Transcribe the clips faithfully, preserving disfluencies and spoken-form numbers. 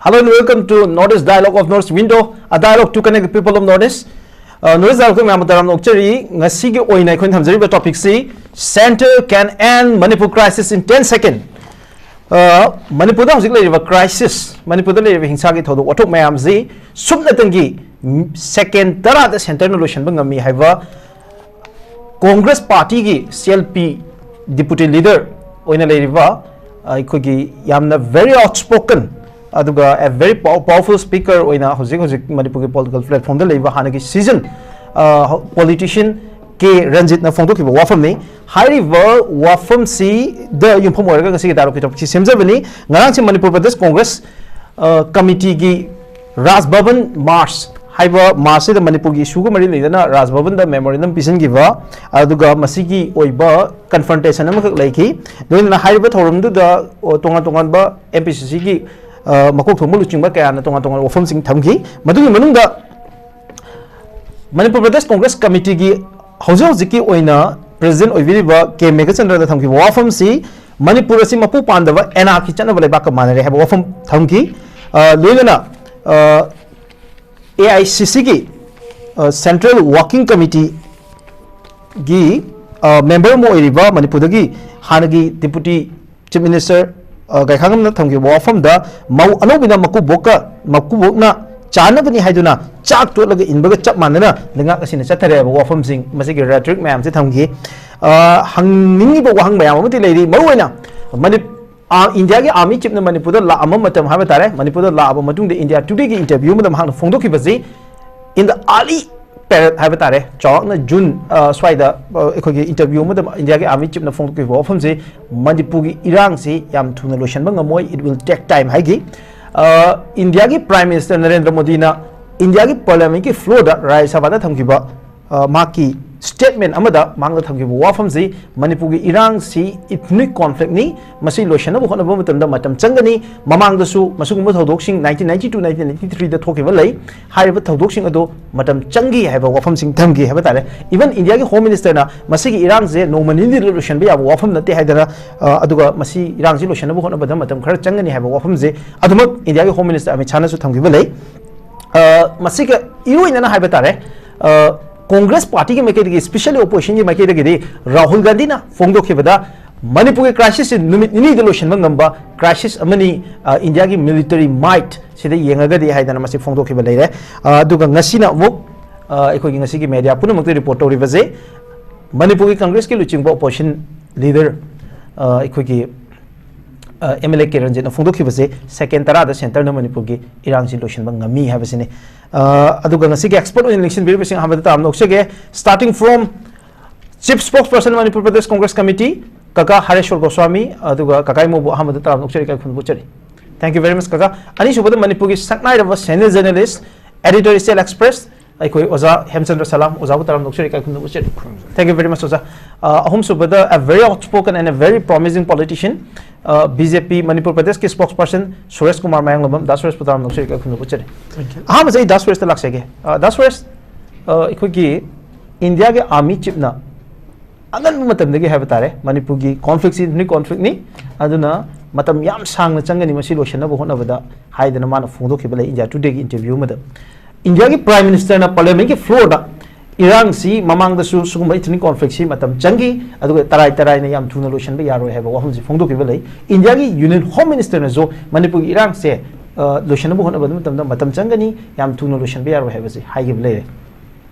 Hello and welcome to North East Dialogue of North Window, a dialogue to connect the people of North East. Uh, North East Dialogue ꯃꯌꯥꯝ ꯇꯔꯥꯝꯅ ꯑꯣꯛꯆꯔꯤ꯫ ꯉꯁꯤꯒꯤ ꯑꯣꯏꯅ ꯑꯩꯈꯣꯏꯅ ꯊꯝꯖꯔꯤꯕ ꯇꯣꯄꯤꯛꯁꯤ Center can end Manipur crisis in ten second. Uh, ꯃꯅꯤꯄꯨꯔꯗ ꯍꯧꯖꯤꯛ ꯂꯩꯔꯤꯕ crisis, ꯃꯅꯤꯄꯨꯔꯗ ꯂꯩꯔꯤꯕ ꯍꯤꯡꯁꯥꯒꯤ ꯊꯧꯗꯣꯛ ꯋꯥꯊꯣꯛ ꯃꯌꯥꯝꯁꯤ ꯁꯨꯞꯅꯇꯪꯒꯤ ꯁꯦꯀꯦꯟ ꯇꯔꯥꯗ ꯁꯦꯟꯇꯔꯅ ꯂꯣꯏꯁꯤꯟꯕ ꯉꯝꯃꯤ ꯍꯥꯏꯕ ꯀꯣꯡꯒ꯭ꯔꯦꯁ ꯄꯥꯔꯇꯤꯒꯤ C L P deputy leader ꯑꯣꯏꯅ ꯂꯩꯔꯤꯕ ꯑꯩꯈꯣꯏꯒꯤ ꯌꯥꯝꯅ very outspoken ꯑꯗꯨꯒ a very pow- powerful speaker ꯑꯣꯏꯅ ꯍꯧꯖꯤꯛ ꯍꯧꯖꯤꯛ ꯃꯅꯤꯄꯨꯔꯒꯤ ꯄꯣꯂꯤꯇꯤꯀꯦꯜ ꯄ꯭ꯂꯦꯠꯐꯣꯝꯗ ꯂꯩꯕ ꯍꯥꯟꯅꯒꯤ ꯁꯤꯖꯟ ꯄꯣꯂꯤꯇꯤꯁꯤꯌꯟ ꯀꯦ ꯔꯟꯖꯤꯠꯅ ꯐꯣꯡꯗꯣꯛꯈꯤꯕ ꯋꯥꯐꯝꯅꯤ꯫ ꯍꯥꯏꯔꯤꯕ ꯋꯥꯐꯝꯁꯤꯗ ꯌꯨꯝꯐꯝ ꯑꯣꯏꯔꯒ ꯉꯁꯤꯒꯤ ꯗꯥꯏꯂꯣꯛꯀꯤ ꯇꯣꯄꯤꯛꯁꯤ ꯁꯦꯝꯖꯕꯅꯤ꯫ ꯉꯔꯥꯡꯁꯦ ꯃꯅꯤꯄꯨꯔ ꯄ꯭ꯔꯗꯦꯁ ꯀꯣꯡꯒ꯭ꯔꯦꯁ ꯀꯃꯤꯇꯤꯒꯤ ꯔꯥꯖ ꯚꯕꯟ ꯃꯥꯔꯆ ꯍꯥꯏꯕ ꯃꯥꯔꯆꯁꯤꯗ ꯃꯅꯤꯄꯨꯔꯒꯤ ꯏꯁꯨꯒ ꯃꯔꯤ ꯂꯩꯅꯅ ꯔꯥꯖ ꯚꯕꯟꯗ ꯃꯦꯃꯣꯔꯦꯟꯗꯝ ꯄꯤꯁꯤꯟꯈꯤꯕ, ꯑꯗꯨꯒ ꯃꯁꯤꯒꯤ ꯑꯣꯏꯕ ꯀꯟꯐ꯭ꯔꯟꯇꯦꯁꯟ ꯑꯃꯈꯛ ꯂꯩꯈꯤ꯫ ꯂꯣꯏꯅꯅ ꯍꯥꯏꯔꯤꯕ ꯊꯧꯔꯝꯗꯨꯗ, ꯑꯣ, ꯇꯣꯉꯥꯟ ꯇꯣꯉꯥꯟꯕ ꯑꯦꯝ ꯄꯤ ꯁꯤ ꯁꯤꯒꯤ ꯃꯀꯣꯛ ꯊꯣꯡꯕ ꯂꯨꯆꯤꯡꯕ ꯀꯌꯥꯅ ꯇꯣꯉꯥꯟ ꯇꯣꯉꯥꯟꯕ ꯋꯥꯐꯝꯁꯤꯡ ꯊꯝꯈꯤ꯫ ꯃꯗꯨꯒꯤ ꯃꯅꯨꯡꯗ ꯃꯅꯤꯄꯨꯔ ꯄ꯭ꯔꯗꯦꯁ ꯀꯣꯡꯒ꯭ꯔꯦꯁ ꯀꯃꯤꯇꯤꯒꯤ ꯍꯧꯖꯤꯛ ꯍꯧꯖꯤꯛꯀꯤ ꯑꯣꯏꯅ ꯄ꯭ꯔꯦꯁꯤꯗꯦꯟꯠ ꯑꯣꯏꯕꯤꯔꯤꯕ ꯀꯦ ꯃꯦꯘꯆꯟꯗ꯭ꯔꯗ ꯊꯝꯈꯤꯕ ꯋꯥꯐꯝꯁꯤ ꯃꯅꯤꯄꯨꯔ ꯑꯁꯤ ꯃꯄꯨ ꯄꯥꯟꯗꯕ ꯑꯦꯅꯥꯔꯀꯤ ꯆꯠꯅꯕ ꯂꯩꯕꯥꯛꯀ ꯃꯥꯟꯅꯔꯦ ꯍꯥꯏꯕ ꯋꯥꯐꯝ ꯊꯝꯈꯤ꯫ ꯑ, ꯂꯣꯏꯅꯅ, ꯑ, ꯑꯦ ꯑꯥꯏ ꯁꯤ ꯁꯤꯒꯤ, ꯑ, ꯁꯦꯟꯇ꯭ꯔꯦꯜ ꯋꯥꯔꯀꯤꯡ ꯀꯃꯤꯇꯤꯒꯤ, ꯑ, ꯃꯦꯝꯕꯔ ꯑꯃ ꯑꯣꯏꯔꯤꯕ ꯃꯅꯤꯄꯨꯔꯗꯒꯤ ꯍꯥꯟꯅꯒꯤ ꯗꯤꯄꯨꯇꯤ ꯆꯤꯐ ꯃꯤꯅꯤꯁꯇꯔ, ꯑ, ꯒꯥꯏꯈꯥꯉꯝꯅ ꯊꯝꯈꯤꯕ ꯋꯥꯐꯝꯗ ꯃꯧ ꯑꯅꯧꯕꯤꯅ ꯃꯀꯨꯕꯣꯛꯀ, ꯃꯀꯨꯕꯣꯛꯅ ꯆꯥꯅꯕꯅꯤ ꯍꯥꯏꯗꯨꯅ ꯆꯥꯛ ꯇꯣꯠꯂꯒ ꯏꯟꯕꯒ ꯆꯞ ꯃꯥꯟꯅꯅ ꯂꯩꯉꯥꯛ ꯑꯁꯤꯅ ꯆꯠꯊꯔꯦ ꯍꯥꯏꯕ ꯋꯥꯐꯝꯁꯤꯡ, ꯃꯁꯤꯒꯤ ꯔꯦꯇ꯭ꯔꯤꯛ ꯃꯌꯥꯝꯁꯦ ꯊꯝꯈꯤ꯫ ꯑ, ꯍꯪꯅꯤꯡꯉꯤꯕ ꯋꯥꯍꯪ ꯃꯌꯥꯝ ꯑꯃꯗꯤ ꯂꯩꯔꯤ꯫ ꯃꯔꯨꯑꯣꯏꯅ ꯃꯅꯤ-, ꯑ, ꯏꯟꯗꯤꯌꯥꯒꯤ ꯑꯥꯔꯃꯤ ꯆꯤꯐꯅ ꯃꯅꯤꯄꯨꯔꯗ ꯂꯥꯛꯑꯝꯕ ꯃꯇꯝ ꯍꯥꯏꯕ ꯇꯥꯔꯦ, ꯃꯅꯤꯄꯨꯔꯗ ꯂꯥꯛꯑꯕ ꯃꯇꯨꯡꯗ ꯏꯟꯗꯤꯌꯥ ꯇꯨꯗꯦꯒꯤ ꯏꯟꯇꯔꯚ꯭ꯌꯨ ꯑꯃꯗ ꯃꯍꯥꯛꯅ ꯐꯣꯡꯗꯣꯛꯈꯤꯕꯁꯤ, in the early period ꯍꯥꯏꯕ ꯇꯥꯔꯦ, ꯆꯥꯎꯔꯥꯛꯅ ꯖꯨꯟ, ꯑ, ꯁ꯭ꯋꯥꯏꯗ, ꯑ, ꯑꯩꯈꯣꯏꯒꯤ ꯏꯟꯇꯔꯚ꯭ꯌꯨ ꯑꯃꯗ ꯏꯟꯗꯤꯌꯥꯒꯤ ꯑꯥꯔꯃꯤ ꯆꯤꯐꯅ ꯐꯣꯡꯗꯣꯛꯈꯤꯕ ꯋꯥꯐꯝꯁꯤ, ꯃꯅꯤꯄꯨꯔꯒꯤ ꯏꯔꯥꯡꯁꯤ ꯌꯥꯝ ꯊꯨꯅ ꯂꯣꯏꯁꯤꯟꯕ ꯉꯝꯃꯣꯏ, it will take time ꯍꯥꯏꯈꯤ꯫ ꯑ, ꯏꯟꯗꯤꯌꯥꯒꯤ ꯄ꯭ꯔꯥꯏꯝ ꯃꯤꯅꯤꯁꯇꯔ ꯅꯔꯦꯟꯗ꯭ꯔ ꯃꯣꯗꯤꯅ ꯏꯟꯗꯤꯌꯥꯒꯤ ꯄꯥꯔꯂꯤꯌꯥꯃꯦꯟꯠꯀꯤ ꯐ꯭ꯂꯣꯔꯗ, ꯔꯥꯖ꯭ꯌ ꯁꯚꯥꯗ ꯊꯝꯈꯤꯕ, ꯑ, ꯃꯍꯥꯛꯀꯤ ꯁ꯭ꯇꯦꯠꯃꯦꯟ ꯑꯃꯗ ꯃꯥꯡꯗ ꯊꯝꯈꯤꯕ ꯋꯥꯐꯝꯁꯤ, ꯃꯅꯤꯄꯨꯔꯒꯤ ꯏꯔꯥꯡꯁꯤ ꯏꯊꯅꯤꯛ ꯀꯣꯟꯐ꯭ꯂꯤꯛꯅꯤ, ꯃꯁꯤ ꯂꯣꯏꯁꯤꯟꯅꯕ ꯍꯣꯠꯅꯕ ꯃꯇꯝꯗ ꯃꯇꯝ ꯆꯪꯒꯅꯤ꯫ ꯃꯃꯥꯡꯗꯁꯨ ꯃꯁꯤꯒꯨꯝꯕ ꯊꯧꯗꯣꯛꯁꯤꯡ nineteen ninety two, nineteen ninety three ꯗ ꯊꯣꯛꯈꯤꯕ ꯂꯩ꯫ ꯍꯥꯏꯔꯤꯕ ꯊꯧꯗꯣꯛꯁꯤꯡ ꯑꯗꯨ ꯃꯇꯝ ꯆꯪꯈꯤ ꯍꯥꯏꯕ ꯋꯥꯐꯝꯁꯤꯡ ꯊꯝꯈꯤ ꯍꯥꯏꯕ ꯇꯥꯔꯦ꯫ ꯏꯚꯟ ꯏꯟꯗꯤꯌꯥꯒꯤ ꯍꯣꯝ ꯃꯤꯅꯤꯁꯇꯔꯅ ꯃꯁꯤꯒꯤ ꯏꯔꯥꯡꯁꯦ ꯅꯣꯡꯃ ꯅꯤꯅꯤꯗ ꯂꯣꯏꯁꯤꯟꯕ ꯌꯥꯕ ꯋꯥꯐꯝ ꯅꯠꯇꯦ ꯍꯥꯏꯗꯅ, ꯑ, ꯑꯗꯨꯒ ꯃꯁꯤ ꯏꯔꯥꯡꯁꯤ ꯂꯣꯏꯁꯤꯟꯅꯕ ꯍꯣꯠꯅꯕꯗ ꯃꯇꯝ ꯈꯔ ꯆꯪꯒꯅꯤ ꯍꯥꯏꯕ ꯋꯥꯐꯝꯁꯦ ꯑꯗꯨꯃꯛ ꯏꯟꯗꯤꯌꯥꯒꯤ ꯍꯣꯝ ꯃꯤꯅꯤꯁꯇꯔ ꯑꯃꯤꯠ ꯁꯥꯍꯅꯁꯨ ꯊꯝꯈꯤꯕ ꯂꯩ꯫ ꯑ, ꯃꯁꯤꯒ ꯏꯔꯣꯏꯅꯅ ꯍꯥꯏꯕ ꯇꯥꯔꯦ, ꯑ, ꯀꯣꯡꯒ꯭ꯔꯦꯁ ꯄꯥꯔꯇꯤꯒꯤ ꯃꯥꯏꯀꯩꯗꯒꯤ, ꯏꯁꯄꯤꯁꯦꯜꯂꯤ ꯑꯣꯄꯣꯖꯤꯁꯟꯒꯤ ꯃꯥꯏꯀꯩꯗꯒꯤꯗꯤ ꯔꯥꯍꯨꯜ ꯒꯥꯟꯙꯤꯅ ꯐꯣꯡꯗꯣꯛꯈꯤꯕꯗ ꯃꯅꯤꯄꯨꯔꯒꯤ ꯀ꯭ꯔꯥꯏꯁꯤꯁꯁꯤ ꯅꯨꯃꯤꯠ ꯅꯤꯅꯤꯗ ꯂꯣꯏꯁꯤꯟꯕ ꯉꯝꯕ ꯀ꯭ꯔꯥꯏꯁꯤꯁ ꯑꯃꯅꯤ, ꯑ, ꯏꯟꯗꯤꯌꯥꯒꯤ ꯃꯤꯂꯤꯇꯔꯤ ꯃꯥꯏꯠ ꯁꯤꯗ ꯌꯦꯡꯉꯒꯗꯤ ꯍꯥꯏꯗꯅ ꯃꯁꯤ ꯐꯣꯡꯗꯣꯛꯈꯤꯕ ꯂꯩꯔꯦ꯫ ꯑ, ꯑꯗꯨꯒ ꯉꯁꯤꯅ ꯑꯃꯨꯛ, ꯑ, ꯑꯩꯈꯣꯏꯒꯤ ꯉꯁꯤꯒꯤ ꯃꯦꯗꯤꯌꯥ ꯄꯨꯝꯅꯃꯛꯇ ꯔꯤꯄꯣꯔꯠ ꯇꯧꯔꯤꯕꯁꯦ ꯃꯅꯤꯄꯨꯔꯒꯤ ꯀꯪꯒ꯭ꯔꯦꯁꯀꯤ ꯂꯨꯆꯤꯡꯕ ꯑꯣꯄꯣꯖꯤꯁꯟ ꯂꯤꯗꯔ, ꯑ, ꯑꯩꯈꯣꯏꯒꯤ, ꯑ, ꯑꯦꯝ ꯑꯦꯜ ꯑꯦ ꯀꯦ ꯔꯟꯖꯤꯠꯅ ꯐꯣꯡꯗꯣꯛꯈꯤꯕꯁꯦ ꯁꯦꯀꯦꯟ ꯇꯔꯥꯗ ꯁꯦꯟꯇꯔꯅ ꯃꯅꯤꯄꯨꯔꯒꯤ ꯏꯔꯥꯡꯁꯤ ꯂꯣꯏꯁꯤꯟꯕ ꯉꯝꯃꯤ ꯍꯥꯏꯕꯁꯤꯅꯤ꯫ ꯑ, ꯑꯗꯨꯒ ꯉꯁꯤꯒꯤ ꯑꯦꯛꯁꯄꯔꯠ ꯑꯣꯏꯅ ꯂꯦꯡꯁꯤꯟꯕꯤꯔꯤꯕꯁꯤꯡ ꯑꯍꯥꯟꯕꯗ ꯇꯔꯥꯝꯅ ꯑꯣꯛꯆꯒꯦ꯫ Starting from Chief Spokesperson Manipur Pradesh Congress Committee, ꯀꯀꯥ ꯍꯔꯦꯁ꯭ꯋꯔ ꯒꯣꯁ꯭ꯋꯥꯃꯤ, ꯑꯗꯨꯒ ꯀꯀꯥ ꯏꯃꯣꯕꯨ ꯑꯍꯥꯟꯕꯗ ꯇꯔꯥꯝꯅ ꯑꯣꯛꯆꯔꯤ, ꯏꯀꯥꯏ ꯈꯨꯝꯅꯕ ꯎꯠꯆꯔꯤ꯫ Thank you very much, ꯀꯀꯥ꯫ ꯑꯅꯤꯁꯨꯕꯗ ꯃꯅꯤꯄꯨꯔꯒꯤ ꯁꯛꯅꯥꯏꯔꯕ ꯁꯦꯅꯤꯌꯔ ꯖꯔꯅꯦꯂꯤꯁ, ꯑꯦꯗꯤꯇꯣꯔꯤꯌꯦꯜ ꯑꯦꯛꯁꯄ꯭ꯔꯦꯁ, ꯑꯩꯈꯣꯏ ꯑꯣꯖꯥ ꯍꯦꯝꯆꯟꯗ꯭ꯔ ꯁꯂꯥꯝ, ꯑꯣꯖꯥꯕꯨ ꯇꯔꯥꯝꯅ ꯑꯣꯛꯆꯔꯤ, ꯏꯀꯥꯏ ꯈꯨꯝꯅꯕ ꯎꯠꯆꯔꯤ꯫ Thank you very much, ꯑꯣꯖꯥ꯫ ꯑ, ꯑꯍꯨꯝꯁꯨꯕꯗ, a very outspoken and a very promising politician, ꯑ, ꯕꯤ ꯖꯦ ꯄꯤ ꯃꯅꯤꯄꯨꯔ ꯄ꯭ꯔꯗꯦꯁꯀꯤ ꯁ꯭ꯄꯣꯛꯁ ꯄꯔꯁꯟ ꯁꯨꯔꯦꯁ ꯀꯨꯃꯥꯔ ꯃꯌꯥꯡꯂꯝꯕꯝ, ꯗꯥ ꯁꯨꯔꯦꯁꯄꯨ ꯇꯔꯥꯝꯅ ꯑꯣꯛꯆꯔꯤ, ꯏꯀꯥꯏ ꯈꯨꯝꯅꯕ ꯎꯠꯆꯔꯤ꯫ Thank you. ꯑꯍꯥꯟꯕꯁꯦ ꯑꯩ ꯗꯥ ꯁꯨꯔꯦꯁꯇ ꯂꯥꯛꯆꯒꯦ꯫ ꯑ, ꯗꯥ ꯁꯨꯔꯦꯁ, ꯑ, ꯑꯩꯈꯣꯏꯒꯤ ꯏꯟꯗꯤꯌꯥꯒꯤ ꯑꯥꯔꯃꯤ ꯆꯤꯞꯅ ꯑꯉꯟꯕ ꯃꯇꯝꯗꯒꯤ ꯍꯥꯏꯕ ꯇꯥꯔꯦ, ꯃꯅꯤꯄꯨꯔꯒꯤ ꯀꯣꯟꯐ꯭ꯂꯤꯛꯁꯤ ꯏꯊꯅꯤꯛ ꯀꯣꯟꯐ꯭ꯂꯤꯛꯅꯤ, ꯑꯗꯨꯅ ꯃꯇꯝ ꯌꯥꯝ ꯁꯥꯡꯅ ꯆꯪꯒꯅꯤ ꯃꯁꯤ ꯂꯣꯏꯁꯤꯟꯅꯕ ꯍꯣꯠꯅꯕꯗ ꯍꯥꯏꯗꯅ ꯃꯥꯅ ꯐꯣꯡꯗꯣꯛꯈꯤꯕ ꯂꯩ ꯏꯟꯗꯤꯌꯥ ꯇꯨꯗꯦꯒꯤ ꯏꯟꯇꯔꯚ꯭ꯌꯨ ꯑꯃꯗ꯫ ꯏꯟꯗꯤꯌꯥꯒꯤ ꯄ꯭ꯔꯥꯏꯝ ꯃꯤꯅꯤꯁꯇꯔꯅ ꯄꯥꯔꯂꯤꯌꯥꯃꯦꯟꯠꯀꯤ ꯐ꯭ꯂꯣꯔꯗ ꯏꯔꯥꯡꯁꯤ ꯃꯃꯥꯡꯗꯁꯨ ꯁꯤꯒꯨꯝꯕ ꯏꯊꯅꯤꯛ ꯀꯣꯟꯐ꯭ꯂꯤꯛꯁꯤ ꯃꯇꯝ ꯆꯪꯈꯤ, ꯑꯗꯨꯒ ꯇꯔꯥꯏ ꯇꯔꯥꯏꯅ ꯌꯥꯝ ꯊꯨꯅ ꯂꯣꯏꯁꯤꯟꯕ ꯌꯥꯔꯣꯏ ꯍꯥꯏꯕ ꯋꯥꯐꯝꯁꯤ ꯐꯣꯡꯗꯣꯛꯈꯤꯕ ꯂꯩ꯫ ꯏꯟꯗꯤꯌꯥꯒꯤ ꯌꯨꯅꯤꯌꯟ ꯍꯣꯝ ꯃꯤꯅꯤꯁꯇꯔꯅꯁꯨ ꯃꯅꯤꯄꯨꯔꯒꯤ ꯏꯔꯥꯡꯁꯦ, ꯑ, ꯂꯣꯏꯁꯤꯟꯅꯕ ꯍꯣꯠꯅꯕ ꯃꯇꯝꯗ ꯃꯇꯝ ꯆꯪꯒꯅꯤ, ꯌꯥꯝ ꯊꯨꯅ ꯂꯣꯏꯁꯤꯟꯕ ꯌꯥꯔꯣꯏ ꯍꯥꯏꯕꯁꯤ ꯍꯥꯏꯈꯤꯕ ꯂꯩꯔꯦ꯫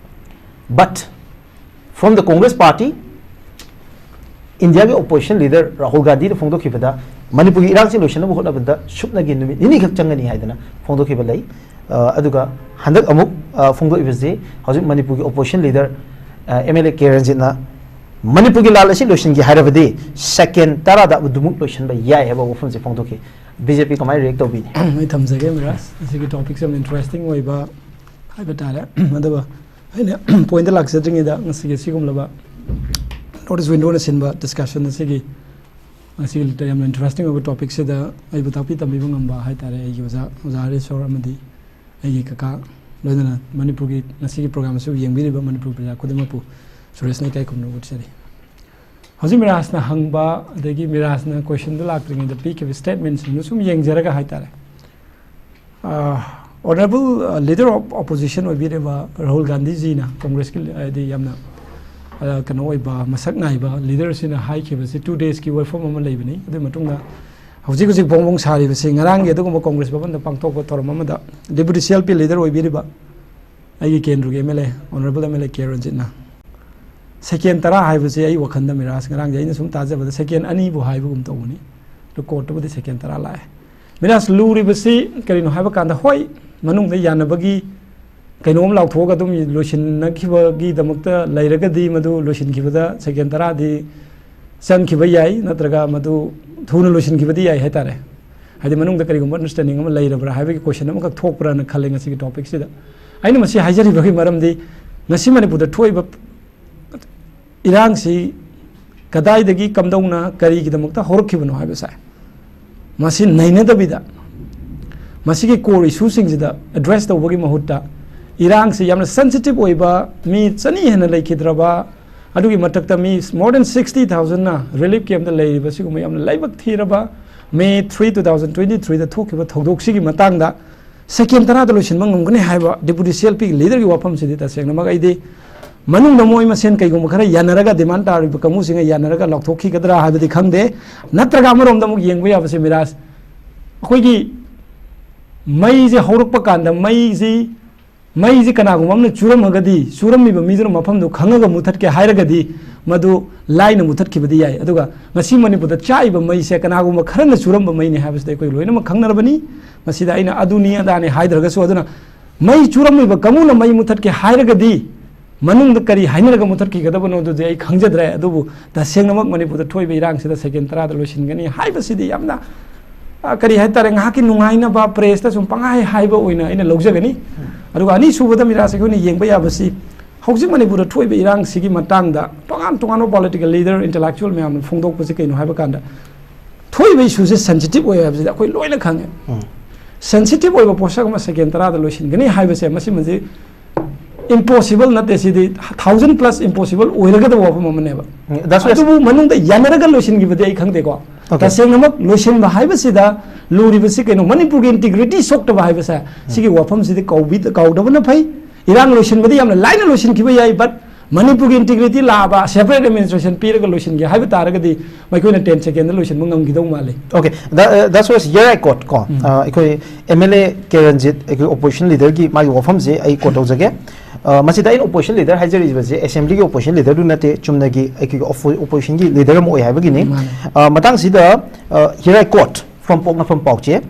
But from the Congress Party, ꯏꯟꯗꯤꯌꯥꯒꯤ ꯑꯣꯄꯣꯖꯤꯁꯟ ꯂꯤꯗꯔ ꯔꯥꯍꯨꯜ ꯒꯥꯟꯙꯤꯅ ꯐꯣꯡꯗꯣꯛꯈꯤꯕꯗ ꯃꯅꯤꯄꯨꯔꯒꯤ ꯏꯔꯥꯡꯁꯤ ꯂꯣꯏꯁꯤꯟꯅꯕ ꯍꯣꯠꯅꯕꯗ ꯁꯨꯞꯅꯒꯤ ꯅꯨꯃꯤꯠ ꯅꯤꯅꯤꯈꯛ ꯆꯪꯒꯅꯤ ꯍꯥꯏꯗꯅ ꯐꯣꯡꯗꯣꯛꯈꯤꯕ ꯂꯩ꯫ ꯑ, ꯑꯗꯨꯒ ꯍꯟꯗꯛ ꯑꯃꯨꯛ, ꯑ, ꯐꯣꯡꯗꯣꯛꯏꯕꯁꯤ ꯍꯧꯖꯤꯛ ꯃꯅꯤꯄꯨꯔꯒꯤ ꯑꯣꯄꯣꯖꯤꯁꯟ ꯂꯤꯗꯔ, ꯑ, ꯑꯦꯝ ꯑꯦꯜ ꯑꯦ ꯀꯦ ꯔꯟꯖꯤꯠꯅ ꯃꯅꯤꯄꯨꯔꯒꯤ ꯂꯥꯟ ꯑꯁꯤ ꯂꯣꯏꯁꯤꯟꯒꯦ ꯍꯥꯏꯔꯕꯗꯤ ꯁꯦꯀꯦꯟ ꯇꯔꯥꯗ ꯑꯗꯨꯃꯛ ꯂꯣꯏꯁꯤꯟꯕ ꯌꯥꯏ ꯍꯥꯏꯕ ꯋꯥꯐꯝꯁꯦ ꯐꯣꯡꯗꯣꯛꯈꯤ꯫ ꯕꯤ ꯖꯦ ꯄꯤ ꯀꯃꯥꯏꯅ ꯔꯤꯌꯦꯛ ꯇꯧꯕꯤꯅꯤ? ꯑꯩ ꯊꯝꯖꯒꯦ ꯃꯤꯔꯥꯖ, ꯑꯁꯤꯒꯤ ꯇꯣꯄꯤꯛꯁꯦ ꯌꯥꯝ ꯏꯟꯇꯔꯦꯁꯇꯤꯡ ꯑꯣꯏꯕ ꯍꯥꯏꯕ ꯇꯥꯔꯦ꯫ ꯑꯗꯨꯒ ꯑꯩꯅ ꯄꯣꯏꯟꯗ ꯂꯥꯛꯆꯗ꯭ꯔꯤꯉꯩꯗ, ꯉꯁꯤꯒꯤ ꯁꯤꯒꯨꯝꯂꯕ ꯅꯣꯔꯠ ꯏꯁ ꯋꯤꯟꯗꯣꯅ ꯁꯤꯟꯕ ꯗꯤꯁꯀꯁꯟ ꯑꯁꯤꯒꯤ, ꯉꯁꯤꯒꯤ ꯌꯥꯝꯅ ꯏꯟꯇꯔꯦꯁꯇꯤꯡ ꯑꯣꯏꯕ ꯇꯣꯄꯤꯛꯁꯤꯗ ꯑꯩꯕꯨ ꯇꯥꯛꯄꯤ ꯇꯝꯕꯤꯕ ꯉꯝꯕ ꯍꯥꯏ ꯇꯥꯔꯦ, ꯑꯩꯒꯤ ꯑꯣꯖꯥ, ꯑꯣꯖꯥ ꯍꯔꯤꯁꯣꯔ ꯑꯃꯗꯤ ꯑꯩꯒꯤ ꯀꯀꯥ, ꯂꯣꯏꯅꯅ ꯃꯅꯤꯄꯨꯔꯒꯤ ꯉꯁꯤꯒꯤ ꯄ꯭ꯔꯣꯒ꯭ꯔꯥꯝ ꯑꯁꯤꯕꯨ ꯌꯦꯡꯕꯤꯔꯤꯕ ꯃꯅꯤꯄꯨꯔ ꯄ꯭ꯔꯖꯥ ꯈꯨꯗꯤꯡꯃꯛꯄꯨ ꯁꯨꯔꯦꯁꯅ ꯏꯀꯥꯏ ꯈꯨꯝꯅꯕ ꯎꯠꯆꯔꯤ꯫ ꯍꯧꯖꯤꯛ ꯃꯤꯔꯥꯖꯅ ꯍꯪꯕ, ꯑꯗꯒꯤ ꯃꯤꯔꯥꯖꯅ ꯀꯣꯏꯁꯟꯗ ꯂꯥꯛꯇ꯭ꯔꯤꯉꯩꯗ ꯄꯤꯈꯤꯕ ꯁ꯭ꯇꯦꯠꯃꯦꯟꯁꯤꯡꯗꯨ ꯁꯨꯝ ꯌꯦꯡꯖꯔꯒ ꯍꯥꯏ ꯇꯥꯔꯦ, ꯑꯣꯅꯔꯦꯕꯜ ꯂꯤꯗꯔ ꯑꯣꯐ ꯑꯣꯄꯣꯖꯤꯁꯟ ꯑꯣꯏꯕꯤꯔꯤꯕ ꯔꯥꯍꯨꯜ ꯒꯥꯟꯙꯤꯖꯤꯅ, ꯀꯣꯡꯒ꯭ꯔꯦꯁꯀꯤ, ꯍꯥꯏꯗꯤ, ꯌꯥꯝꯅ, ꯑ, ꯀꯩꯅꯣ ꯑꯣꯏꯕ, ꯃꯁꯛ ꯅꯥꯏꯕ ꯂꯤꯗꯔꯁꯤꯅ ꯍꯥꯏꯈꯤꯕꯁꯤ, ꯇꯨ ꯗꯦꯖꯀꯤ ꯋꯥꯐꯝ ꯑꯃ ꯂꯩꯕꯅꯤ꯫ ꯑꯗꯨꯒꯤ ꯃꯇꯨꯡꯗ ꯍꯧꯖꯤꯛ ꯍꯧꯖꯤꯛ ꯕꯣꯡ ꯕꯣꯡ ꯁꯥꯔꯤꯕꯁꯤ, ꯉꯔꯥꯡꯒꯤ ꯑꯗꯨꯒꯨꯝꯕ ꯀꯣꯡꯒ꯭ꯔꯦꯁ ꯚꯕꯟꯗ ꯄꯥꯡꯊꯣꯛꯄ ꯊꯧꯔꯝ ꯑꯃꯗ ꯗꯦꯄꯨꯇꯤ ꯁꯤ ꯑꯦꯜ ꯄꯤ ꯂꯤꯗꯔ ꯑꯣꯏꯕꯤꯔꯤꯕ ꯑꯩꯒꯤ ꯀꯦꯟꯗ꯭ꯔꯒꯤ M L A, honourable M L A K ꯔꯟꯖꯤꯠꯅ ꯁꯦꯀꯦꯟ ꯇꯔꯥ ꯍꯥꯏꯕꯁꯦ ꯑꯩ ꯋꯥꯈꯜꯗ, ꯃꯤꯔꯥꯖ, ꯉꯔꯥꯡꯁꯦ ꯑꯩꯅ ꯁꯨꯝ ꯇꯥꯖꯕꯗ ꯁꯦꯀꯦꯟ ꯑꯅꯤꯕꯨ ꯍꯥꯏꯕꯒꯨꯝ ꯇꯧꯕꯅꯤ꯫ ꯑꯗꯨ ꯀꯣꯔꯠꯇꯕꯨꯗꯤ ꯁꯦꯀꯦꯟ ꯇꯔꯥ ꯂꯥꯛꯑꯦ꯫ ꯃꯤꯔꯥꯖ, ꯂꯨꯔꯤꯕꯁꯤ ꯀꯔꯤꯅꯣ ꯍꯥꯏꯕ ꯀꯥꯟꯗ, ꯍꯣꯏ, ꯃꯅꯨꯡꯗ ꯌꯥꯅꯕꯒꯤ ꯀꯩꯅꯣꯝ ꯂꯥꯎꯊꯣꯛꯑꯒ ꯑꯗꯨꯝ ꯂꯣꯏꯁꯤꯟꯅꯈꯤꯕꯒꯤꯗꯃꯛꯇ ꯂꯩꯔꯒꯗꯤ, ꯃꯗꯨ ꯂꯣꯏꯁꯤꯟꯈꯤꯕꯗ ꯁꯦꯀꯦꯟ ꯇꯔꯥꯗꯤ ꯆꯪꯈꯤꯕ ꯌꯥꯏ, ꯅꯠꯇ꯭ꯔꯒ ꯃꯗꯨ ꯊꯨꯅ ꯂꯣꯏꯁꯤꯟꯈꯤꯕꯗꯤ ꯌꯥꯏ ꯍꯥꯏꯇꯥꯔꯦ꯫ ꯍꯥꯏꯗꯤ, ꯃꯅꯨꯡꯗ ꯀꯔꯤꯒꯨꯝꯕ ꯑꯟꯗꯔꯁ꯭ꯇꯦꯟꯗꯤꯡ ꯑꯃ ꯂꯩꯔꯕ꯭ꯔꯥ ꯍꯥꯏꯕꯒꯤ ꯀꯣꯏꯁꯟ ꯑꯃꯈꯛ ꯊꯣꯛꯄ꯭ꯔꯥꯅ ꯈꯜꯂꯦ ꯉꯁꯤꯒꯤ ꯇꯣꯄꯤꯛꯁꯤꯗ꯫ ꯑꯩꯅ ꯃꯁꯤ ꯍꯥꯏꯖꯔꯤꯕꯒꯤ ꯃꯔꯝꯗꯤ, ꯉꯁꯤ ꯃꯅꯤꯄꯨꯔꯗ ꯊꯣꯛꯏꯕ ꯏꯔꯥꯡꯁꯤ ꯀꯗꯥꯏꯗꯒꯤ, ꯀꯝꯗꯧꯅ, ꯀꯔꯤꯒꯤꯗꯃꯛꯇ ꯍꯧꯔꯛꯈꯤꯕꯅꯣ ꯍꯥꯏꯕꯁꯦ ꯃꯁꯤ ꯅꯩꯅꯗꯕꯤꯗ, ꯃꯁꯤꯒꯤ ꯀꯣꯔ ꯏꯁꯨꯁꯤꯡꯁꯤꯗ ꯑꯦꯗ꯭ꯔꯦꯁ ꯇꯧꯕꯒꯤ ꯃꯍꯨꯠꯇ, ꯏꯔꯥꯡꯁꯤ ꯌꯥꯝꯅ ꯁꯦꯟꯁꯤꯇꯤꯚ ꯑꯣꯏꯕ, ꯃꯤ ꯆꯅꯤ ꯍꯦꯟꯅ ꯂꯩꯈꯤꯗ꯭ꯔꯕ, ꯑꯗꯨꯒꯤ ꯃꯊꯛꯇ ꯃꯤ more than sixty thousandꯅ ꯔꯤꯂꯤꯐ ꯀꯦꯝꯞꯇ ꯂꯩꯔꯤꯕ ꯁꯤꯒꯨꯝꯕ ꯌꯥꯝꯅ ꯂꯥꯏꯕꯛ ꯊꯤꯔꯕ ꯃꯦ three, two thousand twenty threeꯗ ꯊꯣꯛꯈꯤꯕ ꯊꯧꯗꯣꯛꯁꯤꯒꯤ ꯃꯇꯥꯡꯗ ꯁꯦꯀꯦꯟ ꯇꯔꯥꯗ ꯂꯣꯏꯁꯤꯟꯕ ꯉꯝꯒꯅꯤ ꯍꯥꯏꯕ ꯗꯦꯄꯨꯇꯤ ꯁꯤ ꯑꯦꯜ ꯄꯤꯒꯤ ꯂꯤꯗꯔꯒꯤ ꯋꯥꯐꯝꯁꯤꯗꯤ ꯇꯁꯦꯡꯅꯃꯛ ꯑꯩꯗꯤ ꯃꯅꯨꯡꯗ ꯃꯣꯏ ꯃꯁꯦꯟ ꯀꯩꯒꯨꯝꯕ ꯈꯔ ꯌꯥꯅꯔꯒ, ꯗꯤꯃꯥꯟ ꯇꯥꯔꯤꯕ ꯀꯥꯡꯕꯨꯁꯤꯡꯒ ꯌꯥꯅꯔꯒ ꯂꯥꯎꯊꯣꯛꯈꯤꯒꯗ꯭ꯔꯥ ꯍꯥꯏꯕꯗꯤ ꯈꯪꯗꯦ꯫ ꯅꯠꯇ꯭ꯔꯒ ꯑꯃꯔꯣꯝꯗ ꯑꯃꯨꯛ ꯌꯦꯡꯕ ꯌꯥꯕꯁꯦ, ꯃꯤꯔꯥꯖ, ꯑꯩꯈꯣꯏꯒꯤ ꯃꯩꯁꯦ ꯍꯧꯔꯛꯄ ꯀꯥꯟꯗ ꯃꯩꯁꯤ, ꯃꯩꯁꯤ ꯀꯅꯥꯒꯨꯝꯕ ꯑꯃꯅ ꯆꯨꯔꯝꯃꯒꯗꯤ, ꯆꯨꯔꯝꯃꯤꯕ ꯃꯤꯗꯨꯅ ꯃꯐꯝꯗꯨ ꯈꯪꯉꯒ ꯃꯨꯊꯠꯀꯦ ꯍꯥꯏꯔꯒꯗꯤ, ꯃꯗꯨ ꯂꯥꯏꯅ ꯃꯨꯊꯠꯈꯤꯕꯗꯤ ꯌꯥꯏ꯫ ꯑꯗꯨꯒ ꯉꯁꯤ ꯃꯅꯤꯄꯨꯔꯗ ꯆꯥꯛꯏꯕ ꯃꯩꯁꯦ ꯀꯅꯥꯒꯨꯝꯕ ꯈꯔꯅ ꯆꯨꯔꯝꯕ ꯃꯩꯅꯤ ꯍꯥꯏꯕꯁꯤꯗꯤ ꯑꯩꯈꯣꯏ ꯂꯣꯏꯅꯃꯛ ꯈꯪꯅꯔꯕꯅꯤ꯫ ꯃꯁꯤꯗ ꯑꯩꯅ ꯑꯗꯨꯅꯤ ꯑꯗꯥꯅꯤ ꯍꯥꯏꯗ꯭ꯔꯒꯁꯨ, ꯑꯗꯨꯅ ꯃꯩ ꯆꯨꯔꯝꯃꯤꯕ ꯀꯥꯡꯕꯨꯅ ꯃꯩ ꯃꯨꯊꯠꯀꯦ ꯍꯥꯏꯔꯒꯗꯤ, ꯃꯅꯨꯡꯗ ꯀꯔꯤ ꯍꯥꯏꯅꯔꯒ ꯃꯨꯊꯠꯈꯤꯒꯗꯕꯅꯣ ꯑꯗꯨꯗꯤ ꯑꯩ ꯈꯪꯖꯗ꯭ꯔꯦ꯫ ꯑꯗꯨꯕꯨ ꯇꯁꯦꯡꯅꯃꯛ ꯃꯅꯤꯄꯨꯔꯗ ꯊꯣꯛꯏꯕ ꯏꯔꯥꯡꯁꯤꯗ ꯁꯦꯀꯦꯟ ꯇꯔꯥꯗ ꯂꯣꯏꯁꯤꯟꯒꯅꯤ ꯍꯥꯏꯕꯁꯤꯗꯤ ꯌꯥꯝꯅ, ꯑ, ꯀꯔꯤ ꯍꯥꯏꯇꯥꯔꯦ, ꯉꯥꯏꯍꯥꯛꯀꯤ ꯅꯨꯡꯉꯥꯏꯅꯕ, ꯄ꯭ꯔꯦꯁꯇ ꯁꯨꯝ ꯄꯪꯍꯥꯏ ꯍꯥꯏꯕ ꯑꯣꯏꯅ ꯑꯩꯅ ꯂꯧꯖꯒꯅꯤ꯫ ꯑꯗꯨꯒ ꯑꯅꯤꯁꯨꯕꯗ ꯃꯤꯔꯥꯁ ꯑꯩꯈꯣꯏꯅ ꯌꯦꯡꯕ ꯌꯥꯕꯁꯤ, ꯍꯧꯖꯤꯛ ꯃꯅꯤꯄꯨꯔꯗ ꯊꯣꯛꯏꯕ ꯏꯔꯥꯡꯁꯤꯒꯤ ꯃꯇꯥꯡꯗ ꯇꯣꯉꯥꯟ ꯇꯣꯉꯥꯟꯕ political leader, intellectual ꯃꯌꯥꯝꯅ ꯐꯣꯡꯗꯣꯛꯄꯁꯤ ꯀꯩꯅꯣ ꯍꯥꯏꯕ ꯀꯥꯟꯗ, ꯊꯣꯛꯏꯕ issue ꯁꯦ sensitive ꯑꯣꯏ ꯍꯥꯏꯕꯁꯤꯗꯤ ꯑꯩꯈꯣꯏ ꯂꯣꯏꯅ ꯈꯪꯉꯦ꯫ Sensitive ꯑꯣꯏꯕ ꯄꯣꯠꯁꯛ ꯑꯃ second ꯇꯔꯥꯗ ꯂꯣꯏꯁꯤꯟꯒꯅꯤ ꯍꯥꯏꯕꯁꯦ, ꯃꯁꯤꯃꯗꯤ impossible ꯅꯠꯇꯦ, ꯁꯤꯗꯤ thousand plus impossible ꯑꯣꯏꯔꯒꯗꯕ ꯋꯥꯐꯝ ꯑꯃꯅꯦꯕ꯫ That's why ꯑꯗꯨꯕꯨ ꯃꯅꯨꯡꯗ ꯌꯥꯅꯔꯒ ꯂꯣꯏꯁꯤꯟꯈꯤꯕꯗꯤ ꯑꯩ ꯈꯪꯗꯦꯀꯣ꯫ Okay. ꯇꯁꯦꯡꯅꯃꯛ ꯂꯣꯏꯁꯤꯟꯕ ꯍꯥꯏꯕꯁꯤꯗ ꯂꯨꯔꯤꯕꯁꯤ ꯀꯩꯅꯣ? ꯃꯅꯤꯄꯨꯔꯒꯤ integrity ꯁꯣꯛꯇꯕ ꯍꯥꯏꯕꯁꯦ, ꯁꯤꯒꯤ ꯋꯥꯐꯝꯁꯤꯗꯤ ꯀꯧꯕꯤ-, ꯀꯥꯎꯗꯕꯅ ꯐꯩ꯫ ꯏꯔꯥꯡ ꯂꯣꯏꯁꯤꯟꯕꯗꯤ ꯌꯥꯝꯅ ꯂꯥꯏꯅ ꯂꯣꯏꯁꯤꯟꯈꯤꯕ ꯌꯥꯏ, but ꯃꯅꯤꯄꯨꯔꯒꯤ integrity ꯂꯥꯛꯑꯕ, separate administration ꯄꯤꯔꯒ ꯂꯣꯏꯁꯤꯟꯒꯦ ꯍꯥꯏꯕ ꯇꯥꯔꯒꯗꯤ, ꯃꯈꯣꯏꯅ ten second ꯗ ꯂꯣꯏꯁꯤꯟꯕ ꯉꯝꯈꯤꯗꯧ ꯃꯥꯜꯂꯤ꯫ Okay, that, uh, that's why here I quote ꯀꯣ, ꯑ, ꯑꯩꯈꯣꯏ M L A ꯀꯦ ꯔꯟꯖꯤꯠ, ꯑꯩꯈꯣꯏ opposition leader ꯒꯤ ꯃꯥꯒꯤ ꯋꯥꯐꯝꯁꯦ ꯑꯩ quote ꯇꯧꯖꯒꯦ꯫ ꯑ, ꯃꯁꯤꯗ ꯑꯩꯅ opposition leader ꯍꯥꯏꯖꯔꯤꯕꯁꯦ assembly ꯒꯤ opposition leader ꯗꯨ ꯅꯠꯇꯦ, ꯆꯨꯝꯅꯒꯤ ꯑꯩꯈꯣꯏꯒꯤ oppo-, opposition ꯒꯤ leader ꯑꯃ ꯑꯣꯏ ꯍꯥꯏꯕꯒꯤꯅꯤ꯫ ꯃꯥꯅꯦ꯫ ꯑ, ꯃꯇꯥꯡꯁꯤꯗ, ꯑ, here I quote from ꯄꯣꯛꯅꯐꯝ ꯄꯥꯎꯆꯦ,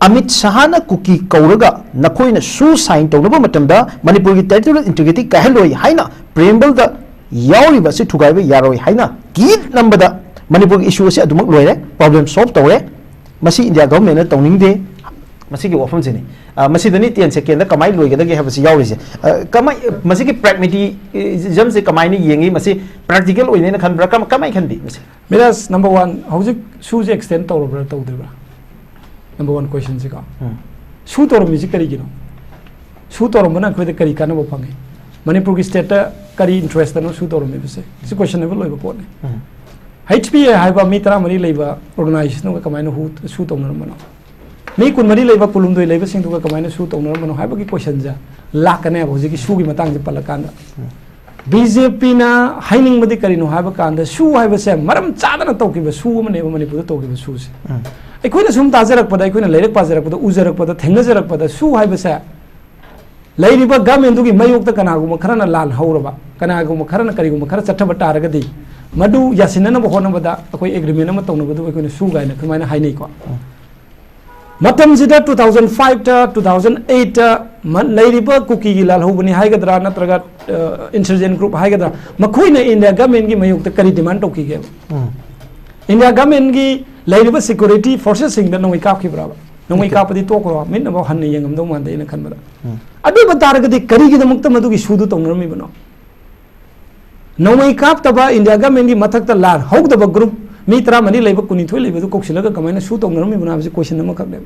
ꯑꯃꯤꯠ ꯁꯍꯥꯅ ꯀꯨꯀꯤ ꯀꯧꯔꯒ ꯅꯈꯣꯏꯅ ꯁꯨ sign ꯇꯧꯅꯕ ꯃꯇꯝꯗ ꯃꯅꯤꯄꯨꯔꯒꯤ territorial integrity ꯀꯥꯏꯍꯜꯂꯣꯏ ꯍꯥꯏꯅ preamble ꯗ ꯌꯥꯎꯔꯤꯕ ꯑꯁꯤ ꯊꯨꯒꯥꯏꯕ ꯌꯥꯔꯣꯏ ꯍꯥꯏꯅ ꯀꯤꯠ ꯅꯝꯕꯗ ꯃꯅꯤꯄꯨꯔꯒꯤ issue ꯑꯁꯤ ꯑꯗꯨꯃꯛ ꯂꯣꯏꯔꯦ, problem solve ꯇꯧꯔꯦ꯫ ꯃꯁꯤ India government ꯅ ꯇꯧꯅꯤꯡꯗꯦ꯫ ꯃꯁꯤꯒꯤ ꯋꯥꯐꯝꯁꯤꯅꯤ꯫ ꯑ, ꯃꯁꯤꯗꯅꯤ ten second ꯗ ꯀꯃꯥꯏꯅ ꯂꯣꯏꯒꯗꯒꯦ ꯍꯥꯏꯕꯁꯤ ꯌꯥꯎꯔꯤꯁꯦ꯫ ꯑ, ꯀꯃꯥꯏ-, ꯃꯁꯤꯒꯤ pragmatism ꯁꯦ ꯀꯃꯥꯏꯅ ꯌꯦꯡꯉꯤ? ꯃꯁꯤ practical ꯑꯣꯏꯅꯦꯅ ꯈꯟꯕ꯭ꯔꯥ? ꯀꯃ-, ꯀꯃꯥꯏꯅ ꯈꯟꯕꯤ ꯃꯁꯤ? ꯃꯤꯔꯥꯁ, number one, ꯍꯧꯖꯤꯛ ꯁꯨꯁꯦ extend ꯇꯧꯔꯕ꯭ꯔꯥ ꯇꯧꯗ꯭ꯔꯤꯕ꯭ꯔꯥ? Number one question ꯁꯤꯀꯣ꯫ ꯎꯝ. ꯁꯨ ꯇꯧꯔꯝꯃꯤꯁꯤ ꯀꯔꯤꯒꯤꯅꯣ? ꯁꯨ ꯇꯧꯔꯝꯕꯅ ꯑꯩꯈꯣꯏꯗ ꯀꯔꯤ ꯀꯥꯟꯅꯕ ꯐꯪꯉꯤ? ꯃꯅꯤꯄꯨꯔꯒꯤ state ꯇ ꯀꯔꯤ interest ꯅꯣ ꯁꯨ ꯇꯧꯔꯝꯃꯤꯕꯁꯦ? ꯁꯤ questionable ꯑꯣꯏꯕ ꯄꯣꯠꯅꯤ꯫ ꯎꯝ. H P A ꯍꯥꯏꯕ ꯃꯤ ꯇꯔꯥꯃꯔꯤ ꯂꯩꯕ organization ꯗꯨꯒ ꯀꯃꯥꯏꯅ ꯍꯨ-, ꯁꯨ ꯇꯧꯅꯔꯝꯕꯅꯣ? ꯃꯤ ꯀꯨꯟꯃꯔꯤ ꯂꯩꯕ, ꯀꯨꯟꯍꯨꯝꯗꯣꯏ ꯂꯩꯕꯁꯤꯡꯗꯨꯒ ꯀꯃꯥꯏꯅ ꯁꯨ ꯇꯧꯅꯔꯝꯕꯅꯣ ꯍꯥꯏꯕꯒꯤ question ꯁꯦ ꯂꯥꯛꯀꯅꯦꯕ ꯍꯧꯖꯤꯛꯀꯤ ꯁꯨꯒꯤ ꯃꯇꯥꯡꯁꯦ ꯄꯜꯂꯀꯥꯟꯗ꯫ B J P ꯅ ꯍꯥꯏꯅꯤꯡꯕꯗꯤ ꯀꯔꯤꯅꯣ ꯍꯥꯏꯕ ꯀꯥꯟꯗ, ꯁꯨ ꯍꯥꯏꯕꯁꯦ ꯃꯔꯝ ꯆꯥꯗꯅ ꯇꯧꯈꯤꯕ ꯁꯨ ꯑꯃꯅꯦꯕ ꯃꯅꯤꯄꯨꯔꯗ ꯇꯧꯈꯤꯕ ꯁꯨꯁꯦ꯫ ꯎꯝ. ꯑꯩꯈꯣꯏꯅ ꯁꯨꯝ ꯇꯥꯖꯔꯛꯄꯗ, ꯑꯩꯈꯣꯏꯅ ꯂꯥꯏꯔꯤꯛ ꯄꯥꯖꯔꯛꯄꯗ, ꯎꯖꯔꯛꯄꯗ, ꯊꯦꯡꯅꯖꯔꯛꯄꯗ, ꯁꯨ ꯍꯥꯏꯕꯁꯦ ꯂꯩꯔꯤꯕ government ꯗꯨꯒꯤ ꯃꯥꯌꯣꯛꯇ ꯀꯅꯥꯒꯨꯝꯕ ꯈꯔꯅ ꯂꯥꯟ ꯍꯧꯔꯕ, ꯀꯅꯥꯒꯨꯝꯕ ꯈꯔꯅ ꯀꯔꯤꯒꯨꯝꯕ ꯈꯔ ꯆꯠꯊꯕ ꯇꯥꯔꯒꯗꯤ, ꯃꯗꯨ ꯌꯥꯁꯤꯟꯅꯅꯕ ꯍꯣꯠꯅꯕꯗ ꯑꯩꯈꯣꯏ agreement ꯑꯃ ꯇꯧꯅꯕꯗꯨ ꯑꯩꯈꯣꯏꯅ ꯁꯨ ꯀꯥꯏꯅ ꯑꯗꯨꯃꯥꯏꯅ ꯍꯥꯏꯅꯩꯀꯣ꯫ ꯃꯇꯝꯁꯤꯗ two thousand five ꯇ, two thousand eight ꯇ ꯃ-, ꯂꯩꯔꯤꯕ ꯀꯨꯀꯤꯒꯤ ꯂꯥꯜꯍꯧꯕꯅꯤ ꯍꯥꯏꯒꯗ꯭ꯔꯥ, ꯅꯠꯇ꯭ꯔꯒ, ꯑ, insurgent group ꯍꯥꯏꯒꯗ꯭ꯔꯥ, ꯃꯈꯣꯏꯅ India government ꯀꯤ ꯃꯥꯌꯣꯛꯇ ꯀꯔꯤ demand ꯇꯧꯈꯤꯒꯦꯕ? ꯎꯝ. India government ꯀꯤ ꯂꯩꯔꯤꯕ security forces ꯁꯤꯡꯗ ꯅꯣꯡꯃꯩ ꯀꯥꯞꯈꯤꯕ꯭ꯔꯕ? ꯅꯣꯡꯃꯩ ꯀꯥꯞꯄꯗꯤ ꯇꯣꯛꯈ꯭ꯔꯣ, ꯃꯤꯠꯅꯐꯥꯎ ꯍꯟꯅ ꯌꯦꯡꯉꯝꯗꯧ ꯃꯥꯟꯗꯦ ꯑꯩꯅ ꯈꯟꯕꯗ꯫ ꯑꯗꯨ ꯑꯣꯏꯕ ꯇꯥꯔꯒꯗꯤ ꯀꯔꯤꯒꯤꯗꯃꯛꯇ ꯃꯗꯨꯒꯤ ꯁꯨꯗꯨ ꯇꯧꯅꯔꯝꯃꯤꯕꯅꯣ? ꯅꯣꯡꯃꯩ ꯀꯥꯞꯇꯕ ꯏꯟꯗꯤꯌꯥ ꯒꯃꯦꯟꯒꯤ ꯃꯊꯛꯇ ꯂꯥꯟ ꯍꯧꯗꯕ ꯒ꯭ꯔꯨꯞ ꯃꯤ ꯇꯔꯥꯃꯔꯤ ꯂꯩꯕ, ꯀꯨꯟꯅꯤꯊꯣꯏ ꯂꯩꯕꯗꯨ ꯀꯧꯁꯤꯜꯂꯒ ꯀꯃꯥꯏꯅ ꯁꯨ ꯇꯧꯅꯔꯝꯃꯤꯕꯅꯣ ꯍꯥꯏꯕꯁꯤ ꯀꯣꯏꯁꯟ ꯑꯃꯈꯛꯅꯦꯕ꯫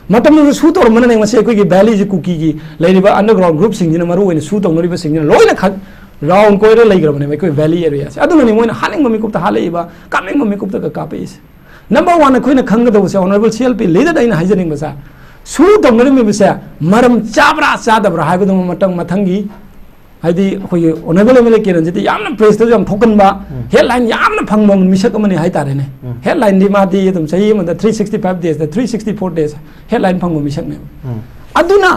ꯃꯇꯝꯗꯨꯗ ꯁꯨ ꯇꯧꯔꯝꯕꯅꯅꯦ ꯉꯁꯤ ꯑꯩꯈꯣꯏꯒꯤ ꯚꯦꯂꯤꯁꯤ ꯀꯨꯀꯤꯒꯤ ꯂꯩꯔꯤꯕ ꯑꯟꯗꯔꯒ꯭ꯔꯥꯎꯟ ꯒ꯭ꯔꯨꯞꯁꯤꯡꯁꯤꯅ ꯃꯔꯨ ꯑꯣꯏꯅ ꯁꯨ ꯇꯧꯅꯔꯤꯕꯁꯤꯡꯁꯤꯅ ꯂꯣꯏꯅ ꯈ-, ꯔꯥꯎꯟ ꯀꯣꯏꯔ ꯂꯩꯈ꯭ꯔꯕꯅꯦꯕ ꯑꯩꯈꯣꯏ ꯚꯦꯂꯤ ꯑꯦꯔꯤꯌꯥꯁꯦ꯫ ꯑꯗꯨꯅꯅꯤ ꯃꯣꯏꯅ ꯍꯥꯠꯅꯤꯡꯕ ꯃꯤꯀꯨꯞꯇ ꯍꯥꯠꯂꯛꯏꯕ, ꯀꯥꯞꯅꯤꯡꯕ ꯃꯤꯀꯨꯞꯇꯒ ꯀꯥꯞꯄꯛꯏꯁꯦ꯫ ꯅꯝꯕꯔ ꯋꯥꯟ ꯑꯩꯈꯣꯏꯅ ꯈꯪꯒꯗꯧꯕꯁꯦ, ꯑꯣꯅꯔꯦꯕꯜ ꯁꯤ ꯑꯦꯜ ꯄꯤ ꯂꯤꯗꯔꯗ ꯑꯩꯅ ꯍꯥꯏꯖꯅꯤꯡꯕꯁꯦ, ꯁꯨ ꯇꯧꯅꯔꯝꯃꯤꯕꯁꯦ ꯃꯔꯝ ꯆꯥꯕ꯭ꯔꯥ ꯆꯥꯗꯕ꯭ꯔꯥ ꯍꯥꯏꯕꯗꯨꯃ ꯃꯊꯪ ꯃꯊꯪꯒꯤ, ꯍꯥꯏꯗꯤ ꯑꯩꯈꯣꯏꯒꯤ ꯑꯣꯅꯔꯦꯕꯜ ꯑꯦꯝ ꯑꯦꯜ ꯑꯦ ꯀꯤꯔꯟꯁꯤꯗꯤ ꯌꯥꯝꯅ ꯄ꯭ꯔꯦꯁꯇꯁꯨ ꯌꯥꯝ ꯊꯣꯛꯀꯟꯕ, ꯍꯦꯗꯂꯥꯏꯟ ꯌꯥꯝꯅ ꯐꯪꯕ ꯃꯤꯁꯛ ꯑꯃꯅꯤ ꯍꯥꯏꯇꯥꯔꯦꯅꯦ꯫ ꯍꯦꯗꯂꯥꯏꯟꯗꯤ ꯃꯥꯗꯤ ꯑꯗꯨꯝ ꯆꯍꯤ ꯑꯃꯗ ꯊ꯭ꯔꯤ ꯁꯤꯛꯁꯇꯤ ꯐꯥꯏꯚ ꯗꯦꯖꯇ, three sixty four days headline ꯐꯪꯕ ꯃꯤꯁꯛꯅꯦꯕ꯫ ꯑꯗꯨꯅ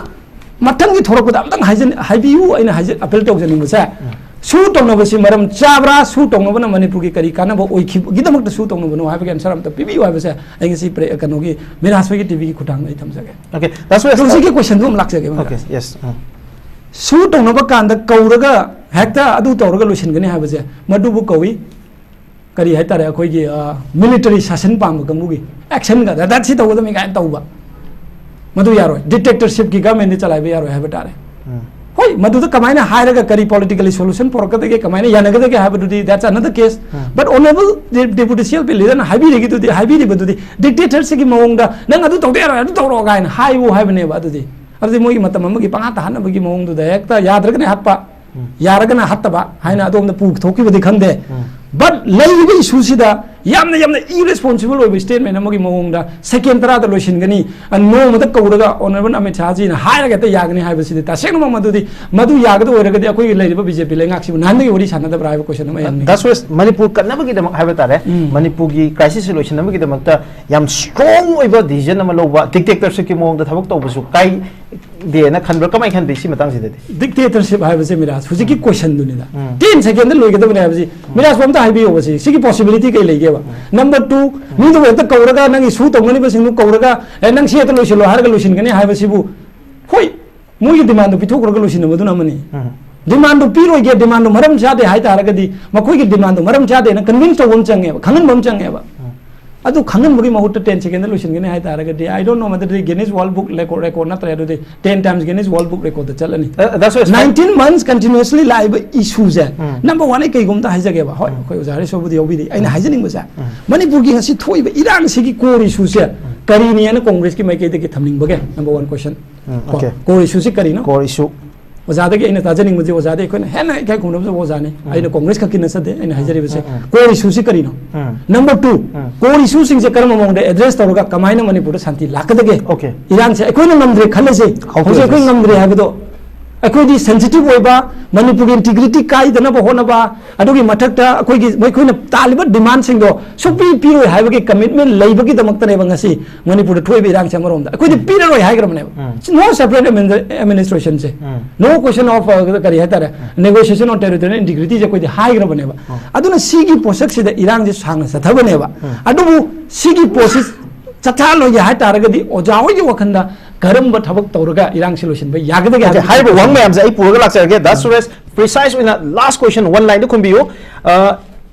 ꯃꯊꯪꯒꯤ ꯊꯣꯔꯛꯄꯗ ꯑꯝꯇꯪ ꯍꯥꯏꯖꯟ-, ꯍꯥꯏꯕꯤꯌꯨ, ꯑꯩꯅ ꯍꯥꯏꯖ-, ꯑꯄꯤꯜ ꯇꯧꯖꯅꯤꯡꯕꯁꯦ, ꯁꯨ ꯇꯧꯅꯕꯁꯤ ꯃꯔꯝ ꯆꯥꯕ꯭ꯔꯥ, ꯁꯨ ꯇꯧꯅꯕꯅ ꯃꯅꯤꯄꯨꯔꯒꯤ ꯀꯔꯤ ꯀꯥꯟꯅꯕ ꯑꯣꯏꯈꯤꯕꯒꯤꯗꯃꯛꯇ ꯁꯨ ꯇꯧꯅꯕꯅꯣ ꯍꯥꯏꯕꯒꯤ ꯑꯟꯁꯔ ꯑꯝꯇ ꯄꯤꯕꯤꯌꯨ ꯍꯥꯏꯕꯁꯦ ꯑꯩ ꯉꯁꯤ ꯄ꯭ꯔꯦ-, ꯀꯩꯅꯣꯒꯤ ꯃꯤꯔꯥꯖ ꯍꯣꯏꯒꯤ ꯇꯤꯚꯤꯒꯤ ꯈꯨꯠꯊꯥꯡꯗ ꯑꯩ ꯊꯝꯖꯒꯦ꯫ Okay, that's why ꯑꯗꯣ ꯍꯧꯖꯤꯛꯀꯤ ꯀꯣꯏꯁꯟꯗꯨ ꯑꯃ ꯂꯥꯛꯆꯒꯦ, ꯃꯤꯔꯥꯖ꯫ Okay, yes. ꯎꯝ. ꯁꯨ ꯇꯧꯅꯕ ꯀꯥꯟꯗ ꯀꯧꯔꯒ ꯍꯦꯛꯇ ꯑꯗꯨ ꯇꯧꯔꯒ ꯂꯣꯏꯁꯤꯟꯒꯅꯤ ꯍꯥꯏꯕꯁꯦ ꯃꯗꯨꯕꯨ ꯀꯧꯏ ꯀꯔꯤ ꯍꯥꯏꯇꯥꯔꯦ, ꯑꯩꯈꯣꯏꯒꯤ, ꯑ, ꯃꯤꯂꯤꯇꯔꯤ ꯁꯥꯁꯟ ꯄꯥꯝꯕ ꯀꯥꯡꯕꯨꯒꯤ ꯑꯦꯛꯁꯟꯒ ꯗꯗꯠ ꯁꯤ ꯇꯧꯒꯗꯕꯅꯤ ꯀꯥꯏꯅ ꯇꯧꯕ, ꯃꯗꯨ ꯌꯥꯔꯣꯏ꯫ ꯗꯤꯛꯇꯦꯛꯇꯔꯁꯤꯞꯀꯤ ꯒꯃꯦꯟꯗꯤ ꯆꯂꯥꯏꯕ ꯌꯥꯔꯣꯏ ꯍꯥꯏꯕ ꯇꯥꯔꯦ꯫ ꯍꯣꯏ, ꯃꯗꯨꯗ ꯀꯃꯥꯏꯅ ꯍꯥꯏꯔꯒ ꯀꯔꯤ ꯄꯣꯂꯤꯇꯤꯀꯦꯜꯂꯤ ꯁꯣꯂꯨꯁꯟ ꯄꯨꯔꯛꯀꯗꯒꯦ, ꯀꯃꯥꯏꯅ ꯌꯥꯅꯒꯗꯒꯦ ꯍꯥꯏꯕꯗꯨꯗꯤ, that's another case. But honorable deputy C L P leaderꯅ ꯍꯥꯏꯕꯤꯔꯤꯒꯤꯗꯨꯗꯤ, ꯍꯥꯏꯕꯤꯔꯤꯕꯗꯨꯗꯤ ꯗꯤꯛꯇꯦꯇꯔꯁꯤꯞꯀꯤ ꯃꯑꯣꯡꯗ ꯅꯪ ꯑꯗꯨ ꯇꯧꯗ ꯌꯥꯔꯣꯏ, ꯑꯗꯨ ꯇꯧꯔꯛꯑꯣ ꯀꯥꯏꯅ ꯍꯥꯏꯌꯨ ꯍꯥꯏꯕꯅꯦꯕ꯫ ꯑꯗꯨꯗꯤ, ꯑꯗꯨꯗꯤ ꯃꯣꯏꯒꯤ ꯃꯇꯝ ꯑꯃꯒꯤ ꯄꯪꯍꯥꯠꯇ ꯍꯥꯠꯅꯕꯒꯤ ꯃꯑꯣꯡꯗꯨꯗ ꯍꯦꯛꯇ ꯌꯥꯗ꯭ꯔꯒꯅ ꯍꯥꯠꯄ, ꯌꯥꯔꯒꯅ ꯍꯥꯠꯇꯕ ꯍꯥꯏꯅ ꯑꯗꯣꯝꯗ ꯄꯨꯊꯣꯛꯈꯤꯕꯗꯤ ꯈꯪꯗꯦ꯫ But ꯂꯩꯔꯤꯕ ꯏꯁꯨꯁꯤꯗ ꯌꯥꯝꯅ, ꯌꯥꯝꯅ ꯏꯔꯦꯁꯄꯣꯟꯁꯤꯕꯜ ꯑꯣꯏꯕ ꯁ꯭ꯇꯦꯠꯃꯦꯟ ꯑꯃꯒꯤ ꯃꯑꯣꯡꯗ ꯁꯦꯀꯦꯟ ꯇꯔꯥꯗ ꯂꯣꯏꯁꯤꯟꯒꯅꯤ, ꯑ, ꯅꯣꯡꯃꯗ ꯀꯧꯔꯒ ꯑꯣꯅꯔꯦꯕꯜ ꯑꯃꯤꯠ ꯁꯥꯍꯖꯤꯅ ꯍꯥꯏꯔꯒ ꯍꯦꯛꯇ ꯌꯥꯒꯅꯤ ꯍꯥꯏꯕꯁꯤꯗꯤ ꯇꯁꯦꯡꯅꯃꯛ ꯃꯗꯨꯗꯤ, ꯃꯗꯨ ꯌꯥꯒꯗ ꯑꯣꯏꯔꯒꯗꯤ ꯑꯩꯈꯣꯏꯒꯤ ꯂꯩꯔꯤꯕ ꯕꯤ ꯖꯦ ꯄꯤ ꯂꯩꯉꯥꯛꯁꯤꯕꯨ ꯅꯍꯥꯟꯗꯒꯤ ꯋꯥꯔꯤ ꯁꯥꯟꯅꯗꯕ꯭ꯔꯥ ꯍꯥꯏꯕ ꯀꯣꯏꯁꯟ ꯑꯃ ꯌꯥꯝꯅ ꯗꯥꯁ ꯋꯦꯁ ꯃꯅꯤꯄꯨꯔ ꯀꯠꯅꯕꯒꯤꯗꯃꯛ ꯍꯥꯏꯕ ꯇꯥꯔꯦ, ꯃꯅꯤꯄꯨꯔꯒꯤ ꯀ꯭ꯔꯥꯏꯁꯤꯁꯁꯦ ꯂꯣꯏꯁꯤꯟꯅꯕꯒꯤꯗꯃꯛꯇ ꯌꯥꯝ ꯁ꯭ꯇꯔꯣꯡ ꯑꯣꯏꯕ ꯗꯤꯁꯤꯖꯟ ꯑꯃ ꯂꯧꯕ, ꯗꯤꯛꯇꯦꯛꯇꯔꯁꯤꯞꯀꯤ ꯃꯑꯣꯡꯗ ꯊꯕꯛ ꯇꯧꯕꯁꯨ ꯀꯥꯏꯗꯦꯅ ꯈꯟꯕ꯭ꯔꯥ? ꯀꯃꯥꯏꯅ ꯈꯟꯕꯤ ꯁꯤ ꯃꯇꯥꯡꯁꯤꯗꯗꯤ? ꯗꯤꯛꯇꯦꯇꯔꯁꯤꯞ ꯍꯥꯏꯕꯁꯦ ꯃꯤꯔꯥꯖ, ꯍꯧꯖꯤꯛꯀꯤ ꯀꯣꯏꯁꯟꯗꯨꯅꯤꯗ꯫ ꯇꯦꯟ ꯁꯦꯀꯦꯟꯗ ꯂꯣꯏꯒꯗꯕꯅꯦ ꯍꯥꯏꯕꯁꯤ꯫ ꯃꯤꯔꯥꯖꯄꯨ ꯑꯝꯇ ꯍꯥꯏꯕꯤꯌꯣꯕ, ꯁꯤ, ꯁꯤꯒꯤ ꯄꯣꯁꯤꯕꯤꯂꯤꯇꯤ ꯀꯩ ꯂꯩꯒꯦꯕ? ꯅꯝꯕꯔ ꯇꯨ, ꯃꯤꯗꯨꯕꯨ ꯍꯦꯛꯇ ꯀꯧꯔꯒ, ꯅꯪꯒꯤ ꯁꯨ ꯇꯧꯅꯔꯤꯕꯁꯤꯡꯗꯨ ꯀꯧꯔꯒ, "ꯑꯦ, ꯅꯪ ꯁꯤ ꯍꯦꯛꯇ ꯂꯣꯏꯁꯤꯜꯂꯣ" ꯍꯥꯏꯔꯒ ꯂꯣꯏꯁꯤꯟꯒꯅꯤ ꯍꯥꯏꯕꯁꯤꯕꯨ, ꯍꯣꯏ, ꯃꯣꯏꯒꯤ ꯗꯤꯃꯥꯟꯗꯨ ꯄꯤꯊꯣꯛꯈ꯭ꯔꯒ ꯂꯣꯏꯁꯤꯟꯅꯕꯗꯨꯅ ꯑꯃꯅꯤ꯫ ꯗꯤꯃꯥꯟꯗꯨ ꯄꯤꯔꯣꯏꯒꯦ, ꯗꯤꯃꯥꯟꯗꯨ ꯃꯔꯝ ꯆꯥꯗꯦ ꯍꯥꯏ ꯇꯥꯔꯒꯗꯤ, ꯃꯈꯣꯏꯒꯤ ꯗꯤꯃꯥꯟꯗꯨ ꯃꯔꯝ ꯆꯥꯗꯦꯅ ꯀꯟꯚꯤꯟꯁ ꯇꯧꯕ ꯑꯃ ꯆꯪꯉꯦꯕ, ꯈꯪꯍꯟꯕ ꯑꯃ ꯆꯪꯉꯦꯕ꯫ ꯑꯗꯨ ꯈꯪꯍꯟꯕꯒꯤ ꯃꯍꯨꯠꯇ ten second ꯗ ꯂꯣꯏꯁꯤꯟꯒꯅꯤ ꯍꯥꯏ ꯇꯥꯔꯒꯗꯤ, I don't know whether the Guinness World Book record, record ꯅꯠꯇ꯭ꯔꯦ, ꯑꯗꯨꯗꯤ ten times Guinness World Book record ꯇ ꯆꯠꯂꯅꯤ꯫ Uh, that's why it's fine. Nineteen months continuously ꯂꯥꯛꯏꯕ issue ꯁꯦ, ꯎꯝ. number one, ꯑꯩ ꯀꯩꯒꯨꯝꯇ ꯍꯥꯏꯖꯒꯦꯕ, ꯍꯣꯏ, ꯑꯩꯈꯣꯏ ꯑꯣꯖꯥ ꯍꯔꯤꯁꯣꯕꯨꯗꯤ ꯌꯥꯎꯕꯤꯔꯤ, ꯑꯩꯅ ꯍꯥꯏꯖꯅꯤꯡꯕꯁꯦ, ꯃꯅꯤꯄꯨꯔꯒꯤ ꯉꯁꯤ ꯊꯣꯛꯏꯕ ꯏꯔꯥꯡꯁꯤꯒꯤ core issue ꯁꯦ ꯀꯔꯤꯅꯤ ꯍꯥꯏꯅ ꯀꯣꯡꯒ꯭ꯔꯦꯁꯀꯤ ꯃꯥꯏꯀꯩꯗꯒꯤ ꯊꯝꯅꯤꯡꯕꯒꯦ? Number one question. ꯎꯝ, ꯀꯣ, okay. Core issue ꯁꯤ ꯀꯔꯤꯅꯣ? Core issue. ꯑꯣꯖꯥꯗꯒꯤ ꯑꯩꯅ ꯇꯥꯖꯅꯤꯡꯕꯁꯦ, ꯑꯣꯖꯥꯗꯤ ꯑꯩꯈꯣꯏꯅ ꯍꯦꯟꯅ ꯏꯀꯥꯏ ꯈꯨꯝꯅꯕꯁꯨ ꯑꯣꯖꯥꯅꯤ꯫ ꯑꯩꯅ ꯀꯣꯡꯒ꯭ꯔꯦꯁ ꯈꯛꯀꯤ ꯅꯠꯆꯗꯦ ꯑꯩꯅ ꯍꯥꯏꯖꯔꯤꯕꯁꯦ꯫ ꯎꯝ, ꯎꯝ. Core issue ꯁꯤ ꯀꯔꯤꯅꯣ? ꯎꯝ. Number two, ꯎꯝ. Core issue ꯁꯤꯡꯁꯦ ꯀꯔꯝꯕ ꯃꯑꯣꯡꯗ address ꯇꯧꯔꯒ ꯀꯃꯥꯏꯅ ꯃꯅꯤꯄꯨꯔꯗ ꯁꯥꯟꯇꯤ ꯂꯥꯛꯀꯗꯒꯦ? Okay. ꯏꯔꯥꯡꯁꯦ ꯑꯩꯈꯣꯏꯅ ꯉꯝꯗ꯭ꯔꯦ ꯈꯜꯂꯁꯦ, How to ꯍꯧꯖꯤꯛ ꯑꯩꯈꯣꯏ address? ꯉꯝꯗ꯭ꯔꯦ ꯍꯥꯏꯕꯗꯣ, ꯑꯩꯈꯣꯏꯗꯤ sensitive ꯑꯣꯏꯕ, ꯃꯅꯤꯄꯨꯔꯒꯤ integrity ꯀꯥꯏꯗꯅꯕ ꯍꯣꯠꯅꯕ, ꯑꯗꯨꯒꯤ ꯃꯊꯛꯇ ꯑꯩꯈꯣꯏꯒꯤ, ꯑꯩꯈꯣꯏꯅ ꯇꯥꯜꯂꯤꯕ demand ꯁꯤꯡꯗꯣ ꯁꯨꯛꯄꯤ ꯄꯤꯔꯣꯏ ꯍꯥꯏꯕꯒꯤ commitment ꯂꯩꯕꯒꯤꯗꯃꯛꯇꯅꯦꯕ ꯉꯁꯤ ꯃꯅꯤꯄꯨꯔꯗ ꯊꯣꯛꯏꯕ ꯏꯔꯥꯡꯁꯦ꯫ ꯑꯃꯔꯣꯝꯗ ꯑꯩꯈꯣꯏꯗꯤ ꯄꯤꯔꯔꯣꯏ ꯍꯥꯏꯈ꯭ꯔꯕꯅꯦꯕ꯫ ꯎꯝ. No separate admin-, administration say, um. No question of, uh, ꯀꯔꯤ ꯍꯥꯏꯇꯥꯔꯦ, negotiation on territorial integrity ꯁꯦ ꯑꯩꯈꯣꯏꯗꯤ ꯍꯥꯏꯈ꯭ꯔꯕꯅꯦꯕ꯫ ꯑꯗꯨꯅ ꯁꯤꯒꯤ ꯄꯣꯠꯁꯛꯁꯤꯗ ꯏꯔꯥꯡꯁꯦ ꯁꯥꯡꯅ ꯆꯠꯊꯕꯅꯦꯕ꯫ ꯑꯗꯨꯕꯨ ꯁꯤꯒꯤ ꯄꯣꯠꯁꯤ ꯆꯠꯊꯍꯜꯂꯣꯏꯒꯦ ꯍꯥꯏꯇꯥꯔꯒꯗꯤ ꯑꯣꯖꯥ ꯍꯣꯏꯒꯤ ꯋꯥꯈꯜꯗ ꯀꯔꯝꯕ ꯊꯕꯛ ꯇꯧꯔꯒ ꯏꯔꯥꯡꯁꯤ ꯂꯣꯏꯁꯤꯟꯕ ꯌꯥꯒꯗꯒꯦ Okay, ꯍꯥꯏꯕꯗꯨ ꯍꯥꯏꯔꯤꯕ ꯋꯥꯍꯪ ꯃꯌꯥꯝꯁꯦ ꯑꯩ ꯄꯨꯔꯒ ꯂꯥꯛꯆꯔꯒꯦ꯫ That's Suresh, precise ꯑꯣꯏꯅ last question one line the ꯈꯨꯝꯕꯤꯌꯨ꯫ Uh,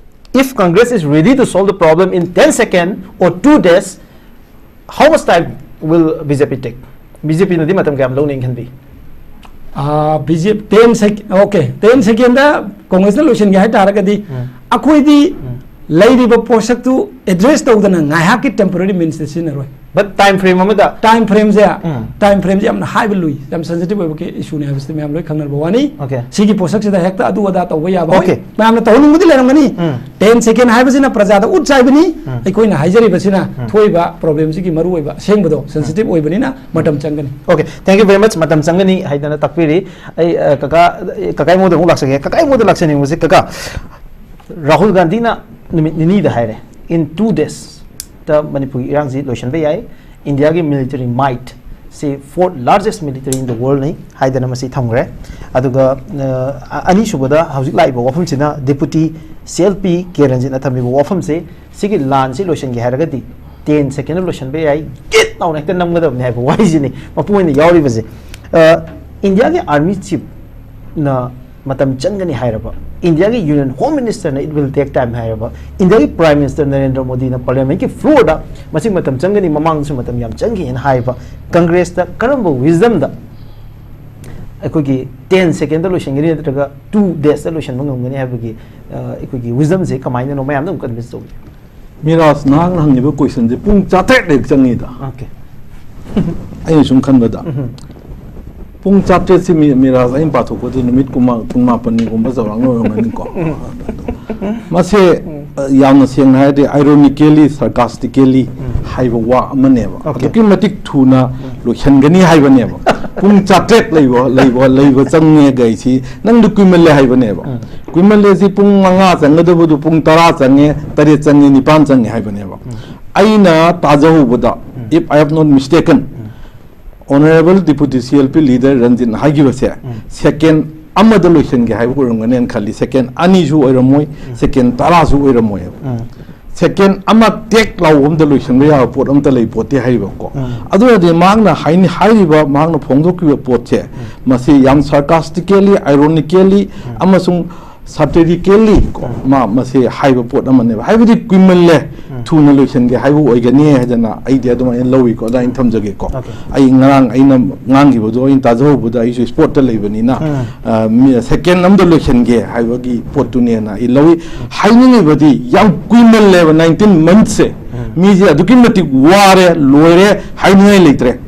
if Congress is ready to solve the problem in ten second or two days, how much time will B J P take? B J P ꯅꯗꯤ ꯃꯇꯝ ꯀꯌꯥꯝ ꯂꯧꯅꯤ ꯈꯟꯕꯤ? B J ꯄꯤ ten second, okay, ten second ꯗ ꯀꯣꯡꯒ꯭ꯔꯦꯁꯅ ꯂꯣꯏꯁꯤꯟꯒꯦ ꯍꯥꯏꯇꯥꯔꯒꯗꯤ, ꯎꯝ. ꯑꯩꯈꯣꯏꯗꯤ ꯂꯩꯔꯤꯕ ꯄꯣꯠꯁꯛꯇꯨ address ꯇꯧꯗꯅ ꯉꯥꯏꯍꯥꯛꯀꯤ temporary means ꯇ ꯁꯤꯖꯤꯟꯅꯔꯣꯏ꯫ But time frame ꯑꯃꯗ Time frame ꯁꯦ, ꯎꯝ. Time frame ꯁꯦ ꯌꯥꯝꯅ ꯍꯥꯏꯕ ꯂꯨꯏ, ꯌꯥꯝ sensitive ꯑꯣꯏꯕ issue ꯅꯤ ꯍꯥꯏꯕꯁꯤꯗꯤ ꯃꯌꯥꯝ ꯂꯣꯏ ꯈꯪꯅꯔꯕ ꯋꯥꯅꯤ꯫ Okay. ꯁꯤꯒꯤ ꯄꯣꯠꯁꯛꯁꯤꯗ ꯍꯦꯛꯇ ꯑꯗꯨ ꯑꯗꯥ ꯇꯧꯕ ꯌꯥꯕ, ꯍꯣꯏ, Okay. ꯃꯌꯥꯝꯅ ꯇꯧꯍꯟꯅꯤꯡꯕꯗꯤ ꯂꯩꯔꯝꯒꯅꯤ꯫ ꯎꯝ. Ten second ꯍꯥꯏꯕꯁꯤꯅ ꯄ꯭ꯔꯖꯥꯗ ꯎꯠ ꯆꯥꯏꯕꯅꯤ꯫ ꯎꯝ. ꯑꯩꯈꯣꯏꯅ ꯍꯥꯏꯖꯔꯤꯕꯁꯤꯅ ꯎꯝ. ꯊꯣꯛꯏꯕ problem ꯁꯤꯒꯤ ꯃꯔꯨ ꯑꯣꯏꯕ ꯑꯁꯦꯡꯕꯗꯣ, sensitive ꯑꯣꯏꯕꯅꯤꯅ ꯃꯇꯝ ꯆꯪꯒꯅꯤ꯫ Okay, thank you very much. ꯃꯇꯝ ꯆꯪꯒꯅꯤ ꯍꯥꯏꯗꯅ ꯇꯥꯛꯄꯤꯔꯤ꯫ ꯑꯩ, ꯑ, ꯀꯀꯥ, ꯑ, ꯀꯀꯥ ꯃꯣꯏꯗ ꯑꯃꯨꯛ ꯂꯥꯛꯆꯒꯦ꯫ ꯀꯀꯥ ꯃꯣꯏꯗ ꯂꯥꯛꯆꯅꯤꯡꯕꯁꯦ, ꯀꯀꯥ, ꯔꯥꯍꯨꯜ ꯒꯥꯟꯙꯤꯅ ꯅꯨꯃꯤꯠ ꯅꯤꯅꯤꯗ ꯍꯥꯏꯔꯦ, in two days ꯇ ꯃꯅꯤꯄꯨꯔꯒꯤ ꯏꯔꯥꯡꯁꯤ ꯂꯣꯏꯁꯤꯟꯕ ꯌꯥꯏ꯫ ꯏꯟꯗꯤꯌꯥꯒꯤ military might ꯁꯤ fourth largest military in the world ꯅꯤ ꯍꯥꯏꯗꯅ ꯃꯁꯤ ꯊꯝꯈ꯭ꯔꯦ꯫ ꯑꯗꯨꯒ, ꯑ, ꯑꯅꯤꯁꯨꯕꯗ ꯍꯧꯖꯤꯛ ꯂꯥꯛꯏꯕ ꯋꯥꯐꯝꯁꯤꯅ Deputy C L P ꯀꯦ ꯔꯟꯖꯤꯠꯅ ꯊꯝꯃꯤꯕ ꯋꯥꯐꯝꯁꯦ, ꯁꯤꯒꯤ ꯂꯥꯟꯁꯤ ꯂꯣꯏꯁꯤꯟꯒꯦ ꯍꯥꯏꯔꯒꯗꯤ ten second ꯗ ꯂꯣꯏꯁꯤꯟꯕ ꯌꯥꯏ, ꯒꯤꯠ ꯂꯥꯎꯅ ꯍꯦꯛꯇ ꯅꯝꯒꯗꯕꯅꯤ ꯍꯥꯏꯕ ꯋꯥꯍꯩꯁꯤꯅꯤ ꯃꯄꯨꯡ ꯑꯣꯏꯅ ꯌꯥꯎꯔꯤꯕꯁꯦ꯫ ꯑ, ꯏꯟꯗꯤꯌꯥꯒꯤ army chief ꯅ ꯃꯇꯝ ꯆꯪꯒꯅꯤ ꯍꯥꯏꯔꯕ, ꯏꯟꯗꯤꯌꯥꯒꯤ ꯌꯨꯅꯤꯌꯟ ꯍꯣꯝ ꯃꯤꯅꯤꯁꯇꯔꯅ "It will take time" ꯍꯥꯏꯔꯕ, ꯏꯟꯗꯤꯌꯥꯒꯤ ꯄ꯭ꯔꯥꯏꯝ ꯃꯤꯅꯤꯁꯇꯔ ꯅꯔꯦꯟꯗ꯭ꯔ ꯃꯣꯗꯤꯅ ꯄꯥꯔꯂꯤꯌꯥꯃꯦꯟꯠꯀꯤ ꯐ꯭ꯂꯣꯔꯗ "ꯃꯁꯤ ꯃꯇꯝ ꯆꯪꯒꯅꯤ, ꯃꯃꯥꯡꯗꯁꯨ ꯃꯇꯝ ꯌꯥꯝ ꯆꯪꯈꯤꯅ" ꯍꯥꯏꯕ ꯀꯪꯒ꯭ꯔꯦꯁꯇ ꯀꯔꯝꯕ wisdomꯗ ꯑꯩꯈꯣꯏꯒꯤ ꯇꯦꯟ ꯁꯦꯀꯦꯟꯗ ꯂꯣꯏꯁꯤꯟꯒꯅꯤ ꯅꯠꯇ꯭ꯔꯒ ꯇꯨ ꯗꯦꯖꯇ ꯂꯣꯏꯁꯤꯟꯕ ꯉꯝꯒꯅꯤ ꯍꯥꯏꯕꯒꯤ, ꯑ, ꯑꯩꯈꯣꯏꯒꯤ wisdomꯁꯦ ꯀꯃꯥꯏꯅꯅꯣ ꯃꯌꯥꯝꯗ ꯑꯃꯨꯛ convince ꯇꯧꯕꯤꯌꯨ? ꯃꯤꯔꯥꯖ, ꯅꯍꯥꯛꯅ ꯍꯪꯉꯤꯕ questionꯁꯦ ꯄꯨꯡ ꯆꯥꯇ꯭ꯔꯦꯠ ꯍꯦꯛ ꯆꯪꯉꯤꯗ꯫ Okay. ꯑꯩꯅ ꯁꯨꯝ ꯈꯟꯕꯗ, ꯎꯝ. ꯄꯨꯡ ꯆꯥꯇ꯭ꯔꯦꯠꯁꯤ ꯃꯤ-, ꯃꯤꯔꯥꯖ, ꯑꯩꯅ ꯄꯥꯊꯣꯛꯄꯗ ꯅꯨꯃꯤꯠ ꯀꯨꯟꯃꯥ-, ꯀꯨꯟꯃꯥꯄꯟꯒꯨꯝꯕ ꯆꯥꯎꯔꯥꯛꯅ ꯑꯣꯏꯔꯝꯒꯅꯤꯀꯣ꯫ ꯃꯁꯦ, ꯑ, ꯌꯥꯝꯅ ꯁꯦꯡꯅ ꯍꯥꯏꯔꯗꯤ, ironically, sarcastically ꯍꯥꯏꯕ ꯋꯥ ꯑꯃꯅꯦꯕ꯫ Okay. ꯑꯗꯨꯛꯀꯤ ꯃꯇꯤꯛ ꯊꯨꯅ ꯂꯣꯏꯁꯤꯟꯒꯅꯤ ꯍꯥꯏꯕꯅꯦꯕ꯫ ꯄꯨꯡ ꯆꯥꯇ꯭ꯔꯦꯠ ꯂꯩꯕ, ꯂꯩꯕ, ꯂꯩꯕ ꯆꯪꯉꯦ ꯒꯥꯏꯁꯤ, ꯅꯪꯗꯨ ꯀꯨꯏꯃꯜꯂꯦ ꯍꯥꯏꯕꯅꯦꯕ꯫ ꯀꯨꯏꯃꯜꯂꯦ ꯁꯤ ꯄꯨꯡ ꯃꯉꯥ ꯆꯪꯒꯗꯕꯗꯨ ꯄꯨꯡ ꯇꯔꯥ ꯆꯪꯉꯦ, ꯇꯔꯦꯠ ꯆꯪꯉꯦ, ꯅꯤꯄꯥꯟ ꯆꯪꯉꯦ ꯍꯥꯏꯕꯅꯦꯕ꯫ ꯑꯩꯅ ꯇꯥꯖꯍꯧꯕꯗ, if I have not mistaken, Honourable Deputy C L P leader ꯔꯟꯖꯤꯠꯅ ꯍꯥꯏꯈꯤꯕꯁꯦ, second ꯑꯃꯗ ꯂꯣꯏꯁꯤꯟꯒꯦ ꯍꯥꯏꯕ ꯑꯣꯏꯔꯝꯒꯅꯦꯅ ꯈꯜꯂꯤ꯫ Second ꯑꯅꯤꯁꯨ ꯑꯣꯏꯔꯝꯃꯣꯏ, second ꯇꯔꯥꯁꯨ ꯑꯣꯏꯔꯝꯃꯣꯏꯕ꯫ Second ꯑꯃ ꯇꯦꯛ ꯂꯥꯎꯕ ꯑꯝꯗ ꯂꯣꯏꯁꯤꯟꯕ ꯌꯥꯕ ꯄꯣꯠ ꯑꯝꯇ ꯂꯩ ꯄꯣꯠꯇꯦ ꯍꯥꯏꯔꯤꯕꯀꯣ꯫ ꯑꯗꯨꯅꯗꯤ ꯃꯍꯥꯛꯅ ꯍꯥꯏꯅꯤ-, ꯍꯥꯏꯔꯤꯕ, ꯃꯍꯥꯛꯅ ꯐꯣꯡꯗꯣꯛꯈꯤꯕ ꯄꯣꯠꯁꯦ, ꯃꯁꯤ ꯌꯥꯝ sarcastically, ironically ꯑꯃꯁꯨꯡ satirically ꯀꯣ, ꯃꯥ ꯃꯁꯤ ꯍꯥꯏꯕ ꯄꯣꯠ ꯑꯃꯅꯦꯕ꯫ ꯍꯥꯏꯕꯗꯤ ꯀꯨꯏꯃꯜꯂꯦ, ꯊꯨꯅ ꯂꯣꯏꯁꯤꯟꯒꯦ ꯍꯥꯏꯕ ꯑꯣꯏꯒꯅꯤ ꯍꯥꯏꯗꯅ ꯑꯩꯗꯤ ꯑꯗꯨꯃꯥꯏꯅ ꯂꯧꯏꯀꯣ꯫ ꯑꯗꯨꯃꯥꯏꯅ ꯊꯝꯖꯒꯦꯀꯣ꯫ Okay. ꯑꯩ ꯉꯔꯥꯡ ꯑꯩꯅ ꯉꯥꯡꯈꯤꯕꯗꯣ, ꯑꯩꯅ ꯇꯥꯖꯍꯧꯕꯗ, ꯑꯩꯁꯨ sportꯇ ꯂꯩꯕꯅꯤꯅ, ꯑ, ꯃꯤ-, second ꯑꯃꯗ ꯂꯣꯏꯁꯤꯟꯒꯦ ꯍꯥꯏꯕꯒꯤ ꯄꯣꯠꯇꯨꯅꯦꯅ ꯑꯩ ꯂꯧꯏ꯫ ꯍꯥꯏꯅꯤꯡꯉꯤꯕꯗꯤ ꯌꯥꯝ ꯀꯨꯏꯃꯜꯂꯦꯕ, nineteen monthsꯁꯦ꯫ ꯃꯤꯁꯦ ꯑꯗꯨꯛꯀꯤ ꯃꯇꯤꯛ ꯋꯥꯔꯦ, ꯂꯣꯏꯔꯦ, ꯍꯥꯏꯅꯤꯡꯉꯥꯏ ꯂꯩꯇ꯭ꯔꯦ꯫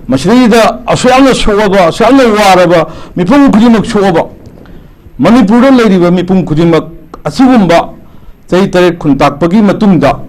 ꯃꯁꯤꯗꯩꯗ ꯑꯁꯨꯛ ꯌꯥꯝꯅ ꯁꯣꯛꯑꯕ, ꯑꯁꯨꯛ ꯌꯥꯝꯅ ꯋꯥꯔꯕ, ꯃꯤꯄꯨꯝ ꯈꯨꯗꯤꯡꯃꯛ ꯁꯣꯛꯑꯕ, ꯃꯅꯤꯄꯨꯔꯗ ꯂꯩꯔꯤꯕ ꯃꯤꯄꯨꯝ ꯈꯨꯗꯤꯡꯃꯛ ꯑꯁꯤꯒꯨꯝꯕ ꯆꯍꯤ ꯇꯔꯦꯠ ꯈꯨꯟꯇꯥꯛꯄꯒꯤ ꯃꯇꯨꯡꯗ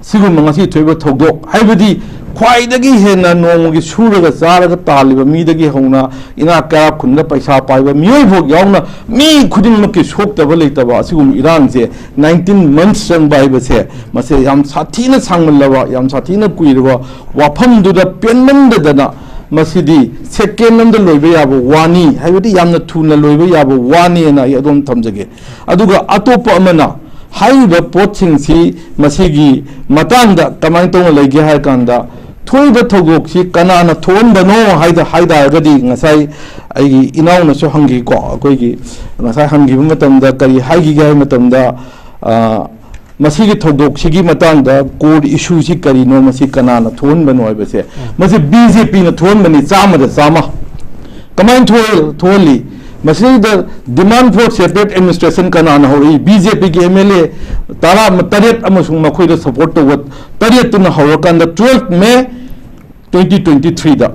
ꯁꯤꯒꯨꯝꯕ ꯉꯁꯤ ꯊꯣꯛꯏꯕ ꯊꯧꯗꯣꯛ, ꯍꯥꯏꯕꯗꯤ ꯈ꯭ꯋꯥꯏꯗꯒꯤ ꯍꯦꯟꯅ ꯅꯣꯡꯃꯒꯤ ꯁꯨꯔꯒ ꯆꯥꯔꯒ ꯇꯥꯜꯂꯤꯕ ꯃꯤꯗꯒꯤ ꯍꯧꯅ ꯏꯅꯥꯛ ꯀꯩꯔꯥꯛ ꯈꯨꯟꯗ ꯄꯩꯁꯥ ꯄꯥꯏꯕ ꯃꯤꯑꯣꯏ ꯐꯥꯎ ꯌꯥꯎꯅ ꯃꯤ ꯈꯨꯗꯤꯡꯃꯛꯀꯤ ꯁꯣꯛꯇꯕ ꯂꯩꯇꯕ ꯑꯁꯤꯒꯨꯝꯕ ꯏꯔꯥꯡꯁꯦ nineteen months ꯆꯪꯕ ꯍꯥꯏꯕꯁꯦ, ꯃꯁꯤ ꯌꯥꯝ ꯁꯥꯊꯤꯅ ꯁꯥꯡꯃꯜꯂꯕ, ꯌꯥꯝ ꯁꯥꯊꯤꯅ ꯀꯨꯏꯔꯕ ꯋꯥꯐꯝꯗꯨꯗ ꯄꯦꯟꯃꯟꯗꯗꯅ ꯃꯁꯤꯗꯤ second ꯑꯃꯗ ꯂꯣꯏꯕ ꯌꯥꯕ ꯋꯥꯅꯤ, ꯍꯥꯏꯕꯗꯤ ꯌꯥꯝꯅ ꯊꯨꯅ ꯂꯣꯏꯕ ꯌꯥꯕ ꯋꯥꯅꯤꯅ ꯑꯩ ꯑꯗꯣꯝ ꯊꯝꯖꯒꯦ꯫ ꯑꯗꯨꯒ ꯑꯇꯣꯞꯄ ꯑꯃꯅ, ꯍꯥꯏꯔꯤꯕ ꯄꯣꯠꯁꯤꯡꯁꯤ ꯃꯁꯤꯒꯤ ꯃꯇꯥꯡꯗ ꯀꯃꯥꯏꯅ ꯇꯧꯅ ꯂꯩꯒꯦ ꯍꯥꯏꯔ ꯀꯥꯟꯗ, ꯊꯣꯛꯏꯕ ꯊꯧꯗꯣꯛꯁꯤ ꯀꯅꯥꯅ ꯊꯣꯛꯍꯟꯕꯅꯣ ꯍꯥꯏꯗ ꯍꯥꯏ ꯇꯥꯔꯒꯗꯤ, ꯉꯁꯥꯏ ꯑꯩꯒꯤ ꯏꯅꯥꯎꯅꯁꯨ ꯍꯪꯈꯤꯀꯣ, ꯑꯩꯈꯣꯏꯒꯤ ꯉꯁꯥꯏ ꯍꯪꯈꯤꯕ ꯃꯇꯝꯗ ꯀꯔꯤ ꯍꯥꯏꯈꯤꯒꯦ ꯍꯥꯏꯕ ꯃꯇꯝꯗ, ꯑ, ꯃꯁꯤꯒꯤ ꯊꯧꯗꯣꯛꯁꯤꯒꯤ ꯃꯇꯥꯡꯗ core issue ꯁꯤ ꯀꯔꯤꯅꯣ, ꯃꯁꯤ ꯀꯅꯥꯅ ꯊꯣꯛꯍꯟꯕꯅꯣ ꯍꯥꯏꯕꯁꯦ, ꯃꯁꯤ ꯕꯤ ꯖꯦ ꯄꯤꯅ ꯊꯣꯛꯍꯟꯕꯅꯤ, ꯆꯥꯝꯃꯗ ꯆꯥꯝꯃ꯫ ꯀꯃꯥꯏꯅ ꯊꯣꯛꯍꯜ-, ꯊꯣꯛꯍꯜꯂꯤ? ꯃꯁꯤꯗ demand for separate administration ꯀꯅꯥꯅ ꯍꯧꯔꯛꯏ? ꯕꯤ ꯖꯦ ꯄꯤꯒꯤ ꯑꯦꯝ ꯑꯦꯜ ꯑꯦ ꯇꯔꯥ ꯇꯔꯦꯠ ꯑꯃꯁꯨꯡ ꯃꯈꯣꯏꯗ support ꯇꯧꯕ ꯇꯔꯦꯠꯇꯨꯅ ꯍꯧꯔꯀꯥꯟꯗ, twelve May twenty twenty-three ꯗ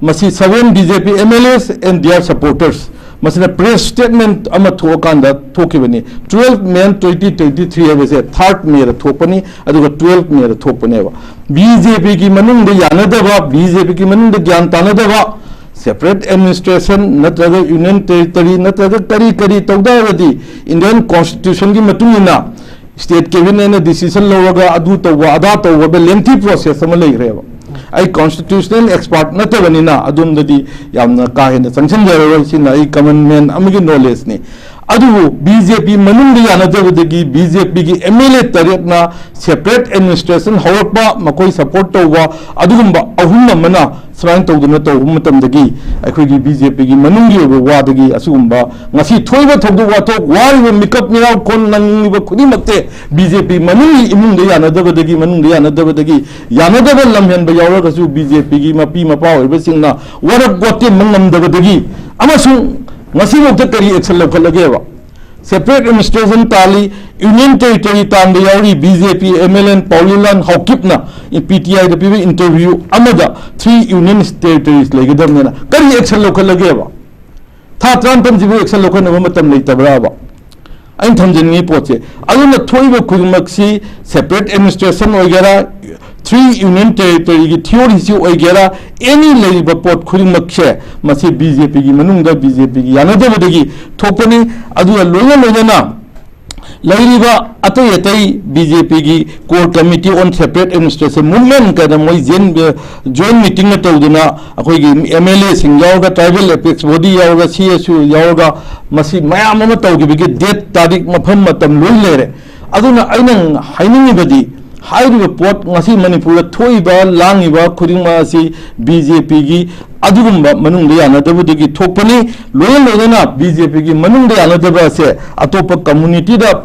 ꯃꯁꯤ seven B J P M L As and their supporters, ꯃꯁꯤꯅ press statement ꯑꯃ ꯊꯣꯛꯑꯀꯥꯟꯗ ꯊꯣꯛꯈꯤꯕꯅꯤ꯫ Twelve May twenty twenty-three ꯍꯥꯏꯕꯁꯦ third May ꯗ ꯊꯣꯛꯄꯅꯤ, ꯑꯗꯨꯒ twelve May ꯗ ꯊꯣꯛꯄꯅꯦꯕ꯫ B J P ꯒꯤ ꯃꯅꯨꯡꯗ ꯌꯥꯅꯗꯕ, B J P ꯒꯤ ꯃꯅꯨꯡꯗ ꯒ꯭ꯌꯥꯟ ꯇꯥꯅꯗꯕ, separate administration ꯅꯠꯇ꯭ꯔꯒ union territory ꯅꯠꯇ꯭ꯔꯒ ꯀꯔꯤ ꯀꯔꯤ ꯇꯧꯗ ꯍꯥꯏꯔꯗꯤ, Indian Constitution ꯒꯤ ꯃꯇꯨꯡ ꯏꯟꯅ state cabinet ꯅ decision ꯂꯧꯔꯒ ꯑꯗꯨ ꯇꯧꯕ ꯑꯗꯥ ꯇꯧꯕꯗ lengthy process ꯑꯃ ꯂꯩꯈ꯭ꯔꯦꯕ꯫ ꯑꯩ constitutional expert ꯅꯠꯇꯕꯅꯤꯅ ꯑꯗꯣꯝꯗꯗꯤ ꯌꯥꯝꯅ ꯀꯥ ꯍꯦꯟꯅ ꯆꯪꯁꯤꯟꯖꯔꯔꯣꯏ, ꯁꯤꯅ ꯑꯩ common man ꯑꯃꯒꯤ knowledge ꯅꯤ꯫ ꯑꯗꯨꯕꯨ B J P ꯃꯅꯨꯡꯗ ꯌꯥꯅꯗꯕꯗꯒꯤ B J P ꯒꯤ M L A ꯇꯔꯦꯠꯅ separate administration ꯍꯧꯔꯛꯄ, ꯃꯈꯣꯏ support ꯇꯧꯕ, ꯑꯗꯨꯒꯨꯝꯕ ꯑꯍꯨꯝ ꯑꯃꯅ ꯁꯨꯃꯥꯏꯅ ꯇꯧꯗꯅ ꯇꯧꯕ ꯃꯇꯝꯗꯒꯤ ꯑꯩꯈꯣꯏꯒꯤ B J P ꯒꯤ ꯃꯅꯨꯡꯒꯤ ꯑꯣꯏꯕ ꯋꯥꯗꯒꯤ ꯑꯁꯤꯒꯨꯝꯕ ꯉꯁꯤ ꯊꯣꯛꯏꯕ ꯊꯧꯗꯣꯛ ꯋꯥꯊꯣꯛ, ꯋꯥꯔꯤꯕ ꯃꯤꯀꯞ ꯃꯤꯔꯥꯎ ꯀꯣꯟ ꯅꯪꯉꯤꯕ ꯈꯨꯗꯤꯡꯃꯛꯇꯤ B J P ꯃꯅꯨꯡꯒꯤ ꯏꯃꯨꯡꯗ ꯌꯥꯅꯗꯕꯗꯒꯤ, ꯃꯅꯨꯡꯗ ꯌꯥꯅꯗꯕꯗꯒꯤ, ꯌꯥꯅꯗꯕ ꯂꯝꯍꯦꯟꯕ ꯌꯥꯎꯔꯒꯁꯨ B J P ꯒꯤ ꯃꯄꯤ ꯃꯄꯥ ꯑꯣꯏꯕꯁꯤꯡꯅ ꯋꯥꯔꯛ ꯋꯥꯇꯦꯝꯕ ꯉꯝꯗꯕꯗꯒꯤ, ꯑꯃꯁꯨꯡ ꯉꯁꯤꯐꯥꯎꯗ ꯀꯔꯤ action ꯂꯧꯈꯠꯂꯒꯦꯕ? Separate administration ꯇꯥꯜꯂꯤ, union territory ꯇꯥꯟꯕ ꯌꯥꯎꯔꯤ꯫ B J P M L A ꯄꯥꯎꯂꯤꯂꯥꯟ ꯍꯥꯎꯀꯤꯞꯅ P T I ꯗ ꯄꯤꯕ interview ꯑꯃꯗ three union territories ꯂꯩꯒꯗꯕꯅꯦꯅ ꯀꯔꯤ action ꯂꯧꯈꯠꯂꯒꯦꯕ? ꯊꯥ ꯇꯔꯥꯃꯥꯄꯟꯁꯤꯕꯨ action ꯂꯧꯈꯠꯅꯕ ꯃꯇꯝ ꯂꯩꯇꯕ꯭ꯔꯥꯕ? ꯑꯩꯅ ꯊꯝꯖꯅꯤꯡꯉꯤ ꯄꯣꯠꯁꯦ꯫ ꯑꯗꯨꯅ ꯊꯣꯛꯏꯕ ꯈꯨꯗꯤꯡꯃꯛꯁꯤ separate administration ꯑꯣꯏꯒꯦꯔꯥ, three union territory ꯒꯤ theory ꯁꯤ ꯑꯣꯏꯒꯦꯔꯥ, any ꯂꯩꯔꯤꯕ ꯄꯣꯠ ꯈꯨꯗꯤꯡꯃꯛꯁꯦ ꯃꯁꯤ B J P ꯒꯤ ꯃꯅꯨꯡꯗ B J P ꯒꯤ ꯌꯥꯅꯗꯕꯗꯒꯤ ꯊꯣꯛꯄꯅꯤ꯫ ꯑꯗꯨꯒ ꯂꯣꯏꯅ ꯂꯣꯏꯅꯅ ꯂꯩꯔꯤꯕ ꯑꯇꯩ ꯑꯇꯩ B J P ꯒꯤ Core Committee on Separate Administration Movement ꯀꯥꯏꯅ ꯃꯣꯏ joint, joint meeting ꯅ ꯇꯧꯗꯨꯅ ꯑꯩꯈꯣꯏꯒꯤ M L A ꯁꯤꯡ ꯌꯥꯎꯔꯒ, tribal apex body ꯌꯥꯎꯔꯒ, C S U ꯌꯥꯎꯔꯒ, ꯃꯁꯤ ꯃꯌꯥꯝ ꯑꯃ ꯇꯧꯈꯤꯕꯒꯤ date, ꯇꯥꯔꯤꯛ, ꯃꯐꯝ, ꯃꯇꯝ ꯂꯣꯏ ꯂꯩꯔꯦ꯫ ꯑꯗꯨꯅ ꯑꯩꯅ ꯍꯥꯏꯅꯤꯡꯉꯤꯕꯗꯤ, ꯍꯥꯏꯔꯤꯕ ꯄꯣꯠ, ꯉꯁꯤ ꯃꯅꯤꯄꯨꯔꯗ ꯊꯣꯛꯏꯕ, ꯂꯥꯡꯉꯤꯕ ꯈꯨꯗꯤꯡꯃꯛ ꯑꯁꯤ ꯕꯤ ꯖꯦ ꯄꯤꯒꯤ ꯑꯗꯨꯒꯨꯝꯕ ꯃꯅꯨꯡꯗ ꯌꯥꯅꯗꯕꯗꯒꯤ ꯊꯣꯛꯄꯅꯤ꯫ ꯂꯣꯏꯅ ꯂꯣꯏꯅꯅ ꯕꯤ ꯖꯦ ꯄꯤꯒꯤ ꯃꯅꯨꯡꯗ ꯌꯥꯅꯗꯕ ꯑꯁꯦ ꯑꯇꯣꯞꯄ ꯀꯝꯃꯨꯅꯤꯇꯤꯗ,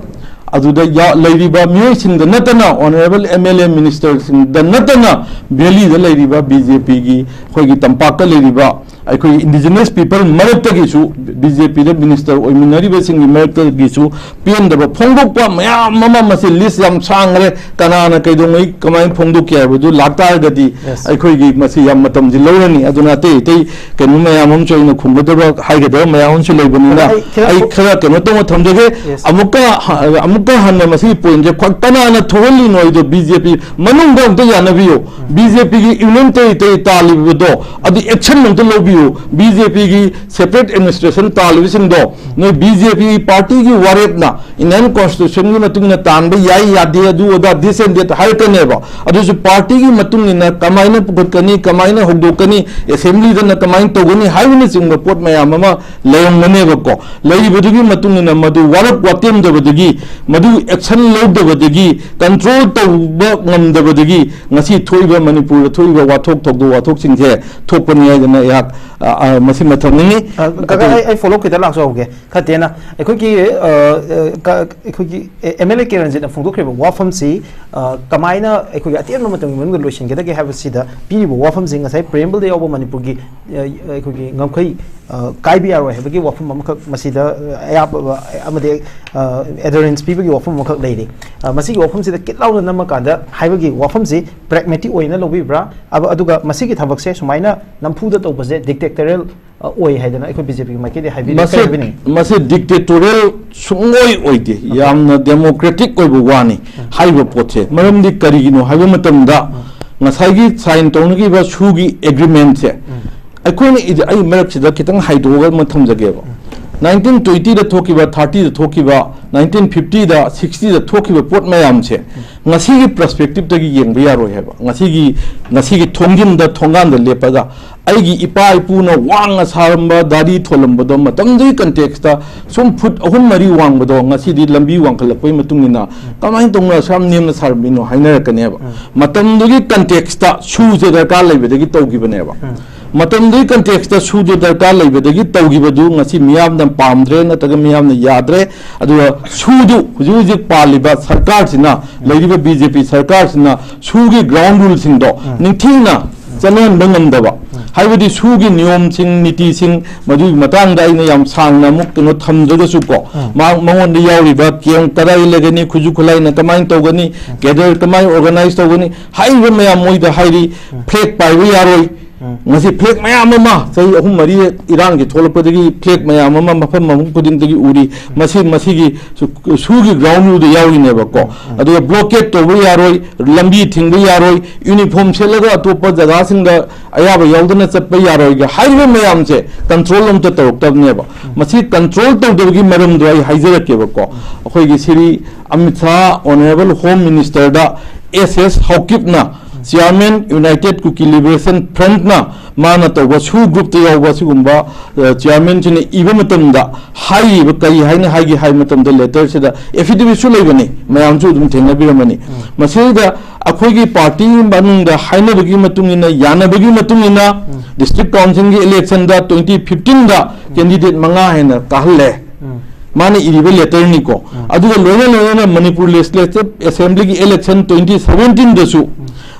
ꯑꯗꯨꯗ ꯌꯥ-, ꯂꯩꯔꯤꯕ ꯃꯤꯑꯣꯏꯁꯤꯡꯗ ꯅꯠꯇꯅ, ꯑꯣꯅꯔꯦꯕꯜ ꯑꯦꯝ ꯑꯦꯜ ꯑꯦ ꯃꯤꯅꯤꯁꯇꯔꯁꯤꯡꯗ ꯅꯠꯇꯅ, ꯚꯦꯂꯤꯗ ꯂꯩꯔꯤꯕ ꯕꯤ ꯖꯦ ꯄꯤꯒꯤ, ꯑꯩꯈꯣꯏꯒꯤ ꯇꯝꯄꯥꯛꯇ ꯂꯩꯔꯤꯕ ꯑꯩꯈꯣꯏ ꯏꯟꯗꯤꯖꯤꯅꯁ ꯄꯤꯄꯜ ꯃꯔꯛꯇꯒꯤꯁꯨ, ꯕꯤ ꯖꯦ ꯄꯤꯗ ꯃꯤꯅꯤꯁꯇꯔ ꯑꯣꯏꯃꯤꯟꯅꯔꯤꯕꯁꯤꯡꯒꯤ ꯃꯔꯛꯇꯒꯤꯁꯨ ꯄꯦꯟꯗꯕ ꯐꯣꯡꯗꯣꯛꯄ ꯃꯌꯥꯝ ꯑꯃ, ꯃꯁꯤ ꯂꯤꯁ ꯌꯥꯝ ꯁꯥꯡꯈ꯭ꯔꯦ, ꯀꯅꯥꯅ ꯀꯩꯗꯧꯉꯩ ꯀꯃꯥꯏꯅ ꯐꯣꯡꯗꯣꯛꯀꯦ ꯍꯥꯏꯕꯗꯨ ꯂꯥꯛꯇꯥꯔꯒꯗꯤ, yes, ꯑꯩꯈꯣꯏꯒꯤ ꯃꯁꯤ ꯌꯥꯝ ꯃꯇꯝꯁꯤ ꯂꯧꯔꯅꯤ꯫ ꯑꯗꯨꯅ ꯑꯇꯩ ꯑꯇꯩ ꯀꯩꯅꯣ ꯃꯌꯥꯝ ꯑꯃꯁꯨ ꯑꯩꯅ ꯈꯨꯝꯒꯗꯕ, ꯍꯥꯏꯒꯗꯕ ꯃꯌꯥꯝ ꯑꯃꯁꯨ ꯂꯩꯕꯅꯤꯅ, ꯑꯩ ꯈꯤꯇꯪ ꯑꯩ ꯈꯔ ꯀꯩꯅꯣ ꯇꯧꯅ ꯊꯝꯖꯒꯦ꯫ Yes. ꯑꯃꯨꯛꯀ ꯍ-, ꯑꯃꯨꯛꯀ ꯍꯟꯅ ꯃꯁꯤꯒꯤ ꯄꯣꯏꯟꯁꯦ ꯈ꯭ꯋꯥꯏ ꯀꯅꯥꯅ ꯊꯣꯛꯍꯜꯂꯤꯅꯣ ꯍꯥꯏꯗꯣ ꯕꯤ ꯖꯦ ꯄꯤ ꯃꯅꯨꯡꯗ ꯑꯝꯇ ꯌꯥꯅꯕꯤꯌꯨ꯫ ꯎꯝ꯫ ꯕꯤ ꯖꯦ ꯄꯤꯒꯤ ꯌꯨꯅꯤꯌꯟ ꯇꯦꯔꯤꯇꯣꯔꯤ ꯇꯥꯜꯂꯤꯕꯗꯣ ꯑꯗꯨ ꯑꯦꯛꯁꯟ ꯑꯝꯇ ꯂꯧꯕꯤꯌꯨ꯫ ꯕꯤ ꯖꯦ ꯄꯤꯒꯤ ꯁꯦꯄꯔꯦꯠ ꯑꯦꯗꯃꯤꯅꯤꯁꯇ꯭ꯔꯦꯁꯟ ꯇꯥꯜꯂꯤꯕꯁꯤꯡꯗꯣ ꯅꯣꯏ ꯕꯤ ꯖꯦ ꯄꯤ ꯄꯥꯔꯇꯤꯒꯤ ꯋꯥꯔꯦꯞꯅ, ꯏꯟꯗꯤꯌꯟ ꯀꯣꯟꯁꯇꯤꯇ꯭ꯌꯨꯁꯟꯒꯤ ꯃꯇꯨꯡ ꯏꯟꯅ ꯇꯥꯟꯕ ꯌꯥꯏ ꯌꯥꯗꯦ, ꯑꯗꯨ ꯑꯗꯥ this and that ꯍꯥꯏꯔꯛꯀꯅꯦꯕ꯫ ꯑꯗꯨꯁꯨ ꯄꯥꯔꯇꯤꯒꯤ ꯃꯇꯨꯡ ꯏꯟꯅ ꯀꯃꯥꯏꯅ ꯄꯨꯈꯠꯀꯅꯤ, ꯀꯃꯥꯏꯅ ꯍꯧꯗꯣꯛꯀꯅꯤ, ꯑꯦꯁꯦꯝꯕ꯭ꯂꯤꯗꯅ ꯀꯃꯥꯏꯅ ꯇꯧꯒꯅꯤ ꯍꯥꯏꯕꯅꯆꯤꯡꯕ ꯄꯣꯠ ꯃꯌꯥꯝ ꯑꯃ ꯂꯩꯔꯝꯒꯅꯦꯕꯀꯣ꯫ ꯂꯩꯔꯤꯕꯗꯨꯒꯤ ꯃꯇꯨꯡ ꯏꯟꯅ ꯃꯗꯨ ꯋꯥꯔꯛ ꯋꯥꯇꯦꯝꯗꯕꯗꯒꯤ, ꯃꯗꯨ ꯑꯦꯛꯁꯟ ꯂꯧꯗꯕꯗꯒꯤ, ꯀꯟꯇ꯭ꯔꯣꯜ ꯇꯧꯕ ꯉꯝꯗꯕꯗꯒꯤ ꯉꯁꯤ ꯊꯣꯛꯏꯕ ꯃꯅꯤꯄꯨꯔꯗ ꯊꯣꯛꯏꯕ ꯋꯥꯊꯣꯛ ꯊꯧꯗꯣꯛ ꯋꯥꯊꯣꯛꯁꯤꯡꯁꯦ ꯊꯣꯛꯄꯅꯤ ꯍꯥꯏꯗꯅ ꯑꯩꯍꯥꯛ, ꯑ, ꯑ, ꯃꯁꯤꯃ ꯊꯝꯅꯤꯡꯉꯤ꯫ ꯑ, ꯀꯀꯥ, ꯑꯗꯨ ꯑꯩ, ꯑꯩ ꯐꯣꯂꯣ ꯈꯤꯇꯪ ꯂꯥꯛꯆꯍꯧꯒꯦ꯫ ꯈꯔ ꯇꯦꯟꯅ, ꯑꯩꯈꯣꯏꯒꯤ, ꯑ, ꯑ, ꯀ-, ꯑꯩꯈꯣꯏꯒꯤ ꯑꯦ-, ꯑꯦꯝ ꯑꯦꯜ ꯑꯦ ꯀꯤꯔꯟꯖꯤꯠꯅ ꯐꯣꯡꯗꯣꯛꯈ꯭ꯔꯤꯕ ꯋꯥꯐꯝꯁꯤ, ꯑ, ꯀꯃꯥꯏꯅ ꯑꯩꯈꯣꯏꯒꯤ ꯑꯇꯦꯟꯕ ꯃꯇꯝꯒꯤ ꯃꯅꯨꯡꯗ ꯂꯣꯏꯁꯤꯟꯒꯗꯒꯦ ꯍꯥꯏꯕꯁꯤꯗ ꯄꯤꯔꯤꯕ ꯋꯥꯐꯝꯁꯤ ꯉꯁꯥꯏ ꯄ꯭ꯔꯤꯑꯦꯝꯕꯜꯗ ꯌꯥꯎꯕ ꯃꯅꯤꯄꯨꯔꯒꯤ, ꯑ, ꯑꯩꯈꯣꯏꯒꯤ ꯉꯝꯈꯩ, ꯑ, ꯀꯥꯏꯕ ꯌꯥꯔꯣꯏ ꯍꯥꯏꯕꯒꯤ ꯋꯥꯐꯝ ꯑꯃꯈꯛ ꯃꯁꯤꯗ, ꯑ, ꯑꯌꯥꯕ ꯑꯃꯗꯤ, ꯑ, ꯑꯦꯗꯔꯦꯟꯁ ꯄꯤꯕꯒꯤ ꯋꯥꯐꯝ ꯑꯃꯈꯛ ꯂꯩꯔꯤ꯫ ꯑ, ꯃꯁꯤꯒꯤ ꯋꯥꯐꯝꯁꯤꯗ ꯀꯤꯠ ꯂꯥꯎꯅ ꯅꯝꯃꯀꯥꯟꯗ ꯍꯥꯏꯕꯒꯤ ꯋꯥꯐꯝꯁꯤ ꯄ꯭ꯔꯦꯒꯃꯦꯇꯤꯛ ꯑꯣꯏꯅ ꯂꯧꯕꯤꯕ꯭ꯔꯥ? ꯑꯕ-, ꯑꯗꯨꯒ ꯃꯁꯤꯒꯤ ꯊꯕꯛꯁꯦ ꯁꯨꯃꯥꯏꯅ ꯅꯝꯐꯨꯗ ꯇꯧꯕꯁꯦ ꯗꯤꯛꯇꯦꯛꯇꯔꯦꯜ, ꯑ, ꯑꯣꯏ ꯍꯥꯏꯗꯅ ꯑꯩꯈꯣꯏ ꯕꯤ ꯖꯦ ꯄꯤꯒꯤ ꯃꯥꯏꯀꯩꯗꯒꯤ ꯍꯥꯏꯕꯤꯔꯤ-, ꯃꯁꯤ, ꯀꯔꯤ ꯍꯥꯏꯕꯤꯅꯤꯡꯉꯤ? ꯃꯁꯤ ꯗꯤꯛꯇꯦꯇꯣꯔꯤꯌꯦꯜ ꯁꯨꯡꯑꯣꯏ ꯑꯣꯏꯗꯦ꯫ ꯑꯣꯀꯦ꯫ ꯌꯥꯝꯅ ꯗꯦꯃꯣꯀ꯭ꯔꯦꯇꯤꯛ ꯑꯣꯏꯕ ꯋꯥꯅꯤ ꯎꯝ꯫ ꯍꯥꯏꯔꯤꯕ ꯄꯣꯠꯁꯦ꯫ ꯃꯔꯝꯗꯤ ꯀꯔꯤꯒꯤꯅꯣ ꯍꯥꯏꯕ ꯃꯇꯝꯗ, ꯎꯝ꯫ ꯉꯁꯥꯏꯒꯤ ꯁꯥꯏꯟ ꯇꯧꯅꯈꯤꯕ ꯁꯨꯒꯤ ꯑꯦꯒ꯭ꯔꯤꯃꯦꯟꯁꯦ, ꯎꯝ꯫ ꯑꯩꯈꯣꯏꯅ ꯏꯗꯤ-, ꯑꯩ ꯃꯔꯛꯁꯤꯗ ꯈꯤꯇꯪ ꯍꯥꯏꯗꯣꯛꯑꯒ ꯑꯃ ꯊꯝꯖꯒꯦꯕ꯫ ꯎꯝ꯫ ꯅꯥꯏꯟꯇꯤꯟ ꯇ꯭ꯋꯦꯟꯇꯤꯗ ꯊꯣꯛꯈꯤꯕ, ꯊꯥꯔꯇꯤꯗ ꯊꯣꯛꯈꯤꯕ, ꯅꯥꯏꯟꯇꯤꯟ ꯐꯤꯐꯇꯤꯗ, ꯁꯤꯛꯁꯇꯤꯗ ꯊꯣꯛꯈꯤꯕ ꯄꯣꯠ ꯃꯌꯥꯝꯁꯦ ꯉꯁꯤꯒꯤ ꯄꯔꯁꯄꯦꯛꯇꯤꯞꯇꯒꯤ ꯌꯦꯡꯕ ꯌꯥꯔꯣꯏ ꯍꯥꯏꯕ꯫ ꯉꯁꯤꯒꯤ, ꯉꯁꯤꯒꯤ ꯊꯣꯡꯖꯤꯟꯗ, ꯊꯣꯡꯒꯥꯟꯗ ꯂꯦꯞꯄꯒ ꯑꯩꯒꯤ ꯏꯄꯥ ꯏꯄꯨꯅ ꯋꯥꯡꯅ ꯁꯥꯔꯝꯕ ꯗꯥꯔꯤ ꯊꯣꯜꯂꯝꯕꯗꯣ, ꯃꯇꯝꯗꯨꯒꯤ ꯀꯟꯇꯦꯛꯁꯇ ꯁꯨꯝ ꯐꯨꯠ ꯑꯍꯨꯝ ꯃꯔꯤ ꯋꯥꯡꯕꯗꯣ ꯉꯁꯤꯗꯤ ꯂꯝꯕꯤ ꯋꯥꯡꯈꯠꯂꯛꯄꯒꯤ ꯃꯇꯨꯡ ꯏꯟꯅ ꯀꯃꯥꯏꯅ ꯇꯧꯅ ꯑꯁꯨꯛ ꯌꯥꯝ ꯅꯦꯝꯅ ꯁꯥꯔꯝꯃꯤꯅꯣ ꯍꯥꯏꯅꯔꯛꯀꯅꯦꯕ꯫ ꯃꯇꯝꯗꯨꯒꯤ ꯀꯟꯇꯦꯛꯁꯇ ꯁꯨꯁꯦ ꯗꯔꯀꯥꯔ ꯂꯩꯕꯗꯒꯤ ꯇꯧꯈꯤꯕꯅꯦꯕ꯫ ꯃꯇꯝꯗꯨꯒꯤ ꯀꯟꯇꯦꯛꯁꯇ ꯁꯨꯗꯨ ꯗꯔꯀꯥꯔ ꯂꯩꯕꯗꯒꯤ ꯇꯧꯈꯤꯕꯗꯨ ꯉꯁꯤ ꯃꯤꯌꯥꯝꯅ ꯄꯥꯝꯗ꯭ꯔꯦ, ꯅꯠꯇ꯭ꯔꯒ ꯃꯤꯌꯥꯝꯅ ꯌꯥꯗ꯭ꯔꯦ꯫ ꯑꯗꯨꯒ ꯁꯨꯗꯨ ꯍꯧꯖꯤꯛ ꯍꯧꯖꯤꯛ ꯄꯥꯜꯂꯤꯕ ꯁꯔꯀꯥꯔꯁꯤꯅ, ꯂꯩꯔꯤꯕ ꯕꯤ ꯖꯦ ꯄꯤ ꯁꯔꯀꯥꯔꯁꯤꯅ ꯁꯨꯒꯤ ꯒ꯭ꯔꯥꯎꯟ ꯔꯨꯜꯁꯤꯡꯗꯣ ꯅꯤꯡꯊꯤꯅ ꯆꯠꯅꯍꯟꯕ ꯉꯝꯗꯕ, ꯍꯥꯏꯕꯗꯤ ꯁꯨꯒꯤ ꯅꯤꯌꯣꯝꯁꯤꯡ, ꯅꯤꯇꯤꯁꯤꯡ, ꯃꯗꯨꯒꯤ ꯃꯇꯥꯡꯗ ꯑꯩꯅ ꯌꯥꯝ ꯁꯥꯡꯅ ꯑꯃꯨꯛ ꯀꯩꯅꯣ ꯊꯝꯗ꯭ꯔꯒꯁꯨ ꯀꯣ, ꯃꯥ-, ꯃꯉꯣꯟꯗ ꯌꯥꯎꯔꯤꯕ ꯀꯦꯝ ꯀꯗꯥꯏ ꯂꯩꯒꯅꯤ, ꯈꯨꯠꯁꯨ ꯈꯨꯠꯂꯥꯏꯅ ꯀꯃꯥꯏꯅ ꯇꯧꯒꯅꯤ, ꯀꯦꯗꯔ ꯀꯃꯥꯏꯅ ꯑꯣꯔꯒꯅꯥꯏꯖ ꯇꯧꯒꯅꯤ, ꯍꯥꯏꯔꯤꯕ ꯃꯌꯥꯝ ꯃꯣꯏꯗ ꯍꯥꯏꯔꯤ꯫ ꯐ꯭ꯂꯦꯛ ꯄꯥꯏꯕ ꯌꯥꯔꯣꯏ꯫ ꯉꯁꯤ ꯐ꯭ꯂꯦꯛ ꯃꯌꯥꯝ ꯑꯃ, ꯆꯍꯤ ꯑꯍꯨꯝ ꯃꯔꯤ ꯏꯔꯥꯡꯒꯤ ꯊꯣꯛꯂꯛꯄꯗꯒꯤ ꯐ꯭ꯂꯦꯛ ꯃꯌꯥꯝ ꯑꯃ ꯃꯐꯝ ꯃꯐꯝ ꯈꯨꯗꯤꯡꯗꯒꯤ ꯎꯔꯤ꯫ ꯃꯁꯤ, ꯃꯁꯤꯒꯤ ꯁꯨ-, ꯁꯨꯒꯤ ꯒ꯭ꯔꯥꯎꯟ ꯔꯨꯜꯗ ꯌꯥꯎꯔꯤꯅꯦꯕꯀꯣ꯫ ꯑꯗꯨꯒ ꯕ꯭ꯂꯣꯀꯦꯠ ꯇꯧꯕ ꯌꯥꯔꯣꯏ, ꯂꯝꯕꯤ ꯊꯤꯡꯕ ꯌꯥꯔꯣꯏ, ꯌꯨꯅꯤꯐꯣꯔꯝ ꯁꯦꯠꯂꯒ ꯑꯇꯣꯞꯄ ꯖꯒꯥꯁꯤꯡꯗ ꯑꯌꯥꯕ ꯌꯥꯎꯗꯅ ꯆꯠꯄ ꯌꯥꯔꯣꯏꯒ ꯍꯥꯏꯔꯤꯕ ꯃꯌꯥꯝꯁꯦ ꯀꯟꯇ꯭ꯔꯣꯜ ꯑꯝꯇ ꯇꯧꯔꯛꯇꯕꯅꯦꯕ꯫ ꯃꯁꯤ ꯀꯟꯇ꯭ꯔꯣꯜ ꯇꯧꯗꯕꯒꯤ ꯃꯔꯝꯗꯣ ꯑꯩ ꯍꯥꯏꯖꯔꯛꯀꯦꯕꯀꯣ꯫ ꯑꯩꯈꯣꯏꯒꯤ ꯁꯤꯔꯤ ꯑꯃꯤꯠ ꯁꯥꯍ, ꯑꯣꯅꯔꯦꯕꯜ ꯍꯣꯝ ꯃꯤꯅꯤꯁꯇꯔꯗ ꯑꯦꯁ ꯑꯦꯁ ꯍꯧꯀꯤꯞꯅ, ꯆꯤꯌꯥꯔꯃꯦꯟ ꯌꯨꯅꯥꯏꯇꯦꯗ ꯀꯨꯀꯤ ꯂꯤꯕꯔꯦꯁꯟ ꯐ꯭ꯔꯟꯠꯅ ꯃꯥꯅ ꯇꯧꯕ ꯁꯨ ꯒ꯭ꯔꯨꯞꯇ ꯌꯥꯎꯕ ꯁꯤꯒꯨꯝꯕ, ꯑ, ꯆꯤꯌꯥꯔꯃꯦꯟꯁꯤꯅ ꯏꯕ ꯃꯇꯝꯗ ꯍꯥꯏꯔꯤꯕ ꯀꯔꯤ ꯍꯥꯏꯅ ꯍꯥꯏꯒꯦ ꯍꯥꯏꯕ ꯃꯇꯝꯗ ꯂꯦꯇꯔꯁꯤꯗ ꯑꯦꯐꯤꯗꯦꯕꯤꯠꯁꯨ ꯂꯩꯕꯅꯤ, ꯃꯌꯥꯝꯁꯨ ꯑꯗꯨꯝ ꯊꯦꯡꯅꯕꯤꯔꯝꯃꯅꯤ꯫ ꯃꯁꯤꯗ ꯑꯩꯈꯣꯏꯒꯤ ꯄꯥꯔꯇꯤ ꯃꯅꯨꯡꯗ ꯍꯥꯏꯅꯕꯒꯤ ꯃꯇꯨꯡ ꯏꯟꯅ, ꯌꯥꯅꯕꯒꯤ ꯃꯇꯨꯡ ꯏꯟꯅ ꯗꯤꯁꯇ꯭ꯔꯤꯛ ꯀꯥꯎꯟꯁꯤꯜꯒꯤ ꯏꯂꯦꯛꯁꯟꯗ ꯇ꯭ꯋꯦꯟꯇꯤ ꯐꯤꯐꯇꯤꯟꯗ ꯀꯦꯟꯗꯤꯗꯦꯠ ꯃꯉꯥ ꯍꯦꯟꯅ ꯀꯥꯍꯜꯂꯦ꯫ ꯃꯥꯅ ꯏꯔꯤꯕ ꯂꯦꯇꯔꯅꯤꯀꯣ꯫ ꯑꯗꯨꯒ ꯂꯣꯏꯅ ꯂꯣꯏꯅꯅ ꯃꯅꯤꯄꯨꯔ ꯂꯦꯖꯤꯁꯂꯦꯇꯤꯚ ꯑꯦꯁꯦꯝꯕ꯭ꯂꯤꯒꯤ ꯏꯂꯦꯛꯁꯟ ꯇ꯭ꯋꯦꯟꯇꯤ ꯁꯚꯦꯟꯇꯤꯟꯗꯁꯨ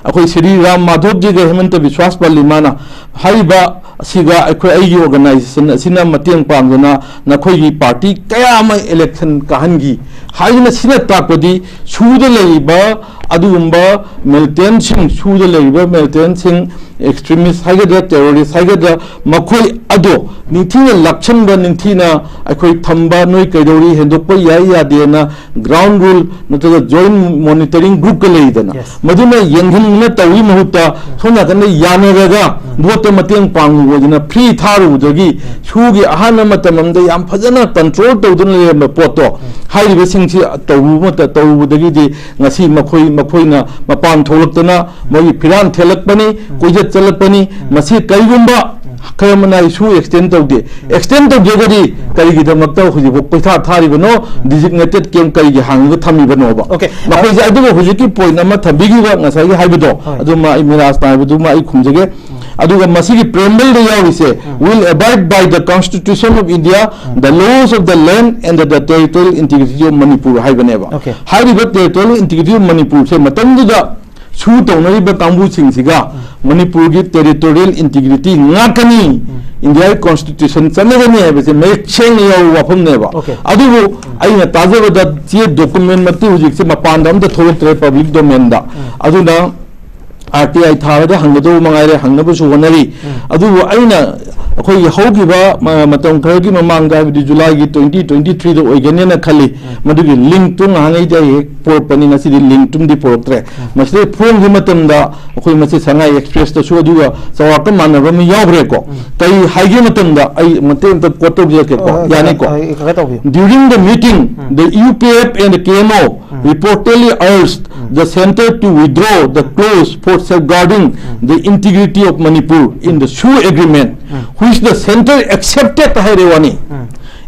ꯑꯩꯈꯣꯏ ꯁ꯭ꯔꯤ ꯔꯥꯝ ꯃꯥꯙꯣꯞꯖꯤꯒ ꯍꯦꯃꯟꯇ ꯕꯤꯁ꯭ꯋꯥꯁ ꯄꯜꯂꯤ ꯃꯥꯅ ꯍꯥꯏꯔꯤꯕ ꯑꯁꯤꯒ ꯑꯩꯈꯣꯏ, ꯑꯩꯒꯤ ꯑꯣꯔꯒꯅꯥꯏꯖꯦꯁꯟ ꯑꯁꯤꯅ ꯃꯇꯦꯡ ꯄꯥꯡꯗꯨꯅ ꯅꯈꯣꯏꯒꯤ ꯄꯥꯔꯇꯤ ꯀꯌꯥ ꯑꯃ ꯏꯂꯦꯛꯁꯟ ꯀꯥꯍꯟꯈꯤ ꯍꯥꯏꯗꯨꯅ, ꯁꯤꯅ ꯇꯥꯛꯄꯗꯤ ꯁꯨꯗ ꯂꯩꯔꯤꯕ ꯑꯗꯨꯒꯨꯝꯕ ꯃꯤꯂꯤꯇꯦꯟꯠꯁꯤꯡ, ꯁꯨꯗ ꯂꯩꯔꯤꯕ ꯃꯤꯂꯤꯇꯦꯟꯠꯁꯤꯡ, ꯑꯦꯛꯁꯇ꯭ꯔꯤꯃꯤꯁ ꯍꯥꯏꯒꯗ꯭ꯔꯥ, ꯇꯦꯔꯣꯔꯤꯁ ꯍꯥꯏꯒꯗ꯭ꯔꯥ, ꯃꯈꯣꯏ ꯑꯗꯣ ꯅꯤꯡꯊꯤꯅ ꯂꯥꯛꯁꯟꯕ, ꯅꯤꯡꯊꯤꯅ ꯑꯩꯈꯣꯏ ꯊꯝꯕ, ꯅꯣꯏ ꯀꯩꯗꯧꯔꯤ, ꯍꯦꯟꯗꯣꯛꯄ ꯌꯥꯏ ꯌꯥꯗꯦꯅ ꯒ꯭ꯔꯥꯎꯟ ꯔꯨꯜ ꯅꯠꯇ꯭ꯔꯒ ꯖꯣꯏꯟꯠ ꯃꯣꯅꯤꯇꯔꯤꯡ ꯒ꯭ꯔꯨꯞꯀ ꯂꯩꯗꯅ, Yes. ꯃꯗꯨꯅ ꯌꯦꯡꯁꯤꯟ ꯅ ꯇꯧꯕꯒꯤ ꯃꯍꯨꯠꯇ ꯁꯣꯝ ꯅꯥꯀꯟꯗ ꯌꯥꯅꯔꯒ ꯚꯣꯠꯇ ꯃꯇꯦꯡ ꯄꯥꯡꯉꯨ ꯑꯣꯏꯗꯅ ꯐ꯭ꯔꯤ ꯊꯥꯔꯨꯕꯗꯒꯤ ꯁꯨꯒꯤ ꯑꯍꯥꯟꯕ ꯃꯇꯝ ꯑꯃꯗ ꯌꯥꯝ ꯐꯖꯅ ꯀꯟꯇ꯭ꯔꯣꯜ ꯇꯧꯗꯨꯅ ꯂꯩꯔꯝꯕ ꯄꯣꯠꯇꯣ ꯍꯥꯏꯔꯤꯕꯁꯤꯡꯁꯤ ꯇꯧꯔꯨꯕ ꯃꯇ-, ꯇꯧꯔꯨꯕꯗꯒꯤꯗꯤ ꯉꯁꯤ ꯃꯈꯣꯏ, ꯃꯈꯣꯏꯅ ꯃꯄꯥꯟ ꯊꯣꯛꯂꯛꯇꯅ ꯃꯣꯏꯒꯤ ꯐꯤꯔꯥꯟ ꯊꯦꯜꯂꯛꯄꯅꯤ, ꯀꯣꯏꯆꯠ ꯆꯠꯂꯛꯄꯅꯤ꯫ ꯃꯁꯤ ꯀꯔꯤꯒꯨꯝꯕ ꯈꯔ ꯑꯃꯅ ꯏꯁꯨ ꯑꯦꯛꯁꯇꯦꯟ ꯇꯧꯗꯦ꯫ ꯑꯦꯛꯁꯇꯦꯟ ꯇꯧꯗ꯭ꯔꯒꯗꯤ ꯀꯔꯤꯒꯤꯗꯃꯛꯇ ꯍꯧꯖꯤꯛꯐꯥꯎ ꯄꯩꯁꯥ ꯊꯥꯔꯤꯕꯅꯣ? ꯗꯤꯖꯤꯒꯅꯦꯇꯦꯠ ꯀꯦꯝ ꯀꯔꯤꯒꯤ ꯍꯥꯡꯉꯒ ꯊꯝꯃꯤꯕꯅꯣꯕ? Okay. ꯃꯈꯣꯏꯁꯦ ꯑꯗꯨꯒ ꯍꯧꯖꯤꯛꯀꯤ ꯄꯣꯏꯟ ꯑꯃ ꯊꯝꯕꯤꯈꯤꯕ ꯉꯁꯥꯏꯒꯤ ꯍꯥꯏꯕꯗꯣ, ꯍꯣꯏ. ꯑꯗꯨꯃ ꯑꯩ ꯃꯤꯔꯥꯖꯅ ꯍꯥꯏꯕꯗꯨꯃ ꯑꯩ ꯈꯨꯝꯖꯒꯦ꯫ ꯑꯗꯨꯒ ꯃꯁꯤꯒꯤ ꯄ꯭ꯔꯦꯝꯕꯜꯗ ꯌꯥꯎꯔꯤꯁꯦ, "Will abide by the Constitution of India, the laws of the land and the territorial integrity of Manipur" ꯍꯥꯏꯕꯅꯦꯕ꯫ Okay. ꯍꯥꯏꯔꯤꯕ ꯇꯦꯔꯤꯇꯣꯔꯤꯌꯦꯜ ꯏꯟꯇꯤꯒ꯭ꯔꯤꯇꯤ ꯑꯣꯐ ꯃꯅꯤꯄꯨꯔꯁꯦ ꯃꯇꯝꯗꯨꯗ ꯁꯨ ꯇꯧꯅꯔꯤꯕ ꯀꯥꯡꯕꯨꯁꯤꯡꯁꯤꯒ ꯃꯅꯤꯄꯨꯔꯒꯤ ꯇꯦꯔꯤꯇꯣꯔꯤꯌꯦꯜ ꯏꯟꯇꯤꯒ꯭ꯔꯤꯇꯤ ꯉꯥꯛꯀꯅꯤ, ꯏꯟꯗꯤꯌꯥꯒꯤ ꯀꯣꯟꯁꯇꯤꯇ꯭ꯌꯨꯁꯟ ꯆꯠꯅꯒꯅꯤ ꯍꯥꯏꯕꯁꯦ ꯃꯌꯦꯛ ꯁꯦꯡꯅ ꯌꯥꯎꯕ ꯋꯥꯐꯝꯅꯦꯕ꯫ Okay. ꯑꯗꯨꯕꯨ ꯑꯩꯅ ꯇꯥꯖꯕꯗ ꯆꯦ ꯗꯣꯀꯨꯃꯦꯟꯃꯛꯇꯤ ꯍꯧꯖꯤꯛꯁꯦ ꯃꯄꯥꯟꯗ ꯑꯝꯇ ꯊꯣꯛꯂꯛꯇ꯭ꯔꯦ ꯄꯕ꯭ꯂꯤꯛ ꯗꯣꯃꯦꯟꯗ꯫ ꯑꯗꯨꯅ ꯑꯥꯔ ꯇꯤ ꯑꯥꯏ ꯊꯥꯔꯒ ꯍꯪꯒꯗꯧꯕ ꯃꯉꯥꯏꯔꯦ, ꯍꯪꯅꯕꯁꯨ ꯍꯣꯠꯅꯔꯤ꯫ ꯑꯗꯨꯕꯨ ꯑꯩꯅ ꯑꯩꯈꯣꯏꯒꯤ ꯍꯧꯈꯤꯕ ꯃ-, ꯃꯇꯝ ꯈꯔꯒꯤ ꯃꯃꯥꯡꯗ, ꯍꯥꯏꯕꯗꯤ ꯖꯨꯂꯥꯏꯒꯤ ꯇ꯭ꯋꯦꯟꯇꯤ ꯇ꯭ꯋꯦꯟꯇꯤ ꯊ꯭ꯔꯤꯗ ꯑꯣꯏꯒꯅꯦꯅ ꯈꯜꯂꯤ, ꯃꯗꯨꯒꯤ ꯂꯤꯡꯛꯇꯨ ꯉꯍꯥꯟꯉꯩꯗꯤ ꯑꯩ ꯍꯦꯛ ꯄꯣꯔꯛꯄꯅꯤ, ꯉꯁꯤꯗꯤ ꯂꯤꯡꯛꯇꯨꯝꯗꯤ ꯄꯣꯔꯛꯇ꯭ꯔꯦ꯫ ꯃꯁꯤꯗ ꯐꯣꯡꯈꯤꯕ ꯃꯇꯝꯗ ꯑꯩꯈꯣꯏ ꯃꯁꯤ ꯁꯉꯥꯏ ꯑꯦꯛꯁꯄ꯭ꯔꯦꯁꯇꯁꯨ ꯑꯗꯨꯒ ꯆꯥꯎꯔꯥꯛꯄ ꯃꯥꯟꯅꯕ ꯑꯃ ꯌꯥꯎꯈ꯭ꯔꯦꯀꯣ꯫ ꯀꯔꯤ ꯍꯥꯏꯒꯦ ꯃꯇꯝꯗ ꯑꯩ ꯃꯇꯦꯛ ꯑꯝꯇ ꯀꯣꯠ ꯇꯧꯖꯔꯛꯀꯦꯀꯣ, ꯍꯣꯏ, ꯍꯣꯏ, ꯌꯥꯅꯤꯀꯣ? ꯍꯣꯏ, ꯈꯔ ꯇꯧꯕꯤꯌꯨ꯫ During the meeting, the U P F and the K M O reportedly urged the center to withdraw the clause for safeguarding the integrity of Manipur in the Shu agreement, which the center accepted ꯍꯥꯏꯔꯦ ꯋꯥꯅꯤ,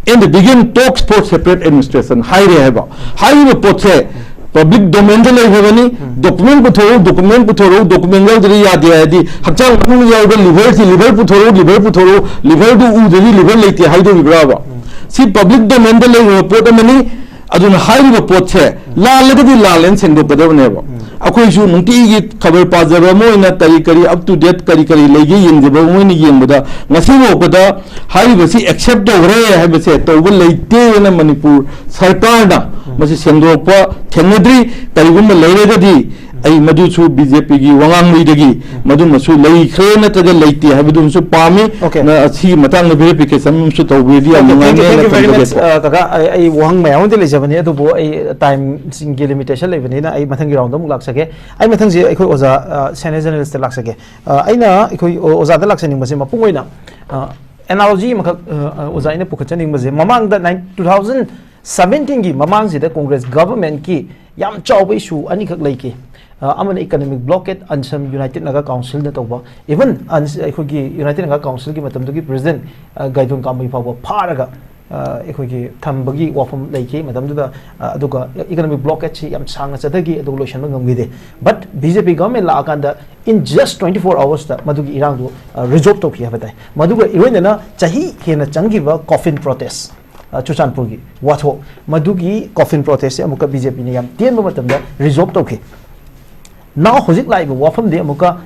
and began talks for separate administration ꯍꯥꯏꯔꯦ ꯍꯥꯏꯕ꯫ ꯍꯥꯏꯔꯤꯕ ꯄꯣꯠꯁꯦ public ꯗꯣꯃꯦꯟꯗ ꯂꯩꯈ꯭ꯔꯕꯅꯤ꯫ Document ꯄꯨꯊꯣꯔꯛꯎ, document ꯄꯨꯊꯣꯔꯛꯎ, document ꯌꯥꯎꯗ꯭ꯔꯗꯤ ꯌꯥꯗꯦ ꯍꯥꯏꯔꯗꯤ, ꯍꯛꯆꯥꯡ ꯃꯅꯨꯡꯗ ꯌꯥꯎꯔꯤꯕ ꯂꯤꯚꯔꯁꯤ, ꯂꯤꯚꯔ ꯄꯨꯊꯣꯔꯛꯎ, ꯂꯤꯚꯔ ꯄꯨꯊꯣꯔꯛꯎ, ꯂꯤꯚꯔꯗꯨ ꯎꯗ꯭ꯔꯗꯤ ꯂꯤꯚꯔ ꯂꯩꯇꯦ ꯍꯥꯏꯗꯧꯔꯤꯕ꯭ꯔꯥꯕ? ꯁꯤ ꯄꯕ꯭ꯂꯤꯛ ꯗꯣꯃꯦꯟꯗ ꯂꯩꯈ꯭ꯔꯕ ꯄꯣꯠ ꯑꯃꯅꯤ꯫ ꯑꯗꯨꯅ ꯍꯥꯏꯔꯤꯕ ꯄꯣꯠꯁꯦ ꯂꯥꯜꯂꯒꯗꯤ ꯂꯥꯜꯂꯦꯅ ꯁꯦꯡꯗꯣꯛꯀꯗꯕꯅꯦꯕ꯫ ꯑꯩꯈꯣꯏꯁꯨ ꯅꯨꯡꯇꯤꯒꯤ ꯈꯕꯔ ꯄꯥꯖꯕ ꯑꯃ ꯑꯣꯏꯅ ꯀꯔꯤ ꯀꯔꯤ up to date ꯀꯔꯤ ꯀꯔꯤ ꯂꯩꯒꯦ ꯌꯦꯡꯖꯕ ꯑꯃ ꯑꯣꯏꯅ ꯌꯦꯡꯕꯗ, ꯉꯁꯤ ꯐꯥꯎꯕꯗ ꯍꯥꯏꯔꯤꯕꯁꯤ ꯑꯦꯛꯁꯦꯞ ꯇꯧꯈ꯭ꯔꯦ ꯍꯥꯏꯕꯁꯦ ꯇꯧꯕ ꯂꯩꯇꯦꯅ ꯃꯅꯤꯄꯨꯔ ꯁꯔꯀꯥꯔꯅ ꯃꯁꯤ ꯁꯦꯡꯗꯣꯛꯄ ꯊꯦꯡꯅꯗ꯭ꯔꯤ꯫ ꯀꯔꯤꯒꯨꯝꯕ ꯂꯩꯔꯒꯗꯤ ꯑꯩ ꯃꯗꯨꯁꯨ ꯕꯤ ꯖꯦ ꯄꯤꯒꯤ ꯋꯥꯉꯥꯡꯂꯣꯏꯗꯒꯤ ꯃꯗꯨꯃꯁꯨ ꯂꯩꯈ꯭ꯔꯦ ꯅꯠꯇ꯭ꯔꯒ ꯂꯩꯇꯦ ꯍꯥꯏꯕꯗꯨꯃꯁꯨ ꯄꯥꯝꯃꯤ꯫ Okay. ꯅ ꯑꯁꯤꯒꯤ ꯃꯇꯥꯡꯗ verification ꯑꯃꯁꯨ ꯇꯧꯕꯤꯔꯗꯤ ꯌꯥꯝ Okay, thank you, ꯅꯨꯡꯉꯥꯏꯅꯤ꯫ thank you very much, ꯊꯝꯖꯒꯦ꯫ ꯑ, ꯀꯀꯥ꯫ ꯑꯩ, ꯑꯩ ꯋꯥꯍꯪ ꯃꯌꯥꯝ ꯑꯃꯗꯤ ꯂꯩꯖꯕꯅꯤ, ꯑꯗꯨꯕꯨ ꯑꯩ timeꯁꯤꯡꯒꯤ limitation ꯂꯩꯕꯅꯤꯅ ꯑꯩ ꯃꯊꯪꯒꯤ round ꯑꯃꯨꯛ ꯂꯥꯛꯆꯒꯦ꯫ ꯑꯩ ꯃꯊꯪꯁꯦ ꯑꯩꯈꯣꯏ ꯑꯣꯖꯥ, ꯑ, senior journalistꯇ ꯂꯥꯛꯆꯒꯦ꯫ ꯑ, ꯑꯩꯅ ꯑꯩꯈꯣꯏ ꯑꯣ-, ꯑꯣꯖꯥꯗ ꯂꯥꯛꯆꯅꯤꯡꯕꯁꯦ ꯃꯄꯨꯡ ꯑꯣꯏꯅ, ꯑ, analogy ꯑꯃꯈꯛ, ꯑ, ꯑ, ꯑꯣꯖꯥ ꯑꯩꯅ ꯄꯨꯈꯠꯆꯅꯤꯡꯕꯁꯦ, ꯃꯃꯥꯡꯗ nine-, two thousand seventeenꯒꯤ ꯃꯃꯥꯡꯁꯤꯗ Congress governmentꯀꯤ ꯌꯥꯝ ꯆꯥꯎꯕ issue ꯑꯅꯤꯈꯛ ꯂꯩꯈꯤ꯫ ꯑ, ꯑꯃꯅ economic blockade, ꯑꯟꯁꯝ United Naga Councilꯅ ꯇꯧꯕ, even ꯑꯟꯁ-, ꯑꯩꯈꯣꯏꯒꯤ United Naga Councilꯒꯤ ꯃꯇꯝꯗꯨꯒꯤ president, ꯑ, ꯒꯥꯏꯗꯣꯟ ꯀꯥꯃꯩ ꯐꯥꯎꯕ ꯐꯥꯔꯒ, ꯑ, ꯑꯩꯈꯣꯏꯒꯤ ꯊꯝꯕꯒꯤ ꯋꯥꯐꯝ ꯂꯩꯈꯤ ꯃꯇꯝꯗꯨꯗ꯫ ꯑ, ꯑꯗꯨꯒ economic blockadeꯁꯤ ꯌꯥꯝ ꯁꯥꯡꯅ ꯆꯠꯊꯈꯤ, ꯑꯗꯨꯒ ꯂꯣꯏꯁꯤꯟꯕ ꯉꯝꯈꯤꯗꯦ꯫ But B J P government ꯂꯥꯛꯑꯀꯥꯟꯗ in just twenty-four hoursꯇ ꯃꯗꯨꯒꯤ ꯏꯔꯥꯡꯗꯨ, ꯑ, resolve ꯇꯧꯈꯤ ꯍꯥꯏꯕ ꯇꯥꯏ꯫ ꯃꯗꯨꯒ ꯏꯔꯣꯏꯅꯅ ꯆꯍꯤ ꯍꯦꯟꯅ ꯆꯪꯈꯤꯕ coffin protest, ꯑ, ꯆꯨꯔꯆꯥꯟꯄꯨꯔꯒꯤ ꯋꯥꯊꯣꯛ, ꯃꯗꯨꯒꯤ coffin protestꯁꯦ ꯑꯃꯨꯛꯀ B J Pꯅ ꯌꯥꯝ ꯇꯦꯟꯕ ꯃꯇꯝꯗ resolve ꯇꯧꯈꯤ꯫ Now ꯍꯧꯖꯤꯛ ꯂꯥꯛꯏꯕ ꯋꯥꯐꯝꯗꯤ ꯑꯃꯨꯛꯀ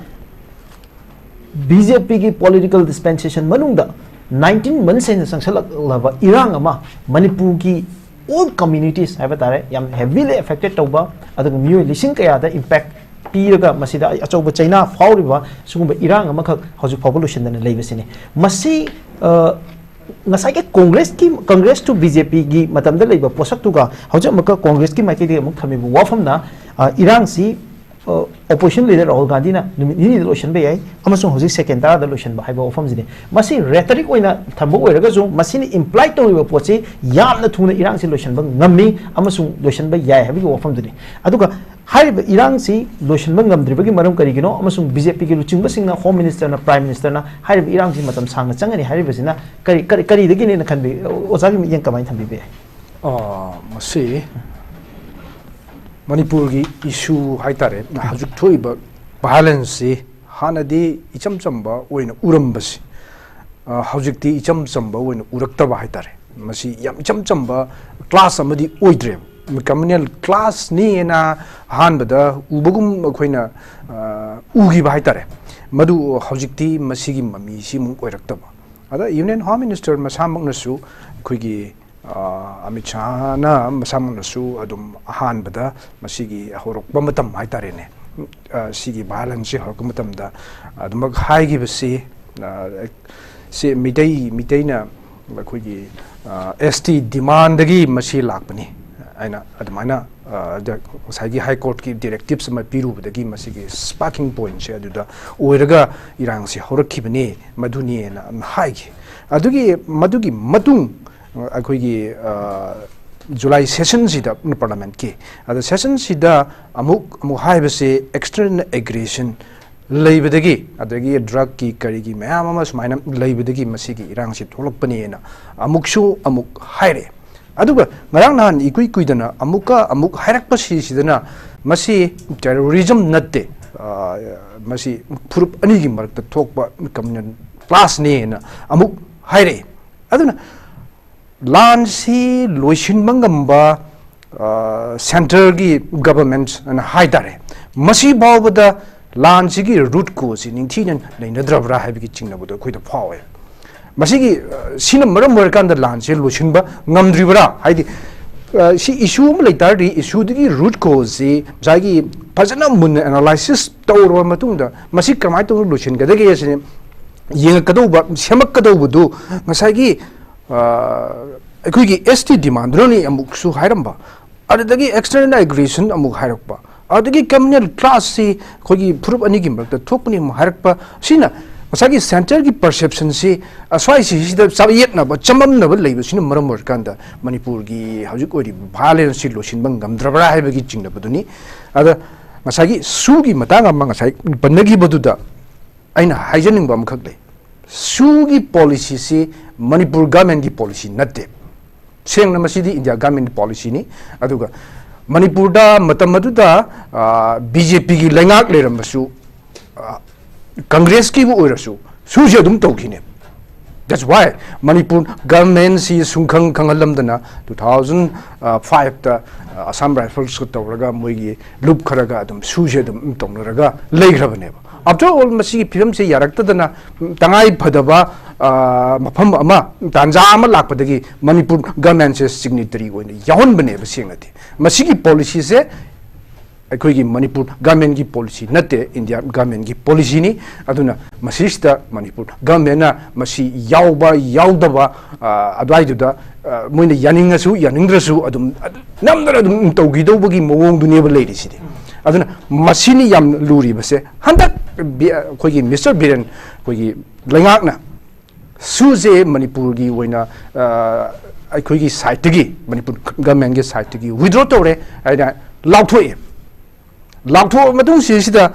B J Pꯒꯤ political dispensation ꯃꯅꯨꯡꯗ nineteen months ꯍꯦꯟꯅ ꯆꯪꯁꯜꯂꯛꯂꯕ ꯏꯔꯥꯡ ꯑꯃ ꯃꯅꯤꯄꯨꯔꯒꯤ all communities ꯍꯥꯏꯕ ꯇꯥꯔꯦ, ꯌꯥꯝ heavily affected ꯇꯧꯕ, ꯑꯗꯨꯒ ꯃꯤꯑꯣꯏ ꯂꯤꯁꯤꯡ ꯀꯌꯥꯗ impact ꯄꯤꯔꯒ ꯃꯁꯤꯗ ꯑꯆꯧꯕ ꯆꯩꯅꯥ ꯐꯥꯎꯔꯤꯕ ꯁꯤꯒꯨꯝꯕ ꯏꯔꯥꯡ ꯑꯃꯈꯛ ꯍꯧꯖꯤꯛ ꯐꯥꯎꯕ ꯂꯣꯏꯁꯤꯟꯗꯅ ꯂꯩꯕꯁꯤꯅꯤ꯫ ꯃꯁꯤ, ꯑ, ꯉꯁꯥꯏꯒꯤ Congressꯀꯤ, Congress to B J Pꯒꯤ ꯃꯇꯝꯗ ꯂꯩꯕ ꯄꯣꯠꯁꯛꯇꯨꯒ ꯍꯧꯖꯤꯛ ꯑꯃꯨꯛꯀ Congressꯀꯤ ꯃꯥꯏꯀꯩꯗꯒꯤ ꯑꯃꯨꯛ ꯊꯝꯃꯤꯕ ꯋꯥꯐꯝꯅ, ꯑ, ꯏꯔꯥꯡꯁꯤ, ꯑ, opposition leader ꯔꯥꯍꯨꯜ ꯒꯥꯟꯙꯤꯅ ꯅꯨꯃꯤꯠ ꯅꯤꯅꯤꯗ ꯂꯣꯏꯁꯤꯟꯕ ꯌꯥꯏ ꯑꯃꯁꯨꯡ ꯍꯧꯖꯤꯛ second ꯇꯔꯥꯗ ꯂꯣꯏꯁꯤꯟꯕ ꯍꯥꯏꯕ ꯋꯥꯐꯝꯁꯤꯅꯤ꯫ ꯃꯁꯤ rhetoric ꯑꯣꯏꯅ ꯊꯝꯕ ꯑꯣꯏꯔꯒꯁꯨ ꯃꯁꯤꯅ imply ꯇꯧꯔꯤꯕ ꯄꯣꯠꯁꯤ ꯌꯥꯝꯅ ꯊꯨꯅ ꯏꯔꯥꯡꯁꯤ ꯂꯣꯏꯁꯤꯟꯕ ꯉꯝꯃꯤ ꯑꯃꯁꯨꯡ ꯂꯣꯏꯁꯤꯟꯕ ꯌꯥꯏ ꯍꯥꯏꯕꯒꯤ ꯋꯥꯐꯝꯗꯨꯅꯤ꯫ ꯑꯗꯨꯒ ꯍꯥꯏꯔꯤꯕ ꯏꯔꯥꯡꯁꯤ ꯂꯣꯏꯁꯤꯟꯕ ꯉꯝꯗ꯭ꯔꯤꯕꯒꯤ ꯃꯔꯝ ꯀꯔꯤꯒꯤꯅꯣ ꯑꯃꯁꯨꯡ B J Pꯒꯤ ꯂꯨꯆꯤꯡꯕꯁꯤꯡꯅ, Home Ministerꯅ, Prime Ministerꯅ ꯍꯥꯏꯔꯤꯕ ꯏꯔꯥꯡꯁꯤ ꯃꯇꯝ ꯁꯥꯡꯅ ꯆꯪꯒꯅꯤ ꯍꯥꯏꯔꯤꯕꯁꯤꯅ ꯀꯔꯤ, ꯀꯔꯤ, ꯀꯔꯤꯗꯒꯤꯅꯦꯅ ꯈꯟꯕꯤ? ꯑꯣꯖꯥꯒꯤ ꯃꯤꯠꯌꯦꯡ ꯀꯃꯥꯏꯅ ꯊꯝꯕꯤꯕ ꯌꯥꯏ? ꯑ, ꯃꯁꯤ ꯃꯅꯤꯄꯨꯔꯒꯤ issue ꯍꯥꯏꯇꯥꯔꯦ, ꯍꯧꯖꯤꯛ ꯊꯣꯛꯏꯕ violenceꯁꯤ ꯍꯥꯟꯅꯗꯤ ꯏꯆꯝ ꯆꯝꯕ ꯑꯣꯏꯅ ꯎꯔꯝꯕꯁꯤ, ꯑ, ꯍꯧꯖꯤꯛꯇꯤ ꯏꯆꯝ ꯆꯝꯕ ꯑꯣꯏꯅ ꯎꯔꯛꯇꯕ ꯍꯥꯏꯇꯥꯔꯦ꯫ ꯃꯁꯤ ꯌꯥꯝ ꯏꯆꯝ ꯆꯝꯕ clash ꯑꯃꯗꯤ ꯑꯣꯏꯗ꯭ꯔꯦꯕ꯫ Communal clashꯅꯤꯅ ꯑꯍꯥꯟꯕꯗ ꯎꯕꯒꯨꯝ ꯑꯩꯈꯣꯏꯅ, ꯑ, ꯎꯈꯤꯕ ꯍꯥꯏꯇꯥꯔꯦ꯫ ꯃꯗꯨ ꯍꯧꯖꯤꯛꯇꯤ ꯃꯁꯤꯒꯤ ꯃꯃꯤꯁꯤ ꯑꯃꯨꯛ ꯑꯣꯏꯔꯛꯇꯕ꯫ ꯑꯗ Union Home Minister ꯃꯁꯥꯃꯛꯅꯁꯨ ꯑꯩꯈꯣꯏꯒꯤ ꯑꯃꯤꯠ ꯁꯥꯍꯅ ꯃꯁꯥꯃꯛꯅꯁꯨ ꯑꯗꯨꯝ ꯑꯍꯥꯟꯕꯗ ꯃꯁꯤꯒꯤ ꯍꯧꯔꯛꯄ ꯃꯇꯝ ꯍꯥꯏꯇꯥꯔꯦꯅꯦ, ꯁꯤꯒꯤ ꯚꯥꯏꯑꯣꯂꯦꯟꯁꯁꯤ ꯍꯧꯔꯛꯄ ꯃꯇꯝꯗ ꯑꯗꯨꯃꯛ ꯍꯥꯏꯈꯤꯕꯁꯤ, ꯁꯤ ꯃꯤꯇꯩ ꯃꯤꯇꯩꯅ ꯑꯩꯈꯣꯏꯒꯤ ꯑꯦꯁ ꯇꯤ ꯗꯤꯃꯥꯟꯗꯒꯤ ꯃꯁꯤ ꯂꯥꯛꯄꯅꯤ ꯍꯥꯏꯅ ꯑꯗꯨꯃꯥꯏꯅ ꯉꯁꯥꯏꯒꯤ ꯍꯥꯏ ꯀꯣꯔꯠꯀꯤ ꯗꯤꯔꯦꯛꯇꯤꯞꯁ ꯑꯃ ꯄꯤꯔꯨꯕꯗꯒꯤ ꯃꯁꯤꯒꯤ ꯁ꯭ꯄꯥꯔꯀꯤꯡ ꯄꯣꯏꯟꯠꯁꯦ ꯑꯗꯨꯗ ꯑꯣꯏꯔꯒ ꯏꯔꯥꯡꯁꯤ ꯍꯧꯔꯛꯈꯤꯕꯅꯤ, ꯃꯗꯨꯅꯦꯅ ꯍꯥꯏꯈꯤ꯫ ꯑꯗꯨꯒꯤ ꯃꯗꯨꯒꯤ ꯃꯇꯨꯡ ꯑꯩꯈꯣꯏꯒꯤ ꯖꯨꯂꯥꯏ ꯁꯦꯁꯟꯁꯤꯗ ꯄꯥꯔꯂꯥꯃꯦꯟꯠꯀꯤ, ꯑꯗ ꯁꯦꯁꯟꯁꯤꯗ ꯑꯃꯨꯛ ꯑꯃꯨꯛ ꯍꯥꯏꯕꯁꯦ external aggression ꯂꯩꯕꯗꯒꯤ, ꯑꯗꯒꯤ ꯗ꯭ꯔꯒꯀꯤ ꯀꯔꯤꯒꯤ ꯃꯌꯥꯝ ꯑꯃ ꯁꯨꯃꯥꯏꯅ ꯂꯩꯕꯗꯒꯤ ꯃꯁꯤꯒꯤ ꯏꯔꯥꯡꯁꯤ ꯊꯣꯛꯂꯛꯄꯅꯦꯅ ꯑꯃꯨꯛꯁꯨ ꯑꯃꯨꯛ ꯍꯥꯏꯔꯦ꯫ ꯑꯗꯨꯒ ꯉꯔꯥꯡ ꯅꯍꯥꯟ ꯏꯀꯨꯏ ꯀꯨꯏꯗꯅ ꯑꯃꯨꯛꯀ ꯑꯃꯨꯛ ꯍꯥꯏꯔꯛꯄꯁꯤꯁꯤꯗꯅ ꯃꯁꯤ ꯇꯦꯔꯣꯔꯤꯖꯝ ꯅꯠꯇꯦ, ꯃꯁꯤ ꯐꯨꯔꯨꯞ ꯑꯅꯤꯒꯤ ꯃꯔꯛꯇ ꯊꯣꯛꯄ ꯀꯝꯃ꯭ꯌꯨꯅꯦꯜ ꯀ꯭ꯂꯥꯁꯅꯦꯅ ꯑꯃꯨꯛ ꯍꯥꯏꯔꯛꯑꯦ꯫ ꯑꯗꯨꯅ ꯂꯥꯟꯁꯤ ꯂꯣꯏꯁꯤꯟꯕ ꯉꯝꯕ ꯁꯦꯟꯇꯔꯒꯤ ꯒꯕꯔꯃꯦꯟꯠ ꯑꯅ ꯍꯥꯏ ꯇꯥꯔꯦ, ꯃꯁꯤ ꯐꯥꯎꯕꯗ ꯂꯥꯟꯁꯤꯒꯤ ꯔꯨꯠ ꯀꯣꯁꯁꯤ ꯅꯤꯡꯊꯤꯅ ꯅꯩꯅꯗ꯭ꯔꯕ꯭ꯔꯥ ꯍꯥꯏꯕꯒꯤ ꯆꯤꯡꯅꯕꯗꯣ ꯑꯩꯈꯣꯏꯗ ꯐꯥꯎꯋꯦ꯫ ꯃꯁꯤꯒꯤ ꯁꯤꯅ ꯃꯔꯝ ꯑꯣꯏꯔꯀꯥꯟꯗ ꯂꯥꯟꯁꯦ ꯂꯣꯏꯁꯤꯟꯕ ꯉꯝꯗ꯭ꯔꯤꯕ꯭ꯔꯥ? ꯍꯥꯏꯗꯤ ꯁꯤ ꯏꯁꯨ ꯑꯃ ꯂꯩꯇꯥꯔꯗꯤ ꯏꯁꯨꯗꯨꯒꯤ ꯔꯨꯠ ꯀꯣꯁꯁꯤ ꯉꯁꯥꯏꯒꯤ ꯐꯖꯅ ꯃꯨꯟꯅ ꯑꯦꯅꯥꯂꯥꯏꯁꯤꯁ ꯇꯧꯔꯕ ꯃꯇꯨꯡꯗ ꯃꯁꯤ ꯀꯃꯥꯏꯅ ꯇꯧꯅ ꯂꯣꯏꯁꯤꯟꯒꯗꯒꯦ ꯁꯤꯅꯤ ꯌꯦꯡꯉꯛꯀꯗꯧꯕ, ꯁꯦꯝꯃꯛꯀꯗꯧꯕꯗꯨ ꯉꯁꯥꯏꯒꯤ ꯑꯩꯈꯣꯏꯒꯤ ꯑꯦꯁ ꯇꯤ ꯗꯤꯃꯥꯟꯗꯨꯅꯅꯤ ꯑꯃꯨꯛꯁꯨ ꯍꯥꯏꯔꯝꯕ, ꯑꯗꯨꯗꯒꯤ external aggression ꯑꯃꯨꯛ ꯍꯥꯏꯔꯛꯄ, ꯑꯗꯨꯗꯒꯤ ꯀꯝꯃ꯭ꯌꯨꯅꯦꯜ ꯀ꯭ꯂꯥꯁꯁꯤ ꯑꯩꯈꯣꯏꯒꯤ ꯐꯨꯔꯨꯞ ꯑꯅꯤꯒꯤ ꯃꯔꯛꯇ ꯊꯣꯛꯄꯅꯤ ꯑꯃꯨꯛ ꯍꯥꯏꯔꯛꯄ, ꯁꯤꯅ ꯉꯁꯥꯏꯒꯤ ꯁꯦꯟꯇꯔꯒꯤ ꯄꯔꯁꯦꯞꯁꯟꯁꯤ ꯑꯁ꯭ꯋꯥꯏꯁꯤꯁꯤꯗ ꯆꯌꯦꯠꯅꯕ, ꯆꯃꯝꯅꯕ ꯂꯩꯕꯁꯤꯅ ꯃꯔꯝ ꯑꯣꯏꯔꯀꯥꯟꯗ ꯃꯅꯤꯄꯨꯔꯒꯤ ꯍꯧꯖꯤꯛ ꯑꯣꯏꯔꯤꯕ ꯚꯥꯏꯑꯣꯂꯦꯟꯁꯁꯤ ꯂꯣꯏꯁꯤꯟꯕ ꯉꯝꯗ꯭ꯔꯕ꯭ꯔꯥ ꯍꯥꯏꯕꯒꯤ ꯆꯤꯡꯅꯕꯗꯨꯅꯤ꯫ ꯑꯗ ꯉꯁꯥꯏꯒꯤ ꯁꯨꯒꯤ ꯃꯇꯥꯡ ꯑꯃ ꯉꯁꯥꯏ ꯄꯟꯅꯈꯤꯕꯗꯨꯗ ꯑꯩꯅ ꯍꯥꯏꯖꯅꯤꯡꯕ ꯑꯃꯈꯛ ꯂꯩ꯫ ꯁꯨꯒꯤ ꯄꯣꯂꯤꯁꯤꯁꯤ ꯃꯅꯤꯄꯨꯔ ꯒꯃꯦꯟꯒꯤ ꯄꯣꯂꯤꯁꯤ ꯅꯠꯇꯦ꯫ ꯁꯦꯡꯅ ꯃꯁꯤꯗꯤ ꯏꯟꯗꯤꯌꯥ ꯒꯃꯦꯟꯒꯤ ꯄꯣꯂꯤꯁꯤꯅꯤ꯫ ꯑꯗꯨꯒ ꯃꯅꯤꯄꯨꯔꯗ ꯃꯇꯝ ꯑꯗꯨꯗ ꯕꯤ ꯖꯦ ꯄꯤꯒꯤ ꯂꯩꯉꯥꯛ ꯂꯩꯔꯝꯕꯁꯨ, ꯀꯪꯒ꯭ꯔꯦꯁꯀꯤꯕꯨ ꯑꯣꯏꯔꯁꯨ ꯁꯨꯁꯦ ꯑꯗꯨꯝ ꯇꯧꯈꯤꯅꯦ꯫ That's why Manipur ꯒꯃꯦꯟꯁꯤ ꯁꯨꯡꯈꯪ ꯈꯪꯍꯜꯂꯝꯗꯅ two thousand fiveꯇ Assam ꯔꯥꯏꯐꯜꯁꯀ ꯇꯧꯔꯒ ꯃꯣꯏꯒꯤ ꯂꯨꯞ ꯈꯔꯒ ꯑꯗꯨꯝ ꯁꯨꯁꯦ ꯑꯗꯨꯝ ꯇꯧꯅꯔꯒ ꯂꯩꯈ꯭ꯔꯕꯅꯦꯕ꯫ After all ꯃꯁꯤꯒꯤ ꯐꯤꯕꯝꯁꯦ ꯌꯥꯔꯛꯇꯗꯅ ꯇꯉꯥꯏ ꯐꯗꯕ ꯑ, ꯃꯐꯝ ꯑꯃ, ꯇꯥꯟꯖꯥ ꯑꯃ ꯂꯥꯛꯄꯗꯒꯤ ꯃꯅꯤꯄꯨꯔ ꯒꯚꯔꯟꯃꯦꯟꯁꯦ ꯁꯤꯒꯅꯦꯇꯔꯤ ꯑꯣꯏꯅ ꯌꯥꯎꯍꯟꯕꯅꯦꯕ꯫ ꯁꯦꯡꯅꯗꯤ ꯃꯁꯤꯒꯤ ꯄꯣꯂꯤꯁꯤꯁꯦ ꯑꯩꯈꯣꯏꯒꯤ ꯃꯅꯤꯄꯨꯔ ꯒꯚꯔꯟꯃꯦꯟꯒꯤ ꯄꯣꯂꯤꯁꯤ ꯅꯠꯇꯦ, ꯏꯟꯗꯤꯌꯥ ꯒꯚꯔꯟꯃꯦꯟꯒꯤ ꯄꯣꯂꯤꯁꯤꯅꯤ꯫ ꯑꯗꯨꯅ ꯃꯁꯤꯁꯤꯗ ꯃꯅꯤꯄꯨꯔ ꯒꯚꯔꯟꯃꯦꯟꯅ ꯃꯁꯤ ꯌꯥꯎꯕ ꯌꯥꯎꯗꯕ, ꯑ, ꯑꯗꯨꯋꯥꯏꯗꯨꯗ, ꯑ, ꯃꯣꯏꯅ ꯌꯥꯅꯤꯡꯉꯁꯨ ꯌꯥꯅꯤꯡꯗ꯭ꯔꯁꯨ ꯑꯗꯨꯝ, ꯑꯗꯨ ꯅꯝꯗꯅ ꯑꯗꯨꯝ ꯇꯧꯈꯤꯗꯧꯕꯒꯤ ꯃꯑꯣꯡꯗꯨꯅꯦꯕ ꯂꯩꯔꯤꯁꯤꯗꯤ꯫ ꯑꯗꯨꯅ ꯃꯁꯤꯅꯤ ꯌꯥꯝ ꯂꯨꯔꯤꯕꯁꯦ꯫ ꯍꯟꯗꯛ ꯕꯤ-, ꯑꯩꯈꯣꯏꯒꯤ ꯃꯤꯁꯇꯔ ꯕꯤꯔꯦꯟ, ꯑꯩꯈꯣꯏꯒꯤ ꯂꯩꯉꯥꯛꯅ ꯁꯨꯁꯦ ꯃꯅꯤꯄꯨꯔꯒꯤ ꯑꯣꯏꯅ, ꯑ, ꯑꯩꯈꯣꯏꯒꯤ ꯁꯥꯏꯠꯇꯒꯤ, ꯃꯅꯤꯄꯨꯔ ꯒꯚꯔꯟꯃꯦꯟꯒꯤ ꯁꯥꯏꯠꯇꯒꯤ ꯋꯤꯗ꯭ꯔꯣ ꯇꯧꯔꯦ ꯍꯥꯏꯅ ꯂꯥꯎꯊꯣꯛꯑꯦ꯫ ꯂꯥꯎꯊꯣꯛꯑꯕ ꯃꯇꯨꯡꯁꯤꯗ,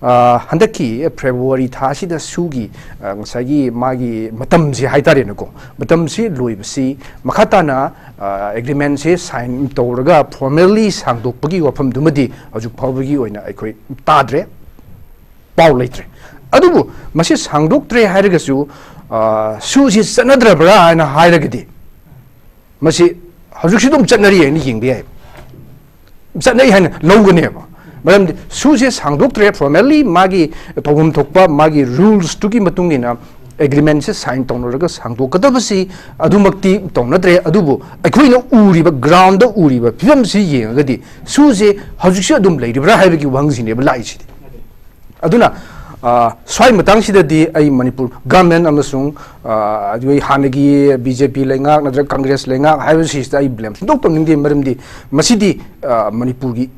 ꯑ, ꯍꯟꯗꯛꯀꯤ ꯐꯦꯕ꯭ꯔꯨꯋꯥꯔꯤ ꯊꯥꯁꯤꯗ ꯁꯨꯒꯤ, ꯑ, ꯉꯁꯥꯏꯒꯤ ꯃꯥꯒꯤ ꯃꯇꯝꯁꯤ ꯍꯥꯏꯇꯥꯔꯦꯅꯦꯀꯣ, ꯃꯇꯝꯁꯤ ꯂꯣꯏꯕꯁꯤ ꯃꯈꯥ ꯇꯥꯅ, ꯑ, ꯑꯦꯒ꯭ꯔꯤꯃꯦꯟꯁꯦ ꯁꯥꯏꯟ ꯇꯧꯔꯒ ꯐꯣꯔꯃꯦꯜꯂꯤ ꯁꯥꯡꯗꯣꯛꯄꯒꯤ ꯋꯥꯐꯝꯗꯨꯃꯗꯤ ꯍꯧꯖꯤꯛ ꯐꯥꯎꯕꯒꯤ ꯑꯣꯏꯅ ꯑꯩꯈꯣꯏ ꯇꯥꯗ꯭ꯔꯦ, ꯄꯥꯎ ꯂꯩꯇ꯭ꯔꯦ꯫ ꯑꯗꯨꯕꯨ ꯃꯁꯤ ꯁꯥꯡꯗꯣꯛꯇ꯭ꯔꯦ ꯍꯥꯏꯔꯒꯁꯨ, ꯑ, ꯁꯨꯁꯤ ꯆꯠꯅꯗ꯭ꯔꯕ꯭ꯔꯥ ꯍꯥꯏꯅ ꯍꯥꯏꯔꯒꯗꯤ, ꯃꯁꯤ ꯍꯧꯖꯤꯛꯁꯨ ꯑꯗꯨꯝ ꯆꯠꯅꯔꯤ ꯍꯥꯏꯅ ꯌꯦꯡꯕ ꯌꯥꯏ꯫ ꯆꯠꯅꯩ ꯍꯥꯏꯅ ꯂꯧꯒꯅꯦꯕ꯫ ꯃꯔꯝꯗꯤ ꯁꯨꯁꯦ ꯁꯥꯡꯗꯣꯛꯇ꯭ꯔꯦ, ꯐꯣꯔꯃꯦꯜꯂꯤ ꯃꯥꯒꯤ ꯇꯧꯐꯝ ꯊꯣꯛꯄ ꯃꯥꯒꯤ ꯔꯨꯜꯁꯇꯨꯒꯤ ꯃꯇꯨꯡ ꯏꯟꯅ ꯑꯦꯒ꯭ꯔꯤꯃꯦꯟꯁꯦ ꯁꯥꯏꯟ ꯇꯧꯅꯔꯒ ꯁꯥꯡꯗꯣꯛꯀꯗꯕꯁꯤ ꯑꯗꯨꯃꯛꯇꯤ ꯇꯧꯅꯗ꯭ꯔꯦ꯫ ꯑꯗꯨꯕꯨ ꯑꯩꯈꯣꯏꯅ ꯎꯔꯤꯕ, ꯒ꯭ꯔꯥꯎꯟꯗ ꯎꯔꯤꯕ ꯐꯤꯕꯝꯁꯤ ꯌꯦꯡꯉꯒꯗꯤ ꯁꯨꯁꯦ ꯍꯧꯖꯤꯛꯁꯨ ꯑꯗꯨꯝ ꯂꯩꯔꯤꯕ꯭ꯔꯥ ꯍꯥꯏꯕꯒꯤ ꯋꯥꯍꯪꯁꯤꯅꯦꯕ ꯂꯥꯛꯏꯁꯤꯗꯤ꯫ ꯑꯗꯨꯅ, ꯑ, ꯁ꯭ꯋꯥꯏ ꯃꯇꯥꯡꯁꯤꯗꯗꯤ ꯑꯩ ꯃꯅꯤꯄꯨꯔ ꯒꯚꯔꯟꯃꯦꯟ ꯑꯃꯁꯨꯡ, ꯑ, ꯑꯗꯨꯒ ꯍꯥꯟꯅꯒꯤ ꯕꯤ ꯖꯦ ꯄꯤ ꯂꯩꯉꯥꯛ ꯅꯠꯇ꯭ꯔꯒ ꯀꯪꯒ꯭ꯔꯦꯁ ꯂꯩꯉꯥꯛ ꯍꯥꯏꯕꯁꯤꯗ ꯑꯩ ꯕ꯭ꯂꯦꯝ ꯁꯨꯡꯇꯧ ꯇꯧꯅꯤꯡꯗꯦ꯫ ꯃꯔꯝꯗꯤ ꯃꯁꯤꯗꯤ, ꯑ, ꯃꯅꯤꯄꯨꯔꯒꯤ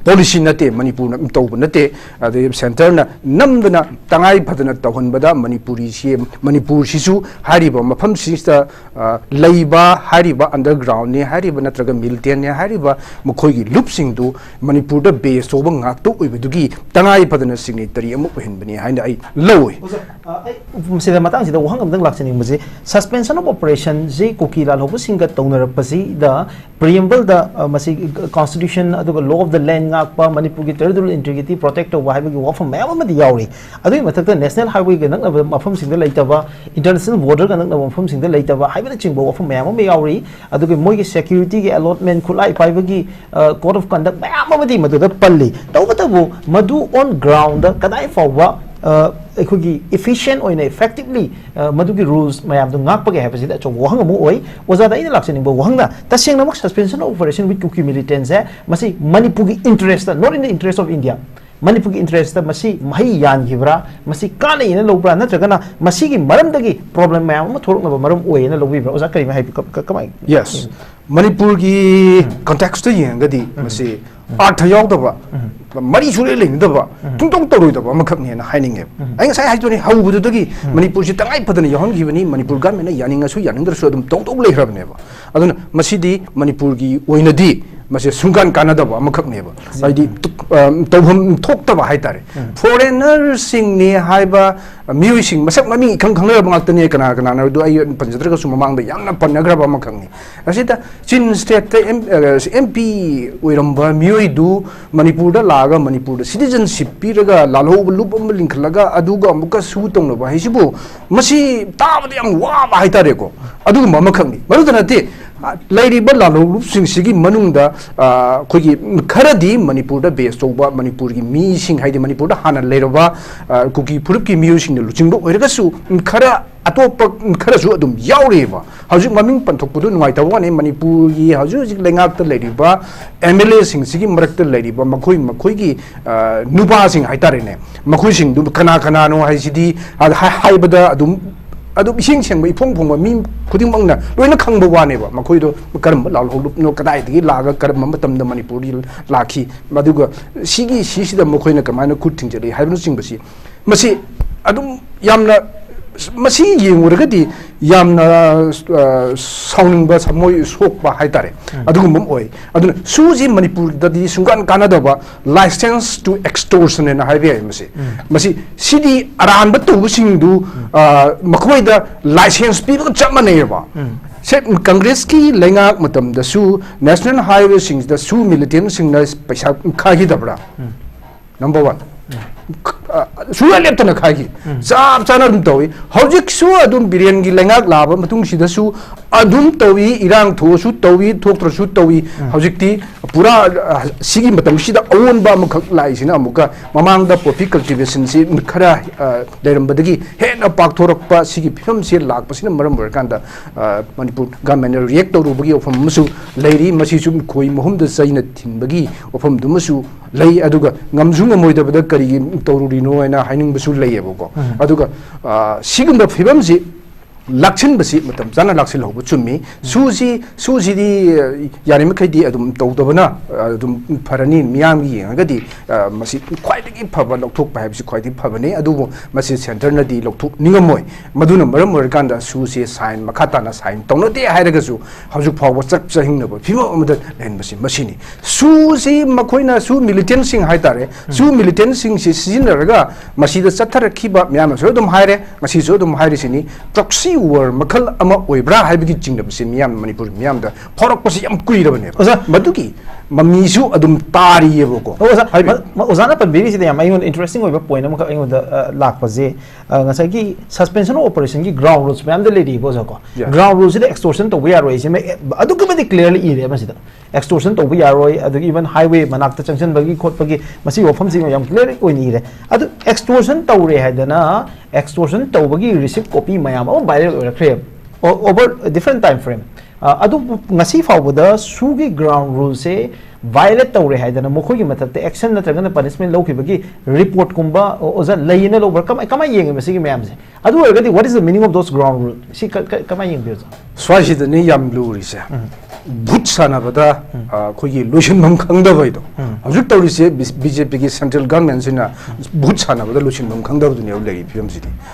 ꯄꯣꯂꯤꯁꯤ ꯅꯠꯇꯦ, ꯃꯅꯤꯄꯨꯔꯅ ꯇꯧꯕ ꯅꯠꯇꯦ꯫ ꯑꯗꯩ ꯁꯦꯟꯇꯔꯅ ꯅꯝꯗꯅ ꯇꯉꯥꯏ ꯐꯗꯅ ꯇꯧꯍꯟꯕꯗ ꯃꯅꯤꯄꯨꯔꯤꯁꯤ, ꯃꯅꯤꯄꯨꯔꯁꯤꯁꯨ ꯍꯥꯏꯔꯤꯕ ꯃꯐꯝꯁꯤꯗ, ꯑ, ꯂꯩꯕ ꯍꯥꯏꯔꯤꯕ ꯑꯟꯗꯔꯒ꯭ꯔꯥꯎꯟꯅꯤ ꯍꯥꯏꯔꯤꯕ ꯅꯠꯇ꯭ꯔꯒ ꯃꯤꯂꯤꯇꯦꯟꯅꯤ ꯍꯥꯏꯔꯤꯕ ꯃꯈꯣꯏꯒꯤ ꯂꯨꯞꯁꯤꯡꯗꯨ ꯃꯅꯤꯄꯨꯔꯗ ꯕꯦꯁ ꯇꯧꯕ ꯉꯥꯛꯇ ꯑꯣꯏꯕꯗꯨꯒꯤ ꯇꯉꯥꯏ ꯐꯗꯅ ꯁꯤꯒꯅꯦꯇꯔꯤ ꯑꯃ ꯑꯣꯏꯍꯟꯕꯅꯤ ꯍꯥꯏꯅ ꯑꯩ ꯂꯧꯏ꯫ ꯑꯣꯖꯥ, ꯑ, ꯑꯩ ꯃꯁꯤꯗ ꯃꯇꯥꯡꯁꯤꯗ ꯋꯥꯍꯪ ꯑꯃꯇꯪ ꯂꯥꯛꯆꯅꯤꯡꯕꯁꯤ, suspension of operationꯁꯤ ꯀꯨꯀꯤ ꯂꯥꯜꯍꯧꯕꯁꯤꯡꯒ ꯇꯧꯅꯔꯛꯄꯁꯤꯗ preambleꯗ, ꯑ, ꯃꯁꯤ constitution ꯑꯗꯨꯒ law of the land ꯉꯥꯛꯄ, ꯃꯅꯤꯄꯨꯔꯒꯤ territorial integrity protect ꯇꯧꯕ ꯍꯥꯏꯕꯒꯤ ꯋꯥꯐꯝ ꯃꯌꯥꯝ ꯑꯃꯗꯤ ꯌꯥꯎꯔꯤ꯫ ꯑꯗꯨꯒꯤ ꯃꯊꯛꯇ national highwayꯒ ꯅꯛꯅꯕ ꯃꯐꯝꯁꯤꯡꯗ ꯂꯩꯇꯕ, international borderꯒ ꯅꯛꯅꯕ ꯃꯐꯝꯁꯤꯡꯗ ꯂꯩꯇꯕ ꯍꯥꯏꯕꯅꯆꯤꯡꯕ ꯋꯥꯐꯝ ꯃꯌꯥꯝ ꯑꯃ ꯌꯥꯎꯔꯤ꯫ ꯑꯗꯨꯒ ꯃꯣꯏꯒꯤ securityꯒꯤ allotment, ꯈꯨꯠꯂꯥꯏ ꯄꯥꯏꯕꯒꯤ, ꯑ, code of conduct ꯃꯌꯥꯝ ꯑꯃꯗꯤ ꯃꯗꯨꯗ ꯄꯜꯂꯤ꯫ ꯇꯧꯕꯇꯕꯨ ꯃꯗꯨ on groundꯗ ꯀꯗꯥꯏ ꯐꯥꯎꯕ, ꯑ, ꯑꯩꯈꯣꯏꯒꯤ efficient ꯑꯣꯏꯅ effectively, ꯑ, ꯃꯗꯨꯒꯤ rules ꯃꯌꯥꯝꯗꯨ ꯉꯥꯛꯄꯒꯦ ꯍꯥꯏꯕꯁꯤꯗ ꯑꯆꯧꯕ ꯋꯥꯍꯪ ꯑꯃ ꯑꯣꯏ꯫ ꯑꯣꯖꯥꯗ ꯑꯩꯅ ꯂꯥꯛꯆꯅꯤꯡꯕ ꯋꯥꯍꯪꯅ, ꯇꯁꯦꯡꯅꯃꯛ suspension of operation with Kuki militantꯁꯦ ꯃꯁꯤ ꯃꯅꯤꯄꯨꯔꯒꯤ interest, not in the interest of India, ꯃꯅꯤꯄꯨꯔꯒꯤ interestꯇ ꯃꯁꯤ ꯃꯍꯩ ꯌꯥꯟꯈꯤꯕ꯭ꯔꯥ, ꯃꯁꯤ ꯀꯥꯟꯅꯩꯅ ꯂꯧꯕ꯭ꯔꯥ, ꯅꯠꯇ꯭ꯔꯒꯅ ꯃꯁꯤꯒꯤ ꯃꯔꯝꯗꯒꯤ problem ꯃꯌꯥꯝ ꯑꯃ ꯊꯣꯛꯂꯛꯅꯕ ꯃꯔꯝ ꯑꯣꯏꯌꯦꯅ ꯂꯧꯕꯤꯕ꯭ꯔꯥ? ꯑꯣꯖꯥ ꯀꯔꯤꯝ ꯍꯥꯏꯕꯤ-, ꯀ-, ꯀ-, ꯀꯃꯥꯏ? Yes. ꯃꯅꯤꯄꯨꯔꯒꯤ contextꯇ ꯌꯦꯡꯉꯒꯗꯤ ꯃꯁꯤ ꯑꯥꯔꯊ ꯌꯥꯎꯗꯕ, ꯃꯔꯤ ꯁꯨꯡꯂꯩ ꯂꯩꯅꯗꯕ, ꯇꯨꯡꯇꯧ ꯇꯧꯔꯣꯏꯗꯕ ꯑꯃꯈꯛꯅꯦꯅ ꯍꯥꯏꯅꯤꯡꯉꯦꯕ꯫ ꯑꯩ ꯉꯁꯥꯏ ꯍꯥꯏꯗꯨꯅꯤ, ꯍꯧꯕꯗꯨꯗꯒꯤ ꯃꯅꯤꯄꯨꯔꯁꯤ ꯇꯉꯥꯏ ꯐꯗꯅ ꯌꯥꯎꯍꯟꯈꯤꯕꯅꯤ, ꯃꯅꯤꯄꯨꯔ governmentꯅ ꯌꯥꯅꯤꯡꯉꯁꯨ ꯌꯥꯅꯤꯡꯗ꯭ꯔꯁꯨ ꯑꯗꯨꯝ ꯇꯧꯗꯧ ꯂꯩꯈ꯭ꯔꯕꯅꯦꯕ꯫ ꯑꯗꯨꯅ ꯃꯁꯤꯗꯤ ꯃꯅꯤꯄꯨꯔꯒꯤ ꯑꯣꯏꯅꯗꯤ ꯃꯁꯤ ꯁꯨꯡꯀꯥꯟ ꯀꯥꯟꯅꯗꯕ ꯑꯃꯈꯛꯅꯦꯕ꯫ ꯍꯥꯏꯗꯤ ꯇꯧꯐꯝ ꯊꯣꯛꯇꯕ ꯍꯥꯏꯇꯥꯔꯦ꯫ Foreignerꯁꯤꯡꯅꯤ ꯍꯥꯏꯕ ꯃꯤꯑꯣꯏꯁꯤꯡ, ꯃꯁꯛ ꯃꯃꯤꯡ ꯏꯈꯪ ꯈꯪꯅꯔꯕ ꯉꯥꯛꯇꯅꯦ, ꯀꯅꯥ ꯀꯅꯥꯅꯣ ꯑꯗꯨ ꯑꯩ ꯄꯟꯖꯗ꯭ꯔꯒꯁꯨ ꯃꯃꯥꯡꯗ ꯌꯥꯝꯅ ꯄꯟꯅꯈ꯭ꯔꯕ ꯑꯃꯈꯛꯅꯤ꯫ ꯑꯁꯤꯗ Chin stateꯇ M, MP ꯑꯣꯏꯔꯝꯕ ꯃꯤꯑꯣꯏꯗꯨ ꯃꯅꯤꯄꯨꯔꯗ ꯂꯥꯛꯑꯒ ꯃꯅꯤꯄꯨꯔꯗ citizenship ꯄꯤꯔꯒ ꯂꯥꯜꯍꯧꯕ ꯂꯨꯞ ꯑꯃ ꯂꯤꯡꯈꯠꯂꯒ ꯑꯗꯨꯒ ꯑꯃꯨꯛꯀ ꯁꯨ ꯇꯧꯅꯕ ꯍꯥꯏꯁꯤꯕꯨ, ꯃꯁꯤ ꯇꯥꯕꯗ ꯌꯥꯝ ꯋꯥꯕ ꯍꯥꯏꯇꯥꯔꯦꯀꯣ꯫ ꯑꯗꯨꯒꯨꯝꯕ ꯑꯃꯈꯛꯅꯤ꯫ ꯃꯗꯨꯗ ꯅꯠꯇꯦ, ꯂꯩꯔꯤꯕ ꯂꯥꯜꯍꯧꯂꯨꯞꯁꯤꯡꯁꯤꯒꯤ ꯃꯅꯨꯡꯗ, ꯑ, ꯑꯩꯈꯣꯏꯒꯤ ꯈꯔꯗꯤ ꯃꯅꯤꯄꯨꯔꯗ base ꯇꯧꯕ ꯃꯅꯤꯄꯨꯔꯒꯤ ꯃꯤꯁꯤꯡ, ꯍꯥꯏꯗꯤ ꯃꯅꯤꯄꯨꯔꯗ ꯍꯥꯟꯅ ꯂꯩꯔꯕ, ꯑ, ꯀꯨꯀꯤ ꯐꯨꯔꯨꯞꯀꯤ ꯃꯤꯑꯣꯏꯁꯤꯡꯅ ꯂꯨꯆꯤꯡꯕ ꯑꯣꯏꯔꯒꯁꯨ, ꯈꯔ ꯑꯇꯣꯞꯄ ꯈꯔꯁꯨ ꯑꯗꯨꯝ ꯌꯥꯎꯔꯤꯑꯕ꯫ ꯍꯧꯖꯤꯛ ꯃꯃꯤꯡ ꯄꯟꯊꯣꯛꯄꯗꯨ ꯅꯨꯡꯉꯥꯏꯇꯕ ꯋꯥꯅꯤ, ꯃꯅꯤꯄꯨꯔꯒꯤ ꯍꯧꯖꯤꯛ ꯍꯧꯖꯤꯛ ꯂꯩꯉꯥꯛꯇ ꯂꯩꯔꯤꯕ MLAꯁꯤꯡꯁꯤꯒꯤ ꯃꯔꯛꯇ ꯂꯩꯔꯤꯕ ꯃꯈꯣꯏ ꯃꯈꯣꯏꯒꯤ, ꯑ, ꯅꯨꯄꯥꯁꯤꯡ ꯍꯥꯏꯇꯥꯔꯦꯅꯦ, ꯃꯈꯣꯏꯁꯤꯡꯗꯨ ꯀꯅꯥ ꯀꯅꯥꯅꯣ ꯍꯥꯏꯁꯤꯗꯤ, ꯑ, ꯍꯥꯏ-, ꯍꯥꯏꯕꯗ ꯑꯗꯨꯝ, ꯑꯗꯨꯝ ꯏꯁꯦꯡ ꯁꯦꯡꯕ, ꯏꯐꯣꯡ ꯐꯣꯡꯕ ꯃꯤ ꯈꯨꯗꯤꯡꯃꯛꯅ ꯂꯣꯏꯅ ꯈꯪꯕ ꯋꯥꯅꯦꯕ꯫ ꯃꯈꯣꯏꯗꯣ ꯀꯔꯝꯕ ꯂꯥꯜꯍꯧꯂꯨꯞꯅꯣ, ꯀꯗꯥꯏꯗꯒꯤ ꯂꯥꯛꯑꯒ ꯀꯔꯝꯕ ꯃꯇꯝꯗ ꯃꯅꯤꯄꯨꯔꯗ ꯂꯥꯛꯈꯤ, ꯑꯗꯨꯒ ꯁꯤꯒꯤ, ꯁꯤꯁꯤꯗ ꯃꯈꯣꯏꯅ ꯀꯃꯥꯏꯅ ꯈꯨꯠ ꯊꯤꯡꯖꯤꯜꯂꯤ ꯍꯥꯏꯕꯅꯆꯤꯡꯕꯁꯤ, ꯃꯁꯤ ꯑꯗꯨꯝ ꯌꯥꯝꯅ, ꯃꯁꯤ ꯌꯦꯡꯉꯨꯔꯒꯗꯤ ꯌꯥꯝꯅ, ꯑ, ꯁꯥꯎꯅꯤꯡꯕ, ꯊꯃꯣꯏ ꯁꯣꯛꯄ ꯍꯥꯏꯇꯥꯔꯦ, ꯑꯗꯨꯒꯨꯝꯕ ꯑꯃ ꯑꯣꯏ꯫ ꯑꯗꯨꯅ ꯁꯨꯁꯤ ꯃꯅꯤꯄꯨꯔꯗꯗꯤ ꯁꯨꯡꯀꯥꯟ ꯀꯥꯟꯅꯗꯕ, license to extortion ꯍꯥꯏꯅ ꯍꯥꯏꯕ ꯌꯥꯏ ꯃꯁꯤ꯫ ꯃꯁꯤ, ꯁꯤꯗꯤ ꯑꯔꯥꯟꯕ ꯇꯧꯕꯁꯤꯡꯗꯨ, ꯑ, ꯃꯈꯣꯏꯗ license ꯄꯤꯕꯒ ꯆꯞ ꯃꯥꯟꯅꯩꯑꯕ꯫ ꯁꯦ, ꯀꯪꯒ꯭ꯔꯦꯁꯀꯤ ꯂꯩꯉꯥꯛ ꯃꯇꯝꯗꯁꯨ national highwayꯁꯤꯡꯁꯤꯗ ꯁꯨ militantꯁꯤꯡꯅ ꯄꯩꯁꯥ ꯈꯥꯏꯈꯤꯗꯕ꯭ꯔꯥ? Number one꯫ ꯑ, ꯁꯨꯡꯂꯦꯞ ꯂꯦꯞꯇꯅ ꯈꯥꯏꯈꯤ꯫ ꯆꯞ ꯆꯥꯅ ꯑꯗꯨꯝ ꯇꯧꯏ꯫ ꯍꯧꯖꯤꯛꯁꯨ ꯑꯗꯨꯝ ꯕꯤꯔꯦꯟꯒꯤ ꯂꯩꯉꯥꯛ ꯂꯥꯛꯑꯕ ꯃꯇꯨꯡꯁꯤꯗꯁꯨ ꯑꯗꯨꯝ ꯇꯧꯏ, ꯏꯔꯥꯡ ꯊꯣꯛꯑꯁꯨ ꯇꯧꯏ, ꯊꯣꯛꯇ꯭ꯔꯁꯨ ꯇꯧꯏ꯫ ꯎꯝ꯫ ꯍꯧꯖꯤꯛꯇꯤ ꯄꯨꯔꯥ, ꯑ, ꯁꯤꯒꯤ ꯃꯇꯝꯁꯤꯗ ꯑꯑꯣꯟꯕ ꯑꯃꯈꯛ ꯂꯥꯛꯏꯁꯤꯅ ꯑꯃꯨꯛꯀ ꯃꯃꯥꯡꯗ poppy cultivation ꯁꯤ ꯈꯔ, ꯑ, ꯂꯩꯔꯝꯕꯗꯒꯤ ꯍꯦꯟꯅ ꯄꯥꯛꯊꯣꯔꯛꯄ ꯁꯤꯒꯤ ꯐꯤꯕꯝꯁꯤ ꯂꯥꯛꯄꯁꯤꯅ ꯃꯔꯝ ꯑꯣꯏꯔꯀꯥꯟꯗ, ꯑ, ꯃꯅꯤꯄꯨꯔ government ꯅ react ꯇꯧꯔꯨꯕꯒꯤ ꯋꯥꯐꯝ ꯑꯃꯁꯨ ꯂꯩꯔꯤ꯫ ꯃꯁꯤꯁꯨ ꯈꯣꯏ ꯃꯍꯨꯝꯗ ꯆꯩꯅ ꯊꯤꯟꯕꯒꯤ ꯋꯥꯐꯝꯗꯨꯃꯁꯨ ꯂꯩ꯫ ꯑꯗꯨꯒ ꯉꯝꯁꯨ ꯉꯝꯃꯣꯏꯗꯕꯗ ꯀꯔꯤꯒꯤ ꯇꯧꯔꯨꯔꯤꯅꯣ ꯍꯥꯏꯅ ꯍꯥꯏꯅꯤꯡꯕꯁꯨ ꯂꯩꯌꯦꯕꯀꯣ꯫ ꯎꯝ꯫ ꯑꯗꯨꯒ, ꯑ, ꯁꯤꯒꯨꯝꯕ ꯐꯤꯕꯝꯁꯤ ꯂꯥꯛꯁꯤꯟꯕꯁꯤ ꯃꯇꯝ ꯆꯥꯅ ꯂꯥꯛꯁꯤꯜꯍꯧꯕ ꯆꯨꯝꯃꯤ꯫ ꯁꯨꯁꯤ, ꯁꯨꯁꯤꯗꯤ, ꯑ, ꯌꯥꯔꯤꯃꯈꯩꯗꯤ ꯑꯗꯨꯝ ꯇꯧꯗꯕꯅ, ꯑ, ꯑꯗꯨꯝ ꯐꯔꯅꯤ꯫ ꯃꯤꯌꯥꯝꯒꯤ ꯌꯦꯡꯉꯒꯗꯤ, ꯑ, ꯃꯁꯤ ꯈ꯭ꯋꯥꯏꯗꯒꯤ ꯐꯕ ꯂꯧꯊꯣꯛꯄ ꯍꯥꯏꯕꯁꯤ ꯈ꯭ꯋꯥꯏꯗꯒꯤ ꯐꯕꯅꯤ꯫ ꯑꯗꯨꯕꯨ ꯃꯁꯤ centre ꯅꯗꯤ ꯂꯧꯊꯣꯛꯅꯤꯡꯉꯝꯃꯣꯏ꯫ ꯃꯗꯨꯅ ꯃꯔꯝ ꯑꯣꯏꯔꯀꯥꯟꯗ ꯁꯨꯁꯤ sign, ꯃꯈꯥ ꯇꯥꯅ sign ꯇꯧꯅꯗꯦ ꯍꯥꯏꯔꯒꯁꯨ ꯍꯧꯖꯤꯛ ꯐꯥꯎꯕ ꯆꯞ ꯆꯍꯤꯡꯅꯕ ꯐꯤꯕꯝ ꯑꯃꯗ ꯂꯩꯍꯟꯕꯁꯤ ꯃꯁꯤꯅꯤ꯫ ꯁꯨꯁꯤ ꯃꯈꯣꯏꯅ, ꯁꯨ militant ꯁꯤꯡ ꯍꯥꯏꯇꯥꯔꯦ, ꯁꯨ militant ꯁꯤꯡꯁꯤ ꯁꯤꯖꯤꯟꯅꯔꯒ ꯃꯁꯤꯗ ꯆꯠꯊꯔꯛꯈꯤꯕ ꯃꯌꯥꯝꯅꯁꯨ ꯑꯗꯨꯝ ꯍꯥꯏꯔꯦ, ꯉꯁꯤꯁꯨ ꯑꯗꯨꯝ ꯍꯥꯏꯔꯤꯁꯤꯅꯤ, proxy war ꯃꯈꯜ ꯑꯃ ꯑꯣꯏꯕ꯭ꯔꯥ ꯍꯥꯏꯕꯒꯤ ꯆꯤꯡꯅꯕꯁꯤ ꯃꯤꯌꯥꯝ, ꯃꯅꯤꯄꯨꯔ ꯃꯤꯌꯥꯝꯗ ꯐꯥꯎꯔꯛꯄꯁꯤ ꯌꯥꯝ ꯀꯨꯏꯔꯕꯅꯦꯕ꯫ ꯑꯣꯖꯥ, ꯃꯗꯨꯒꯤ ꯃꯃꯤꯁꯨ ꯑꯗꯨꯝ ꯇꯥꯔꯤꯌꯦꯕꯀꯣ꯫ ꯑꯣ, ꯑꯣꯖꯥ, ꯍꯥꯏꯕꯤꯌꯨ꯫ ꯃ-, ꯃ-, ꯑꯣꯖꯥꯅ ꯄꯟꯕꯤꯔꯤꯁꯤꯗ ꯌꯥꯝ ꯑꯩꯉꯣꯟꯗ interesting ꯑꯣꯏꯕ point ꯑꯃꯈꯛ ꯑꯩꯉꯣꯟꯗ, ꯑ, ꯂꯥꯛꯄꯁꯦ, ꯑ, ꯉꯁꯥꯏꯒꯤ suspension of operation ꯒꯤ ground rules ꯃꯌꯥꯝꯗ ꯂꯩꯔꯤꯕ, ꯑꯣꯖꯥ, ꯀꯣ? Yeah. Ground rule ꯁꯤꯗ extortion ꯇꯧꯕ ꯌꯥꯔꯣꯏ ꯍꯥꯏꯁꯦ ꯃ-, ꯑꯗꯨꯛꯀꯤ ꯃꯇꯤꯛ clearly ꯏꯔꯦ ꯃꯁꯤꯗ꯫ Extortion ꯇꯧꯕ ꯌꯥꯔꯣꯏ, ꯑꯗꯒꯤ even highway ꯃꯅꯥꯛꯇ ꯆꯪꯁꯤꯟꯕꯒꯤ ꯈꯣꯠꯄꯒꯤ ꯃꯁꯤꯒꯤ ꯋꯥꯐꯝꯁꯤ ꯌꯥꯝ clear ꯑꯣꯏꯅ ꯏꯔꯦ꯫ ꯑꯗꯨ extortion ꯇꯧꯔꯦ ꯍꯥꯏꯗꯅ extortion ꯇꯧꯕꯒꯤ receipt copy ꯃꯌꯥꯝ ꯑꯃ viral ꯑꯣꯏꯔꯛꯈ꯭ꯔꯦ, o-, over different time frame꯫ ꯑ, ꯑꯗꯨꯕꯨ ꯉꯁꯤ ꯐꯥꯎꯕꯗ ꯁꯨꯒꯤ ground rule ꯁꯦ violate ꯇꯧꯔꯦ ꯍꯥꯏꯗꯅ ꯃꯈꯣꯏꯒꯤ ꯃꯊꯛꯇ action ꯅꯠꯇ꯭ꯔꯒꯅ punishment ꯂꯧꯈꯤꯕꯒꯤ report ꯀꯨꯝꯕ, ꯑꯣ-, ꯑꯣꯖꯥ, ꯂꯩꯌꯦꯅ ꯂꯧꯕ꯭ꯔꯥ? ꯀꯃꯥꯏ-, ꯀꯃꯥꯏꯅ ꯌꯦꯡꯉꯤ ꯃꯁꯤꯒꯤ ꯃꯌꯥꯝꯁꯦ? ꯑꯗꯨ ꯑꯣꯏꯔꯒꯗꯤ, what is the meaning of those ground rule? ꯁꯤ ꯀ-, ꯀ-, ꯀꯃꯥꯏꯅ ꯌꯦꯡꯕꯤꯔꯣ, ꯑꯣꯖꯥ? ꯁ꯭ꯋꯥꯏꯁꯤꯗꯅꯦ ꯌꯥꯝ ꯂꯨꯔꯤꯁꯦ꯫ ꯎꯝ꯫ ꯚꯨꯠ ꯁꯥꯟꯅꯕꯗ, ꯎꯝ꯫ ꯑ, ꯑꯩꯈꯣꯏꯒꯤ ꯂꯣꯏꯁꯤꯟꯐꯝ ꯈꯪꯗꯕ ꯍꯥꯏꯗꯣ꯫ ꯎꯝ꯫ ꯍꯧꯖꯤꯛ ꯇꯧꯔꯤꯁꯦ ꯕꯤ-, BJP ꯒꯤ central government ꯁꯤꯅ ꯚꯨꯠ ꯁꯥꯟꯅꯕꯗ ꯂꯣꯏꯁꯤꯟꯐꯝ ꯈꯪꯗꯕꯗꯨꯅꯦꯕ ꯂꯩꯔꯤ ꯐꯤꯕꯝꯁꯤꯗꯤ꯫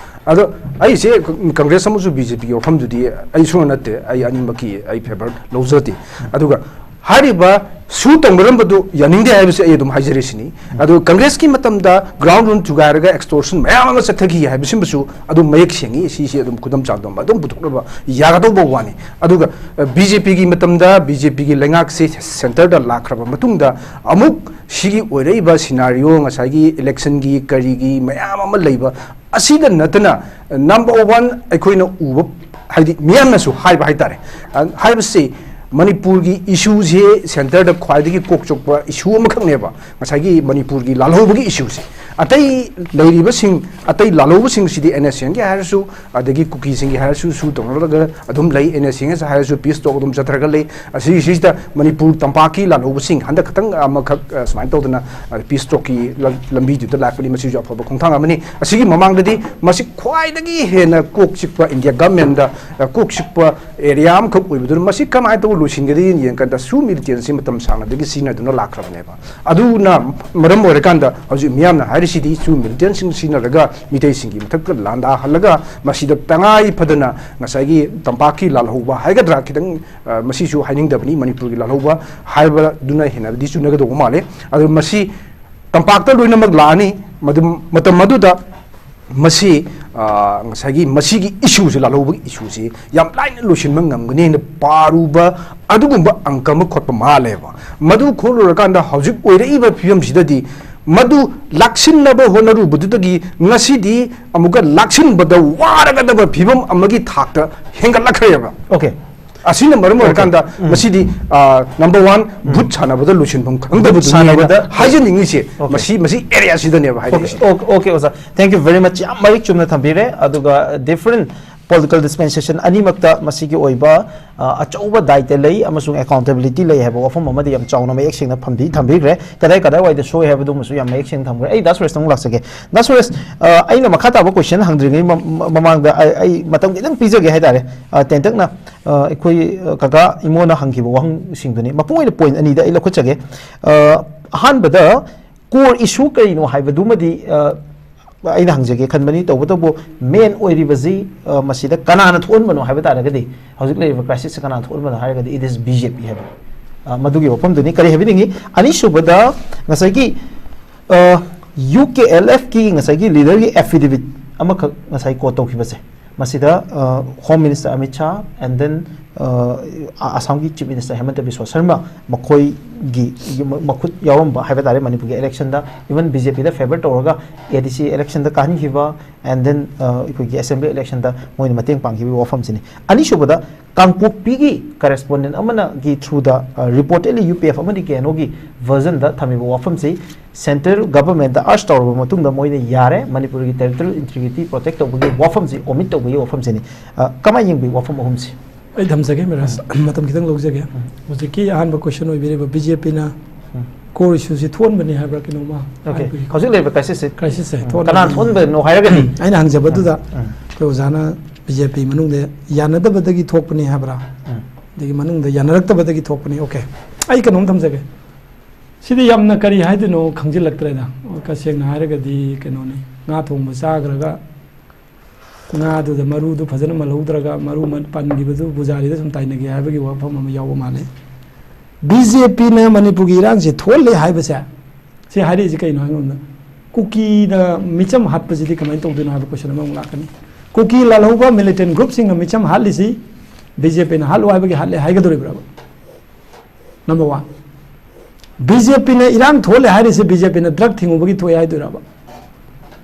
ꯑꯗꯣ ꯑꯩꯁꯦ ꯀꯪꯒ꯭ꯔꯦꯁ ꯑꯃꯁꯨ BJP ꯒꯤ ꯋꯥꯐꯝꯗꯨꯗꯤ ꯑꯩ ꯁꯨꯡꯅ ꯅꯠꯇꯦ, ꯑꯩ ꯑꯅꯤꯃꯛꯀꯤ ꯑꯩ favour ꯂꯧꯖꯗꯦ꯫ ꯑꯗꯨꯒ ꯍꯥꯏꯔꯤꯕ ꯁꯨ ꯇꯧꯅꯔꯝꯕꯗꯨ ꯌꯥꯅꯤꯡꯗꯦ ꯍꯥꯏꯕꯁꯤ ꯑꯩ ꯑꯗꯨꯝ ꯍꯥꯏꯖꯔꯤꯁꯤꯅꯤ꯫ ꯑꯗꯨ ꯀꯪꯒ꯭ꯔꯦꯁꯀꯤ ꯃꯇꯝꯗ ground rule ꯊꯨꯒꯥꯏꯔꯒ extortion ꯃꯌꯥꯝ ꯑꯃ ꯆꯠꯊꯈꯤ ꯍꯥꯏꯕꯁꯤꯃꯁꯨ ꯑꯗꯨꯝ ꯃꯌꯦꯛ ꯁꯦꯡꯉꯤ꯫ ꯁꯤꯁꯤ ꯑꯗꯨꯝ ꯈꯨꯗꯝ ꯆꯥꯡꯗꯝ ꯑꯗꯨꯝ ꯄꯨꯊꯣꯛꯅꯕ ꯌꯥꯒꯗꯧꯕ ꯋꯥꯅꯤ꯫ ꯑꯗꯨꯒ, ꯑ, BJP ꯒꯤ ꯃꯇꯝꯗ BJP ꯒꯤ ꯂꯩꯉꯥꯛꯁꯤ centre ꯗ ꯂꯥꯛꯈ꯭ꯔꯕ ꯃꯇꯨꯡꯗ ꯑꯃꯨꯛ ꯁꯤꯒꯤ ꯑꯣꯏꯔꯛꯏꯕ scenario, ꯉꯁꯥꯏꯒꯤ election ꯒꯤ ꯀꯔꯤꯒꯤ ꯃꯌꯥꯝ ꯑꯃ ꯂꯩꯕ ꯑꯁꯤꯗ ꯅꯠꯇꯅ, number one ꯑꯩꯈꯣꯏꯅ ꯎꯕ ꯍꯥꯏꯗꯤ ꯃꯤꯌꯥꯝꯅꯁꯨ ꯍꯥꯏꯕ ꯍꯥꯏꯇꯥꯔꯦ꯫ ꯑ, ꯍꯥꯏꯕꯁꯤ ꯃꯅꯤꯄꯨꯔꯒꯤ ꯏꯁꯨꯁꯦ ꯁꯦꯟꯇꯔꯗ ꯈ꯭ꯋꯥꯏꯗꯒꯤ ꯀꯣꯛ ꯆꯣꯛꯄ ꯏꯁꯨ ꯑꯃꯈꯛꯅꯦꯕ ꯉꯁꯥꯏꯒꯤ ꯃꯅꯤꯄꯨꯔꯒꯤ ꯂꯥꯜꯍꯧꯕꯒꯤ ꯏꯁꯨꯁꯦ꯫ ꯑꯇꯩ ꯂꯩꯔꯤꯕꯁꯤꯡ, ꯑꯇꯩ ꯂꯥꯜꯍꯧꯕꯁꯤꯡꯁꯤꯗꯤ ꯑꯦꯟ ꯑꯦꯁ ꯑꯦꯟꯒꯤ ꯍꯥꯏꯔꯁꯨ, ꯑꯗꯒꯤ ꯀꯨꯀꯤꯁꯤꯡꯒꯤ ꯍꯥꯏꯔꯁꯨ, ꯁꯨ ꯇꯧꯅꯔꯒ ꯑꯗꯨꯝ ꯂꯩ꯫ ꯑꯦꯟ ꯑꯦꯁ ꯑꯦꯟ ꯍꯥꯏꯔꯁꯨ ꯄꯤꯁ ꯇꯣꯛ ꯑꯗꯨꯝ ꯆꯠꯊꯔꯒ ꯂꯩ꯫ ꯑꯁꯤꯒꯤꯁꯤꯗ ꯃꯅꯤꯄꯨꯔ ꯇꯝꯄꯥꯛꯀꯤ ꯂꯥꯜꯍꯧꯕꯁꯤꯡ ꯍꯟꯗꯛ ꯈꯛꯇꯪ ꯑꯃꯈꯛ, ꯑ, ꯁꯨꯃꯥꯏꯅ ꯇꯧꯗꯅ, ꯑ, ꯄꯤꯁ ꯇꯣꯛꯀꯤ ꯂꯝ-, ꯂꯝꯕꯤꯗꯨꯗ ꯂꯥꯛꯄꯅꯤ꯫ ꯃꯁꯤꯁꯨ ꯑꯐꯕ ꯈꯣꯡꯊꯥꯡ ꯑꯃꯅꯤ꯫ ꯑꯁꯤꯒꯤ ꯃꯃꯥꯡꯗꯗꯤ ꯃꯁꯤ ꯈ꯭ꯋꯥꯏꯗꯒꯤ ꯍꯦꯟꯅ ꯀꯣꯛ ꯆꯤꯛꯄ ꯏꯟꯗꯤꯌꯥ ꯒꯃꯦꯟꯗ, ꯑ, ꯀꯣꯛ ꯆꯤꯛꯄ ꯑꯦꯔꯤꯌꯥ ꯑꯃꯈꯛ ꯑꯣꯏꯕꯗꯨꯅ ꯃꯁꯤ ꯀꯃꯥꯏꯅ ꯇꯧꯕ ꯂꯣꯏꯁꯤꯟꯒꯗꯒꯦ ꯌꯦꯡꯀꯥꯟꯗ ꯁꯨ ꯃꯤꯂꯤꯇꯦꯟꯁꯤ ꯃꯇꯝ ꯁꯥꯡꯅꯗꯒꯤ ꯁꯤꯖꯤꯟꯅꯗꯨꯅ ꯂꯥꯛꯈ꯭ꯔꯕꯅꯦꯕ꯫ ꯑꯗꯨꯅ ꯃꯔꯝ ꯑꯣꯏꯔꯀꯥꯟꯗ ꯍꯧꯖꯤꯛ ꯃꯤꯌꯥꯝꯅ ꯍꯥꯏꯔꯤꯁꯤꯗꯤ ꯁꯨ ꯃꯤꯂꯤꯇꯦꯟꯁꯤꯡ ꯁꯤꯖꯤꯟꯅꯔꯒ ꯃꯤꯇꯩꯁꯤꯡꯒꯤ ꯃꯊꯛꯇ ꯂꯥꯟꯗꯥꯍꯜꯂꯒ ꯃꯁꯤꯗ ꯇꯉꯥꯏ ꯐꯗꯅ ꯉꯁꯥꯏꯒꯤ ꯇꯝꯄꯥꯛꯀꯤ ꯂꯥꯜꯍꯧꯕ ꯍꯥꯏꯒꯗ꯭ꯔꯥ, ꯈꯤꯇꯪ, ꯑ, ꯃꯁꯤꯁꯨ ꯍꯥꯏꯅꯤꯡꯗꯕꯅꯤ, ꯃꯅꯤꯄꯨꯔꯒꯤ ꯂꯥꯜꯍꯧꯕ ꯍꯥꯏꯕꯗꯨꯅ ꯍꯦꯟꯅꯗꯤ ꯆꯨꯅꯒꯗꯧꯕ ꯃꯥꯜꯂꯦ꯫ ꯑꯗꯨ ꯃꯁꯤ ꯇꯝꯄꯥꯛꯇ ꯂꯣꯏꯅꯃꯛ ꯂꯥꯛꯑꯅꯤ꯫ ꯃꯗꯨ, ꯃꯇꯝ ꯑꯗꯨꯗ ꯃꯁꯤ, ꯑ, ꯉꯁꯥꯏꯒꯤ ꯃꯁꯤꯒꯤ ꯏꯁꯨꯁꯤ, ꯂꯥꯜꯍꯧꯕꯒꯤ ꯏꯁꯨꯁꯤ ꯌꯥꯝ ꯂꯥꯏꯅ ꯂꯣꯏꯁꯤꯟꯕ ꯉꯝꯒꯅꯤ ꯍꯥꯏꯅ ꯄꯥꯔꯨꯕ ꯑꯗꯨꯒꯨꯝꯕ ꯑꯪꯀ ꯑꯃ ꯈꯣꯠꯄ ꯃꯥꯜꯂꯦꯕ꯫ ꯃꯗꯨ ꯈꯣꯠꯂꯨꯔꯀꯥꯟꯗ ꯍꯧꯖꯤꯛ ꯑꯣꯏꯔꯛꯏꯕ ꯐꯤꯕꯝꯁꯤꯗꯗꯤ ꯃꯗꯨ ꯂꯥꯛꯁꯤꯟꯅꯕ ꯍꯣꯠꯅꯔꯨꯕꯗꯨꯗꯒꯤ ꯉꯁꯤꯗꯤ ꯑꯃꯨꯛꯀ ꯂꯥꯛꯁꯤꯟꯕꯗ ꯋꯥꯔꯒꯗꯕ ꯐꯤꯕꯝ ꯑꯃꯒꯤ ꯊꯥꯛꯇ ꯍꯦꯟꯒꯠꯂꯛꯈ꯭ꯔꯦꯕ꯫ Okay. ꯑꯁꯤꯅ ꯃꯔꯝ ꯑꯣꯏꯔꯀꯥꯟꯗ ꯎꯝ. ꯃꯁꯤꯗꯤ, ꯑ, number one, ꯚꯨꯠ ꯁꯥꯟꯅꯕꯗ ꯂꯣꯏꯁꯤꯟꯐꯝ ꯈꯪꯗꯕꯗꯨꯅꯤ ꯁꯥꯟꯅꯕꯗ ꯍꯥꯏꯅ ꯍꯥꯏꯖꯅꯤꯡꯉꯤꯁꯦ꯫ Okay. ꯃꯁꯤ, ꯃꯁꯤ ꯑꯦꯔꯤꯌꯥꯁꯤꯗꯅꯦꯕ Okay, ꯍꯥꯏꯅꯤꯡꯉꯤꯁꯦ꯫ okay, okay, ꯑꯣꯖꯥ, thank you very much. ꯌꯥꯝ ꯃꯔꯤꯛ ꯆꯨꯝꯅ ꯊꯝꯕꯤꯔꯦ꯫ ꯑꯗꯨꯒ different political dispensation ꯑꯅꯤꯃꯛꯇ ꯃꯁꯤꯒꯤ ꯑꯣꯏꯕ, ꯑ, ꯑꯆꯧꯕ ꯗꯥꯏꯇ ꯂꯩ ꯑꯃꯁꯨꯡ accountability ꯂꯩ ꯍꯥꯏꯕ ꯋꯥꯐꯝ ꯑꯃꯗꯤ ꯌꯥꯝ ꯆꯥꯎꯅ ꯃꯌꯦꯛ ꯁꯦꯡꯅ ꯊꯝꯕꯤ-, ꯊꯝꯕꯤꯈ꯭ꯔꯦ꯫ ꯀꯗꯥꯏ ꯀꯗꯥꯏꯋꯥꯏꯗ ꯁꯣꯏ ꯍꯥꯏꯕꯗꯨꯃꯁꯨ ꯌꯥꯝ ꯃꯌꯦꯛ ꯁꯦꯡꯅ ꯊꯝꯈ꯭ꯔꯦ꯫ ꯑꯩ ꯗꯥ ꯁꯨꯔꯦꯁꯇ ꯑꯃꯨꯛ ꯂꯥꯛꯆꯒꯦ꯫ ꯗꯥ ꯁꯨꯔꯦꯁ, ꯑ, ꯑꯩꯅ ꯃꯈꯥ ꯇꯥꯕ question ꯍꯪꯗ꯭ꯔꯤꯉꯩ ꯃ-, ꯃ-, ꯃꯃꯥꯡꯗ ꯑꯩ, ꯑꯩ ꯃꯇꯝ ꯈꯤꯇꯪ ꯄꯤꯖꯒꯦ ꯍꯥꯏꯇꯥꯔꯦ꯫ ꯑ, ꯇꯦꯟꯇꯛꯅ, ꯑ, ꯑꯩꯈꯣꯏ, ꯑ, ꯀꯀꯥ ꯏꯃꯣꯅ ꯍꯪꯈꯤꯕ ꯋꯥꯍꯪꯁꯤꯡꯗꯨꯅꯤ꯫ ꯃꯄꯨꯡ ꯑꯣꯏꯅ point ꯑꯅꯤꯗ ꯑꯩ ꯂꯧꯈꯠꯆꯒꯦ꯫ ꯑ, ꯑꯍꯥꯟꯕꯗ, core issue ꯀꯔꯤꯅꯣ ꯍꯥꯏꯕꯗꯨꯃꯗꯤ, ꯑ, ꯑꯩꯅ ꯍꯪꯖꯒꯦ ꯈꯟꯕꯅꯤ꯫ ꯇꯧꯕꯇꯕꯨ main ꯑꯣꯏꯔꯤꯕꯁꯤ, ꯑ, ꯃꯁꯤꯗ ꯀꯅꯥꯅ ꯊꯣꯛꯍꯟꯕꯅꯣ ꯍꯥꯏꯕ ꯇꯥꯔꯒꯗꯤ, ꯍꯧꯖꯤꯛ ꯂꯩꯔꯤꯕ crisis ꯁꯤ ꯀꯅꯥꯅ ꯊꯣꯛꯍꯟꯕꯅꯣ ꯍꯥꯏꯔꯒꯗꯤ, it is B J P ꯍꯥꯏꯕ, ꯑ, ꯃꯗꯨꯒꯤ ꯋꯥꯐꯝꯗꯨꯅꯤ꯫ ꯀꯔꯤ ꯍꯥꯏꯕꯤꯅꯤꯡꯉꯤ? ꯑꯅꯤꯁꯨꯕꯗ, ꯉꯁꯥꯏꯒꯤ, ꯑ, U K L F ꯀꯤ ꯉꯁꯥꯏꯒꯤ leader ꯒꯤ affidavit ꯑꯃꯈꯛ ꯉꯁꯥꯏ quote ꯇꯧꯈꯤꯕꯁꯦ, ꯃꯁꯤꯗ, ꯑ, Home Minister Amit Shah and then ꯑ, ꯑꯁꯥꯝꯒꯤ ꯆꯤꯐ ꯃꯤꯅꯤꯁꯇꯔ ꯍꯦꯃꯟꯇ ꯕꯤꯁ꯭ꯋ ꯁꯔꯃ ꯃꯈꯣꯏꯒꯤ ꯃ- ꯃꯈꯨꯠ ꯌꯥꯎꯔꯝꯕ ꯍꯥꯏꯕ ꯇꯥꯔꯦ, ꯃꯅꯤꯄꯨꯔꯒꯤ ꯏꯂꯦꯛꯁꯟꯗ, ꯏꯚꯟ ꯕꯤ ꯖꯦ ꯄꯤꯗ ꯐꯦꯚꯔ ꯇꯧꯔꯒ ꯑꯦ ꯗꯤ ꯁꯤ ꯏꯂꯦꯛꯁꯟꯗ ꯀꯥꯍꯟꯈꯤꯕ, ꯑꯦꯟ ꯗꯦꯟ ꯑꯩꯈꯣꯏꯒꯤ ꯑꯦꯁꯦꯝꯕ꯭ꯂꯤ ꯏꯂꯦꯛꯁꯟꯗ ꯃꯣꯏꯅ ꯃꯇꯦꯡ ꯄꯥꯡꯈꯤꯕꯒꯤ ꯋꯥꯐꯝꯁꯤꯅꯤ꯫ ꯑꯅꯤꯁꯨꯕꯗ, ꯀꯥꯡꯄꯣꯛꯄꯤꯒꯤ ꯀꯔꯦꯁꯄꯣꯟꯗꯦꯟ ꯑꯃꯅꯒꯤ ꯊ꯭ꯔꯨꯗ, ꯔꯤꯄꯣꯔꯇꯦꯗꯂꯤ ꯌꯨ ꯄꯤ ꯑꯦꯐ ꯑꯃꯗꯤ ꯀꯦ ꯑꯦꯟ ꯑꯣꯒꯤ ꯚꯔꯖꯟꯗ ꯊꯝꯃꯤꯕ ꯋꯥꯐꯝꯁꯤ ꯁꯦꯟꯇ꯭ꯔꯦꯜ ꯒꯚꯔꯟꯃꯦꯟꯠꯇ ꯑꯔꯖ ꯇꯧꯔꯕ ꯃꯇꯨꯡꯗ ꯃꯣꯏꯅ ꯌꯥꯔꯦ, ꯃꯅꯤꯄꯨꯔꯒꯤ ꯇꯦꯔꯤꯇꯣꯔꯤꯌꯦꯜ ꯏꯟꯇꯤꯒ꯭ꯔꯤꯇꯤ ꯄ꯭ꯔꯣꯇꯦꯛ ꯇꯧꯕꯒꯤ ꯋꯥꯐꯝꯁꯤ ꯑꯣꯃꯤꯠ ꯇꯧꯕꯒꯤ ꯋꯥꯐꯝꯁꯤꯅꯤ꯫ ꯑ, ꯀꯃꯥꯏꯅ ꯌꯦꯡꯕꯤ ꯋꯥꯐꯝ ꯑꯍꯨꯝꯁꯤ? ꯑꯩ ꯊꯝꯖꯒꯦ ꯃꯤꯔꯥꯖ, ꯃꯇꯝ ꯈꯤꯇꯪ ꯂꯧꯖꯒꯦ꯫ ꯍꯧꯖꯤꯛꯀꯤ ꯑꯍꯥꯟꯕ ꯀꯣꯏꯁꯟ ꯑꯣꯏꯕꯤꯔꯤꯕ ꯕꯤ ꯖꯦ ꯄꯤꯅ ꯎꯝ꯫ ꯀꯣꯔ ꯏꯁꯨꯁꯤ ꯊꯣꯛꯍꯟꯕꯅꯤ ꯍꯥꯏꯕ꯭ꯔꯥ ꯀꯩꯅꯣꯝꯃ ꯑꯣꯀꯦ꯫ ꯍꯥꯏꯕꯒꯤ ꯍꯧꯖꯤꯛ ꯂꯩꯔꯤꯕ ꯀ꯭ꯔꯥꯏꯁꯤꯁꯁꯦ ꯀ꯭ꯔꯥꯏꯁꯤꯁꯁꯦ ꯎꯝ꯫ ꯊꯣꯛꯍꯟꯕꯅꯤ꯫ ꯀꯅꯥꯅ ꯊꯣꯛꯍꯟꯕꯅꯣ ꯍꯥꯏꯔꯒꯗꯤ ꯑꯩꯅ ꯍꯪꯖꯕꯗꯨꯗ ꯎꯝ꯫ ꯑꯩꯈꯣꯏ ꯑꯣꯖꯥꯅ ꯕꯤ ꯖꯦ ꯄꯤ ꯃꯅꯨꯡꯗ ꯌꯥꯅꯗꯕꯗꯒꯤ ꯊꯣꯛꯄꯅꯤ ꯍꯥꯏꯕ꯭ꯔꯥ? ꯎꯝ꯫ ꯑꯗꯒꯤ ꯃꯅꯨꯡꯗ ꯌꯥꯅꯔꯛꯇꯕꯗꯒꯤ ꯊꯣꯛꯄꯅꯤ꯫ ꯑꯣꯀꯦ꯫ ꯑꯩ ꯀꯩꯅꯣꯝ ꯊꯝꯖꯒꯦ꯫ ꯁꯤꯗꯤ ꯌꯥꯝꯅ ꯀꯔꯤ ꯍꯥꯏꯗꯣꯏꯅꯣ ꯈꯪꯖꯤꯜꯂꯛꯇ꯭ꯔꯦꯗ꯫ ꯇꯁꯦꯡꯅ ꯍꯥꯏꯔꯒꯗꯤ ꯀꯩꯅꯣꯅꯤ, ꯉꯥ ꯊꯣꯡꯕ ꯆꯥꯈ꯭ꯔꯒ ꯉꯥꯗꯨꯗ ꯃꯔꯨꯗꯨ ꯐꯖꯅ ꯃꯜꯍꯧꯗ꯭ꯔꯒ ꯃꯔꯨ ꯃ-, ꯄꯟꯈꯤꯕꯗꯨ ꯄꯨꯖꯥꯔꯤꯗ ꯁꯨꯝ ꯇꯥꯏꯅꯒꯦ ꯍꯥꯏꯕꯒꯤ ꯋꯥꯐꯝ ꯑꯃ ꯌꯥꯎꯕ ꯃꯥꯜꯂꯦ꯫ ꯕꯤ ꯖꯦ ꯄꯤꯅ ꯃꯅꯤꯄꯨꯔꯒꯤ ꯏꯔꯥꯡꯁꯦ ꯊꯣꯛꯍꯜꯂꯦ ꯍꯥꯏꯕꯁꯦ, ꯁꯤ ꯍꯥꯏꯔꯛꯏꯁꯦ ꯀꯩꯅꯣ ꯍꯥꯏꯕ ꯃꯇꯝꯗ, ꯀꯨꯀꯤꯅ ꯃꯤꯆꯝ ꯍꯥꯠꯄꯁꯤꯗꯤ ꯀꯃꯥꯏꯅ ꯇꯧꯗꯣꯏꯅꯣ ꯍꯥꯏꯕ ꯀꯣꯏꯁꯟ ꯑꯃꯃꯨꯛ ꯂꯥꯛꯀꯅꯤ꯫ ꯀꯨꯀꯤ ꯂꯥꯜꯍꯧꯕ ꯃꯤꯂꯤꯇꯦꯟ ꯒ꯭ꯔꯨꯞꯁꯤꯡꯅ ꯃꯤꯆꯝ ꯍꯥꯠꯂꯤꯁꯤ ꯕꯤ ꯖꯦ ꯄꯤꯅ ꯍꯥꯠꯂꯨ ꯍꯥꯏꯕꯒꯤ ꯍꯥꯠꯂꯦ ꯍꯥꯏꯒꯗꯧꯔꯤꯕ꯭ꯔꯕ? ꯅꯝꯕꯔ ꯋꯥꯟ, ꯕꯤ ꯖꯦ ꯄꯤꯅ ꯏꯔꯥꯡ ꯊꯣꯛꯍꯜꯂꯦ ꯍꯥꯏꯔꯤꯁꯦ ꯕꯤ ꯖꯦ ꯄꯤꯅ ꯗ꯭ꯔꯒ ꯊꯤꯡꯉꯨꯕꯒꯤ ꯊꯣꯛꯑꯦ ꯍꯥꯏꯗꯣꯏꯔꯕ?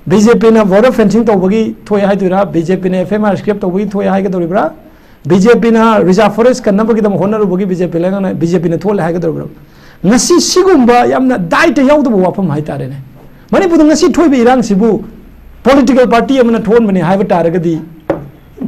ꯕꯤ ꯖꯦ ꯄꯤꯅ ꯕꯣꯔꯗꯔ ꯐꯦꯟꯁꯤꯡ ꯇꯧꯕꯒꯤ ꯊꯣꯛꯑꯦ ꯍꯥꯏꯗꯣꯏꯔꯥ? ꯕꯤ ꯖꯦ ꯄꯤꯅ ꯑꯦꯐ ꯑꯥꯏ ꯑꯥꯔ ꯁ꯭ꯀ꯭ꯔꯦꯞ ꯇꯧꯕꯒꯤ ꯊꯣꯛꯑꯦ ꯍꯥꯏꯒꯗꯧꯔꯤꯕ꯭ꯔꯥ? ꯕꯤ ꯖꯦ ꯄꯤꯅ ꯔꯤꯖꯥꯔꯚ ꯐꯣꯔꯦꯁ ꯀꯟꯅꯕꯒꯤꯗꯃꯛ ꯍꯣꯠꯅꯔꯨꯕꯒꯤ ꯕꯤ ꯖꯦ ꯄꯤ ꯂꯩꯉꯥꯛꯅ ꯕꯤ ꯖꯦ ꯄꯤꯅ ꯊꯣꯛꯍꯜꯂꯦ ꯍꯥꯏꯒꯗꯧꯔꯤꯕ꯭ꯔꯥ? ꯉꯁꯤ ꯁꯤꯒꯨꯝꯕ ꯌꯥꯝꯅ ꯗꯥꯏꯇ ꯌꯥꯎꯗꯕ ꯋꯥꯐꯝ ꯍꯥꯏꯇꯥꯔꯦꯅꯦ꯫ ꯃꯅꯤꯄꯨꯔꯗ ꯉꯁꯤ ꯊꯣꯛꯏꯕ ꯏꯔꯥꯡꯁꯤꯕꯨ ꯄꯣꯂꯤꯇꯤꯀꯦꯜ ꯄꯥꯔꯇꯤ ꯑꯃꯅ ꯊꯣꯛꯍꯟꯕꯅꯤ ꯍꯥꯏꯕ ꯇꯥꯔꯒꯗꯤ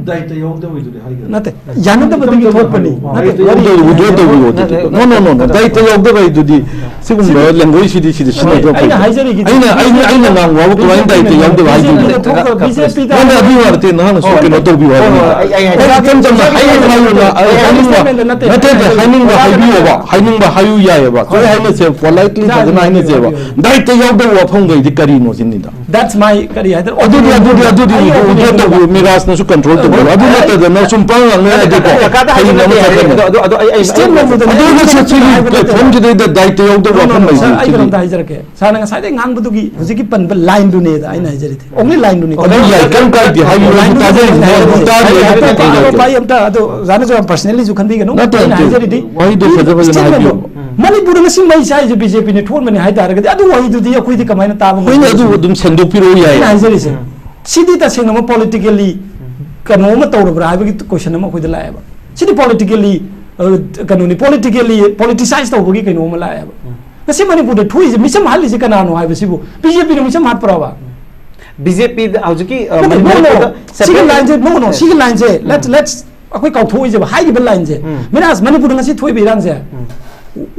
ꯗꯥꯏꯇ ꯌꯥꯎꯗꯕꯩꯗꯨꯗꯤ ꯍꯥꯏꯒꯅꯨ꯫ ꯅꯠꯇꯦ, ꯌꯥꯅꯗꯕꯗꯒꯤ ꯊꯣꯛꯄꯅꯤ꯫ ꯅꯠꯇꯦ, ꯗꯥꯏꯇ ꯋꯥꯔꯤ ꯌꯥꯎꯗꯕ, withdraw ꯇꯧꯕꯤꯌꯣ, ꯅꯠꯇꯦ, ꯅꯠꯇꯦ, no, no, no, no, ꯗꯥꯏꯇ ꯌꯥꯎꯗꯕ ꯍꯥꯏꯗꯨꯗꯤ ꯁꯤꯒꯨꯝꯕ ꯂꯦꯡꯒ꯭ꯋꯦꯖꯁꯤꯗꯤ ꯁꯤꯗ ꯁꯤꯖꯤꯟꯅꯗꯕ ꯑꯩꯅ ꯐꯩ꯫ ꯍꯥꯏꯖꯔꯤꯒꯤꯗꯤ ꯑꯩꯅ, ꯑꯩꯅ, ꯑꯩꯅ ꯉꯥꯡꯕ ꯋꯥꯕꯨ ꯀꯃꯥꯏꯅ ꯗꯥꯏꯇ ꯌꯥꯎꯗꯕ ꯍꯥꯏꯗꯣꯏꯅꯣ? ꯕꯤ ꯖꯦ ꯄꯤꯗ ꯅꯪꯅ ꯑꯗꯨ ꯌꯥꯔꯗꯤ ꯅꯍꯥꯟꯅꯁꯨ ꯍꯣꯏ, ꯀꯩꯅꯣ ꯇꯧꯕꯤꯌꯨ ꯍꯣꯏ, ꯍꯥꯏꯕꯅꯤꯗ꯫ ꯍꯣꯏ, ꯑꯩ, ꯑꯩ, ꯑꯩ, ꯑꯩ ꯏꯆꯝ ꯆꯝꯅ ꯍꯥꯏꯅꯤꯡꯕ ꯍꯥꯏꯌꯨꯅ, ꯑꯩ ꯍꯥꯏꯅꯤꯡꯕ, ꯅꯠꯇꯦ, ꯅꯠꯇꯦ, ꯍꯥꯏꯅꯤꯡꯕ ꯍꯥꯏꯕꯤꯌꯣꯕ, ꯍꯥꯏꯅꯤꯡꯕ ꯍꯥꯏꯌꯨ ꯌꯥꯏꯑꯕ꯫ ꯁꯨꯃꯥꯏꯅ ꯍꯥꯏꯅꯁꯦ, politely ꯐꯖꯅ ꯍꯥꯏꯅꯁꯦꯕ꯫ ꯗꯥꯏꯇ ꯌꯥꯎꯗꯕ ꯋꯥꯐꯝꯈꯩꯗꯤ ꯀꯔꯤꯅꯣ ꯁꯤꯅꯤꯗ꯫ That's my, ꯀꯔꯤ ꯍꯥꯏꯗꯣꯏꯅꯣ? ꯑꯗꯨꯗꯤ, ꯑꯗꯨꯗꯤ, ꯑꯗꯨꯗꯤ ꯑꯩꯒꯤ withdraw opinion ꯇꯧꯕꯤꯌꯨ, ꯃꯤꯔꯥꯖꯅꯁꯨ control ꯇꯧꯕꯤꯌꯨ꯫ ꯑꯗꯨ ꯅꯠꯇꯗꯅ ꯁꯨꯝ ꯄꯥꯡ ꯉꯥꯡꯅꯔꯗꯤꯀꯣ ꯀꯀꯥꯗ ꯍꯥꯏꯕ ꯍꯩꯅ ꯑꯃ ꯅꯠꯇꯦ, ꯆꯠꯀꯅꯤ꯫ ꯑꯗꯣ, ꯑꯗꯣ, ꯑꯗꯣ ꯑꯩ, ꯑꯩ, ꯑꯩ, ꯁ꯭ꯇꯦꯠ ꯂꯦꯚꯦꯜꯗ ꯑꯗꯨ ꯅꯠꯇ꯭ꯔꯁꯨ ꯁꯤꯒꯤ ꯍꯥꯏꯕ ꯅꯠꯇꯦ꯫ ꯄ꯭ꯂꯦꯠꯐꯣꯝꯁꯤꯗꯩꯗ ꯗꯥꯏꯔꯦꯛꯇ ꯌꯥꯎꯗꯕ ꯅꯣ, ꯅꯣ, ꯋꯥꯐꯝ ꯅꯣ, ꯁꯥꯔ, ꯑꯩ ꯂꯩꯇꯦ꯫ ꯀꯩꯅꯣꯝꯇ ꯍꯥꯏꯖꯔꯛꯀꯦ꯫ ꯁꯥꯔꯅ ꯉꯁꯥꯏꯗꯩ ꯉꯥꯡꯕꯗꯨꯒꯤ ꯍꯧꯖꯤꯛꯀꯤ ꯄꯟꯕ ꯂꯥꯏꯟꯗꯨꯅꯦꯗ ꯑꯩꯅ ꯍꯥꯏꯖꯔꯤꯗꯤ꯫ ꯑꯣꯟꯂꯤ ꯂꯥꯏꯟꯗꯨꯅꯤ꯫ ꯑꯗꯨ ꯌꯥꯏ, ꯀꯩꯝ ꯀꯥꯏꯗꯦ꯫ ꯍꯥꯏꯕꯤꯌꯨ, ꯂꯥꯏꯟꯗꯨꯅꯤ ꯇꯥꯖꯔꯤꯁꯤꯅꯤ, ꯑꯩꯅ ꯍꯥꯏꯖꯔꯤꯗꯤ꯫ ꯇꯥꯖꯔꯤꯁꯤꯅꯤ꯫ ꯑꯇꯣꯞꯄ, ꯑꯇꯣꯞꯄ ꯑꯩ ꯑꯝꯇ ꯑꯗꯣ ꯖꯥꯅꯁꯨ ꯌꯥꯝ ꯄꯔꯁꯅꯦꯜꯂꯤꯁꯨ ꯈꯟꯕꯤꯒꯅꯨ꯫ ꯅꯠꯇꯦ, ꯑꯩꯅ ꯅꯠꯇꯦ꯫ ꯍꯥꯏꯖꯔꯤꯗꯤ ꯋꯥꯍꯩꯗꯣ ꯐꯖ ꯐꯖꯅ ꯁ꯭ꯇꯦꯠꯃꯦꯟꯗꯣ ꯍꯥꯏꯕꯤꯌꯨ꯫ ꯃꯅꯤꯄꯨꯔꯗ ꯉꯁꯤ ꯃꯩ ꯆꯥꯛꯏꯁꯦ ꯕꯤ ꯖꯦ ꯄꯤꯅ ꯊꯣꯛꯍꯟꯕꯅꯤ ꯍꯥꯏ ꯇꯥꯔꯒꯗꯤ ꯑꯗꯨ ꯋꯥꯍꯩꯗꯨꯗꯤ ꯑꯩꯈꯣꯏꯗꯤ ꯀꯃꯥꯏꯅ ꯇꯥꯕ ꯍꯣꯏꯅꯦ, ꯉꯝꯒꯅꯤ? ꯑꯗꯨ ꯑꯗꯨꯝ ꯁꯦꯡꯗꯣꯛꯄꯤꯔꯛꯑꯣ ꯌꯥꯏ꯫ ꯑꯩꯅ ꯍꯥꯏꯖꯔꯤꯁꯦ꯫ ꯁꯤꯗꯤ ꯇꯁꯦꯡꯅꯃꯛ ꯄꯣꯂꯤꯇꯤꯀꯦꯜꯂꯤ ꯀꯩꯅꯣ ꯑꯃ ꯇꯧꯔꯕ꯭ꯔꯥ ꯍꯥꯏꯕꯒꯤ ꯀꯣꯏꯁꯟ ꯑꯃ ꯑꯩꯈꯣꯏꯗ ꯂꯥꯛꯑꯦꯕ꯫ ꯁꯤꯗꯤ ꯄꯣꯂꯤꯇꯤꯀꯦꯜꯂꯤ, ꯑ, ꯀꯩꯅꯣꯅꯤ, ꯄꯣꯂꯤꯇꯤꯀꯦꯜꯂꯤ ꯄꯣꯂꯤꯇꯤꯁꯥꯏꯁ ꯇꯧꯕꯒꯤ ꯀꯩꯅꯣ ꯑꯃ ꯂꯥꯛꯑꯦꯕ꯫ ꯉꯁꯤ ꯃꯅꯤꯄꯨꯔꯗ ꯊꯣꯛꯏꯁꯦ, ꯃꯤꯆꯝ ꯍꯥꯠꯂꯤꯁꯦ ꯀꯅꯥꯅꯣ ꯍꯥꯏꯕꯁꯤꯕꯨ ꯕꯤ ꯖꯦ ꯄꯤꯅ ꯃꯤꯆꯝ ꯍꯥꯠꯄ꯭ꯔꯕ? ꯕꯤ ꯖꯦ ꯄꯤꯗ ꯍꯧꯖꯤꯛꯀꯤ, ꯑ, ꯅꯠꯇꯦ, ꯃꯅꯤ-, no, no. ꯃꯅꯤꯄꯨꯔꯗ ꯁꯤꯒꯤ separate ꯂꯥꯏꯟꯁꯦ, no, no, ꯁꯤꯒꯤ ꯂꯥꯏꯟꯁꯦ, let's, let's, ꯑꯩꯈꯣꯏ ꯀꯥꯎꯊꯣꯛꯑꯣꯏꯁꯦꯕ, ꯍꯥꯏꯈꯤꯕ ꯂꯥꯏꯟꯁꯦ꯫ ꯎꯝ꯫ ꯃꯤꯔꯥꯖ, ꯃꯅꯤꯄꯨꯔꯗ ꯉꯁꯤ ꯊꯣꯛꯏꯕ ꯏꯔꯥꯡꯁꯦ, ꯎꯝ꯫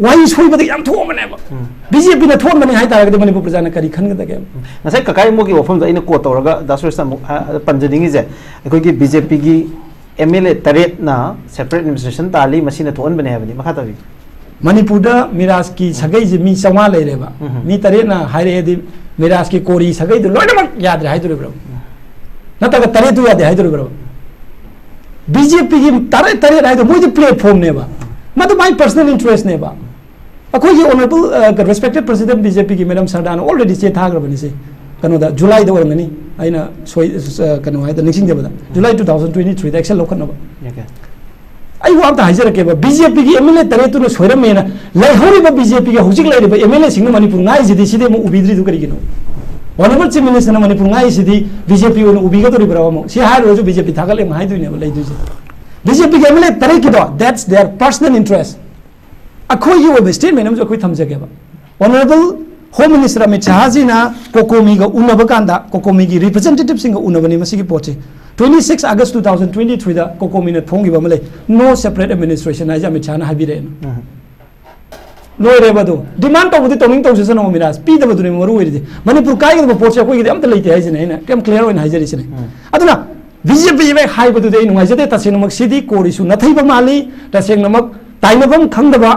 ꯋꯥꯍꯩ ꯁꯣꯏꯕꯗ ꯌꯥꯝ ꯊꯣꯛꯑꯝꯕꯅꯦꯕ꯫ ꯎꯝ꯫ ꯕꯤ ꯖꯦ ꯄꯤꯅ ꯊꯣꯛꯍꯟꯕꯅꯤ ꯍꯥꯏ ꯇꯥꯔꯒꯗꯤ ꯃꯅꯤꯄꯨꯔ ꯄ꯭ꯔꯖꯥꯅ ꯀꯔꯤ ꯈꯟꯒꯗꯒꯦ? ꯎꯝ꯫ ꯉꯁꯥꯏ ꯀꯀꯥ ꯏꯃꯣꯒꯤ ꯋꯥꯐꯝꯗꯣ ꯑꯩꯅ ꯀꯣꯠ ꯇꯧꯔꯒ ꯗꯥ ꯁꯨꯔꯦꯁꯇ ꯑꯃꯨꯛ, ꯑ, ꯄꯟꯖꯅꯤꯡꯉꯤꯁꯦ, ꯑꯩꯈꯣꯏꯒꯤ ꯕꯤ ꯖꯦ ꯄꯤꯒꯤ ꯑꯦꯝ ꯑꯦꯜ ꯑꯦ ꯇꯔꯦꯠꯅ separate administration ꯇꯥꯜꯂꯤ, ꯃꯁꯤꯅ ꯊꯣꯛꯍꯟꯕꯅꯦ ꯍꯥꯏꯕꯅꯤ꯫ ꯃꯈꯥ ꯇꯥꯕꯤꯌꯨ꯫ ꯃꯅꯤꯄꯨꯔꯗ ꯃꯤꯔꯥꯖꯀꯤ ꯁꯥꯒꯩꯁꯦ ꯃꯤ ꯆꯥꯝꯃꯉꯥ ꯂꯩꯔꯦꯕ꯫ ꯎꯝ꯫ ꯃꯤ ꯇꯔꯦꯠꯅ ꯍꯥꯏꯔꯛꯑꯦꯗꯤ ꯃꯤꯔꯥꯖꯀꯤ ꯀꯣꯔꯤ ꯁꯥꯒꯩꯗꯣ ꯂꯣꯏꯅꯃꯛ ꯌꯥꯗ꯭ꯔꯦ ꯍꯥꯏꯗꯣꯔꯤꯕ꯭ꯔꯣ? ꯅꯠꯇ꯭ꯔꯒ ꯇꯔꯦꯠꯇꯨ ꯌꯥꯗꯦ ꯍꯥꯏꯗꯣꯔꯤꯕ꯭ꯔꯣ? ꯕꯤ ꯖꯦ ꯄꯤꯒꯤ ꯇꯔꯦꯠ, ꯇꯔꯦꯠ ꯍꯥꯏꯗꯣ ꯃꯣꯏꯗꯤ ꯄ꯭ꯂꯦꯠꯐꯣꯝꯅꯦꯕ꯫ ꯃꯗꯨ ꯃꯥꯏ ꯄꯔꯁꯅꯦꯜ ꯏꯟꯇꯔꯦꯁꯅꯦꯕ꯫ ꯑꯩꯈꯣꯏꯒꯤ ꯑꯣꯅꯔꯦꯕꯜ, ꯑ, ꯔꯦꯁꯄꯦꯛꯇꯦꯠ ꯄ꯭ꯔꯁꯤꯗꯦꯟꯠ ꯕꯤ ꯖꯦ ꯄꯤꯒꯤ ꯃꯦꯗꯥꯝ ꯁꯔꯗꯥꯅ ꯑꯣꯜꯔꯦꯗꯤ ꯆꯦ ꯊꯥꯈ꯭ꯔꯕꯅꯤ ꯁꯤ꯫ ꯀꯩꯅꯣꯗ, ꯖꯨꯂꯥꯏꯗ ꯑꯣꯏꯔꯝꯒꯅꯤ꯫ ꯑꯩꯅ ꯁꯣꯏ-, ꯑ, ꯀꯩꯅꯣ ꯍꯥꯏꯗ ꯅꯤꯡꯁꯤꯡꯖꯕꯗ, ꯖꯨꯂꯥꯏ two thousand twenty threeꯗ action ꯂꯧꯈꯠꯅꯕ꯫ ꯑꯣꯀꯦ꯫ ꯑꯩ ꯋꯥ ꯑꯝꯇ ꯍꯥꯏꯖꯔꯛꯀꯦꯕ, ꯕꯤ ꯖꯦ ꯄꯤꯒꯤ ꯑꯦꯝ ꯑꯦꯜ ꯑꯦ ꯇꯔꯦꯠꯇꯨꯅ ꯁꯣꯏꯔꯝꯃꯦꯅ ꯂꯩꯍꯧꯔꯤꯕ ꯕꯤ ꯖꯦ ꯄꯤꯒꯤ ꯍꯧꯖꯤꯛ ꯂꯩꯔꯤꯕ ꯑꯦꯝ ꯑꯦꯜ ꯑꯦꯁꯤꯡꯅ ꯃꯅꯤꯄꯨꯔ ꯉꯥꯛꯏꯁꯤꯗꯤ, ꯁꯤꯗꯤ ꯑꯃꯨꯛ ꯎꯕꯤꯗ꯭ꯔꯤꯗꯨ ꯀꯔꯤꯒꯤꯅꯣ? ꯑꯣꯅꯔꯦꯕꯜ ꯆꯤꯐ ꯃꯤꯅꯤꯁꯇꯔꯅ ꯃꯅꯤꯄꯨꯔ ꯉꯥꯛꯏꯁꯤꯗꯤ ꯕꯤ ꯖꯦ ꯄꯤ ꯑꯣꯏꯅ ꯎꯕꯤꯒꯗꯧꯔꯤꯕ꯭ꯔꯥ? ꯑꯃꯨꯛ ꯁꯤ ꯍꯥꯏꯔꯨꯔꯁꯨ ꯕꯤ ꯖꯦ ꯄꯤ ꯊꯥꯒꯠꯂꯦ ꯑꯃꯨꯛ ꯍꯥꯏꯗꯣꯏꯅꯦꯕ ꯂꯩꯗꯣꯏꯁꯦ꯫ ꯕꯤ ꯖꯦ ꯄꯤꯒꯤ ꯑꯦꯝ ꯑꯦꯜ ꯑꯦ ꯇꯔꯦꯠꯀꯤꯗꯣ, that's their personal interest꯫ ꯑꯩꯈꯣꯏꯒꯤ ꯑꯣꯏꯕ ꯁ꯭ꯇꯦꯠꯃꯦꯟ ꯑꯃꯁꯨ ꯑꯩꯈꯣꯏ ꯊꯝꯖꯒꯦꯕ꯫ ꯑꯣꯅꯔꯦꯕꯜ ꯍꯣꯝ ꯃꯤꯅꯤꯁꯇꯔ ꯑꯃꯤꯠ ꯁꯍꯥꯖꯤꯅ ꯀꯣꯀꯣꯃꯤꯒ ꯎꯅꯕ ꯀꯥꯟꯗ, ꯀꯣꯀꯣꯃꯤꯒꯤ ꯔꯤꯄ꯭ꯔꯖꯦꯟꯇꯦꯇꯤꯚꯁꯤꯡꯒ ꯎꯅꯕꯅꯤ ꯃꯁꯤꯒꯤ ꯄꯣꯠꯁꯤ꯫ Twenty six August two thousand twenty threeꯗ ꯀꯣꯀꯣꯃꯤꯅ ꯐꯣꯡꯈꯤꯕ ꯑꯃ ꯂꯩ, "No separate administration" ꯍꯥꯏꯁꯦ ꯑꯃꯤꯠ ꯁꯍꯥꯅ ꯍꯥꯏꯕꯤꯔꯛꯑꯦꯅ꯫ ꯎꯝ꯫ ꯂꯣꯏꯔꯦꯕ ꯑꯗꯨ꯫ ꯗꯤꯃꯥꯟ ꯇꯧꯕꯗꯤ ꯇꯧꯅꯤꯡ ꯇꯧꯖꯁꯅꯨ ꯃꯤꯔꯥꯖ, ꯄꯤꯗꯕꯗꯨꯅꯦ ꯃꯔꯨ ꯑꯣꯏꯔꯤꯗꯤ꯫ ꯃꯅꯤꯄꯨꯔ ꯀꯥꯏꯒꯗꯕ ꯄꯣꯠꯁꯦ ꯑꯩꯈꯣꯏꯒꯤꯗꯤ ꯑꯝꯇ ꯂꯩꯇꯦ ꯍꯥꯏꯁꯤꯅꯦ ꯑꯩꯅ ꯌꯥꯝ ꯀ꯭ꯂꯤꯌꯥꯔ ꯑꯣꯏꯅ ꯍꯥꯏꯖꯔꯤꯁꯤꯅꯦ꯫ ꯎꯝ꯫ ꯑꯗꯨꯅ ꯕꯤ ꯖꯦ ꯄꯤ ꯍꯦꯛ ꯍꯥꯏꯕꯗꯨꯗꯤ ꯑꯩ ꯅꯨꯡꯉꯥꯏꯖꯗꯦ꯫ ꯇꯁꯦꯡꯅꯃꯛ ꯁꯤꯗꯤ ꯀꯣꯔꯤꯁꯨ ꯅꯥꯊꯩꯕ ꯃꯥꯜꯂꯤ, ꯇꯁꯦꯡꯅꯃꯛ ꯇꯥꯏꯅꯐꯝ ꯈꯪꯗꯕ,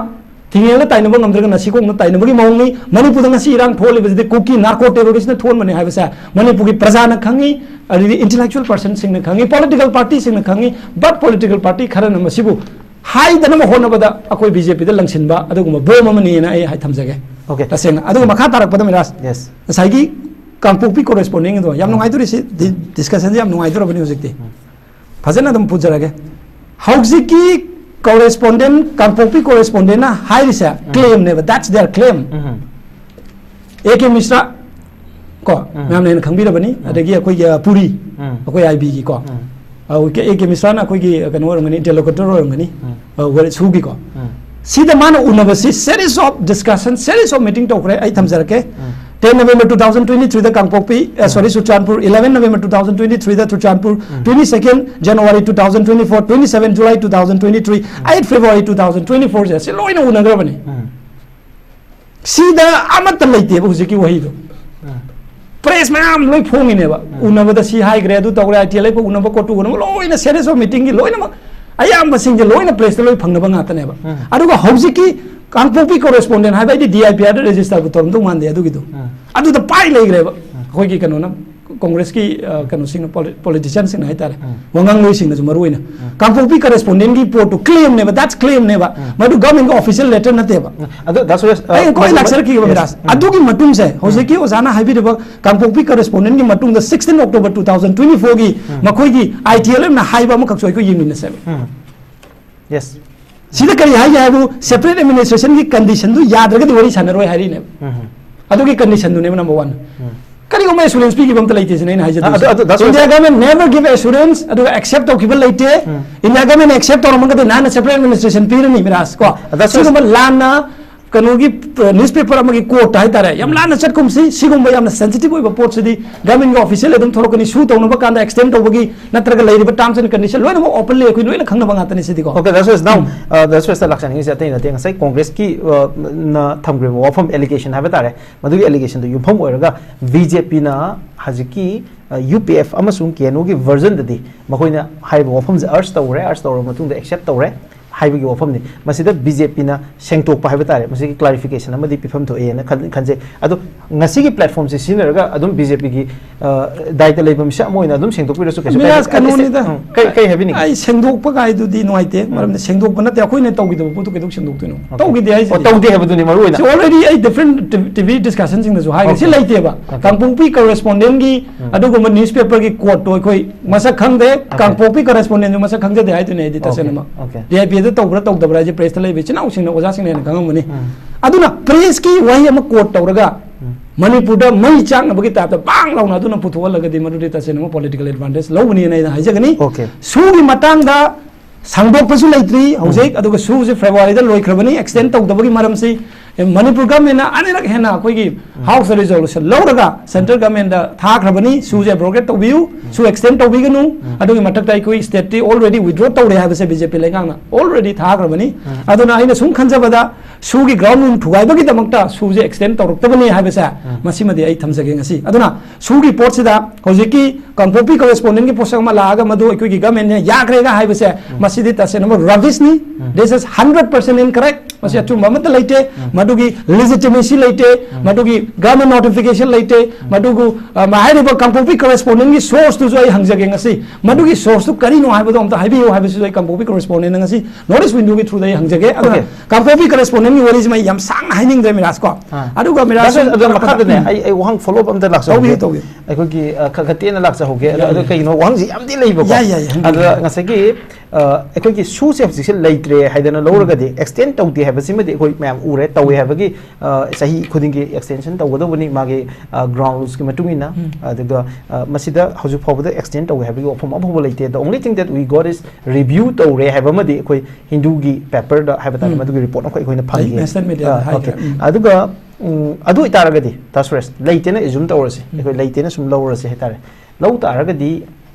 ꯍꯤꯡꯉꯦꯅ ꯇꯥꯏꯅꯕ ꯉꯝꯗ꯭ꯔꯒꯅ ꯁꯤꯈꯣꯡꯅ ꯇꯥꯏꯅꯕꯒꯤ ꯃꯑꯣꯡꯅꯤ꯫ ꯃꯅꯤꯄꯨꯔꯗ ꯉꯁꯤ ꯏꯔꯥꯡ ꯊꯣꯛꯍꯜꯂꯤꯕꯁꯤꯗꯤ ꯀꯨꯀꯤ ꯅꯥꯔꯀꯣ ꯇꯦꯔꯣꯔꯤꯁꯅ ꯊꯣꯛꯍꯟꯕꯅꯤ ꯍꯥꯏꯕꯁꯦ ꯃꯅꯤꯄꯨꯔꯒꯤ ꯄ꯭ꯔꯖꯥꯅ ꯈꯪꯉꯤ, ꯑꯗꯨꯗꯤ ꯏꯟꯇꯦꯂꯦꯛꯆꯨꯋꯦꯜ ꯄꯔꯁꯟꯁꯤꯡꯅ ꯈꯪꯉꯤ, ꯄꯣꯂꯤꯇꯤꯀꯦꯜ ꯄꯥꯔꯇꯤꯁꯤꯡꯅ ꯈꯪꯉꯤ꯫ ꯕꯠ ꯄꯣꯂꯤꯇꯤꯀꯦꯜ ꯄꯥꯔꯇꯤ ꯈꯔꯅ ꯃꯁꯤꯕꯨ ꯍꯥꯏꯗꯅꯕ ꯍꯣꯠꯅꯕꯗ ꯑꯩꯈꯣꯏ ꯕꯤ ꯖꯦ ꯄꯤꯗ ꯂꯪꯁꯤꯟꯕ ꯑꯗꯨꯒꯨꯝꯕ ꯕꯣꯝ ꯑꯃꯅꯤꯅ ꯑꯩ ꯍꯥꯏ ꯊꯝꯖꯒꯦ꯫ Okay. ꯇꯁꯦꯡꯅ꯫ ꯑꯗꯨꯒ ꯃꯈꯥ ꯇꯥꯔꯛꯄꯗ ꯃꯤꯔꯥꯖ, Yes. ꯉꯁꯥꯏꯒꯤ ꯀꯥꯡꯄꯣꯛꯄꯤ ꯀꯣꯔꯦꯁꯄꯣꯟꯗꯦꯟꯒꯤꯗꯣ ꯌꯥꯝ ꯅꯨꯡꯉꯥꯏꯗꯣꯔꯤ꯫ ꯁꯤ ꯗꯤꯁꯀꯁꯟꯁꯦ ꯌꯥꯝ ꯅꯨꯡꯉꯥꯏꯗꯣꯔꯕꯅꯤ ꯍꯧꯖꯤꯛꯇꯤ꯫ ꯐꯖꯅ ꯑꯗꯨꯝ ꯄꯨꯖꯔꯒꯦ꯫ ꯍꯧꯖꯤꯛꯀꯤ ꯀꯣꯔꯦꯁꯄꯣꯟꯗꯦꯟ, ꯀꯥꯡꯄꯣꯛꯄꯤ ꯀꯣꯔꯦꯁꯄꯣꯟꯗꯦꯟꯅ ꯍꯥꯏꯔꯤꯁꯦ ꯀ꯭ꯂꯦꯝꯅꯦꯕ, that's their claim꯫ Um. A K ꯃꯤꯁ꯭ꯔꯥ ꯀꯣ, ꯎꯝ. ꯃꯌꯥꯝꯅ ꯍꯦꯟꯅ ꯈꯪꯕꯤꯔꯕꯅꯤ꯫ ꯑꯗꯒꯤ ꯑꯩꯈꯣꯏꯒꯤ ꯄꯨꯔꯤ, ꯎꯝ. ꯑꯩꯈꯣꯏ ꯑꯥꯏ ꯕꯤꯒꯤ ꯀꯣ, ꯎꯝ. ꯑꯦ ꯀꯦ ꯃꯤꯁ꯭ꯔꯥꯅ ꯑꯩꯈꯣꯏꯒꯤ ꯀꯩꯅꯣ ꯑꯣꯏꯔꯝꯒꯅꯤ, ꯏꯟꯇꯔꯂꯣꯀꯨꯇꯔ ꯑꯣꯏꯔꯝꯒꯅꯤ꯫ ꯎꯝ. ꯑ, ꯋꯥꯔꯤ ꯁꯨꯒꯤꯀꯣ꯫ ꯎꯝ. ꯁꯤꯗ ꯃꯥꯅ ꯎꯅꯕꯁꯤ series of discussion, series of meeting ꯇꯧꯈ꯭ꯔꯦ꯫ ꯑꯩ ꯊꯝꯖꯔꯛꯀꯦ꯫ ꯎꯝ. Ten November two thousand twenty-three ꯗ ꯀꯥꯡꯄꯣꯛꯄꯤ, ꯑ, sorry, Churachandpur. Eleven November two thousand twenty-three ꯗ Churachandpur. Twenty-second January two thousand twenty-four, twenty-seven July two thousand twenty-three, eight February two thousand twenty-four ꯁꯦ ꯁꯤ ꯂꯣꯏꯅ ꯎꯅꯈ꯭ꯔꯕꯅꯤ꯫ ꯎꯝ. ꯁꯤꯗ ꯑꯃꯠꯇ ꯂꯩꯇꯦꯕ ꯍꯧꯖꯤꯛꯀꯤ ꯋꯥꯍꯩꯗꯣ꯫ ꯎꯝ. Press ꯃꯌꯥꯝ ꯂꯣꯏ ꯐꯣꯡꯉꯤꯅꯦꯕ꯫ ꯎꯅꯕꯗ ꯁꯤ ꯍꯥꯏꯈ꯭ꯔꯦ, ꯑꯗꯨ ꯇꯧꯔꯦ, ꯑꯥꯏ ꯇꯤ ꯑꯦꯜ ꯑꯦꯐ ꯎꯅꯕ ꯈꯣꯠꯄ ꯎꯅꯕ ꯂꯣꯏꯅ series of meeting ꯒꯤ ꯂꯣꯏꯅꯃꯛ ꯑꯌꯥꯝꯕꯁꯤꯡꯁꯦ ꯂꯣꯏꯅ ꯄ꯭ꯔꯦꯁꯇ ꯂꯣꯏ ꯐꯪꯅꯕ ꯉꯥꯛꯇꯅꯦꯕ꯫ ꯎꯝ. ꯑꯗꯨꯒ ꯍꯧꯖꯤꯛꯀꯤ ꯀꯥꯡꯄꯣꯛꯄꯤ ꯀꯣꯔꯦꯁꯄꯣꯟꯗꯦꯟ ꯍꯥꯏꯕ ꯑꯩꯗꯤ ꯗꯤ ꯑꯥꯏ ꯄꯤ ꯑꯥꯔꯗ ꯔꯦꯖꯤꯁꯇꯔꯕꯨ ꯇꯧꯔꯝꯗꯧ ꯃꯥꯟꯗꯦ ꯑꯗꯨꯒꯤꯗꯣ꯫ ꯎꯝ. ꯑꯗꯨꯗ ꯄꯥꯏ ꯂꯩꯈ꯭ꯔꯦꯕ ꯑꯩꯈꯣꯏꯒꯤ ꯀꯩꯅꯣꯅ, ꯀꯣꯡꯒ꯭ꯔꯦꯁꯀꯤ, ꯑ, ꯀꯩꯅꯣꯁꯤꯡꯅ, ꯄꯣꯂꯤ-, ꯄꯣꯂꯤꯇꯤꯁꯤꯌꯥꯟꯁꯤꯡꯅ ꯍꯥꯏꯇꯥꯔꯦ, ꯎꯝ. ꯋꯥꯉꯥꯡꯂꯣꯏꯁꯤꯡꯅꯁꯨ ꯃꯔꯨ ꯑꯣꯏꯅ꯫ ꯀꯥꯡꯄꯣꯛꯄꯤ ꯀꯔꯦꯁꯄꯣꯟꯗꯦꯟꯒꯤ ꯄꯣꯠꯇꯨ ꯀ꯭ꯂꯦꯝꯅꯦꯕ, that's claim ꯅꯦꯕ꯫ ꯃꯗꯨ ꯒꯚꯔꯟꯃꯦꯟꯠꯀꯤ ꯑꯣꯐꯤꯁꯤꯌꯦꯜ ꯂꯦꯇꯔ ꯅꯠꯇꯦꯕ꯫ ꯑꯗꯨ ꯗꯥ ꯁꯨꯔꯦꯁ, ꯑ, ꯑꯩ ꯀꯣꯏ ꯃꯗꯨ- ꯂꯥꯛꯆꯔꯛꯈꯤꯒꯦꯕ Yes. ꯃꯤꯔꯥꯖ꯫ ꯑꯗꯨꯒꯤ ꯃꯇꯨꯡꯁꯦ ꯍꯧꯖꯤꯛꯀꯤ ꯑꯣꯖꯥꯅ ꯍꯥꯏꯕꯤꯔꯤꯕ ꯀꯥꯡꯄꯣꯛꯄꯤ ꯀꯔꯦꯁꯄꯣꯟꯗꯦꯟꯒꯤ ꯃꯇꯨꯡꯗ sixteen October two thousand twenty-four ꯒꯤ ꯃꯈꯣꯏꯒꯤ ꯑꯥꯏ ꯇꯤ ꯑꯦꯜ ꯑꯦꯐꯅ ꯍꯥꯏꯕ ꯑꯃꯈꯛꯁꯨ ꯑꯩꯈꯣꯏ ꯌꯦꯡꯃꯤꯟꯅꯁꯦꯕ꯫ ꯎꯝ. Yes. ꯁꯤꯗ ꯀꯔꯤ ꯍꯥꯏꯒꯦ ꯍꯥꯏꯕꯨ, separate administration ꯒꯤ condition ꯗꯨ ꯌꯥꯗ꯭ꯔꯒꯗꯤ ꯋꯥꯔꯤ ꯁꯥꯟꯅꯔꯣꯏ ꯍꯥꯏꯔꯤꯅꯦꯕ꯫ ꯎꯝ. ꯑꯗꯨꯒꯤ condition ꯗꯨꯅꯦꯕ number one꯫ ꯎꯝ. ꯀꯔꯤꯒꯨꯝꯕ assurance ꯄꯤꯈꯤꯕ ꯑꯝꯇ ꯂꯩꯇꯦ ꯁꯤꯅꯦ ꯑꯩꯅ ꯍꯥꯏꯖꯗꯣꯏꯁꯦ꯫ ꯑꯗꯨ- ꯑꯗꯨ- that's India what- government never give assurance, ꯑꯗꯨꯒ accept ꯇꯧꯈꯤꯕ ꯂꯩꯇꯦ꯫ ꯎꯝ. India government accept ꯇꯧꯔꯝꯃꯒꯗꯤ ꯅꯍꯥꯟꯅ separate administration ꯄꯤꯔꯅꯤ ꯃꯤꯔꯥꯖ ꯀꯣ꯫ That's what- ꯁꯤꯒꯨꯝꯕ ꯂꯥꯟꯅ ꯀꯩꯅꯣꯒꯤ, ꯑ, newspaper ꯑꯃꯒꯤ quote ꯍꯥꯏꯇꯥꯔꯦ, ꯌꯥꯝ ꯂꯥꯟꯅ ꯆꯠꯀꯨꯝꯁꯤ, ꯁꯤꯒꯨꯝꯕ ꯌꯥꯝꯅ sensitive ꯑꯣꯏꯕ ꯄꯣꯠꯁꯤꯗꯤ government ꯒꯤ official ꯑꯗꯨꯝ ꯊꯣꯛꯂꯛꯀꯅꯤ, sue ꯇꯧꯅꯕ ꯀꯥꯟꯗ extend ꯇꯧꯕꯒꯤ ꯅꯠꯇ꯭ꯔꯒ ꯂꯩꯔꯤꯕ terms and condition ꯂꯣꯏꯅꯃꯛ openly ꯑꯩꯈꯣꯏ ꯂꯣꯏꯅ ꯈꯪꯅꯕ ꯉꯥꯛꯇꯅꯤ ꯁꯤꯗꯤꯀꯣ꯫ Okay, that's what now, uh, that's what ꯂꯥꯛꯆꯅꯤꯡꯉꯤꯁꯦ ꯑꯇꯩ ꯅꯠꯇꯦ, ꯉꯁꯥꯏ ꯀꯣꯡꯒ꯭ꯔꯦꯁꯀꯤ, uh, ꯅ ꯊꯝꯈ꯭ꯔꯤꯕ ꯋꯥꯐꯝ, allegation ꯍꯥꯏꯕ ꯇꯥꯔꯦ, ꯃꯗꯨꯒꯤ allegation ꯗꯨ ꯌꯨꯝꯐꯝ ꯑꯣꯏꯔꯒ ꯕꯤ ꯖꯦ ꯄꯤꯅ ꯍꯧꯖꯤꯛꯀꯤ, uh, ꯌꯨ ꯄꯤ ꯑꯦꯐ ꯑꯃꯁꯨꯡ ꯀꯦ ꯑꯦꯟ ꯌꯨꯒꯤ version ꯗꯗꯤ ꯃꯈꯣꯏꯅ ꯍꯥꯏꯔꯤꯕ ꯋꯥꯐꯝꯁꯦ urge ꯇꯧꯔꯦ, urge ꯇꯧꯔꯕ ꯃꯇꯨꯡꯗ accept ꯇꯧꯔꯦ꯫ ꯍꯥꯏꯕꯒꯤ ꯋꯥꯐꯝꯅꯤ꯫ ꯃꯁꯤꯗ ꯕꯤ ꯖꯦ ꯄꯤꯅ ꯁꯦꯡꯗꯣꯛꯄ ꯍꯥꯏꯕ ꯇꯥꯔꯦ, ꯃꯁꯤꯒꯤ clarification ꯑꯃꯗꯤ ꯄꯤꯐꯝ ꯊꯣꯛꯑꯦꯅ ꯈꯟ-, ꯈꯟꯖꯩ꯫ ꯑꯗꯣ ꯉꯁꯤꯒꯤ platformꯁꯦ ꯁꯤꯖꯤꯟꯅꯔꯒ ꯑꯗꯨꯝ ꯕꯤ ꯖꯦ ꯄꯤꯒꯤ, ꯑ, ꯗꯥꯏꯇ ꯂꯩꯕ ꯃꯤꯁꯛ ꯑꯃ ꯑꯣꯏꯅ ꯑꯗꯨꯝ ꯁꯦꯡꯗꯣꯛꯄꯤꯔꯁꯨ ꯀꯩꯁꯨ ꯃꯤꯔꯥꯖ ꯀꯥꯏꯗꯦ꯫ ꯀꯩꯅꯣꯅꯤꯗ꯫ ꯎꯝ, ꯀꯩ, ꯀꯩ ꯍꯥꯏꯕꯤꯅꯤꯡꯒꯦ? ꯑꯩ ꯁꯦꯡꯗꯣꯛꯄ ꯀꯥꯏꯗꯨꯗꯤ ꯅꯨꯡꯉꯥꯏꯇꯦ, ꯎꯝ꯫ ꯃꯔꯝꯗꯤ ꯁꯦꯡꯗꯣꯛꯄ ꯅꯠꯇꯦ, ꯑꯩꯈꯣꯏꯅ ꯇꯧꯈꯤꯗꯕ ꯄꯣꯠꯇꯨ ꯀꯩꯗꯧ ꯁꯦꯡꯗꯣꯛꯇꯣꯏꯅꯣ? Okay. ꯇꯧꯈꯤꯗꯦ ꯍꯥꯏꯁꯤꯗꯤ꯫ ꯑꯣ, ꯇꯧꯗꯦ ꯍꯥꯏꯕꯗꯨꯅꯤ ꯃꯔꯨ ꯑꯣꯏꯅ꯫ So already ꯑꯩ different ꯇꯤ ꯚꯤ discussionꯁꯤꯡꯗꯁꯨ ꯍꯥꯏꯈ꯭ꯔꯦ, ꯁꯤ Okay. ꯂꯩꯇꯦꯕ꯫ Okay. ꯀꯥꯡꯄꯣꯛꯄꯤ correspondentꯀꯤ ꯎꯝ꯫ ꯑꯗꯨꯒꯨꯝꯕ newspaperꯒꯤ codeꯇꯣ ꯑꯩꯈꯣꯏ ꯃꯁꯛ ꯈꯪꯗꯦ, Okay. ꯀꯥꯡꯄꯣꯛꯄꯤ correspondentꯁꯨ ꯃꯁꯛ ꯈꯪꯖꯗꯦ ꯍꯥꯏꯗꯨꯅꯦ ꯑꯩꯗꯤ ꯇꯁꯦꯡꯅꯃꯛ꯫ Okay. ꯗꯤ ꯑꯥꯏ ꯄꯤꯗ ꯇꯧꯕ꯭ꯔꯥ ꯇꯧꯗꯕ꯭ꯔꯥ ꯍꯥꯏꯁꯦ pressꯇ ꯂꯩꯕ ꯏꯆꯤꯟ ꯏꯅꯥꯎꯁꯤꯡꯅ, ꯑꯣꯖꯥꯁꯤꯡꯅ ꯍꯦꯟꯅ ꯈꯪꯉꯝꯒꯅꯤ꯫ ꯎꯝ꯫ ꯑꯗꯨꯅ pressꯀꯤ ꯋꯥꯍꯩ ꯑꯃ quote ꯇꯧꯔꯒ ꯎꯝ꯫ ꯃꯅꯤꯄꯨꯔꯗ ꯃꯩ ꯆꯥꯛꯅꯕꯒꯤ typeꯇ ꯕꯥꯡ ꯂꯥꯎꯅ ꯑꯗꯨꯅ ꯄꯨꯊꯣꯛꯍꯜꯂꯒꯗꯤ ꯃꯗꯨꯗꯤ ꯇꯁꯦꯡꯅꯃꯛ political advantage ꯂꯧꯕꯅꯤꯅ ꯑꯩꯅ ꯍꯥꯏꯖꯒꯅꯤ꯫ Okay. ꯁꯨꯒꯤ ꯃꯇꯥꯡꯗ ꯁꯥꯡꯗꯣꯛꯄꯁꯨ ꯂꯩꯇ꯭ꯔꯤ ꯍꯧꯖꯤꯛ, ꯎꯝ꯫ ꯑꯗꯨꯒ ꯁꯨꯁꯦ Februaryꯗ ꯂꯣꯏꯈ꯭ꯔꯕꯅꯤ, extend ꯇꯧꯗꯕꯒꯤ ꯃꯔꯝꯁꯤ, ꯑꯦ, ꯃꯅꯤꯄꯨꯔ governmentꯅ ꯑꯅꯤꯔꯛ ꯍꯦꯟꯅ ꯑꯩꯈꯣꯏꯒꯤ ꯎꯝ꯫ Houseꯇ resolution ꯂꯧꯔꯒ central governmentꯇ ꯊꯥꯈ꯭ꯔꯕꯅꯤ, ꯁꯨꯁꯦ abrogate ꯇꯧꯕꯤꯌꯨ, ꯎꯝ꯫ ꯁꯨ extend ꯇꯧꯕꯤꯒꯅꯨ, ꯎꯝ꯫ ꯑꯗꯨꯒꯤ ꯃꯊꯛꯇ ꯑꯩꯈꯣꯏ stateꯇꯤ already withdraw ꯇꯧꯔꯦ ꯍꯥꯏꯕꯁꯦ ꯕꯤ ꯖꯦ ꯄꯤ ꯂꯩꯉꯥꯛꯅ already ꯊꯥꯈ꯭ꯔꯕꯅꯤ꯫ ꯎꯝ꯫ ꯑꯗꯨꯅ ꯑꯩꯅ ꯁꯨꯝ ꯈꯟꯖꯕꯗ ꯁꯨꯒꯤ ground room ꯊꯨꯒꯥꯏꯕꯒꯤꯗꯃꯛꯇ ꯁꯨꯁꯦ extend ꯇꯧꯔꯛꯇꯕꯅꯤ ꯍꯥꯏꯕꯁꯦ ꯎꯝ꯫ ꯃꯁꯤꯃꯗꯤ ꯑꯩ ꯊꯝꯖꯒꯦ ꯉꯁꯤ꯫ ꯑꯗꯨꯅ ꯁꯨꯒꯤ ꯄꯣꯠꯁꯤꯗ ꯍꯧꯖꯤꯛꯀꯤ ꯀꯥꯡꯄꯣꯛꯄꯤ correspondentꯀꯤ ꯄꯣꯠꯁꯛ ꯑꯃ ꯂꯥꯛꯑꯒ ꯃꯗꯨ ꯑꯩꯈꯣꯏꯒꯤ governmentꯅ ꯌꯥꯈ꯭ꯔꯦꯒ ꯍꯥꯏꯕꯁꯦ, ꯎꯝ꯫ ꯃꯁꯤꯗꯤ ꯇꯁꯦꯡꯅꯃꯛ rubbishꯅꯤ꯫ ꯎꯝ꯫ This is hundred percent incorrect꯫ ꯃꯁꯤ ꯎꯝ꯫ ꯑꯆꯨꯝꯕ ꯑꯃꯠꯇ ꯂꯩꯇꯦ꯫ ꯎꯝ꯫ ꯃꯗꯨꯒꯤ legitimacy ꯂꯩꯇꯦ꯫ ꯎꯝ꯫ ꯃꯗꯨꯒꯤ government notification ꯂꯩꯇꯦ꯫ ꯎꯝ꯫ ꯃꯗꯨꯒ, ꯑ, ꯃ-, ꯍꯥꯏꯔꯤꯕ ꯀꯥꯡꯄꯣꯛꯄꯤ correspondentꯀꯤ sourceꯇꯨꯁꯨ ꯑꯩ ꯍꯪꯖꯒꯦ ꯉꯁꯤ꯫ ꯃꯗꯨꯒꯤ sourceꯇꯨ ꯀꯔꯤꯅꯣ ꯍꯥꯏꯕꯗꯣ ꯑꯝꯇ ꯍꯥꯏꯕꯤꯌꯨ ꯍꯥꯏꯕꯁꯤꯁꯨ ꯑꯩ ꯀꯥꯡꯄꯣꯛꯄꯤ correspondentꯅ ꯉꯁꯤ North East Windowꯒꯤ throughꯗ ꯑꯩ ꯍꯪꯖꯒꯦ꯫ ꯑꯗꯨꯅ Okay꯫ ꯀꯥꯡꯄꯣꯛꯄꯤ correspondentꯀꯤ ꯋꯥꯔꯤꯁꯤꯃ ꯑꯩ ꯌꯥꯝ ꯁꯥꯡꯅ ꯍꯥꯏꯅꯤꯡꯗ꯭ꯔꯦ ꯃꯤꯔꯥꯖ ꯀꯣ꯫ ꯑꯥ꯫ ꯑꯗꯨꯒ ꯃꯤꯔꯥꯖ ꯗꯥ ꯁꯨꯔꯦꯁ, ꯑꯗꯨ ꯃꯈꯥꯗꯅꯦ, ꯎꯝ꯫ ꯑꯩ, ꯑꯩ ꯋꯥꯍꯪ follow up ꯑꯝꯇ ꯂꯥꯛꯆꯍꯧꯒꯦ꯫ ꯇꯧꯕꯤꯌꯨ, ꯇꯧꯕꯤꯌꯨ꯫ ꯑꯩꯈꯣꯏꯒꯤ, ꯑ, ꯈ-, ꯈ ꯇꯦꯟꯅ ꯂꯥꯛꯆꯍꯧꯒꯦ꯫ ꯑꯗꯣ, ꯌꯥꯏ, ꯑꯗꯣ ꯌꯥꯏ꯫ ꯀꯩꯅꯣ ꯋꯥꯍꯪꯁꯤ ꯌꯥꯝꯗꯤ ꯂꯩꯕꯀꯣ꯫ ꯌꯥꯏ, ꯌꯥꯏ, ꯍꯪꯕꯤꯌꯨ, ꯑꯗꯨꯗ ꯍꯪꯕꯤꯌꯨ꯫ ꯉꯁꯥꯏꯒꯤ, ꯑ, ꯑꯩꯈꯣꯏꯒꯤ ꯁꯨꯁꯦ ꯍꯧꯖꯤꯛꯁꯦ ꯂꯩꯇ꯭ꯔꯦ ꯍꯥꯏꯗꯅ ꯂꯧꯔꯒꯗꯤ, ꯎꯝ꯫ Extend ꯇꯧꯗꯦ ꯍꯥꯏꯕꯁꯤꯃꯗꯤ ꯑꯩꯈꯣꯏ ꯃꯌꯥꯝ ꯎꯔꯦ, ꯇꯧꯋꯦ ꯍꯥꯏꯕꯒꯤ, ꯑ, ꯆꯍꯤ ꯈꯨꯗꯤꯡꯒꯤ extension ꯇꯧꯒꯗꯧꯕꯅꯤ ꯃꯥꯒꯤ, ꯑ, ground rulesꯀꯤ ꯃꯇꯨꯡ ꯏꯟꯅ꯫ ꯎꯝ꯫ ꯑꯗꯨꯒ, ꯑ, ꯃꯁꯤꯗ ꯍꯧꯖꯤꯛ ꯐꯥꯎꯕꯗ extend ꯇꯧꯋꯦ ꯍꯥꯏꯕꯒꯤ ꯋꯥꯐꯝ ꯑꯃꯐꯥꯎꯕ ꯂꯩꯇꯦ꯫ The only thing that we got is review ꯇꯧꯔꯦ ꯍꯥꯏꯕ ꯑꯃꯗꯤ ꯑꯩꯈꯣꯏ ꯍꯤꯟꯗꯨꯒꯤ paperꯗ ꯍꯥꯏꯕ ꯇꯥꯔꯦ, ꯎꯝ꯫ ꯃꯗꯨꯒꯤ report ꯑꯃꯈꯛ ꯑꯩꯈꯣꯏꯅ ꯐꯪꯉꯦ꯫ Western mediaꯗ ꯑ, ꯍꯥꯏꯈ꯭ꯔꯦ꯫ Okay꯫ ꯎꯝ꯫ ꯑꯗꯨꯒ, ꯎꯝ, ꯑꯗꯨ ꯑꯣꯏꯇꯥꯔꯒꯗꯤ, ꯗꯥ ꯁꯨꯔꯦꯁ, ꯂꯩꯇꯦꯅ assume ꯇꯧꯔꯁꯤ, ꯎꯝ꯫ ꯑꯩꯈꯣꯏ ꯂꯩꯇꯦꯅ ꯁꯨꯝ ꯂꯧꯔꯁꯤ ꯍꯥꯏꯇꯥꯔꯦ꯫ ꯂꯧ ꯇꯥꯔꯒꯗꯤ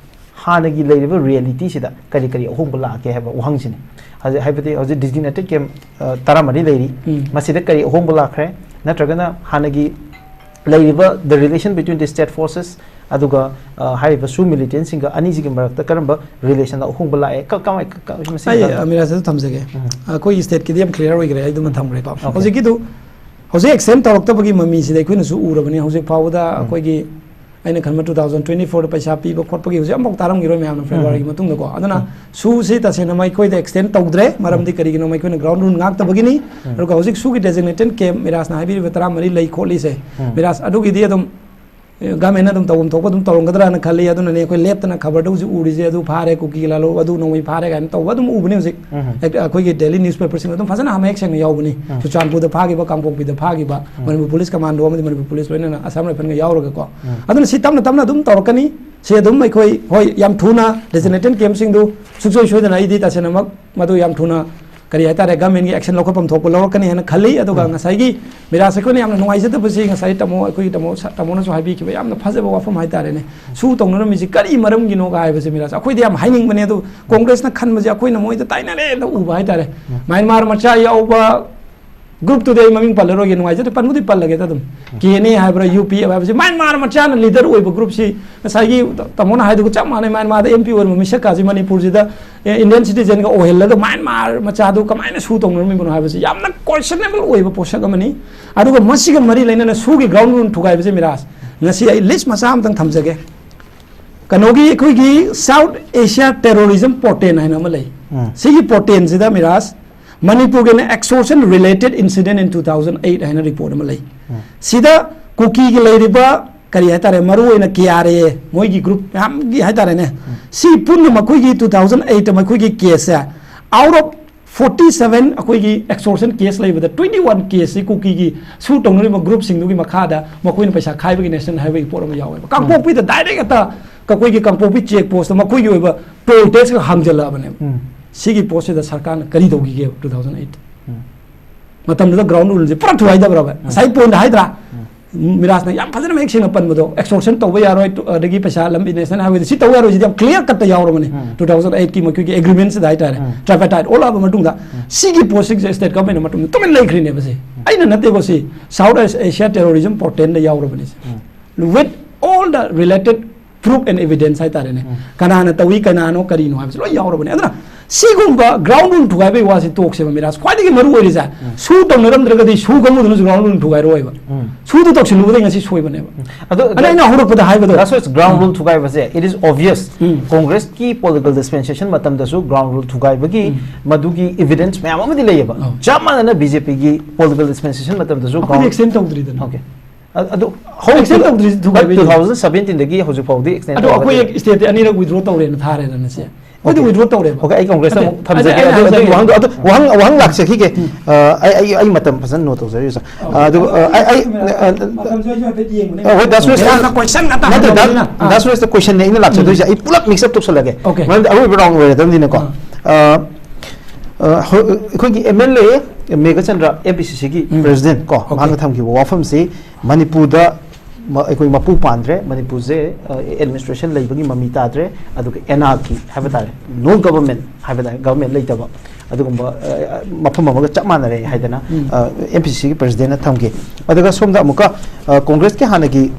ꯍꯥꯟꯅꯒꯤ ꯂꯩꯔꯤꯕ realityꯁꯤꯗ ꯀꯔꯤ ꯀꯔꯤ ꯑꯍꯣꯡꯕ ꯂꯥꯛꯀꯦ ꯍꯥꯏꯕ ꯋꯥꯍꯪꯁꯤꯅꯤ꯫ ꯍꯧꯖꯤꯛ, ꯍꯥꯏꯕꯗꯤ ꯍꯧꯖꯤꯛ designated camp, ꯑ, ꯇꯔꯥꯃꯔꯤ ꯂꯩꯔꯤ꯫ ꯎꯝ꯫ ꯃꯁꯤꯗ ꯀꯔꯤ ꯑꯍꯣꯡꯕ ꯂꯥꯛꯈ꯭ꯔꯦ? ꯅꯠꯇ꯭ꯔꯒꯅ ꯍꯥꯟꯅꯒꯤ ꯂꯩꯔꯤꯕ the relation between the state forces ꯑꯗꯨꯒ ꯑ, ꯍꯥꯏꯔꯤꯕ ꯁꯨ ꯃꯤꯂꯤꯇꯦꯟꯁꯤꯡꯒ ꯑꯅꯤꯁꯤꯒꯤ ꯃꯔꯛꯇ ꯀꯔꯝꯕ ꯔꯤꯂꯦꯁꯟꯗ ꯑꯍꯣꯡꯕ ꯂꯥꯛꯑꯦ? ꯀ- ꯀꯃꯥꯏ- ꯀ- ꯀ- ꯃꯁꯤꯒꯤ ꯑꯩ ꯃꯇꯥꯡꯗ? ꯑ, ꯃꯤꯔꯥꯖꯇꯁꯨ ꯊꯝꯖꯒꯦ꯫ ꯎꯝ. ꯑꯩꯈꯣꯏꯒꯤ ꯁ꯭ꯇꯦꯠꯀꯤꯗꯤ ꯌꯥꯝ ꯀ꯭ꯂꯤꯌꯥꯔ ꯑꯣꯏꯈ꯭ꯔꯦ, ꯑꯩ ꯑꯗꯨꯃ ꯊꯝꯈ꯭ꯔꯦꯀꯣ꯫ Okay. ꯍꯧꯖꯤꯛꯀꯤꯗꯨ ꯍꯧꯖꯤꯛ ꯑꯦꯛꯁꯇꯦꯟ ꯇꯧꯔꯛꯇꯕꯒꯤ ꯃꯃꯤꯁꯤꯗ ꯑꯩꯈꯣꯏꯅꯁꯨ ꯎꯔꯕꯅꯤ꯫ ꯍꯧꯖꯤꯛ ꯐꯥꯎꯕꯗ ꯎꯝ. ꯑꯩꯈꯣꯏꯒꯤ, ꯑꯩꯅ ꯈꯟꯕ, ꯇꯨ ꯊꯥꯎꯖꯟ ꯇ꯭ꯋꯦꯟꯇꯤ ꯐꯣꯔꯗ ꯄꯩꯁꯥ ꯄꯤꯕ ꯈꯣꯠꯄꯒꯤ ꯍꯧꯖꯤꯛ ꯑꯃꯐꯥꯎ ꯇꯥꯔꯝꯈꯤꯔꯣꯏ ꯃꯌꯥꯝꯅ, ꯐꯦꯕ꯭ꯔꯨꯋꯥꯔꯤꯒꯤ ꯎꯝ. ꯃꯇꯨꯡꯗꯀꯣ꯫ ꯑꯗꯨꯅ ꯎꯝ. ꯁꯨꯁꯤ ꯇꯁꯦꯡꯅ ꯃꯈꯣꯏꯗ ꯑꯦꯛꯁꯇꯦꯟ ꯇꯧꯗ꯭ꯔꯦ, ꯃꯔꯝꯗꯤ ꯎꯝ. ꯀꯔꯤꯒꯤꯅꯣ, ꯃꯈꯣꯏꯅ ꯒ꯭ꯔꯥꯎꯟ ꯔꯨꯜ ꯉꯥꯛꯇꯕꯒꯤꯅꯤ꯫ ꯎꯝ. ꯑꯗꯨꯒ ꯍꯧꯖꯤꯛ ꯁꯨꯒꯤ ꯗꯦꯖꯤꯒꯅꯦꯇꯦꯠ ꯀꯦꯝꯞ ꯃꯤꯔꯥꯖꯅ ꯍꯥꯏꯕꯤꯔꯤꯕ ꯇꯔꯥꯃꯔꯤ ꯂꯩ ꯈꯣꯠꯂꯤꯁꯦ, ꯎꯝ. ꯃꯤꯔꯥꯖ, ꯑꯗꯨꯒꯤꯗꯤ ꯑꯗꯨꯝ ꯒꯃꯦꯟꯅ ꯑꯗꯨꯝ ꯇꯧꯐꯝ ꯊꯣꯛꯄ ꯑꯗꯨꯝ ꯇꯧꯔꯝꯒꯗ꯭ꯔꯥꯅ ꯈꯜꯂꯤ꯫ ꯑꯗꯨꯅꯅꯦ ꯑꯩꯈꯣꯏ ꯂꯦꯞꯇꯅ ꯈꯕꯔꯗ ꯍꯧꯖꯤꯛ ꯎꯔꯤꯁꯦ, "ꯑꯗꯨ ꯐꯥꯔꯦ, ꯀꯨꯀꯤꯒꯤ ꯂꯥꯂꯣꯡ ꯑꯗꯨ ꯅꯣꯡꯃꯩ ꯐꯥꯔꯦ" ꯀꯥꯏꯅ ꯇꯧꯕ ꯑꯗꯨꯝ ꯎꯕꯅꯤ ꯍꯧꯖꯤꯛ꯫ ꯎꯝ. ꯑꯦꯛ-, ꯑꯩꯈꯣꯏꯒꯤ ꯗꯦꯂꯤ ꯅ꯭ꯌꯨꯁꯄꯦꯄꯔꯁꯤꯡ ꯑꯗꯨꯝ ꯐꯖꯅ ꯃꯌꯦꯛ ꯁꯦꯡꯅ ꯌꯥꯎꯕꯅꯤ꯫ ꯎꯝ. ꯆꯨꯔꯆꯥꯟꯄꯨꯔꯗ ꯐꯥꯈꯤꯕ, ꯀꯥꯡꯄꯣꯛꯄꯤꯗ ꯐꯥꯈꯤꯕ, ꯎꯝ. ꯃꯅꯤꯄꯨꯔ ꯄꯨꯂꯤꯁ ꯀꯃꯥꯟꯗꯣ ꯑꯃꯗꯤ ꯃꯅꯤꯄꯨꯔ ꯄꯨꯂꯤꯁ ꯂꯣꯏꯅꯅ ꯑꯁꯥꯝ ꯔꯥꯏꯐꯜꯒ ꯌꯥꯎꯔꯒꯀꯣ꯫ ꯎꯝ. ꯑꯗꯨꯅ ꯁꯤ ꯇꯞꯅ ꯇꯞꯅ ꯑꯗꯨꯝ ꯇꯧꯔꯛꯀꯅꯤ꯫ ꯁꯤ ꯑꯗꯨꯝ ꯑꯩꯈꯣꯏ, ꯍꯣꯏ, ꯌꯥꯝ ꯊꯨꯅ ꯗꯦꯖꯤꯒꯅꯦꯇꯦꯠ ꯀꯦꯝꯞꯁꯤꯡꯗꯨ ꯁꯨꯡꯁꯣꯏ ꯁꯣꯏꯗꯅ ꯑꯩꯗꯤ ꯇꯁꯦꯡꯅꯃꯛ ꯃꯗꯨ ꯌꯥꯝ ꯊꯨꯅ, ꯀꯔꯤ ꯍꯥꯏꯇꯥꯔꯦ, ꯒꯃꯦꯟꯒꯤ ꯑꯦꯛꯁꯟ ꯂꯧꯈꯠꯐꯝ ꯊꯣꯛꯄ ꯂꯧꯔꯛꯀꯅꯤ ꯍꯥꯏꯅ ꯈꯜꯂꯤ꯫ ꯑꯗꯨꯒ ꯎꯝ. ꯉꯁꯥꯏꯒꯤ ꯃꯤꯔꯥꯖ, ꯑꯩꯈꯣꯏꯅ ꯌꯥꯝꯅ ꯅꯨꯡꯉꯥꯏꯖꯗꯕꯁꯤ, ꯉꯁꯥꯏ ꯇꯥꯃꯣ, ꯑꯩꯈꯣꯏꯒꯤ ꯇꯥꯃꯣ ꯁ-, ꯇꯥꯃꯣꯅꯁꯨ ꯍꯥꯏꯕꯤꯈꯤꯕ ꯌꯥꯝꯅ ꯐꯖꯕ ꯋꯥꯐꯝ ꯍꯥꯏꯇꯥꯔꯦꯅꯦ, ꯁꯨ ꯇꯧꯅꯔꯝꯃꯤꯁꯤ ꯀꯔꯤ ꯃꯔꯝꯒꯤꯅꯣꯒ ꯍꯥꯏꯕꯁꯦ, ꯃꯤꯔꯥꯖ, ꯑꯩꯈꯣꯏꯗꯤ ꯌꯥꯝ ꯍꯥꯏꯅꯤꯡꯕꯅꯦ, ꯑꯗꯨ ꯀꯣꯡꯒ꯭ꯔꯦꯁꯅ ꯈꯟꯕꯁꯦ ꯑꯩꯈꯣꯏꯅ ꯃꯣꯏꯗ ꯇꯥꯏꯅꯔꯦꯅ ꯎꯕ ꯍꯥꯏꯇꯥꯔꯦ꯫ ꯎꯝ. ꯃ꯭ꯌꯥꯟꯃꯥꯔ ꯃꯆꯥ ꯌꯥꯎꯕ ꯒ꯭ꯔꯨꯞꯇꯨꯗꯤ ꯑꯩ ꯃꯃꯤꯡ ꯄꯜꯂꯔꯣꯏꯒꯦ, ꯅꯨꯡꯉꯥꯏꯖꯗꯦ, ꯄꯟꯕꯨꯗꯤ ꯄꯜꯂꯒꯦꯗ ꯑꯗꯨꯝ꯫ ꯀꯦ ꯑꯦꯟ ꯑꯦ ꯍꯥꯏꯕ꯭ꯔꯥ, ꯌꯨ ꯄꯤ ꯑꯦꯐ ꯍꯥꯏꯕꯁꯤ, ꯃ꯭ꯌꯥꯟꯃꯥꯔ ꯃꯆꯥꯅ ꯂꯤꯗꯔ ꯑꯣꯏꯕ ꯒ꯭ꯔꯨꯞꯁꯤ, ꯉꯁꯥꯏꯒꯤ ꯇꯥꯃꯣꯅ ꯍꯥꯏꯗꯨꯒ ꯆꯞ ꯃꯥꯟꯅꯩ꯫ ꯃ꯭ꯌꯥꯟꯃꯥꯔꯗ ꯑꯦꯝ ꯄꯤ ꯑꯣꯏꯔꯝꯕ ꯃꯤꯁꯛꯀꯥꯁꯤ ꯃꯅꯤꯄꯨꯔꯁꯤꯗ, ꯑꯦ, ꯏꯟꯗꯤꯌꯟ ꯁꯤꯇꯤꯖꯦꯟꯒ ꯑꯣꯏꯍꯜꯂꯒ ꯃ꯭ꯌꯥꯟꯃꯥꯔ ꯃꯆꯥꯗꯨ ꯀꯃꯥꯏꯅ ꯁꯨ ꯇꯧꯅꯔꯝꯃꯤꯕꯅꯣ ꯍꯥꯏꯕꯁꯤ ꯌꯥꯝꯅ ꯀꯣꯏꯁꯟꯅꯦꯕꯜ ꯑꯣꯏꯕ ꯄꯣꯠꯁꯛ ꯑꯃꯅꯤ꯫ ꯑꯗꯨꯒ ꯃꯁꯤꯒ ꯃꯔꯤ ꯂꯩꯅꯅ ꯁꯨꯒꯤ ꯒ꯭ꯔꯥꯎꯟ ꯔꯨꯜ ꯊꯨꯒꯥꯏꯕꯁꯦ, ꯃꯤꯔꯥꯖ, ꯉꯁꯤ ꯑꯩ ꯂꯤꯁ ꯃꯆꯥ ꯑꯃꯇꯪ ꯊꯝꯖꯒꯦ꯫ ꯀꯩꯅꯣꯒꯤ, ꯑꯩꯈꯣꯏꯒꯤ ꯁꯥꯎꯠ ꯑꯦꯁꯤꯌꯥ ꯇꯦꯔꯣꯔꯤꯖꯝ ꯄꯣꯔꯇꯦꯟ ꯍꯥꯏꯅ ꯑꯃ ꯂꯩ꯫ ꯎꯝ. ꯁꯤꯒꯤ ꯄꯣꯔꯇꯦꯟꯁꯤꯗ, Miraj, ꯃꯅꯤꯄꯨꯔꯒꯤꯅ extortion related incident in two thousand eight ꯍꯥꯏꯅ ꯔꯤꯄꯣꯔꯠ ꯑꯃ ꯂꯩ꯫ ꯎꯝ. ꯁꯤꯗ ꯀꯨꯀꯤꯒꯤ ꯂꯩꯔꯤꯕ, ꯀꯔꯤ ꯍꯥꯏꯇꯥꯔꯦ, ꯃꯔꯨꯑꯣꯏꯅ ꯀꯦ ꯑꯥꯔ ꯑꯦ, ꯃꯣꯏꯒꯤ ꯒ꯭ꯔꯨꯞ ꯃꯌꯥꯝꯒꯤ ꯍꯥꯏꯇꯥꯔꯦꯅꯦ, ꯁꯤ ꯄꯨꯟꯅ ꯃꯈꯣꯏꯒꯤ two thousand eight ꯃꯈꯣꯏꯒꯤ ꯀꯦꯁꯁꯦ, out of forty seven ꯑꯩꯈꯣꯏꯒꯤ extortion case ꯂꯩꯕꯗ, twenty one case ꯁꯤ ꯀꯨꯀꯤꯒꯤ ꯁꯨ ꯇꯧꯅꯔꯤꯕ ꯒ꯭ꯔꯨꯞꯁꯤꯡꯗꯨꯒꯤ ꯃꯈꯥꯗ ꯃꯈꯣꯏꯅ ꯄꯩꯁꯥ ꯈꯥꯏꯕꯒꯤ ꯅꯦꯁꯅꯦꯜ ꯍꯥꯏꯋꯦꯒꯤ ꯄꯣꯠ ꯑꯃ ꯌꯥꯎꯋꯦꯕ꯫ ꯀꯥꯡꯄꯣꯛꯄꯤꯗ ꯗꯥꯏꯔꯦꯛ ꯍꯦꯛꯇ ꯑꯩꯈꯣꯏꯒꯤ ꯀꯥꯡꯄꯣꯛꯄꯤ ꯆꯦꯛ ꯄꯣꯁꯇ ꯃꯈꯣꯏꯒꯤ ꯑꯣꯏꯕ ꯇꯣꯜ ꯇꯦꯛꯁꯀ ꯍꯥꯡꯖꯜꯂꯛꯑꯕꯅꯦꯕ꯫ ꯎꯝ. ꯁꯤꯒꯤ ꯄꯣꯠꯁꯤꯗ ꯁꯔꯀꯥꯔꯅ ꯀꯔꯤ ꯇꯧꯈꯤꯒꯦꯕ two thousand eight? ꯎꯝ. ꯃꯇꯝꯗꯨꯗ ꯒ꯭ꯔꯥꯎꯟ ꯔꯨꯜꯁꯦ ꯄꯨꯔꯥ ꯊꯨꯒꯥꯏꯗꯕ꯭ꯔꯕ? ꯉꯁꯥꯏ ꯄꯣꯏꯟꯗ ꯍꯥꯏꯗ꯭ꯔꯥ? ꯃꯤꯔꯥꯖꯅ ꯌꯥꯝ ꯐꯖꯅ ꯃꯌꯦꯛ ꯁꯦꯡꯅ ꯄꯟꯕꯗꯣ, extortion ꯇꯧꯕ ꯌꯥꯔꯣꯏ, ꯇꯨ-, ꯑꯗꯒꯤ ꯄꯩꯁꯥ ꯂꯝꯕꯤ ꯅꯦꯁꯅꯦꯜ ꯍꯥꯏꯋꯦꯗ ꯁꯤ ꯇꯧꯕ ꯌꯥꯔꯣꯏ, ꯁꯤꯗꯤ ꯌꯥꯝ ꯀ꯭ꯂꯤꯌꯥꯔ ꯀꯠꯇ ꯌꯥꯎꯔꯕꯅꯤ꯫ ꯎꯝ. Two thousand eight ꯀꯤ ꯃꯈꯣꯏꯒꯤ ꯑꯦꯒ꯭ꯔꯤꯃꯦꯟꯁꯤꯗ ꯍꯥꯏꯇꯥꯔꯦ, ꯎꯝ. ꯇ꯭ꯔꯥꯏꯐꯦꯇꯥꯏꯠ ꯑꯣꯜꯂꯛꯑꯕ ꯃꯇꯨꯡꯗ, ꯁꯤꯒꯤ ꯄꯣꯠꯁꯤꯡꯁꯦ ꯁ꯭ꯇꯦꯠ ꯒꯚꯔꯟꯃꯦꯟꯅ ꯃꯇꯨꯡꯗ ꯇꯨꯃꯤꯟ ꯂꯩꯈ꯭ꯔꯤꯅꯦꯕ꯫ ꯁꯤ ꯑꯩꯅ ꯅꯠꯇꯦꯀꯣ, ꯁꯤ ꯁꯥꯎꯠ ꯑꯦꯁꯤꯌꯥ ꯇꯦꯔꯣꯔꯤꯖꯝ ꯄꯣꯔꯇꯦꯟꯗ ꯌꯥꯎꯔꯕꯅꯤ꯫ ꯁꯤ with all the related proof and evidence ꯍꯥꯏꯇꯥꯔꯦꯅꯦ꯫ ꯀꯅꯥꯅ ꯇꯧꯏ, ꯀꯅꯥꯅꯣ, ꯀꯔꯤꯅꯣ ꯍꯥꯏꯕꯁꯤ ꯂꯣꯏ ꯌꯥꯎꯔꯕꯅꯦ꯫ ꯑꯗꯨꯅ ꯁꯤꯒꯨꯝꯕ ground rule ꯊꯨꯒꯥꯏꯕꯒꯤ ꯋꯥꯁꯤ ꯇꯣꯛꯁꯦꯕ ꯃꯤꯔꯥꯖ꯫ ꯈ꯭ꯋꯥꯏꯗꯒꯤ ꯃꯔꯨ ꯑꯣꯏꯔꯤꯁꯦ, ꯁꯨ ꯇꯧꯅꯔꯝꯗ꯭ꯔꯒꯗꯤ ꯁꯨ ꯀꯥꯡꯕꯨꯗꯨꯅꯁꯨ ground rule ꯊꯨꯒꯥꯏꯔꯣꯏꯕ꯫ ꯁꯨꯗꯨ ꯇꯧꯁꯤꯜꯂꯨꯕꯗꯒꯤ ꯉꯁꯤ ꯁꯣꯏꯕꯅꯦꯕ꯫ ꯑꯗꯣ ꯑꯗ ꯑꯩꯅ ꯍꯧꯔꯛꯄꯗ ꯍꯥꯏꯕꯗꯣ, ꯗꯥꯁꯣꯏꯁ, ground rule ꯊꯨꯒꯥꯏꯕꯁꯦ, it is obvious, um. ꯀꯣꯡꯒ꯭ꯔꯦꯁꯀꯤ political dispensation ꯃꯇꯝꯗꯁꯨ ground rule ꯊꯨꯒꯥꯏꯕꯒꯤ ꯃꯗꯨꯒꯤ evidence ꯃꯌꯥꯝ ꯑꯃꯗꯤ ꯂꯩꯌꯦꯕ꯫ ꯑꯧ꯫ ꯆꯞ ꯃꯥꯟꯅꯅ BJPꯒꯤ political dispensationꯒꯤ ꯃꯇꯝꯗꯁꯨ ꯑꯩꯈꯣꯏꯗꯤ extend ꯇꯧꯗ꯭ꯔꯤꯗꯅ꯫ Okay. ꯑ- ꯑꯗꯨ Extend ꯇꯧꯗ꯭ꯔꯤ, ꯊꯨꯒꯥꯏꯕꯩꯗꯤ꯫ Two thousand seventeenꯗꯒꯤ ꯍꯧꯖꯤꯛ ꯐꯥꯎꯗꯤ extend ꯑꯗꯣ ꯑꯩꯈꯣꯏ ꯇꯧꯔꯒꯗꯤ stateꯇꯤ ꯑꯅꯤꯔꯛ withdraw ꯇꯧꯔꯦꯅ ꯊꯥꯔꯦꯗꯅ ꯁꯦ꯫ ꯑꯩꯈꯣꯏꯗꯤ Okay. withdraw ꯇꯧꯔꯦꯕ꯫ Okay, ꯑꯩ ꯀꯣꯡꯒ꯭ꯔꯦꯁꯇ ꯑꯗꯨ- ꯑꯃꯨꯛ ꯊꯝꯖꯒꯦ꯫ ꯑꯗꯨ- ꯑꯗꯨ ꯑꯗꯨꯒꯤ ꯑꯗꯨ- ꯋꯥꯍꯪꯗꯣ ꯑꯗꯨ ꯋꯥꯍꯪ ꯋꯥꯍꯪ ꯂꯥꯛꯆꯈꯤꯒꯦ꯫ ꯑ, ꯑꯩ ꯑꯩ ꯑꯩ ꯃꯇꯝ ꯐꯖꯅ note ꯇꯧꯖꯔꯤ, sir꯫ ꯑ, ꯑꯗꯨ ꯑ, ꯑꯩ ꯑꯩ ꯑ, ꯃꯇꯝꯁꯨ ꯑꯩꯁꯨ ꯍꯥꯏꯐꯦꯠ ꯌꯦꯡꯕꯅꯦ꯫ ꯑ, ꯍꯣꯏ, ꯗꯥꯁ ꯔꯣꯏꯁ, ꯃꯌꯥꯝꯅ question ꯉꯥꯛꯇ ꯅꯠꯇꯦ, ꯍꯪꯕꯅꯤꯅ꯫ ꯗꯥ- ꯗꯥꯁ ꯔꯣꯏꯁꯇ question ꯅꯦ ꯑꯩꯅ ꯂꯥꯛꯆꯗꯣꯏꯁꯦ꯫ ꯑꯩ ꯄꯨꯂꯞ mix up ꯇꯧꯁꯜꯂꯒꯦ꯫ Okay. ꯃꯔꯝꯗꯤ ꯑꯔꯣꯏꯕ round ꯑꯣꯏꯔꯗꯕꯅꯤꯅꯀꯣ꯫ ꯑ, ꯑ, ꯍꯣ- ꯑꯩꯈꯣꯏꯒꯤ MLA ꯃꯦꯘꯆꯟꯗ꯭ꯔ, MPCCꯒꯤ president ꯀꯣ, Okay. ꯃꯍꯥꯛꯅ ꯊꯝꯈꯤꯕ ꯋꯥꯐꯝꯁꯤ ꯃꯅꯤꯄꯨꯔꯗ ꯃ- ꯑꯩꯈꯣꯏ ꯃꯄꯨ ꯄꯥꯟꯗ꯭ꯔꯦ, ꯃꯅꯤꯄꯨꯔꯁꯦ, ꯑ, administration ꯂꯩꯕꯒꯤ ꯃꯃꯤ ꯇꯥꯗ꯭ꯔꯦ, ꯑꯗꯨꯒ anarchy ꯍꯥꯏꯕ ꯇꯥꯔꯦ, no government ꯍꯥꯏꯕ ꯇꯥꯔꯦ, government ꯂꯩꯇꯕ ꯑꯗꯨꯒꯨꯝꯕ, ꯑ, ꯃꯐꯝ ꯑꯃꯒ ꯆꯞ ꯃꯥꯟꯅꯔꯦ ꯍꯥꯏꯗꯅ, ꯑ, MPCCꯒꯤ presidentꯅ ꯊꯝꯈꯤ꯫ ꯑꯗꯨꯒ ꯁꯣꯝꯗ ꯑꯃꯨꯛꯀ, ꯑ, ꯀꯣꯡꯒ꯭ꯔꯦꯁꯀꯤ ꯍꯥꯟꯅꯒꯤ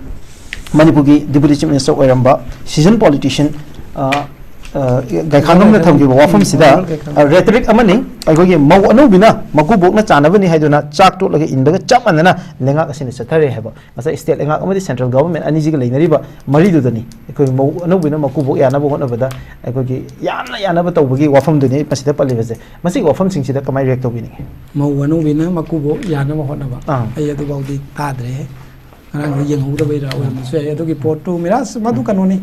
ꯃꯅꯤꯄꯨꯔꯒꯤ deputy chief minister ꯑꯣꯏꯔꯝꯕ seasoned politician, ꯑ, ꯑ, ꯒꯥꯏꯈꯥꯡꯉꯝꯅ ꯊꯝꯈꯤꯕ ꯋꯥꯐꯝꯁꯤꯗ, ꯑ, rhetoric ꯑꯃꯅꯤ, ꯑꯩꯈꯣꯏꯒꯤ ꯃꯧ ꯑꯅꯧꯕꯤꯅ ꯃꯀꯨꯕꯣꯛꯅ ꯆꯥꯅꯕꯅꯤ ꯍꯥꯏꯗꯨꯅ ꯆꯥꯛ ꯇꯣꯠꯂꯒ ꯏꯟꯕꯒ ꯆꯞ ꯃꯥꯟꯅꯅ ꯂꯩꯉꯥꯛ ꯑꯁꯤꯅ ꯆꯠꯊꯔꯦ ꯍꯥꯏꯕ꯫ ꯉꯁꯥꯏ state ꯂꯩꯉꯥꯛ ꯑꯃꯗꯤ central government ꯑꯅꯤꯁꯤꯒ ꯂꯩꯅꯔꯤꯕ ꯃꯔꯤꯗꯨꯗꯅꯤ ꯑꯩꯈꯣꯏ ꯃꯧ ꯑꯅꯧꯕꯤꯅ ꯃꯀꯨꯕꯣꯛ ꯌꯥꯅꯕ ꯍꯣꯠꯅꯕꯗ ꯑꯩꯈꯣꯏꯒꯤ ꯌꯥꯝꯅ ꯌꯥꯅꯕ ꯇꯧꯕꯒꯤ ꯋꯥꯐꯝꯗꯨꯅꯤ ꯑꯩ ꯃꯁꯤꯗ ꯄꯜꯂꯤꯕꯁꯦ꯫ ꯃꯁꯤꯒꯤ ꯋꯥꯐꯝꯁꯤꯡꯁꯤꯗ ꯀꯃꯥꯏꯅ react ꯇꯧꯕꯤꯅꯤꯡꯉꯤ? ꯃꯧ ꯑꯅꯧꯕꯤꯅ ꯃꯀꯨꯕꯣꯛ ꯌꯥꯅꯕ ꯍꯣꯠꯅꯕ꯫ ꯑꯥ꯫ ꯑꯩ ꯑꯗꯨꯐꯥꯎꯗꯤ ꯇꯥꯗ꯭ꯔꯦ꯫ ꯉꯔꯥꯡꯗꯣ ꯌꯦꯡꯍꯧꯗꯕꯩꯔꯥ ꯑꯣꯏꯔꯝꯕꯁꯨ ꯌꯥꯏ꯫ ꯑꯗꯨꯒꯤ ꯄꯣꯠꯇꯨ ꯃꯤꯔꯥꯖ, ꯃꯗꯨ ꯀꯩꯅꯣꯅꯤ꯫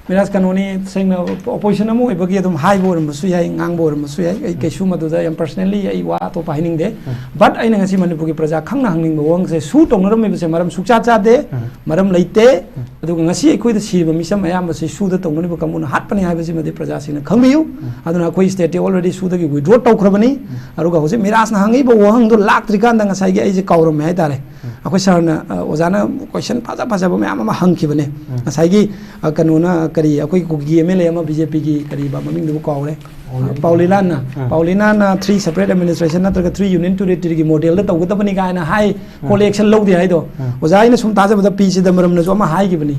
ꯃꯤꯔꯥꯖ, ꯀꯩꯅꯣꯅꯤ, ꯁꯦꯡꯅ opposition ꯑꯃ ꯑꯣꯏꯕꯒꯤ ꯑꯗꯨꯝ ꯍꯥꯏꯕ ꯑꯣꯏꯔꯝꯕꯁꯨ ꯌꯥꯏ, ꯉꯥꯡꯕ ꯑꯣꯏꯔꯝꯕꯁꯨ ꯌꯥꯏ꯫ ꯑꯩ ꯀꯩꯁꯨ ꯃꯗꯨꯗ ꯌꯥꯝ personally ꯑꯩ ꯋꯥ ꯑꯇꯣꯞꯄ ꯍꯥꯏꯅꯤꯡꯗꯦ꯫ But ꯑꯩꯅ ꯉꯁꯤ ꯃꯅꯤꯄꯨꯔꯒꯤ ꯄ꯭ꯔꯖꯥ ꯈꯪꯅ ꯍꯪꯅꯤꯡꯕ ꯋꯥꯍꯪꯁꯦ, ꯁꯨ ꯇꯧꯅꯔꯝꯃꯤꯕꯁꯦ ꯃꯔꯝ ꯁꯨꯛꯆꯥ ꯆꯥꯗꯦ, ꯃꯔꯝ ꯂꯩꯇꯦ꯫ ꯑꯗꯨꯒ ꯉꯁꯤ ꯑꯩꯈꯣꯏꯗ ꯁꯤꯔꯤꯕ ꯃꯤꯁꯝ ꯑꯌꯥꯝꯕꯁꯤ ꯁꯨꯗ ꯇꯧꯅꯔꯤꯕ ꯀꯥꯡꯕꯨꯅ ꯍꯥꯠꯄꯅꯤ ꯍꯥꯏꯕꯁꯤꯃꯗꯤ ꯄ꯭ꯔꯖꯥꯁꯤꯡꯅ ꯈꯪꯕꯤꯌꯨ꯫ ꯑꯗꯨꯅ ꯑꯩꯈꯣꯏ stateꯇꯤ already ꯁꯨꯗꯒꯤ withdraw ꯇꯧꯈ꯭ꯔꯕꯅꯤ꯫ ꯑꯗꯨꯒ ꯍꯧꯖꯤꯛ ꯃꯤꯔꯥꯖꯅ ꯍꯪꯉꯛꯏꯕ ꯋꯥꯍꯪꯗꯣ ꯂꯥꯛꯇ꯭ꯔꯤꯀꯥꯟꯗ ꯉꯁꯥꯏꯒꯤ ꯑꯩꯁꯦ ꯀꯥꯎꯔꯝꯃꯦ ꯍꯥꯏꯇꯥꯔꯦ꯫ ꯑꯩꯈꯣꯏ ꯁꯥꯔꯅ, ꯑ, ꯑꯣꯖꯥꯅ ꯀꯣꯏꯁꯟ ꯐꯖ ꯐꯖꯕ ꯃꯌꯥꯝ ꯑꯃ ꯍꯪꯈꯤꯕꯅꯦ꯫ ꯎꯝ꯫ ꯉꯁꯥꯏꯒꯤ, ꯑ, ꯀꯩꯅꯣꯅ, ꯀꯔꯤ, ꯑꯩꯈꯣꯏꯒꯤ ꯀꯨꯀꯤꯒꯤ ꯑꯦꯝ ꯑꯦꯜ ꯑꯦ ꯑꯃ ꯕꯤ ꯖꯦ ꯄꯤꯒꯤ, ꯀꯔꯤꯕ ꯃꯃꯤꯡꯗꯨꯕꯨ ꯀꯥꯎꯔꯦ꯫ ꯄꯥꯎꯂꯤꯅꯥꯅ꯫ ꯎꯝ꯫ ꯄꯥꯎꯂꯤꯅꯥꯅ three separate administration ꯅꯠꯇ꯭ꯔꯒ three union territory ꯒꯤ model ꯗ ꯇꯧꯒꯗꯕꯅꯤ ꯀꯥꯏꯅ ꯍꯥꯏ, ꯎꯝ꯫ ꯈꯣꯠꯂꯦ, action ꯂꯧꯗꯦ ꯍꯥꯏꯗꯣ꯫ ꯎꯝ꯫ ꯑꯣꯖꯥ, ꯑꯩꯅ ꯁꯨꯝ ꯇꯥꯖꯕꯗ ꯄꯤ ꯆꯤꯗꯝꯕꯔꯝꯅꯁꯨ ꯑꯃ ꯍꯥꯏꯈꯤꯕꯅꯤ,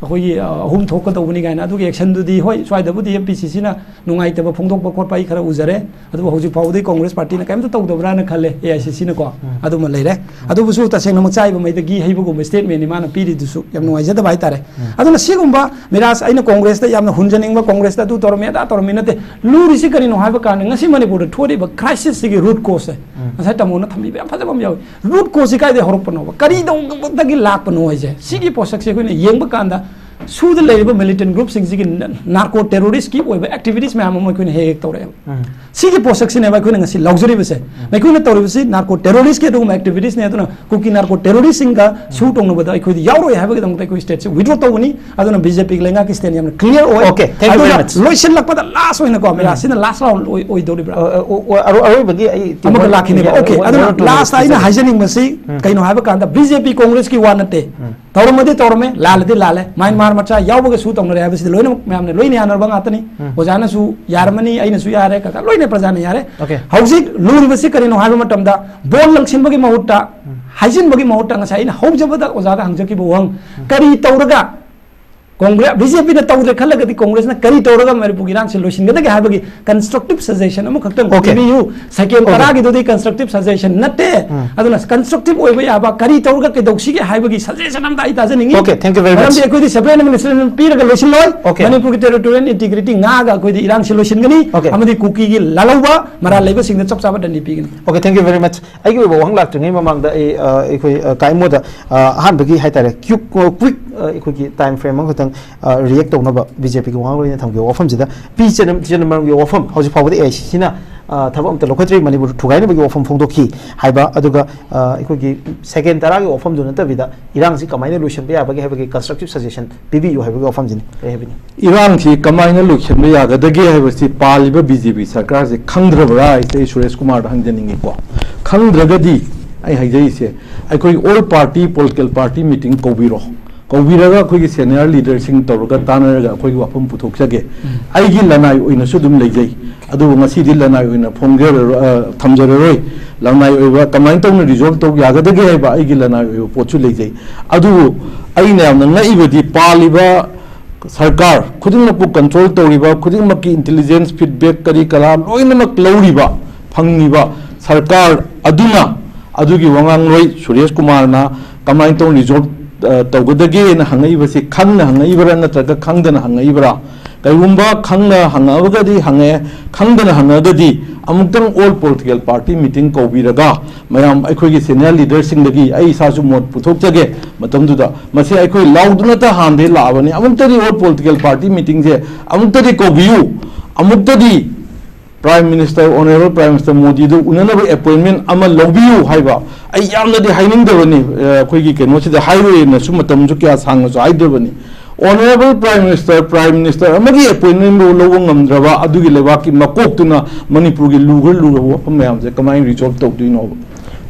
ꯑꯩꯈꯣꯏꯒꯤ, ꯑ, ꯑꯍꯨꯝ ꯊꯣꯛꯀꯗꯧꯕꯅꯤ ꯀꯥꯏꯅ꯫ ꯑꯗꯨꯒꯤ action ꯗꯨꯗꯤ, ꯍꯣꯏ, ꯁ꯭ꯋꯥꯏꯗꯕꯨꯗꯤ ꯑꯦꯝ ꯄꯤ ꯁꯤ ꯁꯤꯅ ꯅꯨꯡꯉꯥꯏꯇꯕ ꯐꯣꯡꯗꯣꯛꯄ ꯈꯣꯠꯄ ꯑꯩ ꯈꯔ ꯎꯖꯔꯦ, ꯑꯗꯨꯕꯨ ꯍꯧꯖꯤꯛ ꯐꯥꯎꯕꯗꯤ ꯀꯣꯡꯒ꯭ꯔꯦꯁ ꯄꯥꯔꯇꯤꯅ ꯀꯔꯤꯝꯇ ꯇꯧꯗꯕ꯭ꯔꯥꯅ ꯈꯜꯂꯦ, ꯑꯦ ꯑꯥꯏ ꯁꯤ ꯁꯤꯅꯀꯣ꯫ ꯎꯝ꯫ ꯑꯗꯨꯃ ꯂꯩꯔꯦ꯫ ꯑꯗꯨꯕꯨꯁꯨ ꯇꯁꯦꯡꯅꯃꯛ ꯆꯥꯏꯕ ꯃꯩꯗꯒꯤ ꯍꯩꯕꯒꯨꯝꯕ statement ꯅꯤ ꯃꯥꯅ ꯄꯤꯔꯤꯗꯨꯁꯨ, ꯌꯥꯝ ꯅꯨꯡꯉꯥꯏꯖꯗꯕ ꯍꯥꯏꯇꯥꯔꯦ꯫ ꯎꯝ꯫ ꯑꯗꯨꯅ ꯁꯤꯒꯨꯝꯕ ꯃꯤꯔꯥꯖ, ꯑꯩꯅ ꯀꯣꯡꯒ꯭ꯔꯦꯁꯇ ꯌꯥꯝꯅ ꯍꯨꯟꯖꯅꯤꯡꯕ, ꯀꯣꯡꯒ꯭ꯔꯦꯁꯇ ꯑꯗꯨ ꯇꯧꯔꯝꯃꯤ, ꯑꯗꯥ ꯇꯧꯔꯝꯃꯤ ꯅꯠꯇꯦ꯫ ꯂꯨꯔꯤꯁꯤ ꯀꯔꯤꯅꯣ ꯍꯥꯏꯕ ꯀꯥꯟꯗ, ꯉꯁꯤ ꯃꯅꯤꯄꯨꯔꯗ ꯊꯣꯛꯂꯤꯕ crisis ꯁꯤꯒꯤ root cause ꯁꯦ, ꯎꯝ꯫ ꯉꯁꯥꯏ ꯇꯥꯃꯣꯅ ꯊꯝꯕꯤꯕ ꯌꯥꯝ ꯐꯖꯕ ꯑꯃ ꯌꯥꯎꯏ꯫ Root cause ꯁꯤ ꯀꯥꯏꯗꯒꯤ ꯍꯧꯔꯛꯄꯅꯣꯕ? ꯀꯔꯤꯗꯒꯤ ꯂꯥꯛꯄꯅꯣ ꯍꯥꯏꯁꯦ? ꯁꯤꯒꯤ ꯄꯣꯠꯁꯛꯁꯦ ꯑꯩꯈꯣꯏꯅ ꯌꯦꯡꯕ ꯀꯥꯟꯗ, ꯁꯨꯗ ꯂꯩꯔꯤꯕ militant group ꯁꯤꯡꯁꯤꯒꯤ narco terrorist ꯀꯤ ꯑꯣꯏꯕ activities ꯃꯌꯥꯝ ꯑꯃ ꯑꯩꯈꯣꯏꯅ ꯍꯦꯛ ꯍꯦꯛ ꯇꯧꯔꯛꯑꯦꯕ꯫ ꯎꯝ꯫ ꯁꯤꯒꯤ ꯄꯣꯠꯁꯛꯁꯤꯅꯦꯕ ꯑꯩꯈꯣꯏꯅ ꯉꯁꯤ ꯂꯧꯖꯔꯤꯕꯁꯦ꯫ ꯎꯝ꯫ ꯑꯩꯈꯣꯏꯅ ꯇꯧꯔꯤꯕꯁꯤ narco terrorist ꯀꯤ ꯑꯗꯨꯒꯨꯝꯕ activities ꯅꯦ꯫ ꯑꯗꯨꯅ ꯀꯨꯀꯤ narco terrorist ꯁꯤꯡꯒ ꯁꯨ ꯇꯧꯅꯕꯗ ꯑꯩꯈꯣꯏꯗꯤ ꯌꯥꯎꯔꯣꯏ ꯍꯥꯏꯕꯒꯤꯗꯃꯛꯇ ꯑꯩꯈꯣꯏ state ꯁꯦ withdraw ꯇꯧꯒꯅꯤ꯫ ꯑꯗꯨꯅ ꯕꯤ ꯖꯦ ꯄꯤꯒꯤ ꯂꯩꯉꯥꯛꯀꯤ stand ꯌꯥꯝꯅ clear ꯑꯣꯏ꯫ Okay, thank you very much. ꯑꯗꯨꯒ ꯂꯣꯏꯁꯤꯜꯂꯛꯄꯗ last ꯑꯣꯏꯅꯀꯣ, ꯃꯤꯔꯥꯖ, ꯎꯝ꯫ ꯁꯤꯅ last round ꯑꯣꯏ-, ꯑꯣꯏꯗꯧꯔꯤꯕ꯭ꯔꯥ? ꯑ, ꯑ, ꯑ, ꯑꯔꯣ-, ꯑꯔꯣꯏꯕꯒꯤ ꯑꯩ ꯑꯃꯒ ꯂꯥꯛꯈꯤꯅꯦꯕ꯫ Okay, ꯑꯗꯨꯅ one or two last ꯗ ꯑꯩꯅ minutes ꯍꯥꯏꯖꯅꯤꯡꯕꯁꯤ ꯎꯝ꯫ ꯀꯩꯅꯣ ꯍꯥꯏꯕ ꯀꯥꯟꯗ, ꯕꯤ ꯖꯦ ꯄꯤ ꯀꯣꯡꯒ꯭ꯔꯦꯁꯀꯤ ꯋꯥ ꯅꯠꯇꯦ꯫ ꯎꯝ꯫ ꯇꯧꯔꯝꯃꯗꯤ ꯇꯧꯔꯝꯃꯦ, ꯂꯥꯜꯂꯗꯤ ꯂꯥꯜꯂꯦ꯫ ꯃ꯭ꯌꯥꯟꯃꯥꯔ ꯃꯆꯥ ꯌꯥꯎꯕꯒ ꯁꯨ ꯇꯧꯅꯔꯦ ꯍꯥꯏꯕꯁꯤꯗꯤ ꯂꯣꯏꯅꯃꯛ ꯃꯌꯥꯝꯅ ꯂꯣꯏꯅ ꯌꯥꯅꯔꯕ ꯉꯥꯛꯇꯅꯤ꯫ ꯎꯝ꯫ ꯑꯣꯖꯥꯅꯁꯨ ꯌꯥꯔꯝꯃꯅꯤ, ꯑꯩꯅꯁꯨ ꯌꯥꯔꯦ, ꯀꯀꯥ ꯂꯣꯏꯅ ꯄ꯭ꯔꯖꯥꯅ ꯌꯥꯔꯦ꯫ Okay. ꯍꯧꯖꯤꯛ ꯂꯨꯔꯤꯕꯁꯤ ꯀꯔꯤꯅꯣ ꯍꯥꯏꯕ ꯃꯇꯝꯗ, ꯕꯣꯜ ꯂꯪꯁꯤꯟꯕꯒꯤ ꯃꯍꯨꯠꯇ, ꯎꯝ꯫ ꯍꯥꯏꯖꯤꯟꯕꯒꯤ ꯃꯍꯨꯠꯇ, ꯉꯁꯥꯏ ꯑꯩꯅ ꯍꯧꯖꯕꯗ ꯑꯣꯖꯥꯗ ꯍꯪꯖꯈꯤꯕ ꯋꯥꯍꯪ, ꯎꯝ꯫ ꯀꯔꯤ ꯇꯧꯔꯒ ꯀꯣꯡꯒ꯭ꯔꯦ-, ꯕꯤ ꯖꯦ ꯄꯤꯅ ꯇꯧꯗ꯭ꯔꯦ ꯈꯜꯂꯒꯗꯤ ꯀꯣꯡꯒ꯭ꯔꯦꯁꯅ ꯀꯔꯤ ꯇꯧꯔꯒ ꯃꯅꯤꯄꯨꯔꯒꯤ ꯏꯔꯥꯡꯁꯤ ꯂꯣꯏꯁꯤꯟꯒꯗꯒꯦ ꯍꯥꯏꯕꯒꯤ constructive suggestion ꯑꯃꯈꯛꯇꯪ Okay. ꯄꯤꯕꯤꯌꯨ꯫ Second Okay. ꯇꯔꯥꯒꯤꯗꯨꯗꯤ constructive suggestion ꯅꯠꯇꯦ꯫ ꯎꯝ꯫ ꯑꯗꯨꯅ constructive ꯑꯣꯏꯕ ꯌꯥꯕ ꯀꯔꯤ ꯇꯧꯔꯒ ꯀꯩꯗꯧꯁꯤꯒꯦ ꯍꯥꯏꯕꯒꯤ suggestion ꯑꯝꯇ ꯑꯩ ꯇꯥꯖꯅꯤꯡꯉꯤ꯫ Okay, thank you very much. ꯃꯔꯝꯗꯤ ꯑꯩꯈꯣꯏꯗꯤ separate administration ꯄꯤꯔꯒ ꯂꯣꯏꯁꯤꯜꯂꯣꯏ꯫ Okay. ꯃꯅꯤꯄꯨꯔꯒꯤ territorial integrity ꯉꯥꯛꯑꯒ ꯑꯩꯈꯣꯏꯗꯤ ꯏꯔꯥꯡꯁꯤ ꯂꯣꯏꯁꯤꯟꯒꯅꯤ꯫ Okay. ꯑꯃꯗꯤ ꯀꯨꯀꯤꯒꯤ ꯂꯥꯜꯍꯧꯕ ꯃꯔꯥꯜ ꯂꯩꯕꯁꯤꯡꯗ ꯆꯞ ꯆꯥꯕ ꯗꯟꯗꯤ ꯄꯤꯒꯅꯤ꯫ Okay, thank you very much. ꯑꯩꯒꯤ ꯑꯣꯏꯕ ꯋꯥꯍꯪ ꯂꯥꯛꯇ꯭ꯔꯤꯉꯩ ꯃꯃꯥꯡꯗ ꯑꯩ, ꯑ, ꯑꯩꯈꯣꯏ, ꯑ, ꯀꯥꯏꯃꯣꯗ, ꯑ, ꯑꯍꯥꯟꯕꯒꯤ ꯍꯥꯏꯇꯥꯔꯦ, quick, ꯑ, quick, ꯑ, ꯑꯩꯈꯣꯏꯒꯤ time frame ꯑꯃꯈꯛꯇꯪ, ꯑ, react ꯇꯧꯅꯕ ꯕꯤ ꯖꯦ ꯄꯤꯒꯤ ꯋꯥꯉꯥꯡꯂꯣꯏꯅ ꯊꯝꯈꯤꯕ ꯋꯥꯐꯝꯁꯤꯗ, ꯄꯤ ꯆꯤꯗꯝ-, ꯆꯤꯗꯝꯕꯔꯝꯒꯤ ꯋꯥꯐꯝ ꯍꯧꯖꯤꯛ ꯐꯥꯎꯕꯗ ꯑꯦ ꯑꯥꯏ ꯁꯤ ꯁꯤꯅ, ꯑ, ꯊꯕꯛ ꯑꯝꯇ ꯂꯧꯈꯠꯇ꯭ꯔꯤ, ꯃꯅꯤꯄꯨꯔ ꯊꯨꯒꯥꯏꯅꯕꯒꯤ ꯋꯥꯐꯝ ꯐꯣꯡꯗꯣꯛꯈꯤ ꯍꯥꯏꯕ, ꯑꯗꯨꯒ, ꯑ, ꯑꯩꯈꯣꯏꯒꯤ second ꯇꯔꯥꯒꯤ ꯋꯥꯐꯝꯗꯨ ꯅꯠꯇꯕꯤꯗ ꯏꯔꯥꯡꯁꯤ ꯀꯃꯥꯏꯅ ꯂꯣꯏꯁꯤꯟꯕ ꯌꯥꯕꯒꯦ ꯍꯥꯏꯕꯒꯤ constructive suggestion ꯄꯤꯕꯤꯌꯨ ꯍꯥꯏꯕꯒꯤ ꯋꯥꯐꯝꯁꯤꯅꯤ꯫ ꯀꯔꯤ ꯍꯥꯏꯕꯤꯅꯤ? ꯏꯔꯥꯡꯁꯤ ꯀꯃꯥꯏꯅ ꯂꯣꯏꯁꯤꯟꯕ ꯌꯥꯒꯗꯒꯦ ꯍꯥꯏꯕꯁꯤ ꯄꯥꯜꯂꯤꯕ ꯕꯤ ꯖꯦ ꯄꯤ ꯁꯔꯀꯥꯔꯁꯤ ꯈꯪꯗ꯭ꯔꯕ꯭ꯔꯥ ꯍꯥꯏꯁꯦ ꯑꯩ ꯁꯨꯔꯦꯁ ꯀꯨꯃꯥꯔꯗ ꯍꯪꯖꯅꯤꯡꯉꯤꯀꯣ꯫ ꯈꯪꯗ꯭ꯔꯒꯗꯤ ꯑꯩ ꯍꯥꯏꯖꯔꯤꯁꯦ, ꯑꯩꯈꯣꯏ all party political party meeting ꯀꯧꯕꯤꯔꯣ, ꯀꯧꯕꯤꯔꯒ ꯑꯩꯈꯣꯏꯒꯤ senior leaderꯁꯤꯡ ꯇꯧꯔꯒ ꯇꯥꯟꯅꯔꯒ ꯑꯩꯈꯣꯏꯒꯤ ꯋꯥꯐꯝ ꯄꯨꯊꯣꯛꯆꯒꯦ꯫ ꯑꯩꯒꯤ ꯂꯅꯥꯏ ꯑꯣꯏꯅꯁꯨ ꯑꯗꯨꯝ ꯂꯩꯖꯩ, ꯑꯗꯨꯕꯨ ꯉꯁꯤꯗꯤ ꯂꯅꯥꯏ ꯑꯣꯏꯅ ꯐꯣꯡꯖꯔꯔꯣꯏ, ꯑ, ꯊꯝꯖꯔꯔꯣꯏ꯫ ꯂꯅꯥꯏ ꯑꯣꯏꯕ ꯀꯃꯥꯏꯅ ꯇꯧꯅ resolve ꯇꯧ ꯌꯥꯒꯗꯒꯦ ꯍꯥꯏꯕ ꯑꯩꯒꯤ ꯂꯅꯥꯏ ꯑꯣꯏꯕ ꯄꯣꯠꯁꯨ ꯂꯩꯖꯩ꯫ ꯑꯗꯨꯕꯨ ꯑꯩꯅ ꯌꯥꯝꯅ ꯉꯛꯏꯕꯗꯤ, ꯄꯥꯜꯂꯤꯕ ꯁꯔꯀꯥꯔ ꯈꯨꯗꯤꯡꯃꯛꯄꯨ control ꯇꯧꯔꯤꯕ, ꯈꯨꯗꯤꯡꯃꯛꯀꯤ intelligence feedback ꯀꯔꯤ ꯀꯔꯥ ꯂꯣꯏꯅꯃꯛ ꯂꯧꯔꯤꯕ, ꯐꯪꯉꯤꯕ ꯁꯔꯀꯥꯔ ꯑꯗꯨꯅ ꯑꯗꯨꯒꯤ ꯋꯥꯉꯥꯡꯂꯣꯏ ꯁꯨꯔꯦꯁ ꯀꯨꯃꯥꯔꯅ ꯀꯃꯥꯏꯅ ꯇꯧꯅ resolve, ꯑ, ꯇꯧꯒꯗꯒꯦꯅ ꯍꯪꯉꯛꯏꯕꯁꯤ ꯈꯪꯅ ꯍꯪꯉꯛꯏꯕ꯭ꯔꯥ ꯅꯠꯇ꯭ꯔꯒ ꯈꯪꯗꯅ ꯍꯪꯉꯛꯏꯕ꯭ꯔꯥ? ꯀꯔꯤꯒꯨꯝꯕ ꯈꯪꯅ ꯍꯪꯉꯛꯑꯒꯗꯤ ꯍꯪꯉꯛꯑꯦ, ꯈꯪꯗꯅ ꯍꯪꯉꯛꯑꯒꯗꯤ ꯑꯃꯨꯛꯇꯪ all political party meeting ꯀꯧꯕꯤꯔꯒ ꯃꯌꯥꯝ ꯑꯩꯈꯣꯏꯒꯤ senior leaderꯁꯤꯡꯗꯒꯤ ꯑꯩ ꯏꯁꯥꯁꯨ ꯃꯣꯠ ꯄꯨꯊꯣꯛꯆꯒꯦ꯫ ꯃꯇꯝꯗꯨꯗ ꯃꯁꯤ ꯑꯩꯈꯣꯏ ꯂꯥꯎꯗꯨꯅꯇ ꯍꯥꯟꯅꯗꯒꯤ ꯂꯥꯛꯑꯕꯅꯤ, ꯑꯃꯨꯛꯇꯗꯤ all political party meetingꯁꯦ ꯑꯃꯨꯛꯇꯗꯤ ꯀꯧꯕꯤꯌꯨ, ꯑꯃꯨꯛꯇꯗꯤ Prime Minister, Honourable Prime Minister ꯃꯣꯗꯤꯗꯨ ꯎꯅꯅꯕ appointment ꯑꯃ ꯂꯧꯕꯤꯌꯨ ꯍꯥꯏꯕ꯫ ꯑꯩ ꯌꯥꯝꯅꯗꯤ ꯍꯥꯏꯅꯤꯡꯗꯕꯅꯤ, ꯑ, ꯑꯩꯈꯣꯏꯒꯤ ꯀꯩꯅꯣꯁꯤꯗ ꯍꯥꯏꯔꯣꯏꯅꯁꯨ ꯃꯇꯝꯁꯨ ꯀꯌꯥ ꯁꯥꯡꯅꯁꯨ ꯍꯥꯏꯗ꯭ꯔꯕꯅꯤ꯫ Honourable Prime Minister, Prime Minister ꯑꯃꯒꯤ appointmentꯕꯨ ꯂꯧꯕ ꯉꯝꯗ꯭ꯔꯕ ꯑꯗꯨꯒꯤ ꯂꯩꯕꯥꯛꯀꯤ ꯃꯀꯣꯛꯇꯨꯅ ꯃꯅꯤꯄꯨꯔꯒꯤ ꯂꯨꯈ꯭ꯔ ꯂꯨꯈ꯭ꯔꯕ ꯋꯥꯐꯝ ꯃꯌꯥꯝꯁꯦ ꯀꯃꯥꯏꯅ resolve ꯇꯧꯗꯣꯏꯅꯣꯕ?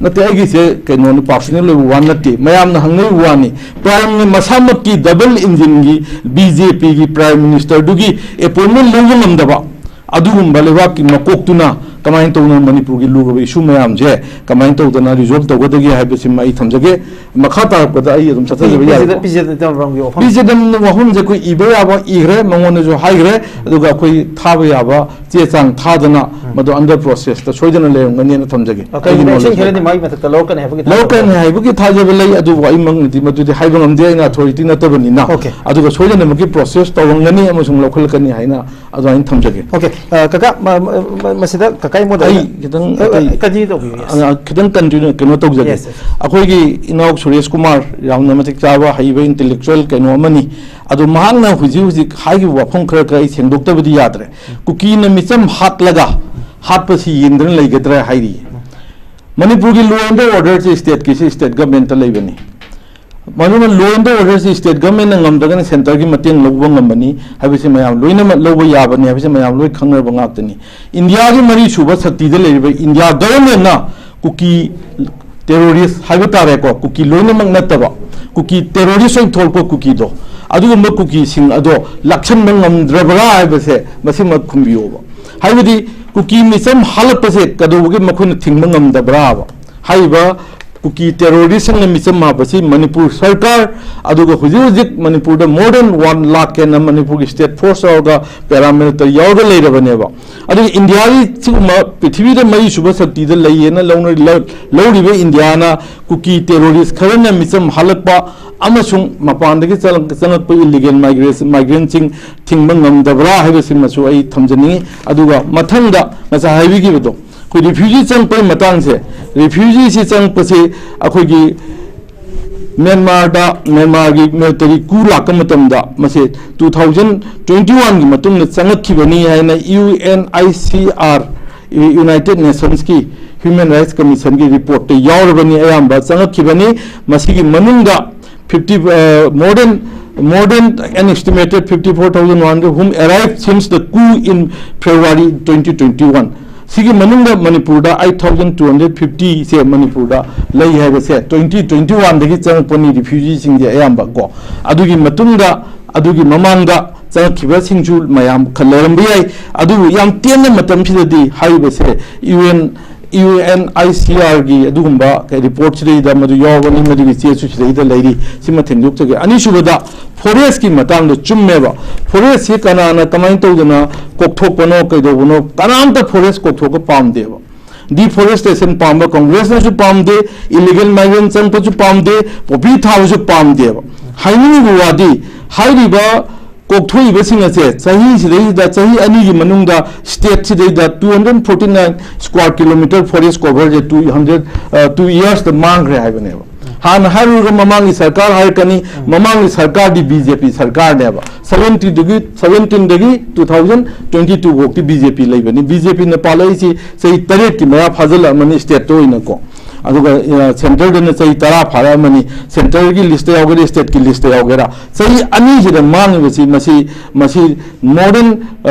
ꯅꯠꯇꯦ, ꯑꯩꯒꯤꯁꯦ ꯀꯩꯅꯣꯅꯤ, personal ꯑꯣꯏꯕ ꯋꯥ ꯅꯠꯇꯦ, ꯃꯌꯥꯝꯅ ꯍꯪꯅꯔꯤꯕ ꯋꯥꯅꯤ꯫ Prime ꯃꯁꯥꯃꯛꯀꯤ double engineꯒꯤ BJPꯒꯤ Prime Ministerꯗꯨꯒꯤ appointment ꯂꯧꯕ ꯉꯝꯗꯕ ꯑꯗꯨꯒꯨꯝꯕ ꯂꯩꯕꯥꯛꯀꯤ ꯃꯀꯣꯛꯇꯨꯅ ꯀꯃꯥꯏꯅ ꯇꯧꯗꯅ ꯃꯅꯤꯄꯨꯔꯒꯤ ꯂꯨꯔꯕ issue ꯃꯌꯥꯝꯁꯦ ꯀꯃꯥꯏꯅ ꯇꯧꯗꯅ resolve ꯇꯧꯒꯗꯒꯦ ꯍꯥꯏꯕꯁꯤꯃ ꯑꯩ ꯊꯝꯖꯒꯦ꯫ ꯃꯈꯥ ꯇꯥꯔꯛꯄꯗ ꯑꯩ ꯑꯗꯨꯝ ꯆꯠꯊꯖꯕ ꯌꯥꯏꯀꯣ? ꯄꯤ ꯖꯦꯗꯝ ꯋꯥꯐꯝꯁꯦ ꯑꯩꯈꯣꯏ ꯏꯕ ꯌꯥꯕ ꯏꯈ꯭ꯔꯦ, ꯃꯉꯣꯟꯗꯁꯨ ꯍꯥꯏꯈ꯭ꯔꯦ, ꯑꯗꯨꯒ ꯑꯩꯈꯣꯏ ꯊꯥꯕ ꯌꯥꯕ ꯆꯦ ꯆꯥꯡ ꯊꯥꯗꯅ ꯃꯗꯨ under processꯇ ꯁꯣꯏꯗꯅ ꯂꯩꯔꯝꯒꯅꯤꯅ ꯊꯝꯖꯒꯦ꯫ ꯑꯩꯒꯤ ꯀꯩꯒꯨꯝꯕ action knowledge ꯈꯔꯗꯤ ꯃꯥꯒꯤ ꯃꯊꯛꯇ ꯂꯧꯔꯛꯀꯅꯤ ꯍꯥꯏꯕꯒꯤ ꯊꯥꯖꯕ ꯂꯧꯔꯛꯀꯅꯤ ꯂꯩ꯫ ꯍꯥꯏꯕꯒꯤ ꯊꯥꯖꯕ ꯂꯩ, ꯑꯗꯨꯕꯨ ꯑꯩꯃꯛꯅꯗꯤ ꯃꯗꯨꯗꯤ ꯍꯥꯏꯕ ꯉꯝꯗꯦ, ꯑꯩꯅ authority ꯅꯠꯇꯕꯅꯤꯅ꯫ Okay꯫ ꯑꯗꯨꯒ ꯁꯣꯏꯗꯅꯃꯛꯀꯤ process ꯇꯧꯔꯝꯒꯅꯤ ꯑꯃꯁꯨꯡ ꯂꯧꯈꯠꯂꯛꯀꯅꯤ ꯍꯥꯏꯅ ꯑꯗꯨꯃꯥꯏꯅ ꯊꯝꯖꯒꯦ꯫ Okay, ꯑ, ꯀꯀꯥ, ꯃ-, ꯃ-, ꯃ-, ꯃꯁꯤꯗ ꯀꯀꯥ ꯑꯩꯉꯣꯟꯗ ꯑꯩ ꯑꯩꯅ, ꯈꯤꯇꯪ ꯑ, ꯑ, ꯑꯇꯩ, continue ꯇꯧꯕꯤꯌꯨ, yes꯫ ꯑ, ꯈꯤꯇꯪ continue ꯀꯩꯅꯣ ꯇꯧꯖꯒꯦ꯫ Yes, yes꯫ ꯑꯩꯈꯣꯏꯒꯤ ꯏꯅꯥꯎ ꯁꯨꯔꯦꯁ ꯀꯨꯃꯥꯔ ꯌꯥꯝꯅ ꯃꯇꯤꯛ ꯆꯥꯕ ꯍꯩꯕ intellectual ꯀꯩꯅꯣ ꯑꯃꯅꯤ꯫ ꯑꯗꯣ ꯃꯍꯥꯛꯅ ꯍꯧꯖꯤꯛ ꯍꯧꯖꯤꯛ ꯍꯥꯏꯈꯤꯕ ꯋꯥꯐꯝ ꯈꯔ ꯈꯔ ꯑꯩ ꯁꯦꯡꯗꯣꯛꯇꯕꯗꯤ ꯌꯥꯗ꯭ꯔꯦ꯫ ꯀꯨꯀꯤꯅ ꯃꯤꯆꯝ ꯍꯥꯠꯂꯒ ꯍꯥꯠꯄꯁꯤ ꯌꯦꯡꯗꯅ ꯂꯩꯒꯗ꯭ꯔꯥ ꯍꯥꯏꯔꯤ꯫ ꯃꯅꯤꯄꯨꯔꯒꯤ law and orderꯁꯤ stateꯀꯤꯁꯤ state governmentꯇ ꯂꯩꯕꯅꯤ꯫ ꯃꯗꯨꯅ law and orderꯁꯤ state governmentꯅ ꯉꯝꯗ꯭ꯔꯒꯅ centreꯒꯤ ꯃꯇꯦꯡ ꯂꯧꯕ ꯉꯝꯕꯅꯤ ꯍꯥꯏꯕꯁꯤ ꯃꯌꯥꯝ ꯂꯣꯏꯅꯃꯛ ꯂꯧꯕ ꯌꯥꯕꯅꯤ ꯍꯥꯏꯕꯁꯤ ꯃꯌꯥꯝ ꯂꯣꯏ ꯈꯪꯅꯔꯕ ꯉꯥꯛꯇꯅꯤ꯫ ꯏꯟꯗꯤꯌꯥꯒꯤ ꯃꯔꯤꯁꯨꯕ ꯁꯛꯇꯤꯗ ꯂꯩꯔꯤꯕ ꯏꯟꯗꯤꯌꯥ governmentꯅ ꯀꯨꯀꯤ ꯇꯦꯔꯣꯔꯤꯁ ꯍꯥꯏꯕ ꯇꯥꯔꯦꯀꯣ, ꯀꯨꯀꯤ ꯂꯣꯏꯅꯃꯛ ꯅꯠꯇꯕ, ꯀꯨꯀꯤ ꯇꯦꯔꯣꯔꯤꯁ ꯑꯣꯏꯅ ꯊꯣꯛꯂꯛꯄ ꯀꯨꯀꯤꯗꯣ, ꯑꯗꯨꯒꯨꯝꯕ ꯀꯨꯀꯤꯁꯤꯡ ꯑꯗꯣ ꯂꯥꯛꯁꯟꯕ ꯉꯝꯗ꯭ꯔꯕ꯭ꯔꯥ ꯍꯥꯏꯕꯁꯦ ꯃꯁꯤꯃꯛ ꯈꯨꯝꯕꯤꯌꯣꯕ꯫ ꯍꯥꯏꯕꯗꯤ ꯀꯨꯀꯤ ꯃꯤꯆꯝ ꯍꯥꯠꯂꯛꯄꯁꯦ ꯀꯩꯗꯧꯕꯒꯤ ꯃꯈꯣꯏꯅ ꯊꯤꯡꯕ ꯉꯝꯗꯕ꯭ꯔꯥꯕ? ꯍꯥꯏꯔꯤꯕ ꯀꯨꯀꯤ ꯇꯦꯔꯣꯔꯤꯁꯁꯤꯡꯅ ꯃꯤꯆꯝ ꯍꯥꯠꯄꯁꯤ ꯃꯅꯤꯄꯨꯔ ꯁꯔꯀꯥꯔ, ꯑꯗꯨꯒ ꯍꯧꯖꯤꯛ ꯍꯧꯖꯤꯛ ꯃꯅꯤꯄꯨꯔꯗ more than one lakh ꯍꯦꯟꯅ ꯃꯅꯤꯄꯨꯔꯒꯤ state force ꯌꯥꯎꯔꯒ, paramilitary ꯌꯥꯎꯔꯒ ꯂꯩꯔꯕꯅꯦꯕ꯫ ꯑꯗꯨꯒ ꯏꯟꯗꯤꯌꯥꯒꯤ ꯁꯤꯒꯨꯝꯕ ꯄ꯭ꯔꯤꯊꯤꯕꯤꯗ ꯃꯔꯤ ꯁꯨꯕ ꯁꯛꯇꯤꯗ ꯂꯩꯌꯦꯅ ꯂꯧꯅ-, ꯂꯧ-, ꯂꯧꯔꯤꯕ ꯏꯟꯗꯤꯌꯥꯅ ꯀꯨꯀꯤ ꯇꯦꯔꯣꯔꯤꯁ ꯈꯔꯅ ꯃꯤꯆꯝ ꯍꯥꯠꯂꯛꯄ ꯑꯃꯁꯨꯡ ꯃꯄꯥꯟꯗꯒꯤ ꯆꯪꯂꯛ-, ꯆꯪꯂꯛꯄ illegal migrants-, migrant-ꯁꯤꯡ ꯊꯤꯡꯕ ꯉꯝꯗꯕ꯭ꯔꯥ ꯍꯥꯏꯕꯁꯤꯃꯁꯨ ꯑꯩ ꯊꯝꯖꯅꯤꯡꯉꯤ꯫ ꯑꯗꯨꯒ ꯃꯊꯪꯗ ꯉꯁꯥꯏ ꯍꯥꯏꯕꯤꯈꯤꯕꯗꯣ, ꯑꯩꯈꯣꯏ refugee ꯆꯪꯉꯛꯄꯒꯤ ꯃꯇꯥꯡꯁꯦ, refugee-ꯁꯤ ꯆꯪꯉꯛꯄꯁꯤ ꯑꯩꯈꯣꯏꯒꯤ ꯃ꯭ꯌꯥꯟꯃꯥꯔꯗ, ꯃ꯭ꯌꯥꯟꯃꯥꯔꯒꯤ military coup ꯂꯥꯛꯄ ꯃꯇꯝꯗ ꯃꯁꯦ two thousand twenty one-ꯒꯤ ꯃꯇꯨꯡꯗ ꯆꯪꯉꯛꯈꯤꯕꯅꯤ ꯍꯥꯏꯅ U N I C R, United Nations-ꯀꯤ Human Rights Commission-ꯒꯤ report-ꯇ ꯌꯥꯎꯔꯕꯅꯤ, ꯑꯌꯥꯝꯕ ꯆꯪꯉꯛꯈꯤꯕꯅꯤ꯫ ꯃꯁꯤꯒꯤ ꯃꯅꯨꯡꯗ fifty, uh, more than, more than an estimated fifty four thousand one hundred whom arrived since the coup in February twenty twenty one꯫ ꯁꯤꯒꯤ ꯃꯅꯨꯡꯗ ꯃꯅꯤꯄꯨꯔꯗ eight thousand two hundred fifty-ꯁꯦ ꯃꯅꯤꯄꯨꯔꯗ ꯂꯩ ꯍꯥꯏꯕꯁꯦ twenty twenty one-ꯗꯒꯤ ꯆꯪꯉꯛꯄꯅꯤ, refugee-ꯁꯤꯡꯁꯦ ꯑꯌꯥꯝꯕ ꯀꯣ꯫ ꯑꯗꯨꯒꯤ ꯃꯇꯨꯡꯗ, ꯑꯗꯨꯒꯤ ꯃꯃꯥꯡꯗ ꯆꯪꯉꯛꯈꯤꯕꯁꯤꯡꯁꯨ ꯃꯌꯥꯝ ꯈꯔ ꯂꯩꯔꯝꯕ ꯌꯥꯏ꯫ ꯑꯗꯨꯕꯨ ꯌꯥꯝ ꯇꯦꯟꯕ ꯃꯇꯝꯁꯤꯗꯗꯤ ꯍꯥꯏꯔꯤꯕꯁꯦ U N, U N I C R-ꯒꯤ ꯑꯗꯨꯒꯨꯝꯕ report-ꯁꯤꯗꯩꯗ ꯃꯗꯨ ꯌꯥꯎꯔꯕꯅꯤ, ꯃꯗꯨꯒꯤ ꯆꯦꯁꯨ ꯁꯤꯗꯩꯗ ꯂꯩꯔꯤ꯫ ꯁꯤꯃ ꯊꯦꯡꯗꯣꯛꯆꯒꯦ꯫ ꯑꯅꯤꯁꯨꯕꯗ, forest-ꯀꯤ ꯃꯇꯥꯡꯗ ꯆꯨꯝꯃꯦꯕ꯫ Forest-ꯁꯤ ꯀꯅꯥꯅ ꯀꯃꯥꯏꯅ ꯇꯧꯗꯅ ꯀꯣꯛꯊꯣꯛꯄꯅꯣ, ꯀꯩꯗꯧꯕꯅꯣ, ꯀꯅꯥꯝꯇ forest ꯀꯣꯛꯊꯣꯛꯄ ꯄꯥꯝꯗꯦꯕ꯫ Deforestation ꯄꯥꯝꯕ Congress-ꯅꯁꯨ ꯄꯥꯝꯗꯦ, illegal migrant ꯆꯪꯉꯛꯄꯁꯨ ꯄꯥꯝꯗꯦ, poppy ꯊꯥꯕꯁꯨ ꯄꯥꯝꯗꯦꯕ꯫ ꯍꯥꯏꯅꯤꯡꯉꯤꯕ ꯋꯥꯗꯤ, ꯍꯥꯏꯔꯤꯕ ꯀꯣꯛꯊꯣꯛꯏꯕꯁꯤꯡ ꯑꯁꯦ ꯆꯍꯤꯁꯤꯗꯩꯗ, ꯆꯍꯤ ꯑꯅꯤꯒꯤ ꯃꯅꯨꯡꯗ state-ꯁꯤꯗꯩꯗ two hundred forty nine square kilometer forest cover-ꯁꯦ two hundred, ꯑ, two years-ꯇ ꯃꯥꯡꯈ꯭ꯔꯦ ꯍꯥꯏꯕꯅꯦꯕ꯫ ꯍꯥꯟꯅ ꯍꯥꯏꯔꯨꯔꯒ ꯃꯃꯥꯡꯒꯤ ꯁꯔꯀꯥꯔ ꯍꯥꯏꯔꯛꯀꯅꯤ, ꯃꯃꯥꯡꯒꯤ ꯁꯔꯀꯥꯔꯗꯤ B J P ꯁꯔꯀꯥꯔꯅꯦꯕ꯫ Seventy-ꯗꯒꯤ, seventeen-ꯗꯒꯤ two thousand twenty two ꯐꯥꯎꯗꯤ B J P ꯂꯩꯕꯅꯤ꯫ B J P-ꯅ ꯄꯥꯜꯂꯛꯏꯁꯤ ꯆꯍꯤ ꯇꯔꯦꯠꯀꯤ ꯃꯌꯥ ꯐꯥꯖꯤꯜꯂꯛꯑꯃꯅꯤ state-ꯇ ꯑꯣꯏꯅꯀꯣ꯫ ꯑꯗꯨꯒ ꯁꯦꯟꯇꯔꯗꯅ ꯆꯍꯤ ꯇꯔꯥ ꯐꯥꯔꯛꯑꯃꯅꯤ꯫ ꯁꯦꯟꯇꯔꯒꯤ ꯂꯤꯁꯇ ꯌꯥꯎꯒꯦꯔꯥ, ꯁ꯭ꯇꯦꯠꯀꯤ ꯂꯤꯁꯇ ꯌꯥꯎꯒꯦꯔꯥ, ꯆꯍꯤ ꯑꯅꯤꯁꯤꯗ ꯃꯥꯡꯉꯤꯕꯁꯤ ꯃꯁꯤ, ꯃꯁꯤ more than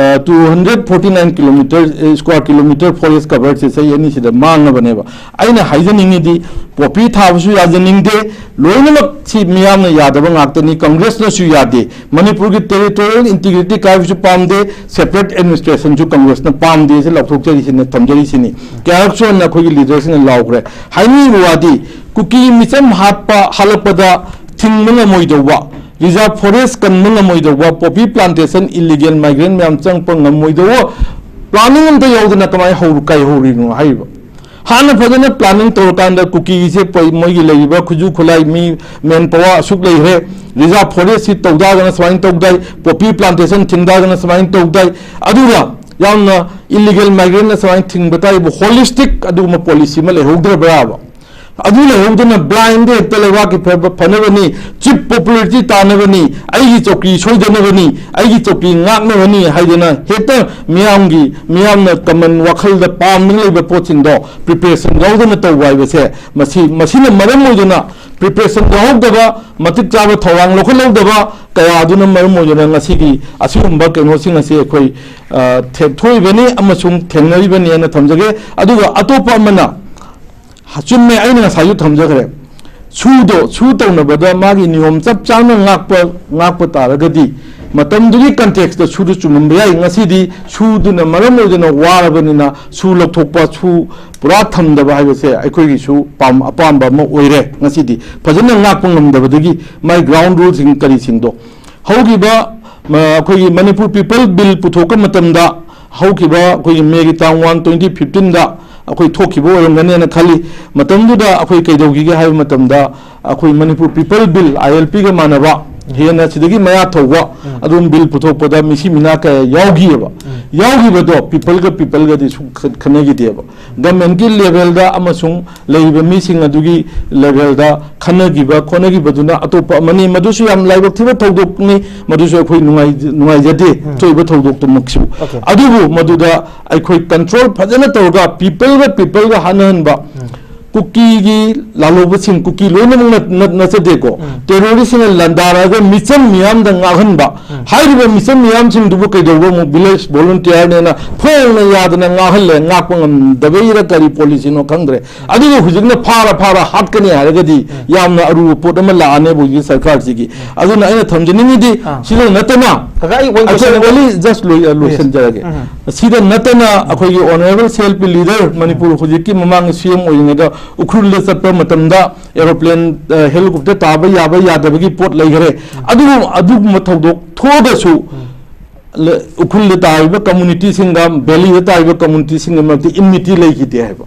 two hundred forty nine kilometer, square kilometer forest coverꯁꯦ ꯆꯍꯤ ꯑꯅꯤꯁꯤꯗ ꯃꯥꯡꯉꯕꯅꯦꯕ꯫ ꯑꯩꯅ ꯍꯥꯏꯖꯅꯤꯡꯉꯤꯗꯤ, ꯄꯣꯄꯤ ꯊꯥꯕꯁꯨ ꯌꯥꯖꯅꯤꯡꯗꯦ, ꯂꯣꯏꯅꯃꯛ ꯁꯤ ꯃꯤꯌꯥꯝꯅ ꯌꯥꯗꯕ ꯉꯥꯛꯇꯅꯤ, ꯀꯪꯒ꯭ꯔꯦꯁꯅꯁꯨ ꯌꯥꯗꯦ꯫ ꯃꯅꯤꯄꯨꯔꯒꯤ territorial integrity ꯀꯥꯏꯕꯁꯨ ꯄꯥꯝꯗꯦ, separate administrationꯁꯨ ꯀꯪꯒ꯭ꯔꯦꯁꯅ ꯄꯥꯝꯗꯦ꯫ ꯁꯤ ꯂꯥꯎꯊꯣꯛꯆꯔꯤꯁꯤꯅ, ꯊꯝꯖꯔꯤꯁꯤꯅꯤ꯫ ꯀꯌꯥꯔꯛꯁꯨ ꯍꯟꯅ ꯑꯩꯈꯣꯏꯒꯤ leaderꯁꯤꯡꯅ ꯂꯥꯎꯈ꯭ꯔꯦ꯫ ꯍꯥꯏꯅꯤꯡꯉꯤꯕ ꯋꯥꯗꯤ, ꯀꯨꯀꯤ ꯃꯤꯆꯝ ꯍꯥꯠꯄ, ꯍꯥꯠꯂꯛꯄꯗ ꯊꯤꯡꯕ ꯉꯝꯃꯣꯏꯗꯧꯕ, reserve forest ꯀꯟꯕ ꯉꯝꯃꯣꯏꯗꯧꯕ, poppy plantation illegal migrant ꯃꯌꯥꯝ ꯆꯪꯉꯛꯄ ꯉꯝꯃꯣꯏꯗꯧꯕ planning ꯑꯝꯇ ꯌꯥꯎꯗꯅ ꯀꯃꯥꯏꯅ ꯍꯧ-, ꯀꯥꯏꯍꯧꯔꯤꯅꯣ ꯍꯥꯏꯔꯤꯕ꯫ ꯍꯥꯟꯅ ꯐꯖꯅ planning ꯇꯧꯔꯀꯥꯟꯗ ꯀꯨꯀꯤꯁꯦ ꯄꯣꯏ-, ꯃꯣꯏꯒꯤ ꯂꯩꯔꯤꯕ ꯈꯨꯠꯁꯨ ꯈꯨꯠꯂꯥꯏ, ꯃꯤ, manpower ꯑꯁꯨꯛ ꯂꯩꯈ꯭ꯔꯦ, reserve forestꯁꯤ ꯇꯧꯗꯥꯗꯅ ꯁꯨꯃꯥꯏꯅ ꯇꯧꯗꯥꯏ, poppy plantation ꯊꯤꯡꯗꯥꯗꯅ ꯁꯨꯃꯥꯏꯅ ꯇꯧꯗꯥꯏ, ꯑꯗꯨꯒ ꯌꯥꯝꯅ illegal migrantꯅ ꯁꯨꯃꯥꯏꯅ ꯊꯤꯡꯕ ꯇꯥꯏꯕꯨ holistic ꯑꯗꯨꯒꯨꯝꯕ policy ꯑꯃ ꯂꯩꯍꯧꯗ꯭ꯔꯕ꯭ꯔꯥꯕ? ꯑꯗꯨ ꯂꯩꯍꯧꯗꯅ blindꯗ ꯍꯦꯛꯇ ꯂꯩꯕꯥꯛꯀꯤ ꯐ-, ꯐꯅꯕꯅꯤ, cheap popularity ꯇꯥꯅꯕꯅꯤ, ꯑꯩꯒꯤ ꯆꯧꯀ꯭ꯔꯤ ꯁꯣꯏꯗꯅꯕꯅꯤ, ꯑꯩꯒꯤ ꯆꯧꯀ꯭ꯔꯤ ꯉꯥꯛꯅꯕꯅꯤ ꯍꯥꯏꯗꯅ ꯍꯦꯛꯇ ꯃꯤꯌꯥꯝꯒꯤ, ꯃꯤꯌꯥꯝꯅ common ꯋꯥꯈꯜꯗ ꯄꯥꯝꯗꯨꯅ ꯂꯩꯕ ꯄꯣꯠꯁꯤꯡꯗꯣ preparation ꯌꯥꯎꯗꯅ ꯇꯧꯕ ꯍꯥꯏꯕꯁꯦ, ꯃꯁꯤ, ꯃꯁꯤꯅ ꯃꯔꯝ ꯑꯣꯏꯗꯨꯅ preparation ꯌꯥꯎꯍꯧꯗꯕ, ꯃꯇꯤꯛ ꯆꯥꯕ ꯊꯧꯔꯥꯡ ꯂꯧꯈꯠꯍꯧꯗꯕ ꯀꯌꯥ ꯑꯗꯨꯅ ꯃꯔꯝ ꯑꯣꯏꯗꯨꯅ ꯉꯁꯤꯒꯤ ꯑꯁꯤꯒꯨꯝꯕ ꯀꯩꯅꯣꯁꯤꯡ ꯑꯁꯤ ꯑꯩꯈꯣꯏ, ꯑ, ꯊꯦ-, ꯊꯣꯛꯏꯕꯅꯤ ꯑꯃꯁꯨꯡ ꯊꯦꯡꯅꯔꯤꯕꯅꯤ ꯍꯥꯏꯅ ꯊꯝꯖꯒꯦ꯫ ꯑꯗꯨꯒ ꯑꯇꯣꯞꯄ ꯑꯃꯅ, ꯆꯨꯝꯃꯦ, ꯑꯩꯅ ꯉꯁꯥꯏꯁꯨ ꯊꯝꯖꯈ꯭ꯔꯦ, ꯁꯨꯗꯣ, ꯁꯨ ꯇꯧꯅꯕꯗ ꯃꯥꯒꯤ ꯅꯤꯌꯣꯝ ꯆꯞ ꯆꯥꯅ ꯉꯥꯛꯄ, ꯉꯥꯛꯄ ꯇꯥꯔꯒꯗꯤ ꯃꯇꯝꯗꯨꯒꯤ contextꯇ ꯁꯨꯗꯨ ꯆꯨꯝꯂꯝꯕ ꯌꯥꯏ꯫ ꯉꯁꯤꯗꯤ ꯁꯨꯗꯨꯅ ꯃꯔꯝ ꯑꯣꯏꯗꯨꯅ ꯋꯥꯔꯕꯅꯤꯅ ꯁꯨ ꯂꯧꯊꯣꯛꯄ, ꯁꯨ ꯄꯨꯔꯥ ꯊꯝꯗꯕ ꯍꯥꯏꯕꯁꯦ ꯑꯩꯈꯣꯏꯒꯤꯁꯨ ꯄꯥꯝ-, ꯑꯄꯥꯝꯕ ꯑꯃ ꯑꯣꯏꯔꯦ꯫ ꯉꯁꯤꯗꯤ ꯐꯖꯅ ꯉꯥꯛꯄ ꯉꯝꯗꯕꯗꯒꯤ ꯃꯥꯏ ground ruleꯁꯤꯡ ꯀꯔꯤꯁꯤꯡꯗꯣ ꯍꯧꯈꯤꯕ, ꯃ-, ꯑꯩꯈꯣꯏꯒꯤ ꯃꯅꯤꯄꯨꯔ People Bill ꯄꯨꯊꯣꯛꯄ ꯃꯇꯝꯗ, ꯍꯧꯈꯤꯕ ꯑꯩꯈꯣꯏꯒꯤ ꯃꯦꯒꯤ ꯇꯥꯡ one, twenty fifteenꯗ ꯑꯩꯈꯣꯏ ꯊꯣꯛꯈꯤꯕ ꯑꯣꯏꯔꯝꯒꯅꯦꯅ ꯈꯜꯂꯤ꯫ ꯃꯇꯝꯗꯨꯗ ꯑꯩꯈꯣꯏ ꯀꯩꯗꯧꯈꯤꯒꯦ ꯍꯥꯏꯕ ꯃꯇꯝꯗ, ꯑꯩꯈꯣꯏ ꯃꯅꯤꯄꯨꯔ People Bill, ILPꯒ ꯃꯥꯟꯅꯕ, ꯍꯦꯟꯅ ꯁꯤꯗꯒꯤ ꯃꯌꯥ ꯊꯧꯕ ꯑꯗꯨꯝ bill ꯄꯨꯊꯣꯛꯄꯗ ꯃꯤꯁꯤ ꯃꯤꯅꯥ ꯀꯌꯥ ꯌꯥꯎꯈꯤꯑꯕ꯫ ꯌꯥꯎꯈꯤꯕꯗꯣ peopleꯒ peopleꯒꯗꯤ ꯁꯨꯝ ꯈ-, ꯈꯟꯅꯈꯤꯗꯦꯕ꯫ Governmentꯀꯤ levelꯗ ꯑꯃꯁꯨꯡ ꯂꯩꯔꯤꯕ ꯃꯤꯁꯤꯡ ꯑꯗꯨꯒꯤ levelꯗ ꯈꯟꯅꯈꯤꯕ ꯈꯣꯠꯅꯈꯤꯕꯗꯨꯅ ꯑꯇꯣꯞꯄ ꯑꯃꯅꯤ꯫ ꯃꯗꯨꯁꯨ ꯌꯥꯝ ꯂꯥꯏꯕꯛ ꯊꯤꯕ ꯊꯧꯗꯣꯛꯅꯤ, ꯃꯗꯨꯁꯨ ꯑꯩꯈꯣꯏ ꯅꯨꯡꯉꯥꯏ-, ꯅꯨꯡꯉꯥꯏꯖꯗꯦ꯫ ꯎꯝ꯫ ꯊꯣꯛꯏꯕ ꯊꯧꯗꯣꯛꯇꯨꯃꯛꯁꯨ꯫ Okay꯫ ꯑꯗꯨꯕꯨ ꯃꯗꯨꯗ ꯑꯩꯈꯣꯏ control ꯐꯖꯅ ꯇꯧꯔꯒ peopleꯒ peopleꯒ ꯍꯥꯠꯅꯍꯟꯕ, ꯎꯝ꯫ ꯀꯨꯀꯤꯒꯤ ꯂꯥꯜꯍꯧꯕꯁꯤꯡ, ꯀꯨꯀꯤ ꯂꯣꯏꯅꯃꯛ ꯅꯠ-, ꯅꯠ-, ꯅꯠꯆꯗꯦꯀꯣ, ꯎꯝ꯫ ꯇꯦꯔꯣꯔꯤꯁꯁꯤꯡꯅ ꯂꯥꯟꯗꯥꯔꯛꯑꯒ ꯃꯤꯆꯝ ꯃꯤꯌꯥꯝꯗ ꯉꯥꯛꯍꯟꯕ, ꯎꯝ꯫ ꯍꯥꯏꯔꯤꯕ ꯃꯤꯆꯝ ꯃꯤꯌꯥꯝꯁꯤꯡꯗꯨꯕꯨ ꯀꯩꯗꯧꯕ ꯑꯃꯨꯛ ꯚꯤꯂꯦꯖ ꯚꯣꯂꯨꯟꯇꯤꯌꯔꯅꯦꯅ ꯐꯣꯡꯅ ꯌꯥꯗꯅ ꯉꯥꯛꯍꯜꯂꯦ, ꯉꯥꯛꯄ ꯉꯝꯗꯕꯩꯔ ꯀꯔꯤ ꯄꯣꯂꯤꯁꯤꯅꯣ ꯈꯪꯗ꯭ꯔꯦ꯫ ꯑꯗꯨꯒ ꯍꯧꯖꯤꯛꯅ ꯐꯥꯔ ꯐꯥꯔ ꯍꯥꯠꯀꯅꯤ ꯍꯥꯏꯔꯒꯗꯤ ꯎꯝ꯫ ꯌꯥꯝꯅ ꯑꯔꯨꯕ ꯄꯣꯠ ꯑꯃ ꯂꯥꯛꯑꯅꯦꯕ ꯍꯧꯖꯤꯛ ꯁꯔꯀꯥꯔꯁꯤꯒꯤ꯫ ꯎꯝ꯫ ꯑꯗꯨꯅ ꯑꯩꯅ ꯊꯝꯖꯅꯤꯡꯉꯤꯗꯤ ꯑꯥ꯫ ꯁꯤꯗ ꯅꯠꯇꯅ ꯀꯀꯥ, ꯑꯩ one ꯑꯩꯈꯣꯏ question only just ꯂꯣꯏ-, ꯑ, ꯂꯣꯏꯁꯤꯟꯖꯔꯒꯦ꯫ ꯎꯝ꯫ ꯁꯤꯗ ꯅꯠꯇꯅ ꯑꯩꯈꯣꯏꯒꯤ honourable C L P leader, Manipur ꯍꯧꯖꯤꯛꯀꯤ ꯃꯃꯥꯡꯒꯤ ꯁꯤ ꯑꯦꯝ ꯑꯣꯏꯔꯤꯉꯩꯗ ꯎꯈ꯭ꯔꯨꯜꯗ ꯆꯠꯄ ꯃꯇꯝꯗ ꯑꯦꯔꯣꯄ꯭ꯂꯦꯟ, ꯑ, ꯍꯦꯂꯤꯀꯣꯞꯇꯔ ꯇꯥꯕ ꯌꯥꯕ ꯌꯥꯗꯕꯒꯤ ꯄꯣꯠ ꯂꯩꯈꯔꯦ꯫ ꯑꯗꯨꯒꯨꯝ-, ꯑꯗꯨꯒꯨꯝꯕ ꯊꯧꯗꯣꯛ ꯊꯣꯛꯑꯒꯁꯨ ꯎꯝ꯫ ꯂ-, ꯎꯈ꯭ꯔꯨꯜꯗ ꯇꯥꯔꯤꯕ ꯀꯝꯃꯨꯅꯤꯇꯤꯁꯤꯡꯒ ꯚꯦꯂꯤꯗ ꯇꯥꯔꯤꯕ ꯀꯝꯃꯨꯅꯤꯇꯤꯁꯤꯡꯒ ꯃꯔꯛꯇ ꯏꯟꯃꯤꯇꯤ ꯂꯩꯈꯤꯗꯦ ꯍꯥꯏꯕ꯫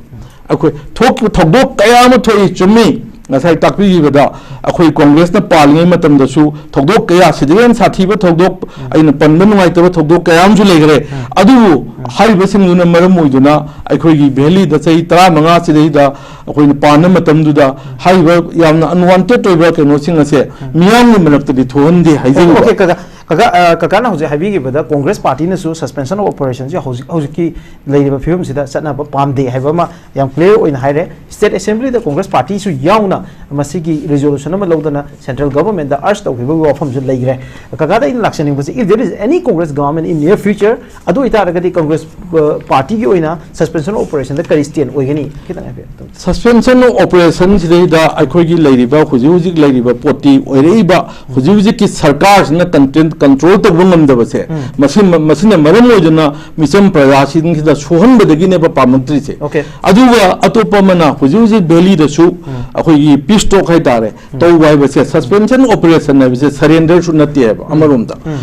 ꯑꯩꯈꯣꯏ ꯊꯣꯛ-, ꯊꯧꯗꯣꯛ ꯀꯌꯥ ꯑꯃ ꯊꯣꯛꯏ, ꯆꯨꯝꯃꯤ꯫ ꯉꯁꯥꯏ ꯇꯥꯛꯄꯤꯈꯤꯕꯗ ꯑꯩꯈꯣꯏ ꯀꯣꯡꯒ꯭ꯔꯦꯁꯅ ꯄꯥꯜꯂꯤꯉꯩ ꯃꯇꯝꯗꯁꯨ ꯊꯧꯗꯣꯛ ꯀꯌꯥ, ꯁꯤꯗꯒꯤ ꯍꯦꯟꯅ ꯁꯥꯊꯤꯕ ꯊꯧꯗꯣꯛ, ꯎꯝ꯫ ꯑꯩꯅ ꯄꯟꯕ ꯅꯨꯡꯉꯥꯏꯇꯕ ꯊꯧꯗꯣꯛ ꯀꯌꯥ ꯑꯃꯁꯨ ꯂꯩꯈ꯭ꯔꯦ꯫ ꯎꯝ꯫ ꯑꯗꯨꯕꯨ ꯎꯝ꯫ ꯍꯥꯏꯔꯤꯕꯁꯤꯡꯗꯨꯅ ꯃꯔꯝ ꯑꯣꯏꯗꯨꯅ ꯑꯩꯈꯣꯏꯒꯤ ꯚꯦꯂꯤꯗ ꯆꯍꯤ ꯇꯔꯥꯃꯉꯥ ꯁꯤꯗꯩꯗ ꯑꯩꯈꯣꯏꯅ ꯄꯥꯟꯕ ꯃꯇꯝꯗꯨꯗ ꯍꯥꯏꯔꯤꯕ ꯌꯥꯝꯅ ꯑꯟꯋꯥꯟꯇꯦꯗ ꯑꯣꯏꯕ ꯀꯩꯅꯣꯁꯤꯡ ꯑꯁꯦ ꯎꯝ꯫ ꯃꯤꯌꯥꯝꯒꯤ ꯃꯔꯛꯇꯗꯤ ꯊꯣꯛꯍꯟꯗꯦ ꯍꯥꯏꯖꯔꯤꯕ꯫ ꯑꯣꯀꯦ, ꯀꯀꯥ, ꯀꯀꯥ, ꯑ, ꯀꯀꯥꯅ ꯍꯧꯖꯤꯛ ꯍꯥꯏꯕꯤꯈꯤꯕꯗ ꯀꯣꯡꯒ꯭ꯔꯦꯁ ꯄꯥꯔꯇꯤꯅꯁꯨ suspension of operationꯁꯦ ꯍꯧꯖꯤꯛ, ꯍꯧꯖꯤꯛꯀꯤ ꯂꯩꯔꯤꯕ ꯐꯤꯕꯝꯁꯤꯗ ꯆꯠꯅꯕ ꯄꯥꯝꯗꯦ ꯍꯥꯏꯕ ꯑꯃ ꯌꯥꯝ clear ꯑꯣꯏꯅ ꯍꯥꯏꯔꯦ꯫ State Assemblyꯗ ꯀꯣꯡꯒ꯭ꯔꯦꯁ ꯄꯥꯔꯇꯤꯁꯨ ꯌꯥꯎꯅ ꯃꯁꯤꯒꯤ resolution ꯑꯃ ꯂꯧꯗꯅ central governmentꯗ urge ꯇꯧꯈꯤꯕꯒꯤ ꯋꯥꯐꯝꯁꯨ ꯂꯩꯈ꯭ꯔꯦ꯫ ꯀꯀꯥꯗ ꯑꯩꯅ ꯂꯥꯛꯆꯅꯤꯡꯕꯁꯦ, if there is any Congress government in near future, ꯑꯗꯨ ꯑꯣꯏꯇꯥꯔꯒꯗꯤ ꯀꯣꯡꯒ꯭ꯔꯦꯁ, ꯑ, ꯄꯥꯔꯇꯤꯒꯤ ꯑꯣꯏꯅ suspension of operationꯗ ꯀꯔꯤ stand ꯑꯣꯏꯒꯅꯤ? ꯈꯤꯇꯪ ꯍꯥꯏꯕꯤꯌꯨ꯫ Suspension of operation ꯁꯤꯗꯩꯗ ꯑꯩꯈꯣꯏꯒꯤ ꯂꯩꯔꯤꯕ, ꯍꯧꯖꯤꯛ ꯍꯧꯖꯤꯛ ꯂꯩꯔꯤꯕ ꯄꯣꯠꯇꯤ ꯑꯣꯏꯔꯛꯏꯕ ꯍꯧꯖꯤꯛ ꯍꯧꯖꯤꯛꯀꯤ ꯁꯔꯀꯥꯔꯁꯤꯅ content control ꯇꯧꯕ ꯉꯝꯗꯕꯁꯦ, ꯎꯝ꯫ ꯃꯁꯤ-, ꯃꯁꯤꯅ ꯃꯔꯝ ꯑꯣꯏꯗꯨꯅ ꯃꯤꯆꯝ ꯄ꯭ꯔꯖꯥꯁꯤꯡꯁꯤꯗ ꯁꯣꯛꯍꯟꯕꯗꯒꯤꯅꯦꯕ ꯄꯥꯝꯂꯛꯇ꯭ꯔꯤꯁꯦ꯫ ꯑꯣꯀꯦ꯫ ꯑꯗꯨꯒ ꯑꯇꯣꯞꯄ ꯑꯃꯅ ꯍꯧꯖꯤꯛ ꯍꯧꯖꯤꯛ ꯚꯦꯂꯤꯗꯁꯨ ꯎꯝ꯫ ꯑꯩꯈꯣꯏꯒꯤ peace talk ꯍꯥꯏꯇꯥꯔꯦ, ꯎꯝ꯫ ꯇꯧꯕ ꯍꯥꯏꯕꯁꯦ, suspension of operation ꯍꯥꯏꯕꯁꯦ surrenderꯁꯨ ꯅꯠꯇꯦ ꯍꯥꯏꯕ ꯎꯝ꯫ ꯑꯃꯔꯣꯝꯗ꯫ ꯎꯝ꯫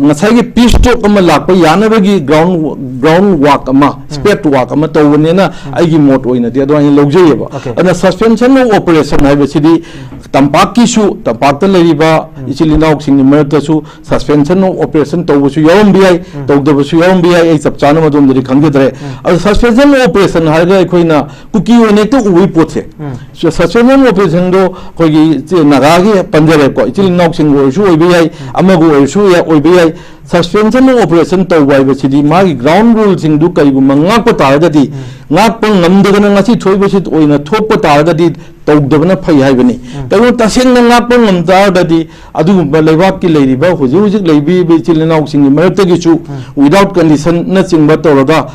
ꯉꯁꯥꯏꯒꯤ peace talk ꯑꯃ ꯂꯥꯛꯄ ꯌꯥꯅꯕꯒꯤ ground, ground work ꯑꯃ, ꯎꯝ꯫ spade work ꯑꯃ ꯇꯧꯕꯅꯦꯅ ꯎꯝ꯫ ꯑꯩꯒꯤ ꯃꯣꯠ ꯑꯣꯏꯅꯗꯤ ꯑꯗꯨꯃꯥꯏꯅ ꯂꯧꯖꯩꯌꯦꯕ꯫ ꯑꯣꯀꯦ꯫ ꯑꯗꯨꯅ suspension of operation ꯍꯥꯏꯕꯁꯤꯗꯤ ꯇꯝꯄꯥꯛꯀꯤꯁꯨ, ꯇꯝꯄꯥꯛꯇ ꯂꯩꯔꯤꯕ ꯎꯝ꯫ ꯏꯆꯤꯜ ꯏꯅꯥꯎꯁꯤꯡꯒꯤ ꯃꯔꯛꯇꯁꯨ suspension of operation ꯇꯧꯕꯁꯨ ꯌꯥꯎꯔꯝꯕ ꯌꯥꯏ, ꯎꯝ꯫ ꯇꯧꯗꯕꯁꯨ ꯌꯥꯎꯔꯝꯕ ꯌꯥꯏ, ꯑꯩ ꯆꯞ ꯆꯥꯅ ꯃꯗꯣꯝꯗꯗꯤ ꯈꯪꯖꯗ꯭ꯔꯦ꯫ ꯎꯝ꯫ ꯑꯗꯣ suspension of operation ꯍꯥꯏꯔꯒ ꯑꯩꯈꯣꯏꯅ ꯀꯨꯀꯤ ꯑꯣꯏꯅ ꯍꯦꯛꯇ ꯎꯕꯒꯤ ꯄꯣꯠꯁꯦ, ꯎꯝ꯫ Suspension of operationꯗꯣ ꯑꯩꯈꯣꯏꯒꯤ ꯏꯆꯦ ꯅꯥꯒꯥꯒꯤ ꯄꯟꯖꯔꯦꯀꯣ, ꯏꯆꯤꯜ ꯏꯅꯥꯎꯁꯤꯡ ꯑꯣꯏꯔꯁꯨ ꯑꯣꯏꯕ ꯌꯥꯏ, ꯎꯝ꯫ ꯑꯃꯕꯨ ꯑꯣꯏꯔꯁꯨ ꯌꯥ-, ꯑꯣꯏꯕ ꯌꯥꯏ, Suspension of operation ꯇꯧꯕ ꯍꯥꯏꯕꯁꯤꯗꯤ ꯃꯥꯒꯤ ground ruleꯁꯤꯡꯗꯨ ꯀꯔꯤꯒꯨꯝꯕ ꯉꯥꯛꯄ ꯇꯥꯔꯒꯗꯤ, ꯉꯥꯛꯄ ꯉꯝꯗꯗꯅ ꯉꯁꯤ ꯊꯣꯛꯏꯕꯁꯤ ꯑꯣꯏꯅ ꯊꯣꯛꯄ ꯇꯥꯔꯒꯗꯤ ꯇꯧꯗꯕꯅ ꯐꯩ ꯍꯥꯏꯕꯅꯤ꯫ ꯀꯩꯒꯨꯝꯕ ꯇꯁꯦꯡꯅ ꯉꯥꯛꯄ ꯉꯝ ꯇꯥꯔꯒꯗꯤ ꯑꯗꯨꯒꯨꯝꯕ ꯂꯩꯕꯥꯛꯀꯤ ꯂꯩꯔꯤꯕ, ꯍꯧꯖꯤꯛ ꯍꯧꯖꯤꯛ ꯂꯩꯕꯤꯔꯤꯕ ꯏꯆꯤꯜ ꯏꯅꯥꯎꯁꯤꯡꯒꯤ ꯃꯔꯛꯇꯒꯤꯁꯨ without conditionꯅꯆꯤꯡꯕ ꯇꯧꯔꯒ,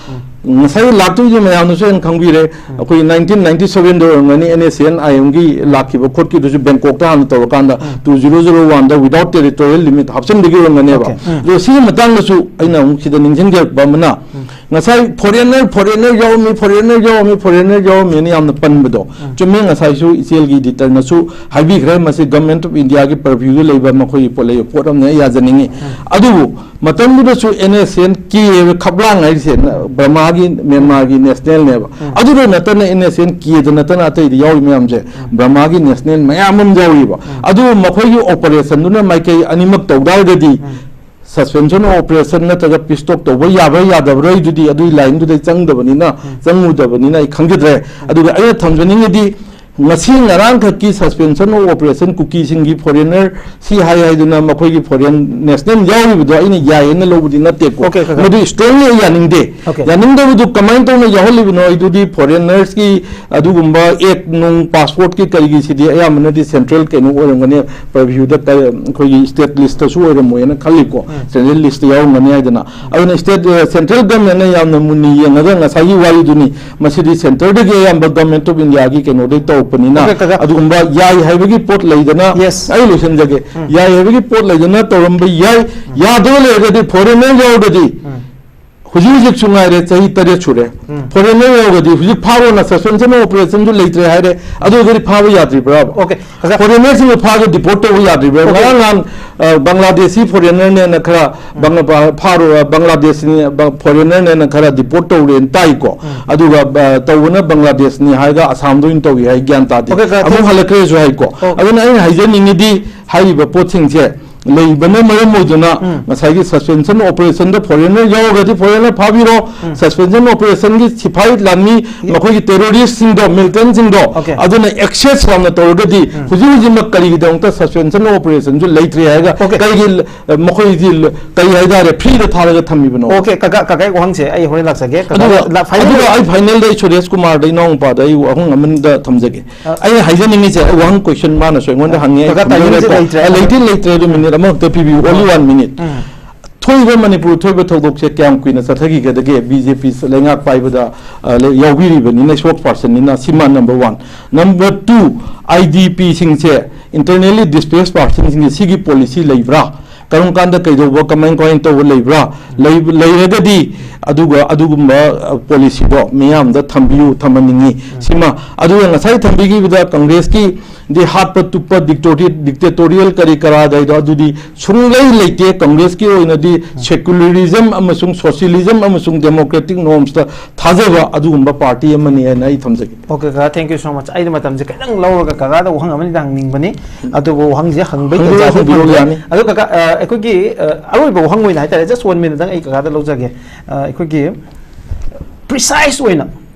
ꯉꯁꯥꯏ ꯂꯥꯛꯇꯣꯏꯁꯦ ꯃꯌꯥꯝꯅꯁꯨ ꯍꯦꯟꯅ ꯈꯪꯕꯤꯔꯦ꯫ ꯑꯩꯈꯣꯏ nineteen ninety sevenꯗ ꯑꯣꯏꯔꯝꯒꯅꯤ NSCN-IMꯒꯤ ꯂꯥꯛꯈꯤꯕ ꯈꯣꯠꯈꯤꯕꯗꯨꯁꯨ Bangkokꯇ ꯍꯥꯟꯅ ꯇꯧꯔꯀꯥꯟꯗ two zero zero oneꯗ without territorial limit ꯍꯥꯞꯆꯤꯟꯕꯒꯤ ꯑꯣꯏꯔꯝꯒꯅꯦꯕ꯫ ꯑꯗꯣ ꯁꯤꯒꯤ ꯃꯇꯥꯡꯗꯁꯨ ꯑꯩꯅ ꯑꯃꯨꯛ ꯁꯤꯗ ꯅꯤꯡꯁꯤꯡꯖꯔꯛꯄ ꯑꯃꯅ, ꯉꯁꯥꯏ foreigner, foreigner ꯌꯥꯎꯔꯝꯃꯤ, foreigner ꯌꯥꯎꯔꯝꯃꯤ, foreigner ꯌꯥꯎꯔꯝꯃꯤꯅ ꯌꯥꯝꯅ ꯄꯟꯕꯗꯣ ꯆꯨꯝꯃꯦ꯫ ꯉꯁꯥꯏꯁꯨ ꯏꯆꯦꯜꯒꯤ editorꯅꯁꯨ ꯍꯥꯏꯕꯤꯈ꯭ꯔꯦ, ꯃꯁꯤ Government of Indiaꯒꯤ purviewꯗ ꯂꯩꯕ ꯃꯈꯣꯏꯒꯤ ꯄꯣꯠ ꯂꯩꯕ ꯄꯣꯠ ꯑꯃꯅꯤ, ꯑꯩ ꯌꯥꯖꯅꯤꯡꯉꯤ꯫ ꯑꯗꯨꯕꯨ ꯃꯇꯝꯗꯨꯗꯁꯨ NSCN-K ꯍꯥꯏꯕ ꯈꯞꯂꯥꯡ ꯍꯥꯏꯔꯤꯁꯦ ꯅ-, ꯕꯔꯃꯥꯒꯤ, ꯃ꯭ꯌꯥꯟꯃꯥꯔꯒꯤ nationalꯅꯦꯕ꯫ ꯑꯗꯨꯗ ꯅꯠꯇꯅ NSCN-Kꯗ ꯅꯠꯇꯅ ꯑꯇꯩꯗ ꯌꯥꯎꯔꯤ ꯃꯌꯥꯝꯁꯦ ꯕꯔꯃꯥꯒꯤ national ꯃꯌꯥꯝ ꯑꯃ ꯌꯥꯎꯔꯤꯕ꯫ ꯑꯗꯨꯕꯨ ꯃꯈꯣꯏꯒꯤ operationꯗꯨꯅ ꯃꯥꯏꯀꯩ ꯑꯅꯤꯃꯛ ꯇꯧ ꯇꯥꯔꯒꯗꯤ suspension of operation ꯅꯠꯇ꯭ꯔꯒ peace talk ꯇꯧꯕ ꯌꯥꯕ꯭ꯔꯥ ꯌꯥꯗꯕ꯭ꯔꯥ ꯑꯗꯨꯗꯤ ꯑꯗꯨꯒꯤ lineꯗꯨꯗ ꯑꯩ ꯆꯪꯗꯕꯅꯤꯅ, ꯆꯪꯉꯨꯗꯕꯅꯤꯅ ꯑꯩ ꯈꯪꯖꯗ꯭ꯔꯦ꯫ ꯑꯗꯨꯒ ꯑꯩꯅ ꯊꯝꯖꯅꯤꯡꯉꯤꯗꯤ, ꯉꯁꯤ ꯉꯔꯥꯡꯈꯛꯀꯤ suspension of operation ꯀꯨꯀꯤꯁꯤꯡꯒꯤ foreigner ꯁꯤ ꯍꯥꯏ ꯍꯥꯏꯗꯨꯅ ꯃꯈꯣꯏꯒꯤ foreign national ꯌꯥꯎꯔꯤꯕꯗꯣ ꯑꯩꯅ ꯌꯥꯏꯌꯦꯅ ꯂꯧꯕꯗꯤ ꯅꯠꯇꯦꯀꯣ꯫ Okay, okay, okay. ꯃꯗꯨ strongly ꯑꯩ ꯌꯥꯅꯤꯡꯗꯦ꯫ Okay. ꯌꯥꯅꯤꯡꯗꯕꯗꯨ ꯀꯃꯥꯏꯅ ꯇꯧꯅ ꯌꯥꯎꯍꯜꯂꯤꯕꯅꯣ ꯍꯥꯏꯗꯨꯗꯤ foreigners-ꯀꯤ ꯑꯗꯨꯒꯨꯝꯕ act ꯅꯨꯡ passport-ꯀꯤ ꯀꯔꯤꯒꯤꯁꯤꯗꯤ ꯑꯌꯥꯝꯕꯅꯗꯤ central ꯀꯩꯅꯣ ꯑꯣꯏꯔꯝꯒꯅꯤ, purview-ꯗ ꯀ-, ꯑꯩꯈꯣꯏꯒꯤ state list-ꯇꯁꯨ ꯑꯣꯏꯔꯝꯃꯣꯏꯅ ꯈꯜꯂꯤꯀꯣ꯫ Central list-ꯇ ꯌꯥꯎꯔꯝꯒꯅꯤ ꯍꯥꯏꯗꯅ꯫ ꯑꯗꯨꯅ state, ꯑ, central government-ꯅ ꯌꯥꯝꯅ ꯃꯨꯟꯅ ꯌꯦꯡꯉꯒ ꯉꯁꯥꯏꯒꯤ ꯋꯥꯔꯤꯗꯨꯅꯤ, ꯃꯁꯤꯗꯤ centre-ꯗꯒꯤ ꯑꯌꯥꯝꯕ Government of India-ꯒꯤ ꯀꯩꯅꯣꯗꯒꯤ ꯇꯧꯔꯛꯄꯅꯤꯅ, Okay, ꯀꯀꯥ꯫ ꯑꯗꯨꯒꯨꯝꯕ ꯌꯥꯏ ꯍꯥꯏꯕꯒꯤ ꯄꯣꯠ ꯂꯩꯗꯅ, Yes. ꯑꯩ ꯂꯣꯏꯁꯤꯟꯖꯒꯦ꯫ ꯎꯝ꯫ ꯌꯥꯏ ꯍꯥꯏꯕꯒꯤ ꯄꯣꯠ ꯂꯩꯗꯅ ꯇꯧꯔꯝꯕ ꯌꯥꯏ, ꯎꯝ꯫ ꯌꯥꯗꯕ ꯂꯩꯔꯒꯗꯤ foreigner ꯌꯥꯎꯔꯒꯗꯤ, ꯎꯝ꯫ ꯍꯧꯖꯤꯛ ꯍꯧꯖꯤꯛꯁꯨ ꯉꯥꯏꯔꯦ, ꯆꯍꯤ ꯇꯔꯦꯠ ꯁꯨꯔꯦ꯫ ꯎꯝ꯫ Foreigner ꯌꯥꯎꯔꯒꯗꯤ ꯍꯧꯖꯤꯛ ꯐꯥꯔꯣꯅ suspension of operation-ꯁꯨ ꯂꯩꯇ꯭ꯔꯦ ꯍꯥꯏꯔꯦ, ꯑꯗꯨ ꯑꯣꯏꯔꯒꯗꯤ ꯐꯥꯕ ꯌꯥꯗ꯭ꯔꯤꯕ꯭ꯔꯥ? Okay, ꯀꯀꯥ꯫ Foreigner-ꯁꯤꯡꯕꯨ ꯐꯥꯔꯒ deport ꯇꯧꯕ ꯌꯥꯗ꯭ꯔꯤꯕ꯭ꯔꯥ? Okay. ꯉꯔꯥꯡ ꯅꯍꯥꯟ, ꯑ, Bangladeshi foreigner-ꯅꯦꯅ ꯈꯔ ꯎꯝ꯫ ꯕꯪꯒ-, ꯐꯥꯔꯨ-, ꯑ, Bangladesh-ꯅꯤ, ꯕ-, foreigner-ꯅꯦꯅ ꯈꯔ deport ꯇꯧꯔꯦꯅ ꯇꯥꯏꯀꯣ꯫ ꯎꯝ꯫ ꯑꯗꯨꯒ, ꯑ, ꯇꯧꯕꯅ Bangladesh-ꯅꯤ ꯍꯥꯏꯔꯒ ꯑꯁꯥꯝꯗ ꯑꯣꯏꯅ ꯇꯧꯏ ꯍꯥꯏ, ꯒ꯭ꯌꯥꯟ ꯇꯥꯗꯦ꯫ Okay, ꯀꯀꯥ, ꯑꯃꯨꯛ ꯊꯦꯡ-, ꯍꯜꯂꯛꯈ꯭ꯔꯦꯁꯨ ꯍꯥꯏꯀꯣ꯫ Okay꯫ ꯑꯗꯨꯅ ꯑꯩꯅ ꯍꯥꯏꯖꯅꯤꯡꯉꯤꯗꯤ ꯍꯥꯏꯔꯤꯕ ꯄꯣꯠꯁꯤꯡꯁꯦ ꯂꯩꯕꯅ ꯃꯔꯝ ꯑꯣꯏꯗꯨꯅ ꯎꯝ꯫ ꯉꯁꯥꯏꯒꯤ suspension operation ꯗ foreigner ꯌꯥꯎꯔꯒꯗꯤ foreigner ꯐꯥꯕꯤꯔꯣ, ꯎꯝ꯫ Suspension operation ꯒꯤ ꯁꯤꯐꯥꯏ ꯂꯥꯟꯃꯤ, ꯌꯦ- ꯃꯈꯣꯏꯒꯤ terrorist ꯁꯤꯡꯗꯣ, militant ꯁꯤꯡꯗꯣ, Okay. ꯑꯗꯨꯅ access ꯌꯥꯝꯅ ꯇꯧꯔꯒꯗꯤ ꯎꯝ꯫ ꯍꯧꯖꯤꯛ ꯍꯧꯖꯤꯛꯃꯛ ꯀꯔꯤꯒꯤꯗꯃꯛꯇ suspension operation ꯁꯨ ꯂꯩꯇ꯭ꯔꯤ ꯍꯥꯏꯔꯒ Okay. ꯀꯔꯤꯒꯤ, ꯑ, ꯃꯈꯣꯏꯗꯤ ꯀꯔꯤ ꯍꯥꯏꯇꯥꯔꯦ, free ꯗ ꯊꯥꯔꯒ ꯊꯝꯃꯤꯕꯅꯣ? Okay, ꯀꯀꯥ, ꯀꯀꯥꯒꯤ ꯋꯥꯍꯪꯁꯦ ꯑꯩ ꯍꯣꯔꯦꯟ ꯂꯥꯛꯆꯒꯦ꯫ ꯀꯀꯥ, ꯑꯗꯨꯒ, ꯂꯥ-, final ꯑꯗꯨꯒ ꯑꯩ final ꯗ ꯑꯩ ꯁꯨꯔꯦꯁ ꯀꯨꯃꯥꯔꯗ, ꯏꯅꯥꯎ ꯅꯨꯄꯥꯗ ꯑꯩ ꯋꯥꯍꯪ ꯑꯃꯗ ꯊꯝꯖꯒꯦ꯫ ꯑ, ꯑꯩꯅ ꯍꯥꯏꯖꯅꯤꯡꯉꯤꯁꯦ, ꯋꯥꯍꯪ question ꯃꯥꯅꯁꯨ ꯑꯩꯉꯣꯟꯗ ꯑ, ꯍꯪꯉꯦ, ꯑꯩ ꯀꯀꯥ, ꯈꯨꯝꯕꯤꯔꯣꯏꯀꯣ꯫ Timing ꯁꯦ ꯂꯩꯇ꯭ꯔꯦ꯫ ꯑ, ꯂꯩꯇꯦ, ꯂꯩꯇ꯭ꯔꯦ, ꯑꯗꯨ minute ꯑꯃꯈꯛꯇ ꯄꯤꯕꯤꯌꯨ, only one minute꯫ ꯎꯝ꯫ ꯊꯣꯛꯏꯕ ꯃꯅꯤꯄꯨꯔ ꯊꯣꯛꯏꯕ ꯊꯧꯗꯣꯛꯁꯦ ꯀꯌꯥꯝ ꯀꯨꯏꯅ ꯆꯠꯊꯈꯤꯒꯗꯒꯦ? ꯕꯤ ꯖꯦ ꯄꯤ ꯂꯩꯉꯥꯛ ꯄꯥꯏꯕꯗ, ꯑ, ꯂꯩ-, ꯌꯥꯎꯕꯤꯔꯤꯕꯅꯤꯅ, spokesperson ꯅꯤꯅ, ꯁꯤꯃ number one꯫ Number two, I D ꯄꯤ ꯁꯤꯡꯁꯦ, internally displaced person ꯁꯤꯡꯁꯦ, ꯁꯤꯒꯤ policy ꯂꯩꯕ꯭ꯔꯥ? ꯀꯔꯝ ꯀꯥꯟꯗ ꯀꯩꯗꯧꯕ, ꯀꯃꯥꯏ, ꯀꯃꯥꯏꯅ ꯇꯧꯕ ꯂꯩꯕ꯭ꯔꯥ? ꯂꯩ-, ꯂꯩꯔꯒꯗꯤ, ꯑꯗꯨꯒ ꯑꯗꯨꯒꯨꯝꯕ, ꯑ, policy ꯗꯣ ꯃꯤꯌꯥꯝꯗ ꯊꯝꯕꯤꯌꯨ, ꯊꯝꯍꯟꯅꯤꯡꯉꯤ꯫ ꯁꯤꯃ, ꯑꯗꯨꯒ ꯉꯁꯥꯏ ꯊꯝꯕꯤꯈꯤꯕꯗ ꯀꯪꯒ꯭ꯔꯦꯁꯀꯤ ꯗꯤ ꯍꯥꯠꯄ ꯇꯨꯞꯄ dictator-, dictatorial ꯀꯔꯤ ꯀꯔꯥꯒꯩꯗꯣ, ꯑꯗꯨꯗꯤ ꯁꯨꯡꯂꯩ ꯂꯩꯇꯦ꯫ ꯀꯪꯒ꯭ꯔꯦꯁꯀꯤ ꯑꯣꯏꯅꯗꯤ secularism ꯑꯃꯁꯨꯡ socialism ꯑꯃꯁꯨꯡ democratic norms ꯇ ꯊꯥꯖꯕ ꯑꯗꯨꯒꯨꯝꯕ party ꯑꯃꯅꯤ ꯍꯥꯏꯅ ꯑꯩ ꯊꯝꯖꯒꯦ꯫ Okay, ꯀꯀꯥ, thank you so much꯫ ꯑꯩꯅ ꯃꯇꯝꯁꯦ ꯈꯤꯇꯪ ꯂꯧꯔꯒ ꯀꯀꯥꯗ ꯋꯥꯍꯪ ꯑꯃꯅꯤ ꯍꯪꯅꯤꯡꯕꯅꯤ, ꯑꯗꯨꯕꯨ ꯋꯥꯍꯪꯁꯦ ꯍꯪꯕꯒꯤ ꯍꯪꯕꯤꯔꯣ, ꯇꯟꯖꯥꯁꯦ ꯍꯪꯕꯤꯔꯣ, ꯐꯪꯗ꯭ꯔꯦ꯫ ꯌꯥꯅꯤ꯫ ꯑꯗꯣ ꯀꯀꯥ, ꯑ, ꯑꯩꯈꯣꯏꯒꯤ, ꯑ, ꯑꯔꯣꯏꯕ ꯋꯥꯍꯪ ꯑꯣꯏꯅ ꯍꯥꯏꯇꯥꯔꯦ, just one minute ꯇꯪ ꯑꯩ ꯀꯀꯥꯗ ꯂꯧꯖꯒꯦ꯫ ꯑ, ꯑꯩꯈꯣꯏꯒꯤ precise ꯑꯣꯏꯅ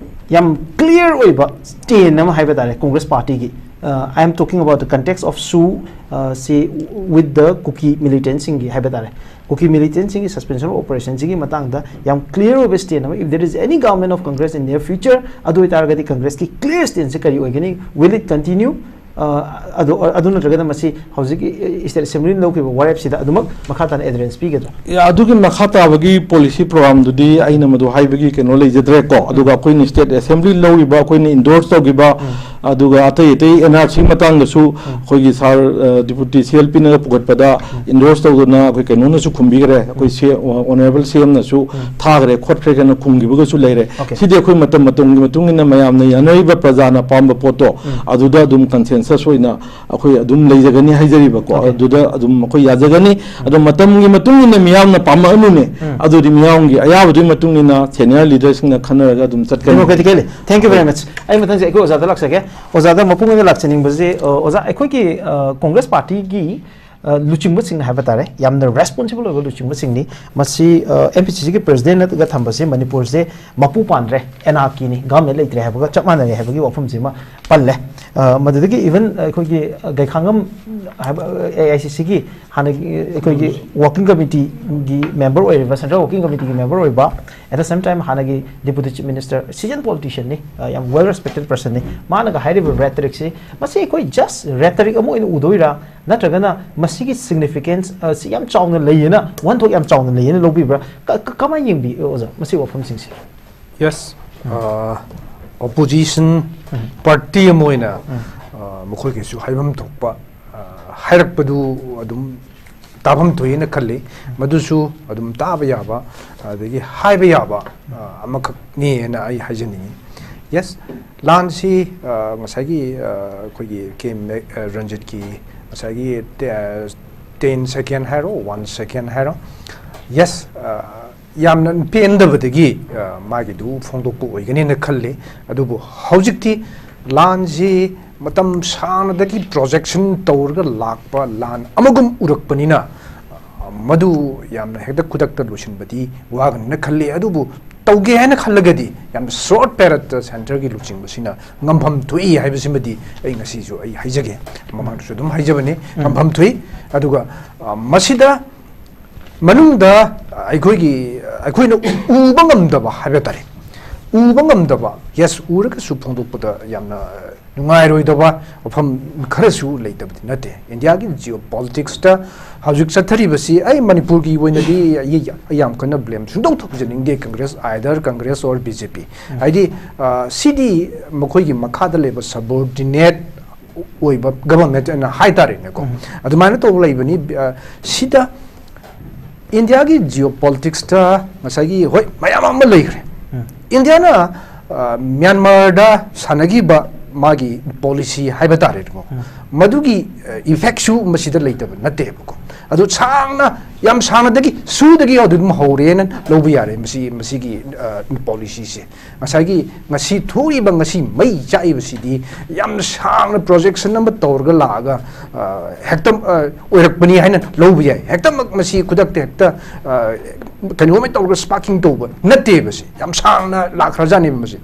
ꯌꯥꯝ clear ꯑꯣꯏꯕ stand ꯑꯃ ꯍꯥꯏꯕ ꯇꯥꯔꯦ ꯀꯪꯒ꯭ꯔꯦꯁ party ꯒꯤ꯫ Uh, I am talking about the context of issue, uh, say, with the Kuki militant ꯁꯤꯡꯒꯤ ꯍꯥꯏꯕ ꯇꯥꯔꯦ꯫ ꯀꯨꯀꯤ militant ꯁꯤꯡꯒꯤ suspension of operation ꯁꯤꯒꯤ ꯃꯇꯥꯡꯗ ꯌꯥꯝ clear ꯑꯣꯏꯕ stand ꯑꯃ, if there is any government of Congress in near future, ꯑꯗꯨ ꯑꯣꯏꯇꯥꯔꯒꯗꯤ ꯀꯪꯒ꯭ꯔꯦꯁꯀꯤ clear stand ꯁꯦ ꯀꯔꯤ ꯑꯣꯏꯒꯅꯤ? Will it continue? Uh, ꯑꯗꯨ, ꯑꯗꯨ ꯅꯠꯇ꯭ꯔꯒꯅ ꯃꯁꯤ ꯍꯧꯖꯤꯛꯀꯤ State Assembly ꯅ ꯂꯧꯈꯤꯕ ꯋꯥꯔꯦꯞꯁꯤꯗ ꯑꯗꯨꯃꯛ ꯃꯈꯥ ꯇꯥꯅ adherence ꯄꯤꯒꯗ꯭ꯔꯥ? ꯌꯥ, ꯑꯗꯨꯒꯤ ꯃꯈꯥ ꯇꯥꯕꯒꯤ policy program ꯗꯨꯗꯤ ꯑꯩꯅ ꯃꯗꯨ ꯍꯥꯏꯕꯒꯤ ꯀꯩꯅꯣ ꯂꯩꯖꯗ꯭ꯔꯦꯀꯣ꯫ ꯑꯗꯨꯒ ꯑꯩꯈꯣꯏꯅ State Assembly ꯂꯧꯔꯤꯕ, ꯑꯩꯈꯣꯏꯅ endorse ꯇꯧꯈꯤꯕ, ꯑꯗꯨꯒ ꯑꯇꯩ ꯑꯇꯩ N R C ꯃꯇꯥꯡꯗꯁꯨ ꯑꯩꯈꯣꯏꯒꯤ sir, ꯑ, Deputy C L P ꯅꯒ ꯄꯨꯈꯠꯄꯗ endorse ꯇꯧꯗꯅ ꯑꯩꯈꯣꯏ ꯀꯩꯅꯣꯅꯁꯨ ꯈꯨꯝꯕꯤꯈ꯭ꯔꯦ, ꯑꯩꯈꯣꯏ ꯁꯤ-, Honorable C M ꯅꯁꯨ ꯊꯥꯈ꯭ꯔꯦ ꯈꯣꯠꯈ꯭ꯔꯦ ꯀꯅ ꯈꯨꯝꯈꯤꯕꯒꯁꯨ ꯂꯩꯔꯦ꯫ Okay. ꯁꯤꯗꯤ ꯑꯩꯈꯣꯏ ꯃꯇꯝ ꯃꯇꯝꯒꯤ ꯃꯇꯨꯡ ꯏꯟꯅ ꯃꯌꯥꯝꯅ ꯌꯥꯅꯔꯤꯕ ꯄ꯭ꯔꯖꯥꯅ ꯄꯥꯝꯕ ꯄꯣꯠꯇꯣ ꯑꯗꯨꯗ ꯑꯗꯨꯝ consensus ꯑꯣꯏꯅ ꯑꯩꯈꯣꯏ ꯑꯗꯨꯝ ꯂꯩꯖꯒꯅꯤ ꯍꯥꯏꯖꯔꯤꯕꯀꯣ꯫ Okay. ꯑꯗꯨꯗ ꯑꯗꯨꯝ ꯑꯩꯈꯣꯏ ꯌꯥꯖꯒꯅꯤ꯫ ꯑꯗꯣ ꯃꯇꯝꯒꯤ ꯃꯇꯨꯡ ꯏꯟꯅ ꯃꯤꯌꯥꯝꯅ ꯄꯥꯝꯃꯛꯑꯅꯨꯅꯦ꯫ ꯎꯝ꯫ ꯑꯗꯨꯗꯤ ꯃꯤꯌꯥꯝꯒꯤ ꯑꯌꯥꯕꯗꯨꯒꯤ ꯃꯇꯨꯡ ꯏꯟꯅ senior leader ꯁꯤꯡꯅ ꯈꯟꯅꯔꯒ ꯑꯗꯨꯝ ꯆꯠꯀꯅꯤ꯫ Democratically꯫ Thank you very much꯫ ꯑꯩ ꯃꯊꯪꯁꯦ ꯑꯩꯈꯣꯏ ꯑꯣꯖꯥꯗ ꯂꯥꯛꯆꯒꯦ꯫ ꯑꯣꯖꯥꯗ ꯃꯄꯨꯡ ꯑꯣꯏꯅ ꯂꯥꯛꯆꯅꯤꯡꯕꯁꯤ, ꯑ, ꯑꯣꯖꯥ, ꯑꯩꯈꯣꯏꯒꯤ, ꯑ, ꯀꯪꯒ꯭ꯔꯦꯁ party ꯒꯤ ꯑ, ꯂꯨꯆꯤꯡꯕꯁꯤꯡꯅ ꯍꯥꯏꯕ ꯇꯥꯔꯦ, ꯌꯥꯝꯅ ꯔꯦꯁꯄꯣꯟꯁꯤꯕꯜ ꯑꯣꯏꯕ ꯂꯨꯆꯤꯡꯕꯁꯤꯡꯅꯤ꯫ ꯃꯁꯤ, ꯑ, ꯑꯦꯝ ꯄꯤ ꯁꯤ ꯁꯤꯒꯤ ꯄ꯭ꯔꯁꯤꯗꯦꯟꯅꯒ ꯊꯝꯕꯁꯦ ꯃꯅꯤꯄꯨꯔꯁꯦ ꯃꯄꯨ ꯄꯥꯟꯗ꯭ꯔꯦ, ꯑꯦꯅꯥꯔꯀꯤꯅꯤ, ꯒꯚꯔꯟꯃꯦꯟ ꯂꯩꯇ꯭ꯔꯦ ꯍꯥꯏꯕꯒ ꯆꯞ ꯃꯥꯟꯅꯔꯦ ꯍꯥꯏꯕꯒꯤ ꯋꯥꯐꯝꯁꯤꯃ ꯄꯜꯂꯦ꯫ ꯑ, ꯃꯗꯨꯗꯒꯤ ꯏꯚꯟ ꯑꯩꯈꯣꯏꯒꯤ ꯒꯩꯈꯥꯡꯉꯝ ꯍꯥꯏꯕ, ꯑꯦ ꯑꯥꯏ ꯁꯤ ꯁꯤꯒꯤ ꯍꯥꯟꯅꯒꯤ ꯑꯩꯈꯣꯏꯒꯤ ꯋꯥꯔꯀꯤꯡ ꯀꯃꯤꯇꯤꯒꯤ ꯃꯦꯝꯕꯔ ꯑꯣꯏꯔꯤꯕ, ꯁꯦꯟꯇ꯭ꯔꯦꯜ ꯋꯥꯔꯀꯤꯡ ꯀꯃꯤꯇꯤꯒꯤ ꯃꯦꯝꯕꯔ ꯑꯣꯏꯕ, at the same time ꯍꯥꯟꯅꯒꯤ ꯗꯤꯄꯨꯇꯤ ꯆꯤꯐ ꯃꯤꯅꯤꯁꯇꯔ, ꯁꯤꯖꯟ ꯄꯣꯂꯤꯇꯤꯁꯤꯌꯟꯅꯤ, ꯑ, ꯌꯥꯝ ꯋꯦꯜ ꯔꯦꯁꯄꯦꯛꯇꯦꯠ ꯄꯔꯁꯟꯅꯤ꯫ ꯃꯥꯅꯒ ꯍꯥꯏꯔꯤꯕ ꯔꯦꯇꯔꯤꯛꯁꯤ, ꯃꯁꯤ ꯑꯩꯈꯣꯏ ꯖꯁ ꯔꯦꯇꯔꯤꯛ ꯑꯃ ꯑꯣꯏꯅ ꯎꯗꯣꯏꯔꯥ, ꯅꯠꯇ꯭ꯔꯒꯅ ꯃꯁꯤꯒꯤ ꯁꯤꯒꯅꯤꯐꯤꯀꯦꯟꯁ ꯑꯁꯤ ꯌꯥꯝ ꯆꯥꯎꯅ ꯂꯩꯌꯦꯅ, ꯋꯥꯍꯟꯊꯣꯛ ꯌꯥꯝ ꯆꯥꯎꯅ ꯂꯩꯌꯦꯅ ꯂꯧꯕꯤꯕ꯭ꯔꯥ? ꯀ-, ꯀ-, ꯀꯃꯥꯏꯅ ꯌꯦꯡꯕꯤ, ꯑꯣꯖꯥ, ꯃꯁꯤꯒꯤ ꯋꯥꯐꯝꯁꯤꯡꯁꯦ? ꯌꯦꯁ, ꯑꯣꯄꯣꯖꯤꯁꯟ ꯄꯥꯔꯇꯤ ꯑꯃ ꯑꯣꯏꯅ, ꯑ, ꯃꯈꯣꯏꯒꯤꯁꯨ ꯍꯥꯏꯐꯝ ꯊꯣꯛꯄ, ꯑ, ꯍꯥꯏꯔꯛꯄꯗꯨ ꯑꯗꯨꯝ ꯇꯥꯐꯝ ꯊꯣꯛꯏꯅ ꯈꯜꯂꯤ꯫ ꯃꯗꯨꯁꯨ ꯑꯗꯨꯝ ꯇꯥꯕ ꯌꯥꯕ, ꯑꯗꯒꯤ ꯍꯥꯏꯕ ꯌꯥꯕ, ꯑ, ꯑꯃꯈꯛꯅꯦꯅ ꯑꯩ ꯍꯥꯏꯖꯅꯤꯡꯉꯤ꯫ ꯌꯦꯁ, ꯂꯥꯟꯁꯤ, ꯑ, ꯉꯁꯥꯏꯒꯤ, ꯑ, ꯑꯩꯈꯣꯏꯒꯤ ꯀꯦ ꯃꯦ-, ꯑ, ꯔꯟꯖꯤꯠꯀꯤ ꯉꯁꯥꯏꯒꯤ ꯇꯦ-, ꯇꯦꯟ ꯁꯦꯀꯦꯟ ꯍꯥꯏꯔꯣ, ꯋꯥꯟ ꯁꯦꯀꯦꯟ ꯍꯥꯏꯔꯣ, ꯌꯦꯁ, ꯑ, ꯌꯥꯝꯅ ꯄꯦꯟꯗꯕꯗꯒꯤ, ꯑ, ꯃꯥꯒꯤꯗꯨ ꯐꯣꯡꯗꯣꯛꯄ ꯑꯣꯏꯒꯅꯤꯅ ꯈꯜꯂꯤ꯫ ꯑꯗꯨꯕꯨ ꯍꯧꯖꯤꯛꯇꯤ ꯂꯥꯟꯁꯤ ꯃꯇꯝ ꯁꯥꯡꯅꯗꯒꯤ ꯄ꯭ꯔꯣꯖꯦꯛꯁꯟ ꯇꯧꯔꯒ ꯂꯥꯛꯄ ꯂꯥꯟ ꯑꯃꯒꯨꯝ ꯎꯔꯛꯄꯅꯤꯅ, ꯑ, ꯃꯗꯨ ꯌꯥꯝꯅ ꯍꯦꯛꯇ ꯈꯨꯗꯛꯇ ꯂꯣꯏꯁꯤꯟꯕꯗꯤ ꯋꯥꯒꯅꯤꯅ ꯈꯜꯂꯤ꯫ ꯑꯗꯨꯕꯨ ꯇꯧꯒꯦ ꯍꯥꯏꯅ ꯈꯜꯂꯒꯗꯤ ꯌꯥꯝꯅ ꯁꯣꯔꯠ ꯄꯦꯔꯠꯇ ꯁꯦꯟꯇꯔꯒꯤ ꯂꯨꯆꯤꯡꯕꯁꯤꯅ ꯉꯝꯐꯝ ꯊꯣꯛꯏ ꯍꯥꯏꯕꯁꯤꯃꯗꯤ ꯑꯩ ꯉꯁꯤꯁꯨ ꯑꯩ ꯍꯥꯏꯖꯒꯦ, ꯃꯃꯥꯡꯗꯁꯨ ꯑꯗꯨꯝ ꯍꯥꯏꯖꯕꯅꯤ, ꯉꯝꯐꯝ ꯊꯣꯛꯏ꯫ ꯑꯗꯨꯒ, ꯑ, ꯃꯁꯤꯗ ꯃꯅꯨꯡꯗ ꯑꯩꯈꯣꯏꯒꯤ, ꯑꯩꯈꯣꯏꯅ ꯎꯕ ꯉꯝꯗꯕ ꯍꯥꯏꯕ ꯇꯥꯔꯦ, ꯎꯕ ꯉꯝꯗꯕ, ꯌꯦꯁ, ꯎꯔꯒꯁꯨ ꯐꯣꯡꯗꯣꯛꯄꯗ ꯌꯥꯝꯅ ꯅꯨꯡꯉꯥꯏꯔꯣꯏꯗꯕ ꯋꯥꯐꯝ ꯈꯔꯁꯨ ꯂꯩꯇꯕꯗꯤ ꯅꯠꯇꯦ꯫ ꯏꯟꯗꯤꯌꯥꯒꯤ ꯖꯤꯑꯣ ꯄꯣꯂꯤꯇꯤꯛꯁꯇ ꯍꯧꯖꯤꯛ ꯆꯠꯊꯔꯤꯕꯁꯤ ꯑꯩ ꯃꯅꯤꯄꯨꯔꯒꯤ ꯑꯣꯏꯅꯗꯤ ꯑꯩ, ꯑꯩ ꯌꯥꯝ ꯀꯟꯅ ꯕ꯭ꯂꯦꯝ ꯁꯨꯡꯇꯧ ꯇꯧꯖꯅꯤꯡꯗꯦ, Congress, either Congress or B J P꯫ ꯍꯥꯏꯗꯤ, ꯑ, ꯁꯤꯗꯤ ꯃꯈꯣꯏꯒꯤ ꯃꯈꯥꯗ ꯂꯩꯕ ꯁꯕꯣꯔꯗꯤꯅꯦꯠ ꯑꯣꯏꯕ ꯒꯚꯔꯟꯃꯦꯟꯠ ꯑꯅ ꯍꯥꯏꯇꯥꯔꯦꯅꯦꯀꯣ꯫ ꯑꯗꯨꯃꯥꯏꯅ ꯇꯧꯕ ꯂꯩꯕꯅꯤ꯫ ꯑ, ꯁꯤꯗ ꯏꯟꯗꯤꯌꯥꯒꯤ ꯖꯤꯑꯣ ꯄꯣꯂꯤꯇꯤꯛꯁꯇ ꯉꯁꯥꯏꯒꯤ, ꯍꯣꯏ, ꯃꯌꯥꯝ ꯑꯃ ꯂꯩꯈ꯭ꯔꯦ꯫ ꯏꯟꯗꯤꯌꯥꯅ, ꯑ, ꯃ꯭ꯌꯥꯟꯃꯥꯔꯗ ꯁꯥꯟꯅꯈꯤꯕ ꯃꯥꯒꯤ ꯄꯣꯂꯤꯁꯤ ꯍꯥꯏꯕ ꯇꯥꯔꯦꯀꯣ, ꯃꯗꯨꯒꯤ, ꯑ, ꯏꯐꯦꯛꯁꯨ ꯃꯁꯤꯗ ꯂꯩꯇꯕ ꯅꯠꯇꯦꯕꯀꯣ꯫ ꯑꯗꯨ ꯁꯥꯡꯅ, ꯌꯥꯝ ꯁꯥꯡꯅꯗꯒꯤ, ꯁꯨꯗꯒꯤ ꯑꯗꯨꯝ ꯍꯧꯔꯦꯅ ꯂꯧꯕ ꯌꯥꯔꯦ ꯃꯁꯤ, ꯃꯁꯤꯒꯤ ꯄꯣꯂꯤꯁꯤꯁꯦ꯫ ꯉꯁꯥꯏꯒꯤ ꯉꯁꯤ ꯊꯣꯛꯏꯕ, ꯉꯁꯤ ꯃꯩ ꯆꯥꯛꯏꯕꯁꯤꯗꯤ ꯌꯥꯝ ꯁꯥꯡꯅ ꯄ꯭ꯔꯣꯖꯦꯛꯁꯟ ꯑꯃ ꯇꯧꯔꯒ ꯂꯥꯛꯑꯒ, ꯑ, ꯍꯦꯛꯇ, ꯑ, ꯑꯣꯏꯔꯛꯄꯅꯤ ꯍꯥꯏꯅ ꯂꯧꯕ ꯌꯥꯏ꯫ ꯍꯦꯛꯇꯃꯛ ꯃꯁꯤ ꯈꯨꯗꯛꯇ ꯍꯦꯛꯇ, ꯑ, ꯀꯩꯅꯣꯝꯃ ꯇꯧꯔꯒ ꯁ꯭ꯄꯥꯔꯀꯤꯡ ꯇꯧꯕ ꯅꯠꯇꯦꯕ꯫ ꯁꯤ ꯌꯥꯝ ꯁꯥꯡꯅ ꯂꯥꯛꯈ꯭ꯔꯖꯥꯠꯅꯦꯕ ꯃꯁꯤ꯫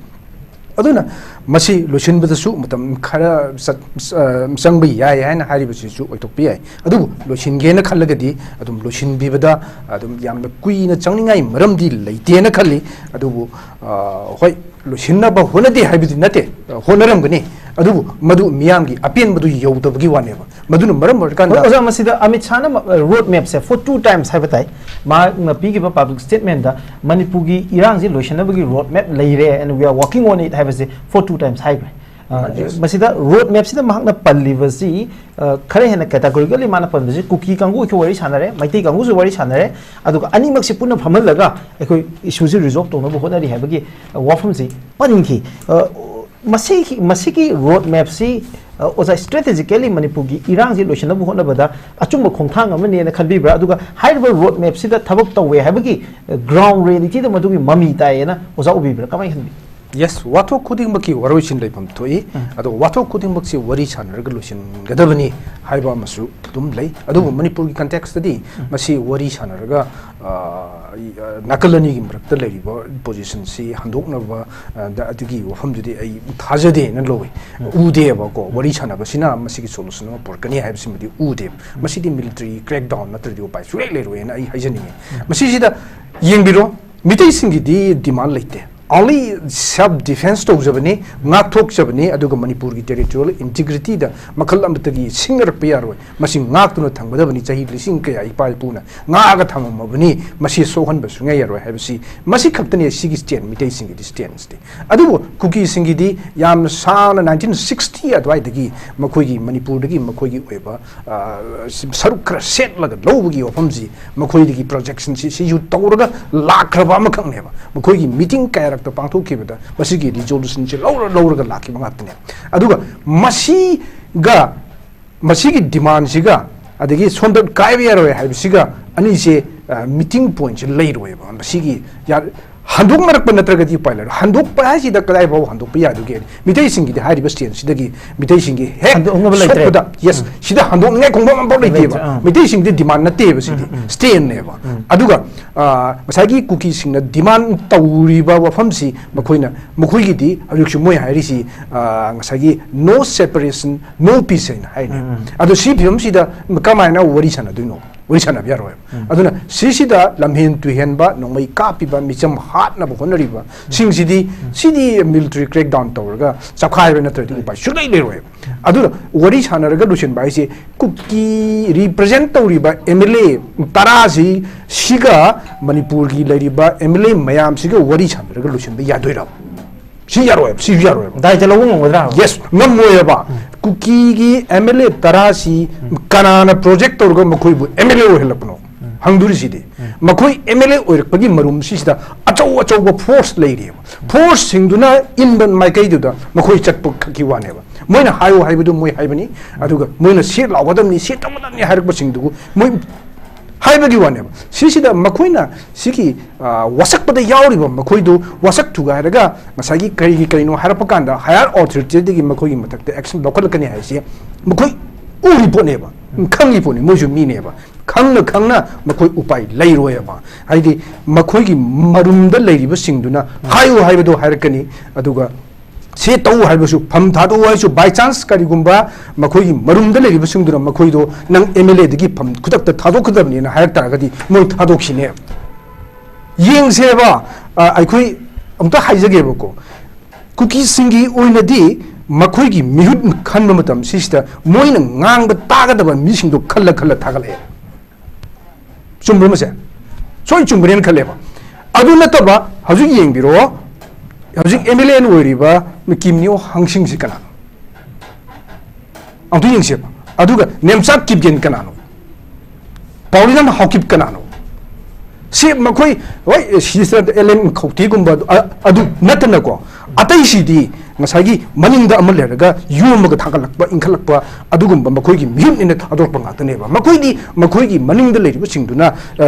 ꯑꯗꯨꯅ ꯃꯁꯤ ꯂꯣꯏꯁꯤꯟꯕꯗꯁꯨ ꯃꯇꯝ ꯈꯔ ꯆꯠ-, ꯑ, ꯆꯪꯕ ꯌꯥꯏ ꯍꯥꯏꯅ ꯍꯥꯏꯔꯤꯕꯁꯤꯁꯨ ꯑꯣꯏꯊꯣꯛꯄ ꯌꯥꯏ꯫ ꯑꯗꯨꯕꯨ ꯂꯣꯏꯁꯤꯟꯒꯦꯅ ꯈꯜꯂꯒꯗꯤ ꯑꯗꯨꯝ ꯂꯣꯏꯁꯤꯟꯕꯤꯕꯗ ꯑꯗꯨꯝ ꯌꯥꯝꯅ ꯀꯨꯏꯅ ꯆꯪꯅꯤꯡꯉꯥꯏ ꯃꯔꯝꯗꯤ ꯂꯩꯇꯦꯅ ꯈꯜꯂꯤ꯫ ꯑꯗꯨꯕꯨ, ꯑ, ꯍꯣꯏ, ꯂꯣꯏꯁꯤꯟꯅꯕ ꯍꯣꯠꯅꯗꯦ ꯍꯥꯏꯕꯗꯤ ꯅꯠꯇꯦ, ꯍꯣꯠꯅꯔꯝꯒꯅꯤ꯫ ꯑꯗꯨꯕꯨ ꯃꯗꯨ ꯃꯤꯌꯥꯝꯒꯤ ꯑꯄꯦꯟꯕꯗꯨ ꯌꯧꯗꯕꯒꯤ ꯋꯥꯅꯦꯕ꯫ ꯃꯗꯨꯅ ꯃꯔꯝ ꯑꯣꯏꯔꯀꯥꯟꯗ ꯑꯣꯖꯥ, ꯃꯁꯤꯗ ꯑꯃꯤꯠ ꯁꯥꯍꯅ ꯔꯣꯗ ꯃꯦꯞꯁꯦ for two times ꯍꯥꯏꯕ ꯇꯥꯏ꯫ ꯃꯍꯥꯛꯅ ꯄꯤꯈꯤꯕ ꯄꯕ꯭ꯂꯤꯛ ꯁ꯭ꯇꯦꯠꯃꯦꯟꯗ ꯃꯅꯤꯄꯨꯔꯒꯤ ꯏꯔꯥꯡꯁꯤ ꯂꯣꯏꯁꯤꯟꯅꯕꯒꯤ ꯔꯣꯗ ꯃꯦꯞ ꯂꯩꯔꯦ, and we are working on it ꯍꯥꯏꯕꯁꯦ for two times ꯍꯥꯏꯈ꯭ꯔꯦ꯫ ꯑ, Yes. ꯃꯁꯤꯗ ꯔꯣꯗ ꯃꯦꯞꯁꯤꯗ ꯃꯍꯥꯛꯅ ꯄꯜꯂꯤꯕꯁꯤ, ꯑ, ꯈꯔ ꯍꯦꯟꯅ categorically ꯃꯥꯅ ꯄꯟꯕꯁꯤ ꯀꯨꯀꯤ ꯀꯥꯡꯕꯨꯁꯨ ꯋꯥꯔꯤ ꯁꯥꯟꯅꯔꯦ, ꯃꯩꯇꯩ ꯀꯥꯡꯕꯨꯁꯨ ꯋꯥꯔꯤ ꯁꯥꯟꯅꯔꯦ, ꯑꯗꯨꯒ ꯑꯅꯤꯃꯛꯁꯤ ꯄꯨꯟꯅ ꯐꯝꯍꯜꯂꯒ ꯑꯩꯈꯣꯏ ꯏꯁꯨꯁꯤ ꯔꯤꯖꯣꯜꯕ ꯇꯧꯅꯕ ꯍꯣꯠꯅꯔꯤ ꯍꯥꯏꯕꯒꯤ, ꯑ, ꯋꯥꯐꯝꯁꯤ ꯄꯟꯈꯤ꯫ ꯑ, ꯃꯁꯤꯒꯤ, ꯃꯁꯤꯒꯤ ꯔꯣꯗ ꯃꯦꯞꯁꯤ, ꯑ, ꯑꯣꯖꯥ, strategically ꯃꯅꯤꯄꯨꯔꯒꯤ ꯏꯔꯥꯡꯁꯤ ꯂꯣꯏꯁꯤꯟꯅꯕ ꯍꯣꯠꯅꯕꯗ ꯑꯆꯨꯝꯕ ꯈꯣꯡꯊꯥꯡ ꯑꯃꯅꯦꯅ ꯈꯟꯕꯤꯕ꯭ꯔꯥ? ꯑꯗꯨꯒ ꯍꯥꯏꯔꯤꯕ ꯔꯣꯗ ꯃꯦꯞꯁꯤꯗ ꯊꯕꯛ ꯇꯧꯋꯦ ꯍꯥꯏꯕꯒꯤ, ꯑ, ground realityꯗ ꯃꯗꯨꯒꯤ ꯃꯃꯤ ꯇꯥꯏꯌꯦꯅ ꯑꯣꯖꯥ ꯎꯕꯤꯕ꯭ꯔꯥ? ꯀꯃꯥꯏꯅ ꯈꯟꯕꯤ? Yes, ꯋꯥꯊꯣꯛ ꯈꯨꯗꯤꯡꯃꯛꯀꯤ ꯋꯥꯔꯣꯏꯁꯤꯟ ꯂꯩꯐꯝ ꯊꯣꯛꯏ꯫ ꯎꯝ꯫ ꯑꯗꯣ ꯋꯥꯊꯣꯛ ꯈꯨꯗꯤꯡꯃꯛꯁꯤ ꯋꯥꯔꯤ ꯁꯥꯟꯅꯔꯒ ꯂꯣꯏꯁꯤꯟꯒꯗꯕꯅꯤ ꯍꯥꯏꯕ ꯑꯃꯁꯨ ꯑꯗꯨꯝ ꯂꯩ꯫ ꯑꯗꯨꯕꯨ ꯎꯝ꯫ ꯃꯅꯤꯄꯨꯔꯒꯤ contextꯇꯗꯤ ꯎꯝ꯫ ꯃꯁꯤ ꯋꯥꯔꯤ ꯁꯥꯟꯅꯔꯒ, ꯑ, ꯅꯥꯀꯜ ꯑꯅꯤꯒꯤ ꯃꯔꯛꯇ ꯂꯩꯔꯤꯕ positionꯁꯤ ꯍꯟꯗꯣꯛꯅꯕ, ꯑ, ꯗ-, ꯑꯗꯨꯒꯤ ꯋꯥꯐꯝꯗꯨꯗꯤ ꯑꯩ ꯊꯥꯖꯗꯦꯅ ꯂꯧꯏ꯫ ꯎꯝ꯫ ꯎꯗꯦꯕꯀꯣ, ꯎꯝ꯫ ꯋꯥꯔꯤ ꯁꯥꯟꯅꯕꯁꯤꯅ ꯃꯁꯤꯒꯤ solution ꯑꯃ ꯄꯨꯔꯛꯀꯅꯤ ꯍꯥꯏꯕꯁꯤꯃꯗꯤ ꯎꯗꯦ꯫ ꯎꯝ꯫ ꯃꯁꯤꯗꯤ military crackdown ꯅꯠꯇ꯭ꯔꯗꯤ ꯎꯄꯥꯏ ꯁꯨꯡꯂꯩ ꯂꯩꯔꯣꯏꯅ ꯑꯩ ꯍꯥꯏꯖꯅꯤꯡꯉꯤ꯫ ꯎꯝ꯫ ꯃꯁꯤꯁꯤꯗ ꯌꯦꯡꯕꯤꯔꯣ, ꯃꯤꯇꯩꯁꯤꯡꯒꯤꯗꯤ demand ꯂꯩꯇꯦ꯫ Only self defense ꯇꯧꯖꯕꯅꯤ, ꯉꯥꯛꯊꯣꯛꯆꯕꯅꯤ, ꯑꯗꯨꯒ ꯃꯅꯤꯄꯨꯔꯒꯤ territorial integrityꯗ ꯃꯈꯜ ꯑꯃꯠꯇꯒꯤ ꯁꯤꯡꯅꯔꯛꯄ ꯌꯥꯔꯣꯏ꯫ ꯃꯁꯤ ꯉꯥꯛꯇꯨꯅ ꯊꯝꯒꯗꯕꯅꯤ, ꯆꯍꯤ ꯂꯤꯁꯤꯡ ꯀꯌꯥ ꯏꯄꯥ ꯏꯄꯨꯅ ꯉꯥꯛꯑꯒ ꯊꯝꯃꯝꯃꯕꯅꯤ, ꯃꯁꯤ ꯁꯣꯛꯍꯟꯕ ꯁꯨꯡꯌꯥ ꯌꯥꯔꯣꯏ ꯍꯥꯏꯕꯁꯤ, ꯃꯁꯤ ꯈꯛꯇꯅꯤ ꯁꯤꯒꯤ stand, ꯃꯤꯇꯩꯁꯤꯡꯒꯤꯗꯤ stanceꯇꯤ꯫ ꯑꯗꯨꯕꯨ ꯀꯨꯀꯤꯁꯤꯡꯒꯤꯗꯤ ꯌꯥꯝꯅ ꯁꯥꯡꯅ nineteen sixty ꯑꯗꯨꯋꯥꯏꯗꯒꯤ ꯃꯈꯣꯏꯒꯤ ꯃꯅꯤꯄꯨꯔꯗꯒꯤ ꯃꯈꯣꯏꯒꯤ ꯑꯣꯏꯕ, ꯑ, ꯁꯔꯨꯛ ꯈꯔ ꯁꯦꯠꯂꯒ ꯂꯧꯕꯒꯤ ꯋꯥꯐꯝꯁꯤ ꯃꯈꯣꯏꯗꯒꯤ projectionꯁꯤ ꯁꯤꯁꯨ ꯇꯧꯔꯒ ꯂꯥꯛꯈ꯭ꯔꯕ ꯑꯃꯈꯛꯅꯦꯕ꯫ ꯃꯈꯣꯏꯒꯤ meeting ꯀꯌꯥꯔꯛꯇ ꯄꯥꯡꯊꯣꯛꯈꯤꯕꯗ ꯃꯁꯤꯒꯤ resolutionꯁꯤ ꯂꯧꯔ ꯂꯧꯔꯒ ꯂꯥꯛꯈꯤꯕ ꯉꯥꯛꯇꯅꯦ꯫ ꯑꯗꯨꯒ ꯃꯁꯤꯒ, ꯃꯁꯤꯒꯤ demandꯁꯤꯒ ꯑꯗꯒꯤ ꯁꯣꯝꯗ ꯀꯥꯏꯕ ꯌꯥꯔꯣꯏ ꯍꯥꯏꯕꯁꯤꯒ ꯑꯅꯤꯁꯦ, ꯑ, meeting pointꯁꯦ ꯂꯩꯔꯣꯏꯕ꯫ ꯃꯁꯤꯒꯤ ꯌꯥ-, ꯍꯟꯗꯣꯛꯅꯔꯛꯄ ꯅꯠꯇ꯭ꯔꯒꯗꯤ ꯎꯄꯥꯏ ꯂꯩꯔꯣꯏ꯫ ꯍꯟꯗꯣꯛꯄ ꯍꯥꯏꯁꯤꯗ ꯀꯗꯥꯏ ꯐꯥꯎ ꯍꯟꯗꯣꯛꯄ ꯌꯥꯗꯨꯒꯦ? ꯃꯤꯇꯩꯁꯤꯡꯒꯤꯗꯤ ꯍꯥꯏꯔꯤꯕ stand ꯁꯤꯗꯒꯤ ꯃꯤꯇꯩꯁꯤꯡꯒꯤ ꯍꯦꯛ ꯍꯟꯗꯣꯛꯅꯕ ꯂꯩꯇ꯭ꯔꯦ꯫ ꯁꯣꯛꯄꯗ, yes, ꯎꯝ꯫ ꯁꯤꯗ ꯍꯟꯗꯣꯛꯅꯤꯡꯉꯥꯏ ꯈꯣꯡꯐꯝ ꯑꯃꯐꯥꯎ ꯂꯩꯇꯦꯕ꯫ ꯂꯩꯇ꯭ꯔꯦ, ꯑꯥ꯫ ꯃꯤꯇꯩꯁꯤꯡꯗꯤ demand ꯅꯠꯇꯦꯕ ꯁꯤꯗꯤ, ꯎꯝ, ꯎꯝ꯫ Stand ꯅꯦꯕ꯫ ꯎꯝ꯫ ꯑꯗꯨꯒ, ꯑ, ꯉꯁꯥꯏꯒꯤ ꯀꯨꯀꯤꯁꯤꯡꯅ demand ꯇꯧꯔꯤꯕ ꯋꯥꯐꯝꯁꯤ ꯃꯈꯣꯏꯅ, ꯃꯈꯣꯏꯒꯤꯗꯤ ꯍꯧꯖꯤꯛꯁꯨ ꯃꯣꯏ ꯍꯥꯏꯔꯤꯁꯤ, ꯑ, ꯉꯁꯥꯏꯒꯤ no separation, no peace ꯍꯥꯏꯅ ꯍꯥꯏꯅꯦ꯫ ꯎꯝ, ꯎꯝ꯫ ꯑꯗꯣ ꯁꯤ ꯐꯤꯕꯝꯁꯤꯗ ꯀꯃꯥꯏꯅ ꯋꯥꯔꯤ ꯁꯥꯟꯅꯗꯣꯏꯅꯣ? ꯋꯥꯔꯤ ꯁꯥꯟꯅꯕ ꯌꯥꯔꯣꯏ꯫ ꯎꯝ꯫ ꯑꯗꯨꯅ ꯁꯤꯁꯤꯗ ꯂꯝꯍꯦꯟ ꯇꯨꯍꯦꯟꯕ, ꯅꯣꯡꯃꯩ ꯀꯥꯞꯄꯤꯕ, ꯃꯤꯆꯝ ꯍꯥꯠꯅꯕ ꯍꯣꯠꯅꯔꯤꯕ ꯁꯤꯡꯁꯤꯗꯤ, ꯎꯝ꯫ ꯁꯤꯗꯤ military crackdown ꯇꯧꯔꯒ ꯆꯈꯥꯏꯕ ꯅꯠꯇ꯭ꯔꯗꯤ ꯎꯄꯥꯏ ꯁꯨꯡꯂꯩ ꯂꯩꯔꯣꯏ꯫ ꯑꯗꯨꯅ ꯋꯥꯔꯤ ꯁꯥꯟꯅꯔꯒ ꯂꯣꯏꯁꯤꯟꯕ ꯍꯥꯏꯁꯦ ꯀꯨꯀꯤ represent ꯇꯧꯔꯤꯕ M L A ꯇꯔꯥꯁꯤ, ꯁꯤꯒ ꯃꯅꯤꯄꯨꯔꯒꯤ ꯂꯩꯔꯤꯕ M L A ꯃꯌꯥꯝꯁꯤꯒ ꯋꯥꯔꯤ ꯁꯥꯟꯅꯔꯒ ꯂꯣꯏꯁꯤꯟꯕ ꯌꯥꯗꯣꯏꯔꯕ? ꯁꯤ ꯌꯥꯔꯣꯏꯕ, ꯁꯤ ꯌꯥꯔꯣꯏꯕ꯫ ꯗꯥꯏꯇ ꯂꯧꯕ ꯉꯝꯒꯗ꯭ꯔꯥ? Yes, ꯉꯝꯃꯣꯏꯕ꯫ Um. ꯀꯨꯀꯤꯒꯤ M L A ꯇꯔꯥꯁꯤ ꯎꯝ꯫ ꯀꯅꯥꯅ project ꯇꯧꯔꯒ ꯃꯈꯣꯏꯕꯨ M L A ꯑꯣꯏꯍꯜꯂꯛꯄꯅꯣ? ꯎꯝ꯫ ꯍꯪꯗꯣꯔꯤꯁꯤꯗꯤ꯫ ꯎꯝ꯫ ꯃꯈꯣꯏ M L A ꯑꯣꯏꯔꯛꯄꯒꯤ ꯃꯔꯨꯝ ꯁꯤꯁꯤꯗ ꯑꯆꯧ ꯑꯆꯧꯕ force ꯂꯩꯔꯤꯑꯕ꯫ Force ꯁꯤꯡꯗꯨꯅ ꯏꯟꯕ ꯃꯥꯏꯀꯩꯗꯨꯗ ꯃꯈꯣꯏ ꯆꯠꯄ ꯈꯛꯀꯤ ꯋꯥꯅꯦꯕ꯫ ꯃꯣꯏꯅ ꯍꯥꯏꯌꯨ ꯍꯥꯏꯕꯗꯨ ꯃꯣꯏ ꯍꯥꯏꯕꯅꯤ, ꯑꯗꯨꯒ ꯃꯣꯏꯅ ꯁꯤ ꯂꯥꯎꯒꯗꯕꯅꯤ, ꯁꯤ ꯇꯧꯒꯗꯕꯅꯤ ꯍꯥꯏꯔꯛꯄꯁꯤꯡꯗꯨꯕꯨ ꯃꯣꯏ ꯍꯥꯏꯕꯒꯤ ꯋꯥꯅꯦꯕ꯫ ꯁꯤꯁꯤꯗ ꯃꯈꯣꯏꯅ ꯁꯤꯒꯤ, ꯑ, ꯋꯥꯁꯛꯄꯗ ꯌꯥꯎꯔꯤꯕ ꯃꯈꯣꯏꯗꯨ ꯋꯥꯁꯛ ꯊꯨꯒꯥꯏꯔꯒ ꯉꯁꯥꯏꯒꯤ ꯀꯔꯤꯒꯤ ꯀꯔꯤꯅꯣ ꯍꯥꯏꯔꯛꯄ ꯀꯥꯟꯗ higher authority ꯗꯒꯤ ꯃꯈꯣꯏꯒꯤ ꯃꯊꯛꯇ action ꯂꯧꯈꯠꯂꯛꯀꯅꯤ ꯍꯥꯏꯁꯦ ꯃꯈꯣꯏ ꯎꯔꯤ ꯄꯣꯠꯅꯦꯕ, ꯈꯪꯉꯤ ꯄꯣꯠꯅꯤ, ꯃꯣꯏꯁꯨ ꯃꯤꯅꯦꯕ꯫ ꯈꯪꯅ ꯈꯪꯅ ꯃꯈꯣꯏ ꯎꯄꯥꯏ ꯂꯩꯔꯣꯏꯕ꯫ ꯍꯥꯏꯗꯤ ꯃꯈꯣꯏꯒꯤ ꯃꯔꯨꯝꯗ ꯂꯩꯔꯤꯕꯁꯤꯡꯗꯨꯅ ꯍꯥꯏꯌꯨ ꯍꯥꯏꯕꯗꯣ ꯍꯥꯏꯔꯛꯀꯅꯤ, ꯑꯗꯨꯒ ꯁꯤ ꯇꯧ ꯍꯥꯏꯕꯁꯨ, ꯐꯝ ꯊꯥꯗꯣꯛꯎ ꯍꯥꯏꯁꯨ, by chance ꯀꯔꯤꯒꯨꯝꯕ ꯃꯈꯣꯏꯒꯤ ꯃꯔꯨꯝꯗ ꯂꯩꯔꯤꯕꯁꯤꯡꯗꯨꯅ ꯃꯈꯣꯏꯗꯣ ꯅꯪ M L A ꯗꯒꯤ ꯐꯝ ꯈꯨꯗꯛꯇ ꯊꯥꯗꯣꯛꯀꯗꯕꯅꯤꯅ ꯍꯥꯏꯔꯛ ꯇꯥꯔꯒꯗꯤ ꯃꯣꯏ ꯊꯥꯗꯣꯛꯈꯤꯅꯦ꯫ ꯌꯦꯡꯁꯦꯕ, ꯑ, ꯑꯩꯈꯣꯏ ꯑꯝꯇ ꯍꯥꯏꯖꯒꯦꯕꯀꯣ, ꯀꯨꯀꯤꯁꯤꯡꯒꯤ ꯑꯣꯏꯅꯗꯤ ꯃꯈꯣꯏꯒꯤ ꯃꯤꯍꯨꯠ ꯈꯟꯕ ꯃꯇꯝ ꯁꯤꯁꯤꯗ ꯃꯣꯏꯅ ꯉꯥꯡꯕ ꯇꯥꯒꯗꯕ ꯃꯤꯁꯤꯡꯗꯣ ꯈꯜꯂ ꯈꯜꯂ ꯊꯥꯒꯠꯂꯛꯑꯦ꯫ ꯆꯨꯝꯕ꯭ꯔꯥ ꯃꯁꯦ? ꯁꯣꯏ ꯆꯨꯝꯒꯅꯦꯅ ꯈꯜꯂꯦꯕ꯫ ꯑꯗꯨ ꯅꯠꯇꯕ ꯍꯧꯖꯤꯛ ꯌꯦꯡꯕꯤꯔꯣ, ꯍꯧꯖꯤꯛ M L A ꯑꯣꯏꯔꯤꯕ ꯀꯤꯝ ꯅꯤꯌꯣ ꯍꯪꯁꯤꯡꯁꯤ ꯀꯅꯥꯅꯣ? ꯑꯝꯇ ꯌꯦꯡꯁꯦꯕ꯫ ꯑꯗꯨꯒ ꯅꯦꯝꯆꯥꯛ ꯀꯤꯞꯒꯦꯟ ꯀꯅꯥꯅꯣ? ꯄꯥꯎꯔꯤꯅꯝ ꯍꯥꯎꯀꯤꯞ ꯀꯅꯥꯅꯣ? ꯁꯤ ꯃꯈꯣꯏ, ꯍꯣꯏ, ꯁꯤꯁꯇꯔ ꯑꯦꯜ ꯑꯦꯟ ꯈꯧꯇꯦꯒꯨꯝꯕ ꯑꯗꯨ, ꯑ-, ꯑꯗꯨ ꯅꯠꯇꯅꯀꯣ, ꯑꯇꯩꯁꯤꯗꯤ ꯉꯁꯥꯏꯒꯤ ꯃꯅꯤꯡꯗ ꯑꯃ ꯂꯩꯔꯒ ꯌꯣꯝꯃꯒ ꯊꯥꯡꯒꯠꯂꯛꯄ, ꯏꯟꯈꯠꯂꯛꯄ, ꯑꯗꯨꯒꯨꯝꯕ ꯃꯈꯣꯏꯒꯤ ꯃꯤꯍꯨꯠꯅꯤꯅ ꯊꯥꯗꯣꯔꯛꯄ ꯉꯥꯛꯇꯅꯦꯕ꯫ ꯃꯈꯣꯏꯗꯤ, ꯃꯈꯣꯏꯒꯤ ꯃꯅꯤꯡꯗ ꯂꯩꯔꯤꯕꯁꯤꯡꯗꯨꯅ, ꯑ,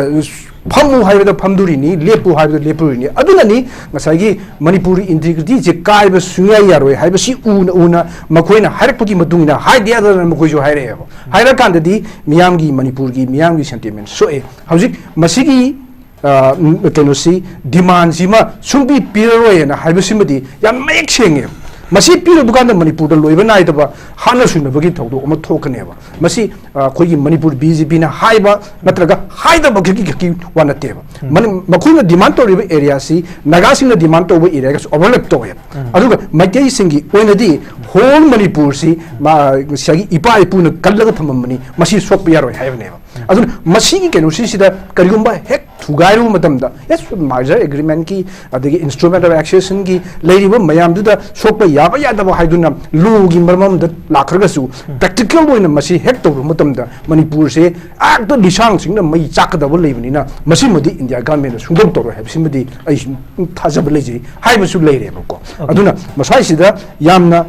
ꯐꯝꯃꯨ ꯍꯥꯏꯕꯗ ꯐꯝꯗꯣꯔꯤꯅꯤ, ꯂꯦꯞꯄꯨ ꯍꯥꯏꯕꯗ ꯂꯦꯞꯄꯨꯔꯤꯅꯤ꯫ ꯑꯗꯨꯅꯅꯤ ꯉꯁꯥꯏꯒꯤ ꯃꯅꯤꯄꯨꯔꯒꯤ ꯏꯟꯇꯤꯒ꯭ꯔꯤꯇꯤꯁꯦ ꯀꯥꯏꯕ ꯁꯨꯡꯌꯥ ꯌꯥꯔꯣꯏ ꯍꯥꯏꯕꯁꯤ ꯎꯅ ꯎꯅ ꯃꯈꯣꯏꯅ ꯍꯥꯏꯔꯛꯄꯒꯤ ꯃꯇꯨꯡ ꯏꯟꯅ ꯍꯥꯏꯗ ꯌꯥꯗꯗꯅ ꯃꯈꯣꯏꯁꯨ ꯍꯥꯏꯔꯛꯑꯦꯕ꯫ ꯍꯥꯏꯔꯀꯥꯟꯗꯗꯤ ꯃꯤꯌꯥꯝꯒꯤ, ꯃꯅꯤꯄꯨꯔꯒꯤ ꯃꯤꯌꯥꯝꯒꯤ ꯁꯦꯟꯇꯤꯃꯦꯟ ꯁꯣꯛꯑꯦ꯫ ꯍꯧꯖꯤꯛ ꯃꯁꯤꯒꯤ, ꯑ, ꯎꯝ, ꯀꯩꯅꯣꯁꯤ, ꯗꯤꯃꯥꯟꯁꯤꯃ ꯁꯨꯡꯄꯤ ꯄꯤꯔꯔꯣꯏꯅ ꯍꯥꯏꯕꯁꯤꯃꯗꯤ ꯌꯥꯝ ꯃꯌꯦꯛ ꯁꯦꯡꯉꯦ꯫ ꯃꯁꯤ ꯄꯤꯔꯨꯕ ꯀꯥꯟꯗ ꯃꯅꯤꯄꯨꯔꯗ ꯂꯣꯏꯕ ꯅꯥꯏꯗꯕ ꯍꯥꯠꯅ ꯁꯨꯅꯕꯒꯤ ꯊꯧꯗꯣꯛ ꯑꯃ ꯊꯣꯛꯀꯅꯦꯕ꯫ ꯃꯁꯤ, ꯑ, ꯑꯩꯈꯣꯏꯒꯤ ꯃꯅꯤꯄꯨꯔ ꯕꯤ ꯖꯦ ꯄꯤꯅ ꯍꯥꯏꯕ ꯅꯠꯇ꯭ꯔꯒ ꯍꯥꯏꯗꯕ ꯈꯛꯀꯤ, ꯈꯛꯀꯤ ꯋꯥ ꯅꯠꯇꯦꯕ꯫ ꯃꯅꯤ-, ꯃꯈꯣꯏꯅ ꯗꯤꯃꯥꯟ ꯇꯧꯔꯤꯕ ꯑꯦꯔꯤꯌꯥꯁꯤ ꯅꯥꯒꯥꯁꯤꯡꯅ ꯗꯤꯃꯥꯟ ꯇꯧꯕ ꯑꯦꯔꯤꯌꯥꯒꯁꯨ ꯑꯣꯚꯔꯂꯦꯞ ꯇꯧꯋꯦ꯫ ꯑꯗꯨꯒ ꯃꯩꯇꯩꯁꯤꯡꯒꯤ ꯑꯣꯏꯅꯗꯤ ꯍꯣꯜ ꯃꯅꯤꯄꯨꯔꯁꯤ ꯃꯥ-, ꯉꯁꯥꯏꯒꯤ ꯏꯄꯥ ꯏꯄꯨꯅ ꯀꯜꯂꯒ ꯊꯝꯃꯝꯕꯅꯤ, ꯃꯁꯤ ꯁꯣꯛꯄ ꯌꯥꯔꯣꯏ ꯍꯥꯏꯕꯅꯦꯕ꯫ ꯑꯗꯨꯅ ꯃꯁꯤꯒꯤ ꯀꯩꯅꯣꯁꯤꯁꯤꯗ ꯀꯔꯤꯒꯨꯝꯕ ꯍꯦꯛ ꯊꯨꯒꯥꯏꯔꯨꯕ ꯃꯇꯝꯗ, ꯌꯦꯁ, merger agreementꯀꯤ ꯑꯗꯒꯤ instrument of accessionꯒꯤ ꯂꯩꯔꯤꯕ ꯃꯌꯥꯝꯗꯨꯗ ꯁꯣꯛꯄ ꯌꯥꯕ ꯌꯥꯗꯕ ꯍꯥꯏꯗꯨꯅ ꯂꯣꯒꯤ ꯃꯔꯝ ꯑꯃꯗ ꯂꯥꯛꯈ꯭ꯔꯒꯁꯨ, ꯎꯝ꯫ Practical ꯑꯣꯏꯅ ꯃꯁꯤ ꯍꯦꯛ ꯇꯧꯔꯨꯕ ꯃꯇꯝꯗ ꯃꯅꯤꯄꯨꯔꯁꯦ ꯍꯦꯛꯇ ꯂꯤꯁꯥꯡꯁꯤꯡꯅ ꯃꯩ ꯆꯥꯛꯀꯗꯕ ꯂꯩꯕꯅꯤꯅ ꯃꯁꯤꯃꯗꯤ ꯏꯟꯗꯤꯌꯥ ꯒꯚꯔꯟꯃꯦꯟꯅ ꯁꯨꯡꯇꯧ ꯇꯧꯔꯣꯏ ꯍꯥꯏꯕꯁꯤꯃꯗꯤ ꯑꯩ ꯁꯨꯝ ꯊꯥꯖꯕ ꯂꯩꯖꯩ ꯍꯥꯏꯕꯁꯨ ꯂꯩꯔꯦꯕꯀꯣ꯫ ꯑꯣꯀꯦ꯫ ꯑꯗꯨꯅ ꯃꯁꯥꯏꯁꯤꯗ ꯌꯥꯝꯅ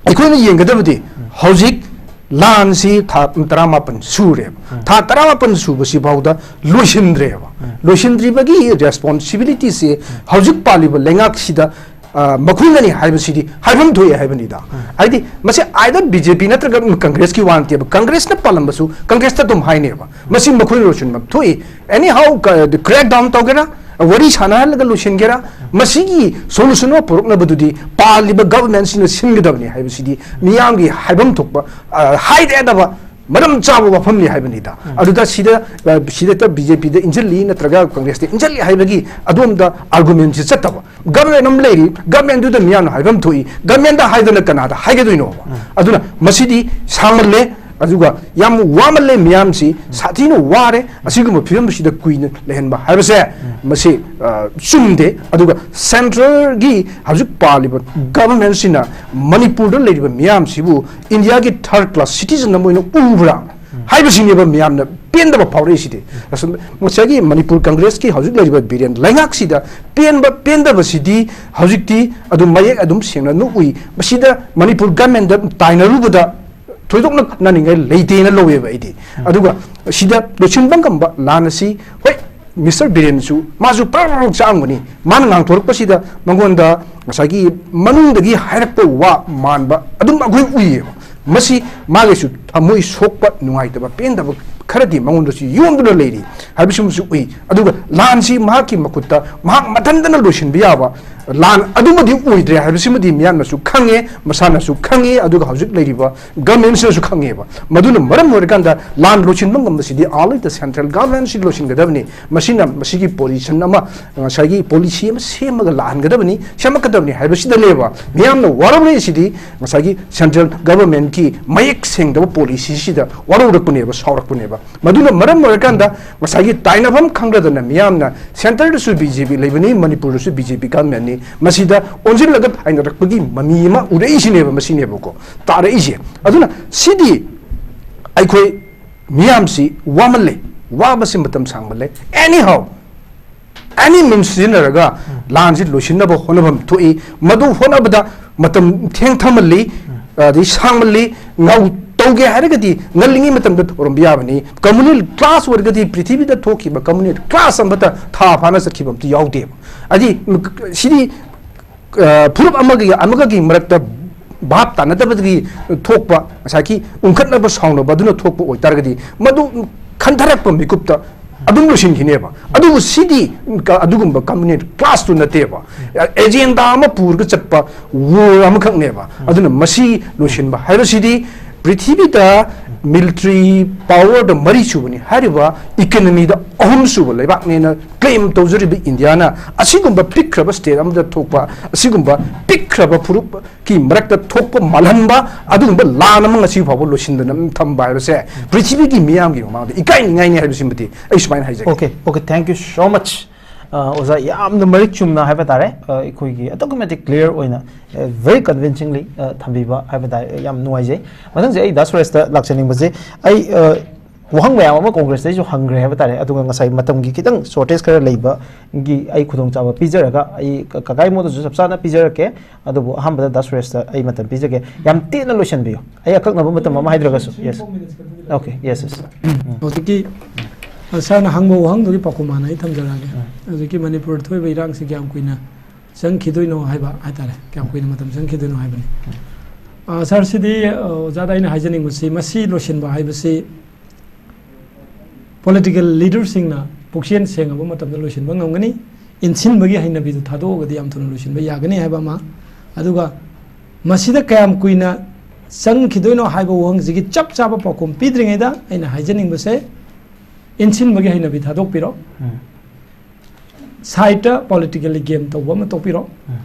ꯑꯩꯈꯣꯏꯅ ꯌꯦꯡꯒꯗꯕꯗꯤ ꯍꯧꯖꯤꯛ ꯂꯥꯟꯁꯤ ꯊꯥ ꯇꯔꯥꯃꯥꯄꯟ ꯁꯨꯔꯦꯕ꯫ ꯎꯝ꯫ ꯊꯥ ꯇꯔꯥꯃꯥꯄꯟ ꯁꯨꯕꯁꯤ ꯐꯥꯎꯗ ꯂꯣꯏꯁꯤꯟꯗ꯭ꯔꯦꯕ꯫ ꯎꯝ꯫ ꯂꯣꯏꯁꯤꯟꯗ꯭ꯔꯤꯕꯒꯤ ꯔꯦꯁꯄꯣꯟꯁꯤꯕꯤꯂꯤꯇꯤꯁꯦ ꯍꯧꯖꯤꯛ ꯄꯥꯜꯂꯤꯕ ꯂꯩꯉꯥꯛꯁꯤꯗ, ꯑ, ꯃꯈꯣꯏꯅꯅꯤ ꯍꯥꯏꯕꯁꯤꯗꯤ ꯍꯥꯏꯐꯝ ꯊꯣꯛꯑꯦ ꯍꯥꯏꯕꯅꯤꯗ꯫ ꯎꯝ꯫ ꯍꯥꯏꯗꯤ ꯃꯁꯤ either ꯕꯤ ꯖꯦ ꯄꯤ ꯅꯠꯇ꯭ꯔꯒ ꯀꯪꯒ꯭ꯔꯦꯁꯀꯤ ꯋꯥ ꯅꯠꯇꯦꯕ꯫ ꯀꯪꯒ꯭ꯔꯦꯁꯅ ꯄꯥꯜꯂꯝꯕꯁꯨ ꯀꯪꯒ꯭ꯔꯦꯁꯇ ꯑꯗꯨꯝ ꯍꯥꯏꯅꯦꯕ꯫ ꯃꯁꯤ ꯃꯈꯣꯏꯅ ꯂꯣꯏꯁꯤꯟꯕ ꯊꯣꯛꯏ꯫ Anyhow, ꯀ-, crackdown ꯇꯧꯒꯦꯔꯥ, ꯋꯥꯔꯤ ꯁꯥꯟꯅꯍꯜꯂꯒ ꯂꯣꯏꯁꯤꯟꯒꯦꯔꯥ, ꯃꯁꯤꯒꯤ solution ꯑꯃ ꯄꯨꯔꯛꯅꯕꯗꯨꯗꯤ ꯄꯥꯜꯂꯤꯕ ꯒꯚꯔꯟꯃꯦꯟꯁꯤꯅ ꯁꯤꯟꯒꯗꯕꯅꯤ ꯍꯥꯏꯕꯁꯤꯗꯤ ꯃꯤꯌꯥꯝꯒꯤ ꯍꯥꯏꯐꯝ ꯊꯣꯛꯄ, ꯑ, ꯍꯥꯏꯗ ꯌꯥꯗꯕ ꯃꯔꯝ ꯆꯥꯕ ꯋꯥꯐꯝꯅꯤ ꯍꯥꯏꯕꯅꯤꯗ꯫ ꯎꯝ꯫ ꯑꯗꯨꯗ ꯁꯤꯗ, ꯑ, ꯁꯤꯗ ꯕꯤ ꯖꯦ ꯄꯤꯗ ꯏꯟꯁꯤꯜꯂꯤ ꯅꯠꯇ꯭ꯔꯒ ꯀꯪꯒ꯭ꯔꯦꯁꯇ ꯏꯟꯁꯤꯜꯂꯤ ꯍꯥꯏꯕꯒꯤ ꯑꯗꯣꯝꯗ ꯑꯥꯔꯒꯨꯃꯦꯟꯁꯤ ꯆꯠꯇꯕ꯫ ꯒꯚꯔꯟꯃꯦꯟ ꯑꯃ ꯂꯩꯔꯤ, ꯒꯚꯔꯟꯃꯦꯟꯗꯨꯗ ꯃꯤꯌꯥꯝꯅ ꯍꯥꯏꯐꯝ ꯊꯣꯛꯏ, ꯒꯚꯔꯟꯃꯦꯟꯗ ꯍꯥꯏꯗꯅ ꯀꯅꯥꯗ ꯍꯥꯏꯒꯗꯣꯏꯅꯣꯕ? ꯎꯝ꯫ ꯑꯗꯨꯅ ꯃꯁꯤꯗꯤ ꯁꯥꯡꯃꯜꯂꯦ, ꯑꯗꯨꯒ ꯌꯥꯝ ꯋꯥꯃꯜꯂꯦ ꯃꯤꯌꯥꯝꯁꯤ, ꯁꯥꯊꯤꯅ ꯋꯥꯔꯦ꯫ ꯑꯁꯤꯒꯨꯝꯕ ꯐꯤꯕꯝꯁꯤꯗ ꯀꯨꯏꯅ ꯂꯩꯍꯟꯕ ꯍꯥꯏꯕꯁꯦ, ꯎꯝ꯫ ꯃꯁꯤ, ꯑ, ꯆꯨꯝꯗꯦ꯫ ꯑꯗꯨꯒ ꯁꯦꯟꯇ꯭ꯔꯦꯜꯒꯤ ꯍꯧꯖꯤꯛ ꯄꯥꯜꯂꯤꯕ ꯒꯚꯔꯟꯃꯦꯟꯁꯤꯅ ꯃꯅꯤꯄꯨꯔꯗ ꯂꯩꯔꯤꯕ ꯃꯤꯌꯥꯝꯁꯤꯕꯨ ꯏꯟꯗꯤꯌꯥꯒꯤ third class citizen ꯑꯃ ꯑꯣꯏꯅ ꯎꯕ꯭ꯔꯥ? ꯍꯥꯏꯕꯁꯤꯅꯦꯕ ꯃꯤꯌꯥꯝꯅ ꯄꯦꯟꯗꯕ ꯐꯥꯎꯔꯛꯏꯁꯤꯗꯤ꯫ ꯑꯁꯨꯝ ꯉꯁꯥꯏꯒꯤ ꯃꯅꯤꯄꯨꯔ ꯀꯪꯒ꯭ꯔꯦꯁꯀꯤ ꯍꯧꯖꯤꯛ ꯂꯩꯔꯤꯕ ꯕꯤꯔꯦꯟ ꯂꯩꯉꯥꯛꯁꯤꯗ ꯄꯦꯟꯕ ꯄꯦꯟꯗꯕꯁꯤꯗꯤ ꯍꯧꯖꯤꯛꯇꯤ ꯑꯗꯨꯝ ꯃꯌꯦꯛ ꯑꯗꯨꯝ ꯁꯦꯡꯅ ꯑꯗꯨꯝ ꯎꯏ꯫ ꯃꯁꯤꯗ ꯃꯅꯤꯄꯨꯔ ꯒꯃꯦꯟꯗ ꯇꯥꯏꯅꯔꯨꯕꯗ ꯊꯣꯏꯗꯣꯛꯅ ꯈꯟꯅꯅꯤꯡꯉꯥꯏ ꯂꯩꯇꯦꯅ ꯂꯧꯋꯦꯕ ꯑꯩꯗꯤ꯫ ꯑꯗꯨꯒ ꯁꯤꯗ ꯂꯣꯏꯁꯤꯟꯕ ꯉꯝꯕ ꯂꯥꯟ ꯑꯁꯤ, ꯍꯣꯏ, ꯃꯤꯁꯇꯔ ꯕꯤꯔꯦꯟꯁꯨ ꯃꯥꯁꯨ ꯄ꯭ꯔꯛ ꯄ꯭ꯔꯛ ꯆꯥꯛꯑꯝꯒꯅꯤ꯫ ꯃꯥꯅ ꯉꯥꯡꯊꯣꯔꯛꯄꯁꯤꯗ ꯃꯉꯣꯟꯗ ꯉꯁꯥꯏꯒꯤ ꯃꯅꯨꯡꯗꯒꯤ ꯍꯥꯏꯔꯛꯄ ꯋꯥ ꯃꯥꯟꯕ ꯑꯗꯨꯝ ꯑꯩꯈꯣꯏ ꯎꯏꯌꯦꯕ꯫ ꯃꯁꯤ ꯃꯥꯒꯤꯁꯨ ꯊꯃꯣꯏ ꯁꯣꯛꯄ, ꯅꯨꯡꯉꯥꯏꯇꯕ, ꯄꯦꯟꯗꯕ ꯈꯔꯗꯤ ꯃꯉꯣꯟꯗꯁꯨ ꯌꯣꯝꯗꯨꯅ ꯂꯩꯔꯤ ꯍꯥꯏꯕꯁꯤꯃꯁꯨ ꯎꯏ꯫ ꯑꯗꯨꯒ ꯂꯥꯟꯁꯤ ꯃꯍꯥꯛꯀꯤ ꯃꯈꯨꯠꯇ ꯃꯍꯥꯛ ꯃꯊꯟꯇꯅ ꯂꯣꯏꯁꯤꯟꯕ ꯌꯥꯕ ꯂꯥꯟ ꯑꯗꯨꯃꯗꯤ ꯑꯣꯏꯗ꯭ꯔꯦ ꯍꯥꯏꯕꯁꯤꯃꯗꯤ ꯃꯤꯌꯥꯝꯅꯁꯨ ꯈꯪꯉꯦ, ꯃꯁꯥꯅꯁꯨ ꯈꯪꯉꯤ, ꯑꯗꯨꯒ ꯍꯧꯖꯤꯛ ꯂꯩꯔꯤꯕ ꯒꯃꯦꯟꯁꯤꯅꯁꯨ ꯈꯪꯉꯦꯕ꯫ ꯃꯗꯨꯅ ꯃꯔꯝ ꯑꯣꯏꯔꯀꯥꯟꯗ ꯂꯥꯟ ꯂꯣꯏꯁꯤꯟꯕ ꯉꯝꯕꯁꯤꯗꯤ only the central government ꯁꯤ ꯂꯣꯏꯁꯤꯟꯒꯗꯕꯅꯤ꯫ ꯃꯁꯤꯅ ꯃꯁꯤꯒꯤ ꯄꯣꯂꯤꯁꯟ ꯑꯃ, ꯉꯁꯥꯏꯒꯤ ꯄꯣꯂꯤꯁꯤ ꯑꯃ ꯁꯦꯝꯃꯒ ꯂꯥꯛꯍꯟꯒꯗꯕꯅꯤ, ꯁꯦꯝꯃꯛꯀꯗꯕꯅꯤ ꯍꯥꯏꯕꯁꯤꯗꯅꯦꯕ ꯃꯤꯌꯥꯝꯅ ꯋꯥꯔꯧꯔꯛꯏꯁꯤꯗꯤ꯫ ꯉꯁꯥꯏꯒꯤ central government ꯀꯤ ꯃꯌꯦꯛ ꯁꯦꯡꯗꯕ ꯄꯣꯂꯤꯁꯤꯁꯤꯗ ꯋꯥꯔꯧꯔꯛꯄꯅꯦꯕ, ꯁꯥꯎꯔꯛꯄꯅꯦꯕ꯫ ꯃꯗꯨꯅ ꯃꯔꯝ ꯑꯣꯏꯔꯀꯥꯟꯗ ꯉꯁꯥꯏꯒꯤ ꯇꯥꯏꯅꯐꯝ ꯈꯪꯗꯗꯅ ꯃꯤꯌꯥꯝꯅ centre ꯗꯁꯨ B J P ꯂꯩꯕꯅꯤ, ꯃꯅꯤꯄꯨꯔꯗꯁꯨ B J P government ꯅꯤ, ꯃꯁꯤꯗ ꯑꯣꯟꯁꯤꯜꯂꯒ ꯇꯥꯏꯅꯔꯛꯄꯒꯤ ꯃꯃꯤ ꯑꯃ ꯎꯔꯛꯏꯁꯤꯅꯦꯕ, ꯃꯁꯤꯅꯦꯕꯀꯣ ꯇꯥꯔꯛꯏꯁꯦ꯫ ꯑꯗꯨꯅ ꯁꯤꯗꯤ ꯑꯩꯈꯣꯏ ꯃꯤꯌꯥꯝꯁꯤ ꯋꯥꯃꯜꯂꯦ, ꯋꯥꯕꯁꯤ ꯃꯇꯝ ꯁꯥꯡꯃꯜꯂꯦ꯫ Anyhow, any means ꯁꯤꯖꯤꯟꯅꯔꯒ ꯂꯥꯟꯁꯤ ꯂꯣꯏꯁꯤꯟꯅꯕ ꯍꯣꯠꯅꯐꯝ ꯊꯣꯛꯏ꯫ ꯃꯗꯨ ꯍꯣꯠꯅꯕꯗ ꯃꯇꯝ ꯊꯦꯡꯊꯃꯜꯂꯤ, ꯑꯗꯩ ꯁꯥꯡꯃꯜꯂꯤ꯫ ꯉꯥꯎ ꯇꯧꯒꯦ ꯍꯥꯏꯔꯒꯗꯤ ꯉꯜꯂꯤꯉꯩ ꯃꯇꯝꯗ ꯇꯧꯔꯝꯕ ꯌꯥꯕꯅꯤ꯫ Communal clash ꯑꯣꯏꯔꯒꯗꯤ ꯄ꯭ꯔꯤꯊꯤꯕꯤꯗ ꯊꯣꯛꯈꯤꯕ communal clash ꯑꯃꯠꯇ ꯊꯥ ꯐꯥꯅ ꯆꯠꯈꯤꯕ ꯑꯝꯇ ꯌꯥꯎꯗꯦꯕ꯫ ꯍꯥꯏꯗꯤ ꯁꯤꯗꯤ ꯑ, ꯐꯨꯔꯨꯞ ꯑꯃꯒꯤ ꯑꯃꯒꯒꯤ ꯃꯔꯛꯇ ꯚꯥꯞ ꯇꯥꯅꯗꯕꯗꯒꯤ ꯊꯣꯛꯄ ꯉꯁꯥꯏꯒꯤ ꯎꯪꯈꯠꯅꯕ ꯁꯥꯎꯅꯕ ꯑꯗꯨꯅ ꯊꯣꯛꯄ ꯑꯣꯏꯇꯥꯔꯒꯗꯤ ꯃꯗꯨ ꯈꯟꯊꯔꯛꯄ ꯃꯤꯀꯨꯞꯇ ꯑꯗꯨꯝ ꯂꯣꯏꯁꯤꯟꯈꯤꯅꯦꯕ꯫ ꯑꯗꯨꯕꯨ ꯁꯤꯗꯤ ꯀ-, ꯑꯗꯨꯒꯨꯝꯕ communal clash ꯇꯨ ꯅꯠꯇꯦꯕ꯫ ꯑꯦꯖꯦꯟꯗꯥ ꯑꯃ ꯄꯨꯔꯒ ꯆꯠꯄ war ꯑꯃꯈꯛꯅꯦꯕ꯫ ꯑꯗꯨꯅ ꯃꯁꯤ ꯂꯣꯏꯁꯤꯟꯕ ꯍꯥꯏꯕꯁꯤꯗꯤ ꯄ꯭ꯔꯤꯊꯤꯕꯤꯗ military power ꯗ ꯃꯔꯤ ꯁꯨꯕꯅꯤ ꯍꯥꯏꯔꯤꯕ, economy ꯗ ꯑꯍꯨꯝ ꯁꯨꯕ ꯂꯩꯕꯥꯛꯅꯦꯅ claim ꯇꯧꯖꯔꯤꯕ ꯏꯟꯗꯤꯌꯥꯅ ꯑꯁꯤꯒꯨꯝꯕ ꯄꯤꯛꯈ꯭ꯔꯕ state ꯑꯃꯗ ꯊꯣꯛꯄ, ꯑꯁꯤꯒꯨꯝꯕ ꯄꯤꯛꯈ꯭ꯔꯕ ꯐꯨꯔꯨꯞꯀꯤ ꯃꯔꯛꯇ ꯊꯣꯛꯄ ꯃꯥꯜꯍꯟꯕ ꯑꯗꯨꯒꯨꯝꯕ ꯂꯥꯟ ꯑꯃ ꯉꯁꯤ ꯐꯥꯎꯕ ꯂꯣꯏꯁꯤꯟꯗꯅ ꯊꯝꯕ ꯍꯥꯏꯕꯁꯦ ꯄ꯭ꯔꯤꯊꯤꯕꯤꯒꯤ ꯃꯤꯌꯥꯝꯒꯤ ꯃꯃꯥꯡꯗ ꯏꯀꯥꯏꯅꯤꯡꯉꯥꯏꯅꯤ ꯍꯥꯏꯕꯁꯤꯃꯗꯤ ꯑꯩ ꯁꯨꯃꯥꯏꯅ ꯍꯥꯏꯖꯒꯦ꯫ Okay, okay, thank you so much. ꯑ, ꯑꯣꯖꯥ, ꯌꯥꯝꯅ ꯃꯔꯤꯛ ꯆꯨꯝꯅ ꯍꯥꯏꯕ ꯇꯥꯔꯦ, ꯑ, ꯑꯩꯈꯣꯏꯒꯤ ꯑꯗꯨꯛꯀꯤ ꯃꯇꯤꯛ clear ꯑꯣꯏꯅ, ꯑ, very convincingly, ꯑ, ꯊꯝꯕꯤꯕ ꯍꯥꯏꯕ ꯇꯥꯔꯦ꯫ ꯌꯥꯝ ꯅꯨꯡꯉꯥꯏꯖꯩ꯫ ꯃꯊꯪꯁꯦ ꯑꯩ ꯗꯥ ꯁꯨꯔꯦꯁꯇ ꯂꯥꯛꯆꯅꯤꯡꯕꯁꯦ, ꯑꯩ, ꯑ, ꯋꯥꯍꯪ ꯃꯌꯥꯝ ꯑꯃ ꯀꯣꯡꯒ꯭ꯔꯦꯁꯇꯩꯁꯨ ꯍꯪꯈ꯭ꯔꯦ ꯍꯥꯏꯕ ꯇꯥꯔꯦ, ꯑꯗꯨꯒ ꯉꯁꯥꯏ ꯃꯇꯝꯒꯤ ꯈꯤꯇꯪ shortage ꯈꯔ ꯂꯩꯕꯒꯤ ꯑꯩ ꯈꯨꯗꯣꯡꯆꯥꯕ ꯄꯤꯖꯔꯒ, ꯑꯩ ꯀ-, ꯀꯀꯥꯒꯤ ꯃꯣꯠꯇꯁꯨ ꯆꯞ ꯆꯥꯅ ꯄꯤꯖꯔꯛꯀꯦ꯫ ꯑꯗꯨꯕꯨ ꯑꯍꯥꯟꯕꯗ ꯗꯥ ꯁꯨꯔꯦꯁꯇ ꯑꯩ ꯃꯇꯝ ꯄꯤꯖꯒꯦ, ꯌꯥꯝ ꯇꯦꯟꯅ ꯂꯣꯏꯁꯤꯟꯕꯤꯌꯨ, ꯑꯩ ꯑꯀꯛꯅꯕ ꯃꯇꯝ ꯑꯃ ꯍꯥꯏꯗ꯭ꯔꯒꯁꯨ꯫ Yes. Okay, yes, yes. ꯎꯝ꯫ ꯍꯧꯖꯤꯛꯀꯤ, ꯑ, ꯁꯥꯔꯅ ꯍꯪꯕ ꯋꯥꯍꯪꯗꯨꯒꯤ ꯄꯥꯎꯈꯨꯝ ꯍꯥꯟꯅ ꯑꯩ ꯊꯝꯖꯔꯛꯑꯒꯦ꯫ ꯎꯝ꯫ ꯍꯧꯖꯤꯛꯀꯤ ꯃꯅꯤꯄꯨꯔꯗ ꯊꯣꯛꯏꯕ ꯏꯔꯥꯡꯁꯤ ꯀꯌꯥꯝ ꯀꯨꯏꯅ ꯆꯪꯈꯤꯗꯣꯏꯅꯣ ꯍꯥꯏꯕ ꯍꯥꯏꯇꯥꯔꯦ, ꯀꯌꯥꯝ ꯀꯨꯏꯅ ꯃꯇꯝ ꯆꯪꯈꯤꯗꯣꯏꯅꯣ ꯍꯥꯏꯕꯅꯤ꯫ ꯑ, ꯁꯥꯔ, ꯁꯤꯗꯤ, ꯑ, ꯑꯣꯖꯥꯗ ꯑꯩꯅ ꯍꯥꯏꯖꯅꯤꯡꯕꯁꯤ, ꯃꯁꯤ ꯂꯣꯏꯁꯤꯟꯕ ꯍꯥꯏꯕꯁꯤ political leaderꯁꯤꯡꯅ ꯄꯨꯛꯆꯦꯜ ꯁꯦꯡꯉꯕ ꯃꯇꯝꯗ ꯂꯣꯏꯁꯤꯟꯕ ꯉꯝꯒꯅꯤ꯫ ꯏꯟꯁꯤꯟꯕꯒꯤ ꯍꯩꯅꯕꯤꯗꯨ ꯊꯥꯗꯣꯛꯑꯒꯗꯤ ꯌꯥꯝ ꯊꯨꯅ ꯂꯣꯏꯁꯤꯟꯕ ꯌꯥꯒꯅꯤ ꯍꯥꯏꯕ ꯑꯃ꯫ ꯑꯗꯨꯒ ꯃꯁꯤꯗ ꯀꯌꯥꯝ ꯀꯨꯏꯅ ꯆꯪꯈꯤꯗꯣꯏꯅꯣ ꯍꯥꯏꯕ ꯋꯥꯍꯪꯁꯤꯒꯤ ꯆꯞ ꯆꯥꯕ ꯄꯥꯎꯈꯨꯝ ꯄꯤꯗ꯭ꯔꯤꯉꯩꯗ ꯑꯩꯅ ꯍꯥꯏꯖꯅꯤꯡꯕꯁꯦ, ꯏꯟꯁꯤꯟꯕꯒꯤ ꯍꯩꯅꯕꯤ ꯊꯥꯗꯣꯛꯄꯤꯔꯣ꯫ ꯎꯝ꯫ Sideꯇ politically game ꯇꯧꯕ ꯑꯃ ꯇꯣꯛꯄꯤꯔꯣ꯫ ꯎꯝ꯫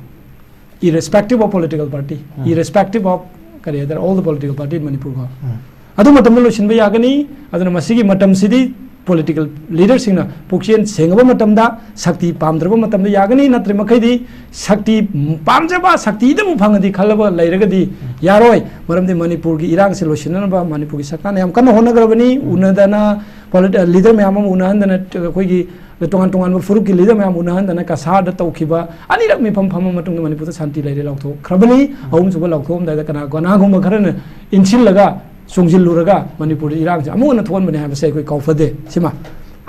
Irrespective of political party, um. Irrespective of ꯀꯔꯤ ꯍꯥꯏꯇꯥꯔꯦ, all the political party in Manipur ꯀꯣ꯫ ꯎꯝ꯫ ꯑꯗꯨ ꯃꯇꯝꯗ ꯂꯣꯏꯁꯤꯟꯕ ꯌꯥꯒꯅꯤ꯫ ꯑꯗꯨꯅ ꯃꯁꯤꯒꯤ ꯃꯇꯝꯁꯤꯗꯤ political leaderꯁꯤꯡꯅ ꯄꯨꯛꯆꯦꯜ ꯁꯦꯡꯉꯕ ꯃꯇꯝꯗ, ꯁꯛꯇꯤ ꯄꯥꯝꯗ꯭ꯔꯕ ꯃꯇꯝꯗ ꯌꯥꯒꯅꯤ꯫ ꯅꯠꯇ꯭ꯔ ꯃꯈꯩꯗꯤ ꯁꯛꯇꯤ, ꯄꯥꯝꯖꯕ ꯁꯛꯇꯤꯗꯕꯨ ꯐꯪꯉꯗꯤ ꯈꯜꯂꯕ ꯂꯩꯔꯒꯗꯤ ꯎꯝ꯫ ꯌꯥꯔꯣꯏ꯫ ꯃꯔꯝꯗꯤ ꯃꯅꯤꯄꯨꯔꯒꯤ ꯏꯔꯥꯡꯁꯤ ꯂꯣꯏꯁꯤꯟꯅꯅꯕ ꯃꯅꯤꯄꯨꯔꯒꯤ ꯁꯔꯀꯥꯔꯅ ꯌꯥꯝ ꯀꯟꯅ ꯍꯣꯠꯅꯈ꯭ꯔꯕꯅꯤ꯫ ꯎꯝ꯫ ꯎꯅꯗꯅ, polit-, leader ꯃꯌꯥꯝ ꯑꯃ ꯎꯅꯍꯟꯗꯅ, ꯑꯩꯈꯣꯏꯒꯤ ꯇꯣꯉꯥꯟ ꯇꯣꯉꯥꯟꯕ ꯐꯨꯔꯨꯞꯀꯤ leader ꯃꯌꯥꯝ ꯎꯅꯍꯟꯗꯅ ꯀꯁꯥꯔꯗ ꯇꯧꯈꯤꯕ, ꯑꯅꯤꯔꯛ ꯃꯤꯐꯝ ꯐꯝꯃ ꯃꯇꯨꯡꯗ ꯃꯅꯤꯄꯨꯔꯗ ꯁꯥꯟꯇꯤ ꯂꯩꯔꯦ ꯂꯥꯎꯊꯣꯛꯈ꯭ꯔꯕꯅꯤ꯫ ꯎꯝ꯫ ꯑꯍꯨꯝꯁꯨꯕ ꯂꯥꯎꯊꯣꯛꯑꯝꯗꯥꯏꯗ ꯀꯅꯥ-, ꯀꯅꯥꯒꯨꯝꯕ ꯈꯔꯅ ꯏꯟꯁꯤꯜꯂꯒ, ꯆꯣꯡꯁꯤꯜꯂꯨꯔꯒ ꯃꯅꯤꯄꯨꯔꯗ ꯏꯔꯥꯡꯁꯦ ꯑꯃꯨꯛ ꯍꯟꯅ ꯊꯣꯛꯍꯟꯕꯅꯦ ꯍꯥꯏꯕꯁꯦ ꯑꯩꯈꯣꯏ ꯀꯥꯎꯐꯗꯦ꯫ ꯁꯤꯃ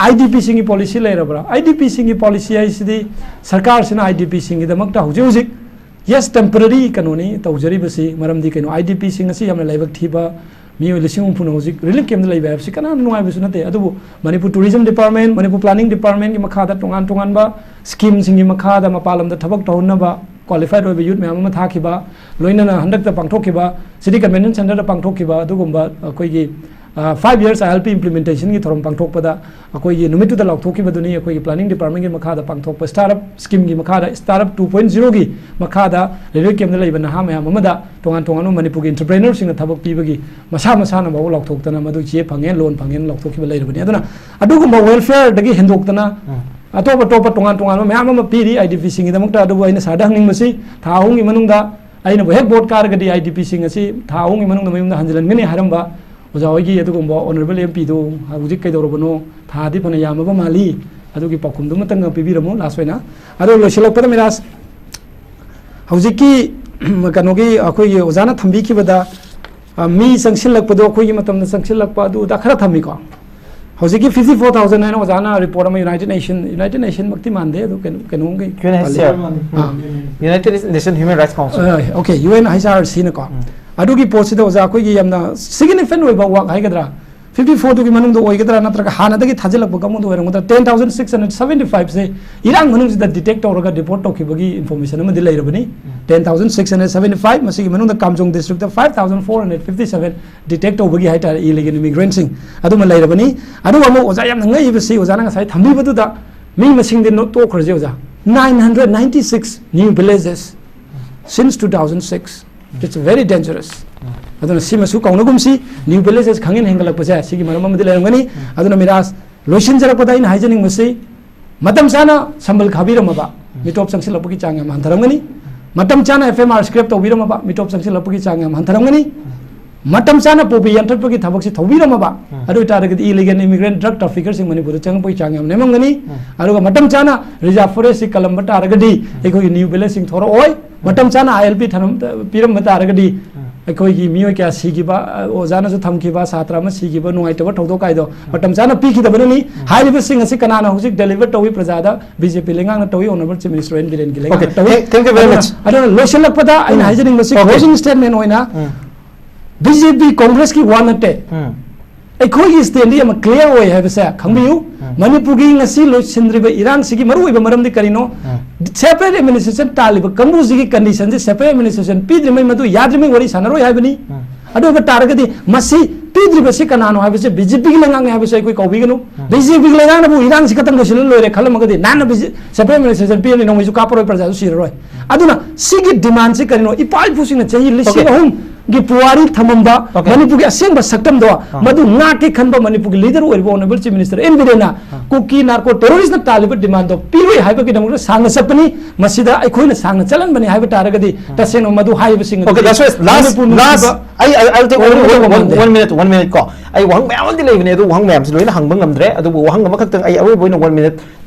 IDPꯁꯤꯡꯒꯤ policy ꯂꯩꯔꯕ꯭ꯔꯥ? IDPꯁꯤꯡꯒꯤ policy ꯍꯥꯏꯁꯤꯗꯤ ꯁꯔꯀꯥꯔꯁꯤꯅ IDPꯁꯤꯡꯒꯤꯗꯃꯛꯇ ꯍꯧꯖꯤꯛ ꯍꯧꯖꯤꯛ, yes, temporary ꯀꯩꯅꯣꯅꯤ ꯇꯧꯖꯔꯤꯕꯁꯤ꯫ ꯃꯔꯝꯗꯤ ꯀꯩꯅꯣ, IDPꯁꯤꯡ ꯑꯁꯤ ꯌꯥꯝꯅ ꯂꯥꯏꯕꯛ ꯊꯤꯕ ꯃꯤꯑꯣꯏ ꯂꯤꯁꯤꯡ ꯍꯨꯝꯐꯨꯅ ꯍꯧꯖꯤꯛ relief campꯇ ꯂꯩꯕ ꯍꯥꯏꯕꯁꯤ ꯀꯅꯥꯅ ꯅꯨꯡꯉꯥꯏꯕꯁꯨ ꯅꯠꯇꯦ꯫ ꯑꯗꯨꯕꯨ Manipur Tourism Department, Manipur Planning Departmentꯀꯤ ꯃꯈꯥꯗ ꯇꯣꯉꯥꯟ ꯇꯣꯉꯥꯟꯕ schemeꯁꯤꯡꯒꯤ ꯃꯈꯥꯗ ꯃꯄꯥꯟ ꯂꯝꯗ ꯊꯕꯛ ꯇꯧꯍꯟꯅꯕ qualified ꯑꯣꯏꯕ youth ꯃꯌꯥꯝ ꯑꯃ ꯊꯥꯈꯤꯕ, ꯂꯣꯏꯅꯅ ꯍꯟꯗꯛꯇ ꯄꯥꯡꯊꯣꯛꯈꯤꯕ City Convention Centreꯗ ꯄꯥꯡꯊꯣꯛꯈꯤꯕ ꯑꯗꯨꯒꯨꯝꯕ ꯑꯩꯈꯣꯏꯒꯤ, ꯑ, five years ILP implementationꯒꯤ ꯊꯧꯔꯝ ꯄꯥꯡꯊꯣꯛꯄꯗ ꯑꯩꯈꯣꯏꯒꯤ ꯅꯨꯃꯤꯠꯇꯨꯗ ꯂꯥꯎꯊꯣꯛꯈꯤꯕꯗꯨꯅꯤ꯫ ꯑꯩꯈꯣꯏꯒꯤ Planning Departmentꯀꯤ ꯃꯈꯥꯗ ꯄꯥꯡꯊꯣꯛꯄ startup schemeꯒꯤ ꯃꯈꯥꯗ, startup two point zeroꯒꯤ ꯃꯈꯥꯗ relief campꯇ ꯂꯩꯕ ꯅꯍꯥ ꯃꯌꯥꯝ ꯑꯃꯗ ꯇꯣꯉꯥꯟ ꯇꯣꯉꯥꯟꯕ ꯃꯅꯤꯄꯨꯔꯒꯤ entrepreneurꯁꯤꯡꯅ ꯊꯕꯛ ꯄꯤꯕꯒꯤ ꯃꯁꯥ ꯃꯁꯥꯅ ꯐꯥꯎꯕ ꯂꯥꯎꯊꯣꯛꯇꯅ ꯃꯗꯨ ꯆꯦ ꯐꯪꯉꯦ, loan ꯐꯪꯉꯦꯅ ꯂꯥꯎꯊꯣꯛꯈꯤꯕ ꯂꯩꯔꯕꯅꯤ꯫ ꯑꯗꯨꯅ ꯑꯗꯨꯒꯨꯝꯕ welfareꯗꯒꯤ ꯍꯦꯟꯗꯣꯛꯇꯅ ꯎꯝ꯫ ꯑꯇꯣꯞ ꯑꯇꯣꯞꯄ ꯇꯣꯉꯥꯟ ꯇꯣꯉꯥꯟꯕ ꯃꯌꯥꯝ ꯑꯃ ꯄꯤꯔꯤ ꯑꯥꯏ ꯗꯤ ꯄꯤꯁꯤꯡꯒꯤꯗꯃꯛꯇ꯫ ꯑꯗꯨꯕꯨ ꯑꯩꯅ ꯁꯥꯔꯗ ꯍꯪꯅꯤꯡꯕꯁꯤ, ꯊꯥ ꯑꯍꯨꯝꯒꯤ ꯃꯅꯨꯡꯗ ꯑꯩꯅꯕꯨ ꯍꯦꯛ ꯚꯣꯠ ꯀꯥꯔꯒꯗꯤ ꯑꯥꯏ ꯗꯤ ꯄꯤꯁꯤꯡ ꯑꯁꯤ ꯊꯥ ꯑꯍꯨꯝꯒꯤ ꯃꯅꯨꯡꯗ ꯃꯌꯨꯝꯗ ꯍꯟꯖꯤꯜꯍꯟꯒꯅꯤ ꯍꯥꯏꯔꯝꯕ ꯑꯣꯖꯥ ꯍꯣꯏꯒꯤ ꯑꯗꯨꯒꯨꯝꯕ ꯑꯣꯅꯔꯦꯕꯜ ꯑꯦꯝ ꯄꯤꯗꯨ ꯍꯧꯖꯤꯛ ꯀꯩꯗꯧꯔꯕꯅꯣ? ꯊꯥꯗꯤ ꯐꯅ ꯌꯥꯝꯃꯕ ꯃꯥꯜꯂꯤ꯫ ꯑꯗꯨꯒꯤ ꯄꯥꯎꯈꯨꯝꯗꯨꯃꯇꯪꯒ ꯄꯤꯕꯤꯔꯝꯃꯨ ꯂꯥꯁ ꯑꯣꯏꯅ꯫ ꯑꯗꯣ ꯂꯣꯏꯁꯤꯜꯂꯛꯄꯗ ꯃꯤꯔꯥꯖ, ꯍꯧꯖꯤꯛꯀꯤ ꯀꯩꯅꯣꯒꯤ ꯑꯩꯈꯣꯏꯒꯤ ꯑꯣꯖꯥꯅ ꯊꯝꯕꯤꯈꯤꯕꯗ, ꯑ, ꯃꯤ ꯆꯪꯁꯤꯜꯂꯛꯄꯗꯣ, ꯑꯩꯈꯣꯏꯒꯤ ꯃꯇꯝꯗ ꯆꯪꯁꯤꯜꯂꯛꯄ ꯑꯗꯨ ꯑꯗꯥ ꯈꯔ ꯊꯝꯃꯤꯀꯣ꯫ ꯍꯧꯖꯤꯛꯀꯤ fifty four thousand ꯍꯥꯏꯅ ꯑꯣꯖꯥꯅ ꯔꯤꯄꯣꯔꯠ ꯑꯃ ꯌꯨꯅꯥꯏꯇꯦꯠ ꯅꯦꯁꯟ, ꯌꯨꯅꯥꯏꯇꯦꯠ ꯅꯦꯁꯟꯃꯛꯇꯤ ꯃꯥꯟꯗꯦ, ꯑꯗꯨ ꯀꯩꯅꯣ, ꯀꯩꯅꯣꯝꯒꯤ U N H C R. ꯑꯥ꯫ United Nation Human Rights Council. ꯑ, okay, U N H R ꯁꯤꯅꯀꯣ꯫ ꯎꯝ꯫ ꯑꯗꯨꯒꯤ ꯄꯣꯠꯁꯤꯗ ꯑꯣꯖꯥ ꯑꯩꯈꯣꯏꯒꯤ ꯌꯥꯝꯅ significant ꯑꯣꯏꯕ ꯋꯥꯛ ꯍꯥꯏꯒꯗ꯭ꯔꯥ, fifty four ꯗꯨꯒꯤ ꯃꯅꯨꯡꯗ ꯑꯣꯏꯒꯗ꯭ꯔꯥ ꯅꯠꯇ꯭ꯔꯒ ꯍꯥꯟꯅꯗꯒꯤ ꯊꯥꯖꯤꯜꯂꯛꯄ ꯀꯥꯡꯕꯨꯗ ꯑꯣꯏꯔꯝꯒꯗ꯭ꯔꯥ, ten thousand six hundred seventy five ꯁꯦ ꯏꯔꯥꯡ ꯃꯅꯨꯡꯁꯤꯗ ꯗꯤꯇꯦꯛ ꯇꯧꯔꯒ ꯔꯤꯄꯣꯔꯠ ꯇꯧꯈꯤꯕꯒꯤ ꯏꯟꯐꯣꯔꯃꯦꯁꯟ ꯑꯃꯗꯤ ꯂꯩꯔꯕꯅꯤ꯫ Ten thousand six hundred seventy five, ꯃꯁꯤꯒꯤ ꯃꯅꯨꯡꯗ Kamjong district five thousand four hundred fifty seven detect ꯇꯧꯕꯒꯤ ꯍꯥꯏꯇꯥꯔꯦ, ꯏꯂꯤꯒꯦꯜ ꯏꯃꯤꯒ꯭ꯔꯦꯟꯁꯤꯡ ꯑꯗꯨꯃ ꯂꯩꯔꯕꯅꯤ꯫ ꯑꯗꯨꯒ ꯑꯃꯨꯛ ꯑꯣꯖꯥ ꯌꯥꯝꯅ ꯉꯛꯏꯕꯁꯤ, ꯑꯣꯖꯥꯅ ꯉꯁꯥꯏ ꯊꯝꯕꯤꯕꯗꯨꯗ ꯃꯤ ꯃꯁꯤꯡꯗꯤ ꯅꯣ-, ꯇꯣꯛꯈ꯭ꯔꯁꯤ ꯑꯣꯖꯥ, nine hundred ninety six new villages since two thousand six. It's very dangerous. ꯑꯗꯨꯅ ꯁꯤꯃꯁꯨ ꯀꯧꯅꯒꯨꯝꯁꯤ, new villages ꯈꯪꯍꯦꯟ ꯍꯦꯟꯒꯠꯂꯛꯄꯁꯦ ꯁꯤꯒꯤ ꯃꯔꯝ ꯑꯃꯗꯤ ꯂꯩꯔꯝꯒꯅꯤ꯫ ꯑꯗꯨꯅ ꯃꯤꯔꯥꯖ, ꯂꯣꯏꯁꯤꯟꯖꯔꯛꯄꯗ ꯑꯩꯅ ꯍꯥꯏꯖꯅꯤꯡꯕꯁꯤ, ꯃꯇꯝ ꯆꯥꯅ ꯁꯝꯕꯜ ꯈꯥꯕꯤꯔꯝꯃꯕ ꯃꯤꯇꯣꯞ ꯆꯪꯁꯤꯜꯂꯛꯄꯒꯤ ꯆꯥꯡ ꯌꯥꯝ ꯍꯟꯊꯔꯝꯒꯅꯤ꯫ ꯃꯇꯝ ꯆꯥꯅ F M R scrap ꯇꯧꯕꯤꯔꯝꯃꯕ ꯃꯤꯇꯣꯞ ꯆꯪꯁꯤꯜꯂꯛꯄꯒꯤ ꯆꯥꯡ ꯌꯥꯝ ꯍꯟꯊꯔꯝꯒꯅꯤ꯫ ꯃꯇꯝ ꯆꯥꯅ ꯄꯣꯄꯤ ꯌꯥꯟꯊꯠꯄꯒꯤ ꯊꯕꯛꯁꯤ ꯇꯧꯕꯤꯔꯝꯃꯕ, ꯑꯗꯨ ꯑꯣꯏꯇꯥꯔꯒꯗꯤ illegal immigrant drug traffickerꯁꯤꯡ ꯃꯅꯤꯄꯨꯔꯗ ꯆꯪꯉꯛꯄꯒꯤ ꯆꯥꯡ ꯌꯥꯝ ꯅꯦꯝꯃꯝꯒꯅꯤ꯫ ꯑꯗꯨꯒ ꯃꯇꯝ ꯆꯥꯅ reserve forestꯁꯤ ꯀꯜꯂꯝꯕ ꯇꯥꯔꯒꯗꯤ ꯑꯩꯈꯣꯏꯒꯤ new villageꯁꯤꯡ ꯊꯣꯔꯛꯑꯣꯏ꯫ ꯃꯇꯝ ꯆꯥꯅ I L P ꯊꯅꯝ-, ꯄꯤꯔꯝꯕ ꯇꯥꯔꯒꯗꯤ ꯑꯩꯈꯣꯏꯒꯤ ꯃꯤꯑꯣꯏ ꯀꯌꯥ ꯁꯤꯈꯤꯕ, ꯑ, ꯑꯣꯖꯥꯅꯁꯨ ꯊꯝꯈꯤꯕ, ꯁꯥꯇ꯭ꯔ ꯑꯃ ꯁꯤꯈꯤꯕ, ꯅꯨꯡꯉꯥꯏꯇꯕ ꯊꯧꯗꯣꯛ ꯀꯥꯏꯗꯣ ꯃꯇꯝ ꯆꯥꯅ ꯄꯤꯈꯤꯗꯕꯅꯅꯤ꯫ ꯍꯥꯏꯔꯤꯕꯁꯤꯡ ꯑꯁꯤ ꯀꯅꯥꯅ ꯍꯧꯖꯤꯛ deliver ꯇꯧꯏ ꯄ꯭ꯔꯖꯥꯗ? B J P ꯂꯩꯉꯥꯛꯅ ꯇꯧꯏ, Honourable Chief Minister ꯑꯦꯟ ꯕꯤꯔꯦꯟꯒꯤ ꯂꯩꯉꯥꯛꯅ Okay, ꯇꯧꯏ꯫ Thank, thank you very ꯑꯗꯨꯅ, much. ꯑꯗꯨꯅ ꯂꯣꯏꯁꯤꯜꯂꯛꯄꯗ ꯑꯩꯅ ꯎꯝ꯫ ꯍꯥꯏꯖꯅꯤꯡꯕꯁꯤ Okay. Closing statement ꯑꯣꯏꯅ ꯎꯝ꯫ B J P Congressꯀꯤ ꯋꯥ ꯅꯠꯇꯦ꯫ ꯎꯝ꯫ ꯑꯩꯈꯣꯏꯒꯤ standꯗꯤ ꯌꯥꯝꯅ clear ꯑꯣꯏ ꯍꯥꯏꯕꯁꯦ ꯈꯪꯕꯤꯌꯨ꯫ ꯎꯝ꯫ ꯃꯅꯤꯄꯨꯔꯒꯤ ꯉꯁꯤ ꯂꯣꯏꯁꯤꯟꯗ꯭ꯔꯤꯕ ꯏꯔꯥꯡꯁꯤꯒꯤ ꯃꯔꯨꯑꯣꯏꯕ ꯃꯔꯝꯗꯤ ꯀꯔꯤꯅꯣ? ꯎꯝ꯫ Separate administration ꯇꯥꯜꯂꯤꯕ ꯀꯥꯡꯕꯨꯁꯤꯒꯤ conditionꯁꯤ separate administration ꯄꯤꯗ꯭ꯔꯤꯉꯩ ꯃꯗꯨ ꯌꯥꯗ꯭ꯔꯤꯉꯩ ꯋꯥꯔꯤ ꯁꯥꯟꯅꯔꯣꯏ ꯍꯥꯏꯕꯅꯤ꯫ ꯎꯝ꯫ ꯑꯗꯨ ꯑꯣꯏꯕ ꯇꯥꯔꯒꯗꯤ ꯃꯁꯤ ꯄꯤꯗ꯭ꯔꯤꯕꯁꯤ ꯀꯅꯥꯅꯣ ꯍꯥꯏꯕꯁꯦ B J Pꯒꯤ ꯂꯩꯉꯥꯛꯅꯤ ꯍꯥꯏꯕꯁꯦ ꯑꯩꯈꯣꯏ ꯀꯧꯕꯤꯒꯅꯨ꯫ ꯎꯝ꯫ B J Pꯒꯤ ꯂꯩꯉꯥꯛꯅꯕꯨ ꯏꯔꯥꯡꯁꯤ ꯈꯛꯇꯪ ꯂꯣꯏꯁꯤꯜꯂ ꯂꯣꯏꯔꯦ ꯈꯜꯂꯝꯃꯒꯗꯤ ꯅꯍꯥꯟꯅ B J, separate administration ꯄꯤꯔꯅꯤ, ꯅꯣꯡꯃꯩꯁꯨ ꯀꯥꯞꯄꯔꯣꯏ, ꯄ꯭ꯔꯖꯥꯁꯨ ꯁꯤꯔꯔꯣꯏ꯫ ꯑꯗꯨꯅ ꯁꯤꯒꯤ demandꯁꯤ ꯀꯔꯤꯅꯣ? ꯏꯄꯥ ꯏꯄꯨꯁꯤꯡꯅ ꯆꯍꯤ ꯂꯤꯁꯤꯡ Okay. ꯑꯍꯨꯝ ꯒꯤ ꯄꯨꯋꯥꯔꯤ ꯊꯝꯃꯝꯕ, Okay. ꯃꯅꯤꯄꯨꯔꯒꯤ ꯑꯁꯦꯡꯕ ꯁꯛꯇꯝꯗꯣ, ꯑꯥ. ꯃꯗꯨ ꯉꯥꯛꯀꯦ ꯈꯟꯕ ꯃꯅꯤꯄꯨꯔꯒꯤ leader ꯑꯣꯏꯔꯤꯕ Honourable Chief Minister ꯑꯦꯟ ꯕꯤꯔꯦꯟꯅ ꯑꯥ. ꯀꯨꯀꯤ narco terrorist ꯅ ꯇꯥꯜꯂꯤꯕ demand ꯗꯣ ꯄꯤꯔꯣꯏ ꯍꯥꯏꯕꯒꯤꯗꯃꯛꯇ ꯁꯥꯡꯅ ꯆꯠꯄꯅꯤ꯫ ꯃꯁꯤꯗ ꯑꯩꯈꯣꯏꯅ ꯁꯥꯡꯅ ꯆꯠꯍꯟꯕꯅꯤ ꯍꯥꯏꯕ ꯇꯥꯔꯒꯗꯤ, ꯑꯥ. ꯇꯁꯦꯡꯅ ꯃꯗꯨ ꯍꯥꯏꯕꯁꯤꯡ ꯑꯗꯨ Okay, that's right. Last, Manipur last, ꯅꯨꯡꯁꯤꯕ I, I, I'll take one, ꯑꯣꯏꯔꯝꯒꯗꯧꯕ one, ꯃꯥꯟꯗꯦ꯫ One minute, one minute ꯀꯣ꯫ ꯑꯩ ꯋꯥꯍꯪ ꯃꯌꯥꯝ ꯑꯃꯗꯤ ꯂꯩꯕꯅꯦ, ꯑꯗꯨ ꯋꯥꯍꯪ ꯃꯌꯥꯝꯁꯤ ꯂꯣꯏꯅ ꯍꯪꯕ ꯉꯝꯗ꯭ꯔꯦ꯫ ꯑꯗꯨꯕꯨ ꯋꯥꯍꯪ ꯑꯃꯈꯛꯇꯪ ꯑꯩ ꯑꯔꯣꯏꯕ ꯑꯣꯏꯅ one minute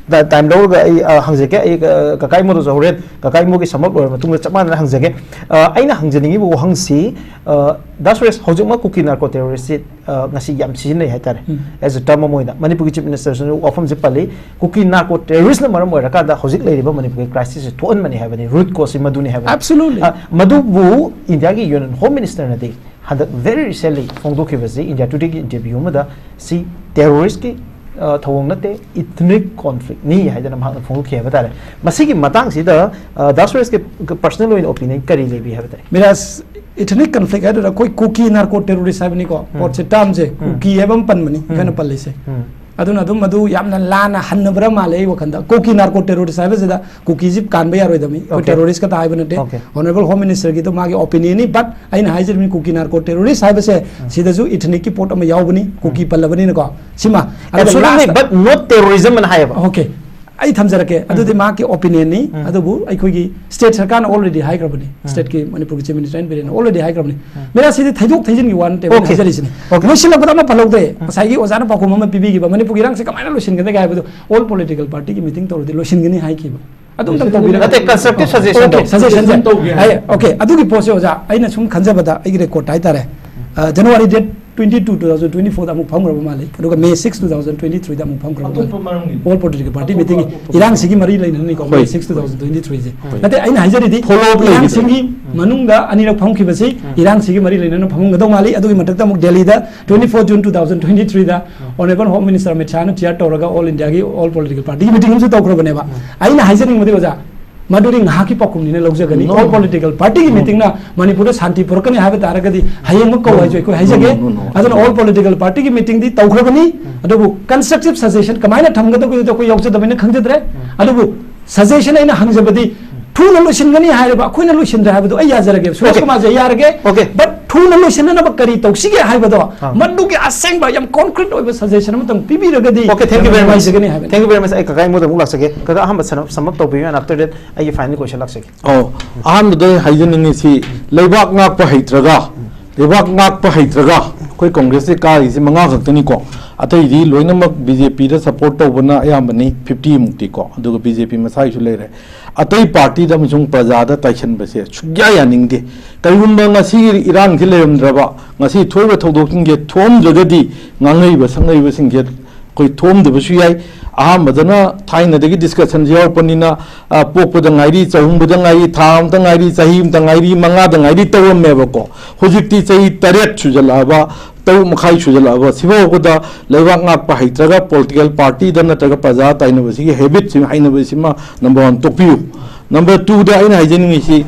ꯇꯥꯏꯝ ꯂꯧꯔꯒ ꯑꯩ, ꯑ, ꯍꯪꯖꯒꯦ꯫ ꯑꯩ, ꯑ, ꯀꯀꯥ ꯏꯃꯣꯗꯁꯨ ꯍꯣꯔꯦꯟ ꯀꯀꯥ ꯏꯃꯣꯒꯤ sum up ꯂꯣꯏꯔ ꯃꯇꯨꯡꯗ ꯆꯞ ꯃꯥꯟꯅꯅ ꯍꯪꯖꯒꯦ꯫ ꯑ, ꯑꯩꯅ ꯍꯪꯖꯅꯤꯡꯉꯤꯕ ꯋꯥꯍꯪꯁꯤ, ꯑ, ꯗꯥ ꯁꯨꯔꯦꯁ, ꯍꯧꯖꯤꯛꯃꯛ ꯀꯨꯀꯤ narco terrorist ꯁꯤ, ꯑ, ꯉꯁꯤ ꯌꯥꯝ ꯁꯤꯖꯤꯟꯅꯩ ꯍꯥꯏꯇꯥꯔꯦ꯫ ꯎꯝ꯫ As a term ꯑꯃ ꯑꯣꯏꯅ ꯃꯅꯤꯄꯨꯔꯒꯤ Chief Minister ꯁꯤꯅ ꯋꯥꯐꯝꯁꯦ ꯄꯜꯂꯤ, ꯀꯨꯀꯤ narco terrorist ꯅ ꯃꯔꯝ ꯑꯣꯏꯔꯀꯥꯟꯗ ꯍꯧꯖꯤꯛ ꯂꯩꯔꯤꯕ ꯃꯅꯤꯄꯨꯔꯒꯤ crisis ꯁꯦ ꯊꯣꯛꯍꯟꯕꯅꯤ ꯍꯥꯏꯕꯅꯤ, root cause ꯁꯤ ꯃꯗꯨꯅꯤ ꯍꯥꯏꯕꯅꯤ꯫ Absolutely. ꯑ, ꯃꯗꯨꯕꯨ ꯏꯟꯗꯤꯌꯥꯒꯤ Union Home Minister ꯅꯗꯤ ꯍꯟꯗꯛ very recently ꯐꯣꯡꯗꯣꯛꯈꯤꯕꯁꯤ, India Today ꯒꯤ interview ꯑꯃꯗ, ꯁꯤ terrorist ꯀꯤ, ꯑ, ꯊꯧꯑꯣꯡ ꯅꯠꯇꯦ, ethnic conflict ꯅꯤ ꯍꯥꯏꯗꯅ ꯃꯍꯥꯛꯅ ꯐꯣꯡꯗꯣꯛꯈꯤ ꯍꯥꯏꯕ ꯇꯥꯔꯦ꯫ ꯃꯁꯤꯒꯤ ꯃꯇꯥꯡꯁꯤꯗ, ꯑ, ꯗꯥ ꯁꯨꯔꯦꯁꯀꯤ personal ꯑꯣꯏꯅ opinion ꯀꯔꯤ ꯂꯩꯕꯤ ꯍꯥꯏꯕ ꯇꯥꯏ? ꯃꯤꯔꯥꯖ, ethnic conflict ꯍꯥꯏꯗꯨꯅ ꯑꯩꯈꯣꯏ ꯀꯨꯀꯤ narco terrorist ꯍꯥꯏꯕꯅꯤꯀꯣ, ꯎꯝ꯫ ꯄꯣꯠꯁꯦ term ꯁꯦ, ꯎꯝ꯫ ꯀꯨꯀꯤ ꯍꯥꯏꯕ ꯑꯃ ꯄꯟꯕꯅꯤ, ꯎꯝ꯫ ꯑꯩꯈꯣꯏꯅ ꯄꯜꯂꯤꯁꯦ꯫ ꯎꯝ꯫ ꯑꯗꯨꯅ ꯑꯗꯨꯝ ꯃꯗꯨ ꯌꯥꯝꯅ ꯂꯥꯟꯅ ꯍꯟꯅꯕ꯭ꯔꯥ ꯃꯥꯜꯂꯦ ꯑꯩ ꯋꯥꯈꯜꯗ꯫ ꯀꯨꯀꯤ narco terrorist ꯍꯥꯏꯕꯁꯤꯗ ꯀꯨꯀꯤꯁꯤ ꯀꯥꯟꯕ ꯌꯥꯔꯣꯏꯗꯕꯅꯤ꯫ ꯑꯩꯈꯣꯏ Okay. terrorist ꯈꯛꯇ ꯍꯥꯏꯕ ꯅꯠꯇꯦ꯫ Okay. Honourable Home Minister ꯒꯤꯗꯣ ꯃꯥꯒꯤ opinion ꯅꯤ, but ꯑꯩꯅ ꯍꯥꯏꯖꯔꯤꯕꯅꯤ, ꯀꯨꯀꯤ narco terrorist ꯍꯥꯏꯕꯁꯦ ꯎꯝ꯫ ꯁꯤꯗꯁꯨ ethnic ꯀꯤ ꯄꯣꯠ ꯑꯃ ꯌꯥꯎꯕꯅꯤ, ꯀꯨꯀꯤ ꯎꯝ꯫ ꯄꯜꯂꯕꯅꯤꯅꯀꯣ꯫ ꯁꯤꯃ꯫ ꯑꯗꯨꯒ Absolutely, last but not terrorism ꯑꯅ ꯍꯥꯏꯌꯦꯕ꯫ Okay. ꯑꯩ ꯊꯝꯖꯔꯛꯀꯦ꯫ ꯎꯝ꯫ ꯑꯗꯨꯗꯤ ꯃꯍꯥꯛꯀꯤ opinion ꯅꯤ꯫ ꯎꯝ꯫ ꯑꯗꯨꯕꯨ ꯑꯩꯈꯣꯏꯒꯤ state ꯁꯔꯀꯥꯔꯅ already ꯍꯥꯏꯈ꯭ꯔꯕꯅꯤ꯫ ꯎꯝ꯫ State ꯀꯤ ꯃꯅꯤꯄꯨꯔꯒꯤ Chief Minister ꯑꯦꯟ ꯕꯤꯔꯦꯟꯅ already ꯍꯥꯏꯈ꯭ꯔꯕꯅꯤ꯫ ꯎꯝ꯫ ꯃꯤꯔꯥꯖ, ꯁꯤꯗꯤ ꯊꯩꯗꯣꯛ ꯊꯩꯖꯤꯟꯒꯤ ꯋꯥ ꯅꯠꯇꯦꯕ ꯑꯩꯅ Okay. ꯍꯥꯏꯖꯔꯤꯁꯤꯅꯤ꯫ Okay. ꯂꯣꯏꯁꯤꯜꯂꯛꯄꯗ ꯑꯃ ꯄꯜꯍꯧꯗꯦ꯫ ꯎꯝ꯫ ꯉꯁꯥꯏꯒꯤ ꯑꯣꯖꯥꯅ ꯄꯥꯎꯈꯨꯝ ꯑꯃ ꯄꯤꯕꯤꯈꯤꯕ, ꯃꯅꯤꯄꯨꯔꯒꯤ ꯏꯔꯥꯡꯁꯦ ꯀꯃꯥꯏꯅ ꯂꯣꯏꯁꯤꯟꯒꯗꯒꯦ ꯍꯥꯏꯕꯗꯨ, all political party ꯒꯤ meeting ꯇꯧꯔꯗꯤ ꯂꯣꯏꯁꯤꯟꯒꯅꯤ ꯍꯥꯏꯈꯤꯕ꯫ ꯑꯗꯨꯝꯇꯪ ꯇꯧꯕꯤꯔꯒ ꯅꯠꯇꯦ, constructive suggestion Okay, ꯇꯧ꯫ Suggestion ꯁꯦ꯫ Suggestion ꯇꯧꯒꯦ ꯍꯥꯏ꯫ ꯑꯩ, okay, ꯑꯗꯨꯒꯤ ꯄꯣꯠꯁꯦ ꯑꯣꯖꯥ, ꯑꯩꯅ ꯁꯨꯝ ꯈꯟꯖꯕꯗ ꯑꯩꯒꯤ record ꯍꯥꯏꯇꯥꯔꯦ꯫ ꯑ, January date twenty two, two thousand twenty four ꯗ ꯑꯃꯨꯛ ꯐꯝꯈ꯭ꯔꯕ ꯃꯥꯜꯂꯤ꯫ ꯑꯗꯨꯒ May six, two thousand twenty three ꯗ ꯑꯃꯨꯛ ꯐꯝꯈ꯭ꯔꯕ ꯃꯥꯜꯂꯤ꯫ ꯑꯇꯣꯞꯄ ꯃꯔꯝꯒꯤ꯫ All political party ꯑꯇꯣꯞꯄ, meeting ꯒꯤ ꯑꯇꯣꯞꯄ꯫ ꯏꯔꯥꯡꯁꯤꯒꯤ ꯃꯔꯤ ꯂꯩꯅꯅꯤꯀꯣ, ꯍꯣꯏ꯫ May six, two thousand twenty three ꯁꯦ꯫ ꯍꯣꯏ꯫ ꯅꯠꯇꯦ, ꯑꯩꯅ ꯍꯥꯏꯖꯔꯤꯗꯤ follow up ꯂꯩꯕꯤꯗ꯭ꯔꯦ꯫ ꯏꯔꯥꯡꯁꯤꯒꯤ ꯎꯝ꯫ ꯃꯅꯨꯡꯗ ꯑꯅꯤꯔꯛ ꯐꯝꯈꯤꯕꯁꯤ ꯎꯝ꯫ ꯏꯔꯥꯡꯁꯤꯒꯤ ꯃꯔꯤ ꯂꯩꯅꯅ ꯐꯝꯃꯝꯒꯗꯧ ꯃꯥꯜꯂꯤ꯫ ꯑꯗꯨꯒꯤ ꯃꯊꯛꯇ ꯑꯃꯨꯛ ꯗꯦꯜꯂꯤꯗ twenty four June two thousand twenty three ꯗ ꯎꯝ꯫ Honourable Home Minister Amit ꯁꯥꯍꯅ chair ꯇꯧꯔꯒ all India ꯒꯤ all political party ꯒꯤ meeting ꯑꯃꯁꯨ ꯇꯧꯈ꯭ꯔꯕꯅꯦꯕ꯫ ꯎꯝ꯫ ꯑꯩꯅ ꯍꯥꯏꯖꯅꯤꯡꯕꯗꯤ ꯑꯣꯖꯥ, ꯃꯗꯨꯗꯤ ꯉꯥꯏꯍꯥꯛꯀꯤ ꯄꯥꯎꯈꯨꯝꯅꯤꯅ ꯂꯧꯖꯒꯅꯤ꯫ No, All no. Political party ꯒꯤ No. Meeting ꯅ ꯃꯅꯤꯄꯨꯔꯗ ꯁꯥꯟꯇꯤ ꯄꯨꯔꯛꯀꯅꯤ ꯍꯥꯏꯕ ꯇꯥꯔꯒꯗꯤ ꯍꯌꯦꯡꯃꯛ ꯀꯧ No, ꯍꯥꯏꯁꯨ ꯑꯩꯈꯣꯏ ꯍꯥꯏꯖꯒꯦ꯫ No, no, no, no. ꯑꯗꯨꯅ all political party ꯒꯤ meeting ꯗꯤ ꯇꯧꯈ꯭ꯔꯕꯅꯤ꯫ ꯎꯝ꯫ ꯑꯗꯨꯕꯨ constructive suggestion ꯀꯃꯥꯏꯅ ꯊꯝꯒꯗꯕꯗꯨꯗꯤ ꯑꯩꯈꯣꯏ ꯌꯥꯎꯖꯗꯕꯅꯤꯅ ꯈꯪꯖꯗ꯭ꯔꯦ꯫ ꯎꯝ꯫ ꯑꯗꯨꯕꯨ suggestion ꯑꯩꯅ ꯍꯪꯖꯕꯗꯤ ꯎꯝ꯫ ꯊꯨꯅ ꯂꯣꯏꯁꯤꯟꯒꯅꯤ ꯍꯥꯏꯔꯤꯕ, ꯑꯩꯈꯣꯏꯅ ꯂꯣꯏꯁꯤꯟꯗ꯭ꯔꯦ ꯍꯥꯏꯕꯗꯣ ꯑꯩ ꯌꯥꯖꯔꯒꯦ, ꯁꯨꯔꯦꯁ Okay. ꯀꯨꯃꯥꯔꯁꯦ ꯌꯥꯔꯒꯦ꯫ Okay. But ꯊꯨꯅ ꯂꯣꯏꯁꯤꯟꯅꯅꯕ ꯀꯔꯤ ꯇꯧꯁꯤꯒꯦ ꯍꯥꯏꯕꯗꯣ, ꯑꯥ. ꯃꯗꯨꯒꯤ ꯑꯁꯦꯡꯕ ꯌꯥꯝ concrete ꯑꯣꯏꯕ suggestion ꯑꯃꯇꯪ ꯄꯤꯕꯤꯔꯒꯗꯤ Okay, thank you very much. ꯅꯨꯡꯉꯥꯏꯖꯒꯅꯤ ꯍꯥꯏꯕꯅꯤ꯫ Thank you very much. ꯑꯩ ꯀꯀꯥ ꯑꯩꯉꯣꯟꯗ ꯑꯃꯨꯛ ꯂꯥꯛꯆꯒꯦ꯫ ꯀꯀꯥ, ꯑꯍꯥꯟꯕ sum up, sum up ꯇꯧꯕꯤꯌꯨ, and after that ꯑꯩꯒꯤ final question ꯂꯥꯛꯆꯒꯦ꯫ ꯑꯣ, ꯑꯍꯥꯟꯕꯗ ꯑꯩ ꯍꯥꯏꯖꯅꯤꯡꯉꯤꯁꯤ, ꯂꯩꯕꯥꯛ ꯉꯥꯛꯄ ꯍꯩꯇ꯭ꯔꯒ, ꯂꯩꯕꯥꯛ ꯉꯥꯛꯄ ꯍꯩꯇ꯭ꯔꯒ ꯑꯩꯈꯣꯏ ꯀꯣꯡꯒ꯭ꯔꯦꯁꯁꯦ ꯀꯥꯔꯤꯁꯦ ꯃꯉꯥ ꯈꯛꯇꯅꯤꯀꯣ꯫ ꯑꯇꯩꯗꯤ ꯂꯣꯏꯅꯃꯛ ꯕꯤ ꯖꯦ ꯄꯤꯗ support ꯇꯧꯕꯅ ꯑꯌꯥꯝꯕꯅꯤ, fifty ꯃꯨꯛꯇꯤꯀꯣ, ꯑꯗꯨꯒ ꯕꯤ ꯖꯦ ꯄꯤ ꯃꯁꯥꯒꯤꯁꯨ ꯂꯩꯔꯦ꯫ ꯑꯇꯩ ꯄꯥꯔꯇꯤꯗ ꯑꯃꯁꯨꯡ ꯄ꯭ꯔꯖꯥꯗ ꯇꯥꯏꯁꯟꯕꯁꯦ ꯁꯨꯛꯌꯥ ꯌꯥꯅꯤꯡꯗꯦ꯫ ꯀꯔꯤꯒꯨꯝꯕ ꯉꯁꯤꯒꯤ ꯏꯔꯥꯡꯁꯤ ꯂꯩꯔꯝꯗ꯭ꯔꯕ, ꯉꯁꯤ ꯊꯣꯛꯏꯕ ꯊꯧꯗꯣꯛꯁꯤꯡꯁꯦ ꯊꯣꯛꯑꯝꯗ꯭ꯔꯒꯗꯤ ꯉꯥꯡꯅꯔꯤꯕ ꯁꯛꯅꯔꯤꯕꯁꯤꯡꯁꯦ ꯑꯩꯈꯣꯏ ꯊꯣꯛꯑꯝꯗꯕꯁꯨ ꯌꯥꯏ꯫ ꯑꯍꯥꯟꯕꯗꯅ ꯊꯥꯏꯅꯗꯒꯤ discussionꯁꯤ ꯌꯥꯎꯔꯛꯄꯅꯤꯅ, ꯑ, ꯄꯣꯛꯄꯗ ꯉꯥꯏꯔꯤ, ꯆꯍꯨꯝꯕꯗ ꯉꯥꯏꯔꯤ, ꯊꯥ ꯑꯃꯇ ꯉꯥꯏꯔꯤ, ꯆꯍꯤ ꯑꯃꯇ ꯉꯥꯏꯔꯤ, ꯃꯉꯥꯗ ꯉꯥꯏꯔꯤ ꯇꯧꯔꯝꯃꯦꯕꯀꯣ꯫ ꯍꯧꯖꯤꯛꯇꯤ ꯆꯍꯤ ꯇꯔꯦꯠ ꯁꯨꯖꯜꯂꯛꯑꯕ, ꯇꯔꯨꯛ ꯃꯈꯥꯏ ꯁꯨꯖꯜꯂꯛꯑꯕ, ꯁꯤꯐꯥꯎꯕꯗ ꯂꯩꯕꯥꯛ ꯉꯥꯛꯄ ꯍꯩꯇ꯭ꯔꯒ political partyꯗ ꯅꯠꯇ꯭ꯔꯒ ꯄ꯭ꯔꯖꯥ ꯇꯥꯏꯅꯕꯁꯤꯒꯤ habitꯁꯤ, ꯍꯩꯅꯕꯤꯁꯤꯃ number one ꯇꯣꯛꯄꯤꯌꯨ꯫ Number twoꯗ ꯑꯩꯅ ꯍꯥꯏꯖꯅꯤꯡꯉꯤꯁꯤ,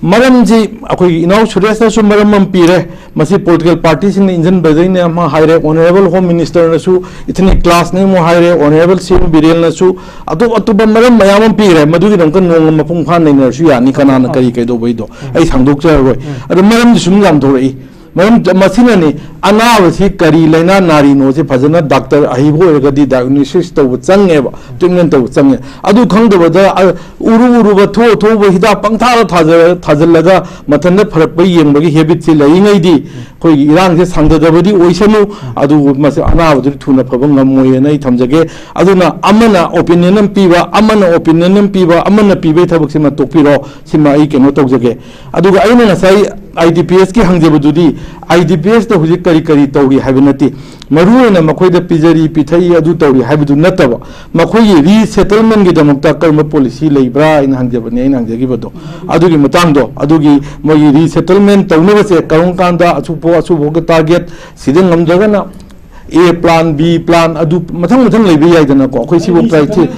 ꯃꯔꯝꯁꯤ ꯑꯩꯈꯣꯏꯒꯤ ꯏꯅꯥꯎ ꯁꯨꯔꯦꯁꯅꯁꯨ ꯃꯔꯝ ꯑꯃ ꯄꯤꯔꯦ, ꯃꯁꯤ political partyꯁꯤꯡꯅ ꯏꯟꯖꯟꯕꯗꯩꯅꯦ ꯑꯃ ꯍꯥꯏꯔꯦ, Honourable Home Ministerꯅꯁꯨ ethnic clashꯅꯤ ꯑꯃꯨꯛ ꯍꯥꯏꯔꯦ, Honourable ꯁꯤ ꯑꯦꯝ ꯕꯤꯔꯦꯟꯅꯁꯨ ꯑꯇꯣꯞ ꯑꯇꯣꯞꯄ ꯃꯔꯝ ꯃꯌꯥꯝ ꯑꯃ ꯄꯤꯈ꯭ꯔꯦ, ꯃꯗꯨꯒꯤꯗꯃꯛꯇ ꯅꯣꯡꯃ ꯃꯄꯨꯡ ꯐꯥꯅ ꯅꯩꯅꯔꯁꯨ ꯌꯥꯅꯤ, ꯀꯅꯥꯅ ꯀꯔꯤ ꯀꯩꯗꯧꯕꯩꯗꯣ ꯑꯩ ꯁꯥꯡꯗꯣꯛꯆꯔꯔꯣꯏ꯫ ꯑꯗꯣ ꯃꯔꯝꯗꯤ ꯁꯨꯝ ꯌꯥꯝꯊꯣꯔꯛꯏ꯫ ꯃꯔꯝ ꯃꯁꯤꯅꯅꯤ, ꯑꯅꯥꯕꯁꯤ ꯀꯔꯤ ꯂꯥꯏꯅꯥ ꯅꯥꯔꯤꯅꯣꯁꯤ ꯐꯖꯅ doctor ꯑꯍꯩꯕ ꯑꯣꯏꯔꯒꯗꯤ diagnosis ꯇꯧꯕ ꯆꯪꯉꯦꯕ, treatment ꯇꯧꯕ ꯆꯪꯉꯦ꯫ ꯑꯗꯨ ꯈꯪꯗꯕꯗ, ꯑ, ꯎꯔꯨ ꯎꯔꯨꯕ ꯊꯣꯛ ꯊꯣꯛꯄ ꯍꯤꯗꯥꯛ ꯄꯪꯊꯥꯗ ꯊꯥꯖ-, ꯊꯥꯖꯤꯜꯂꯒ ꯃꯊꯟꯇ ꯐꯔꯛꯄ ꯌꯦꯡꯕꯒꯤ habitꯁꯤ ꯂꯩꯔꯤꯉꯩꯗꯤ ꯑꯩꯈꯣꯏꯒꯤ ꯏꯔꯥꯡꯁꯦ ꯁꯥꯡꯊꯗꯕꯗꯤ ꯑꯣꯏꯁꯅꯨ, ꯑꯗꯨꯕꯨ ꯃꯁꯤ ꯑꯅꯥꯕꯗꯨꯗꯤ ꯊꯨꯅ ꯐꯕ ꯉꯝꯃꯣꯏꯅ ꯑꯩ ꯊꯝꯖꯒꯦ꯫ ꯑꯗꯨꯅ ꯑꯃꯅ opinion ꯑꯃ ꯄꯤꯕ, ꯑꯃꯅ opinion ꯑꯃ ꯄꯤꯕ, ꯑꯃꯅ ꯄꯤꯕꯒꯤ ꯊꯕꯛꯁꯤꯃ ꯇꯣꯛꯄꯤꯔꯣ, ꯁꯤꯃ ꯑꯩ ꯀꯩꯅꯣ ꯇꯧꯖꯒꯦ꯫ ꯑꯗꯨꯒ ꯑꯩꯅ ꯉꯁꯥꯏ I D P Sꯀꯤ ꯍꯪꯖꯕꯗꯨꯗꯤ, I D P Sꯇ ꯍꯧꯖꯤꯛ ꯀꯔꯤ ꯀꯔꯤ ꯇꯧꯔꯤ ꯍꯥꯏꯕ ꯅꯠꯇꯦ, ꯃꯔꯨꯑꯣꯏꯅ ꯃꯈꯣꯏꯗ ꯄꯤꯖꯔꯤ, ꯄꯤꯊꯛꯏ, ꯑꯗꯨ ꯇꯧꯔꯤ ꯍꯥꯏꯕꯗꯨ ꯅꯠꯇꯕ, ꯃꯈꯣꯏꯒꯤ resettlementꯒꯤꯗꯃꯛꯇ ꯀꯔꯝꯕ policy ꯂꯩꯕ꯭ꯔꯥ ꯍꯥꯏꯅ ꯍꯪꯖꯕꯅꯤ, ꯑꯩꯅ ꯍꯪꯖꯈꯤꯕꯗꯣ꯫ ꯑꯗꯨꯒꯤ ꯃꯇꯥꯡꯗꯣ, ꯑꯗꯨꯒꯤ ꯃꯣꯏꯒꯤ resettlement ꯇꯧꯅꯕꯁꯦ ꯀꯔꯝ ꯀꯥꯟꯗ ꯑꯁꯨꯛꯐꯥꯎ, ꯑꯁꯨꯛꯐꯥꯎꯒꯤ target, ꯁꯤꯗ ꯉꯝꯗ꯭ꯔꯒꯅ A plan, B plan, ꯑꯗꯨ ꯃꯊꯪ ꯃꯊꯪ ꯂꯩꯕ ꯌꯥꯏꯗꯅꯀꯣ꯫ ꯑꯩꯈꯣꯏ ꯁꯤꯕꯨ criteria-,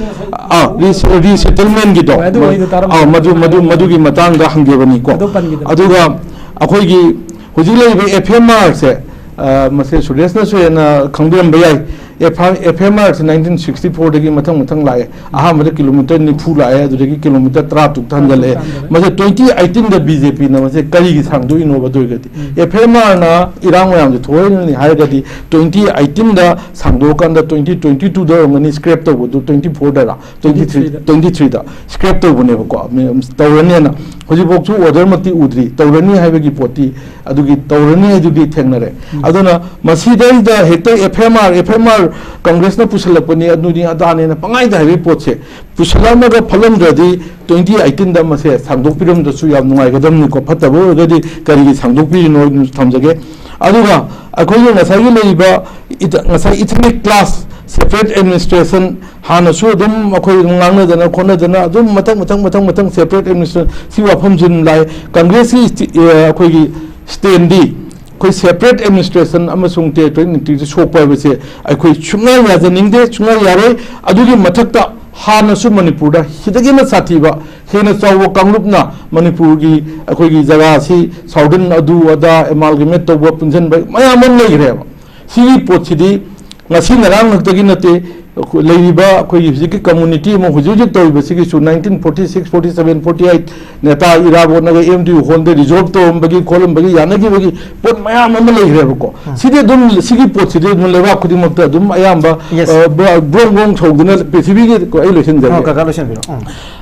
ꯑꯥ, res-, resettlementꯒꯤꯗꯣ꯫ ꯍꯣꯏ, ꯑꯗꯨ ꯋꯥꯔꯤꯗꯣ ꯇꯥꯔꯝꯃꯦ꯫ ꯑꯥ, ꯃꯗꯨ, ꯃꯗꯨ, ꯃꯗꯨꯒꯤ ꯃꯇꯥꯡꯗ ꯍꯪꯖꯕꯅꯤꯀꯣ꯫ ꯑꯗꯨ ꯄꯟꯈꯤꯗꯕ꯫ ꯑꯗꯨꯒ ꯑꯩꯈꯣꯏꯒꯤ ꯍꯧꯖꯤꯛ ꯂꯩꯔꯤꯕ F M R ꯁꯦ, ꯑ, ꯃꯁꯤ ꯁꯨꯔꯦꯁꯅꯁꯨ ꯍꯦꯟꯅ ꯈꯪꯕꯤꯔꯝꯕ ꯌꯥꯏ꯫ ꯑꯦꯐ ꯑꯦꯝ ꯑꯥꯔꯁꯤ ꯅꯥꯏꯟꯇꯤꯟ ꯁꯤꯛꯁꯇꯤ ꯐꯣꯔꯗꯒꯤ ꯃꯊꯪ ꯃꯊꯪ ꯂꯥꯛꯑꯦ꯫ ꯑꯍꯥꯟꯕꯗ ꯀꯤꯂꯣꯃꯤꯇꯔ ꯅꯤꯐꯨ ꯂꯥꯛꯑꯦ, ꯑꯗꯨꯗꯒꯤ ꯀꯤꯂꯣꯃꯤꯇꯔ ꯇꯔꯥ ꯇꯔꯨꯛꯇ ꯍꯟꯒꯠꯂꯛꯑꯦ꯫ ꯃꯁꯦ ꯇ꯭ꯋꯦꯟꯇꯤ ꯑꯩꯠꯇꯤꯟꯗ ꯕꯤ ꯖꯦ ꯄꯤꯅ ꯃꯁꯦ ꯀꯔꯤꯒꯤ ꯁꯥꯡꯗꯣꯛꯏꯅꯣꯕ? ꯑꯗꯨ ꯑꯣꯏꯔꯒꯗꯤ ꯑꯦꯐ ꯑꯦꯝ ꯑꯥꯔꯅ ꯏꯔꯥꯡ ꯃꯌꯥꯝꯁꯦ ꯊꯣꯛꯍꯜꯂꯤꯅꯤ ꯍꯥꯏꯔꯒꯗꯤ, ꯇ꯭ꯋꯦꯟꯇꯤ ꯑꯩꯠꯇꯤꯟꯗ ꯁꯥꯡꯗꯣꯛꯑꯀꯥꯟꯗ ꯇ꯭ꯋꯦꯟꯇꯤ ꯇ꯭ꯋꯦꯟꯇꯤ ꯇꯨꯗ ꯑꯣꯏꯔꯝꯒꯅꯤ ꯁ꯭ꯀ꯭ꯔꯦꯞ ꯇꯧꯕꯗꯨ, ꯇ꯭ꯋꯦꯟꯇꯤ ꯐꯣꯔꯗꯔ, ꯇ꯭ꯋꯦꯟꯇꯤ ꯊ꯭ꯔꯤ, ꯇ꯭ꯋꯦꯟꯇꯤ ꯊ꯭ꯔꯤꯗ ꯁ꯭ꯀ꯭ꯔꯦꯞ ꯇꯧꯕꯅꯦꯕꯀꯣ꯫ ꯇꯧꯔꯅꯦꯅ ꯍꯧꯖꯤꯛꯐꯥꯎꯁꯨ ꯑꯣꯔꯗꯔꯃꯛꯇꯤ ꯎꯗ꯭ꯔꯤ꯫ ꯇꯧꯔꯅꯤ ꯍꯥꯏꯕꯒꯤ ꯄꯣꯠꯇꯤ, ꯑꯗꯨꯒꯤ ꯇꯧꯔꯅꯤ ꯍꯥꯏꯗꯨꯗꯤ ꯊꯦꯡꯅꯔꯦ꯫ ꯑꯗꯨꯅ ꯃꯁꯤꯗꯩꯗ ꯍꯦꯛꯇ F M R, F M R ꯀꯪꯒ꯭ꯔꯦꯁꯅ ꯄꯨꯁꯜꯂꯛꯄꯅꯤ, ꯑꯗꯨꯅꯤ ꯑꯗꯥꯅꯦꯅ ꯄꯪꯍꯥꯏꯗ ꯍꯥꯏꯕꯒꯤ ꯄꯣꯠꯁꯦ ꯄꯨꯁꯜꯂꯛꯑꯝꯃꯒ ꯐꯠꯂꯝꯗ꯭ꯔꯗꯤ, ꯇ꯭ꯋꯦꯟꯇꯤ ꯑꯩꯠꯇꯤꯟꯗ ꯃꯁꯦ ꯁꯥꯡꯗꯣꯛꯄꯤꯔꯝꯗ꯭ꯔꯁꯨ ꯌꯥꯝ ꯅꯨꯡꯉꯥꯏꯒꯗꯕꯅꯤꯀꯣ꯫ ꯐꯠꯇꯕ ꯑꯣꯏꯔꯒꯗꯤ ꯀꯔꯤꯒꯤ ꯁꯥꯡꯗꯣꯛꯄꯤꯔꯤꯅꯣ ꯊꯝꯖꯒꯦ꯫ ꯑꯗꯨꯒ ꯑꯩꯈꯣꯏꯒꯤ ꯉꯁꯥꯏꯒꯤ ꯂꯩꯔꯤꯕ ꯏꯊ-, ꯉꯁꯥꯏ ethnic class separate administration ꯍꯥꯟꯅꯁꯨ ꯑꯗꯨꯝ ꯑꯩꯈꯣꯏ ꯑꯗꯨꯝ ꯉꯥꯡꯅꯗꯅ ꯈꯣꯠꯅꯗꯅ ꯑꯗꯨꯝ ꯃꯊꯪ, ꯃꯊꯪ, ꯃꯊꯪ, ꯃꯊꯪ separate administration ꯁꯤ ꯋꯥꯐꯝꯁꯤ ꯑꯗꯨꯝ ꯂꯥꯛꯑꯦ꯫ ꯀꯪꯒ꯭ꯔꯦꯁꯀꯤ ꯁ꯭ꯇꯤ-, ꯑ, ꯑꯩꯈꯣꯏꯒꯤ stand-ꯗꯤ ꯑꯩꯈꯣꯏ separate administration ꯑꯃꯁꯨꯡ territorial integrity ꯁꯣꯛꯄ ꯍꯥꯏꯕꯁꯦ ꯑꯩꯈꯣꯏ ꯁꯨꯡꯌꯥ ꯌꯥꯖꯅꯤꯡꯗꯦ, ꯁꯨꯡꯌꯥ ꯌꯥꯔꯣꯏ꯫ ꯑꯗꯨꯒꯤ ꯃꯊꯛꯇ ꯍꯥꯟꯅꯁꯨ ꯃꯅꯤꯄꯨꯔꯗ ꯁꯤꯗꯒꯤ ꯍꯦꯟꯅ ꯁꯥꯊꯤꯕ, ꯍꯦꯟꯅ ꯆꯥꯎꯕ ꯀꯥꯡꯂꯨꯞꯅ ꯃꯅꯤꯄꯨꯔꯒꯤ ꯑꯩꯈꯣꯏꯒꯤ ꯖꯒꯥꯁꯤ southern ꯑꯗꯨ ꯑꯗꯥ amalgamate ꯇꯧꯕ, ꯄꯨꯟꯁꯤꯟꯕ ꯃꯌꯥꯝ ꯑꯃ ꯂꯩꯈ꯭ꯔꯦꯕ꯫ ꯁꯤꯒꯤ ꯄꯣꯠꯁꯤꯗꯤ ꯉꯁꯤ ꯉꯔꯥꯡ ꯈꯛꯇꯒꯤ ꯅꯠꯇꯦ꯫ ꯑꯩꯈꯣꯏ ꯂꯩꯔꯤꯕ ꯑꯩꯈꯣꯏꯒꯤ ꯍꯧꯖꯤꯛꯀꯤ community ꯑꯃ ꯍꯧꯖꯤꯛ ꯍꯧꯖꯤꯛ ꯇꯧꯔꯤꯕꯁꯤꯒꯤꯁꯨ nineteen forty six, forty seven, forty eight ꯅꯦꯇꯥ ꯏꯔꯥꯕꯣꯠꯅꯒ M D U hall-ꯗ resolve ꯇꯧꯔꯝꯕꯒꯤ ꯈꯣꯠꯂꯝꯕꯒꯤ ꯌꯥꯅꯈꯤꯕꯒꯤ ꯄꯣꯠ ꯃꯌꯥꯝ ꯑꯃ ꯂꯩꯈ꯭ꯔꯦꯕꯀꯣ꯫ ꯁꯤꯗꯤ ꯑꯗꯨꯝ, ꯁꯤꯒꯤ ꯄꯣꯠꯁꯤꯗꯤ ꯑꯗꯨꯝ ꯂꯩꯕꯥꯛ ꯈꯨꯗꯤꯡꯃꯛꯇ ꯑꯗꯨꯝ ꯑꯌꯥꯝꯕ, Yes. ꯑ, ꯕ꯭ꯔ-, ꯕ꯭ꯔꯣꯡ ꯕ꯭ꯔꯣꯡ ꯁꯧꯗꯨꯅ ꯄ꯭ꯔꯤꯊꯤꯕꯤꯒꯤ, ꯑꯩ ꯂꯣꯏꯁꯤꯟꯖꯔꯒꯦ꯫ ꯑꯣ, ꯀꯀꯥ ꯂꯣꯏꯁꯤꯟꯕꯤꯔꯣ꯫ ꯎꯝ꯫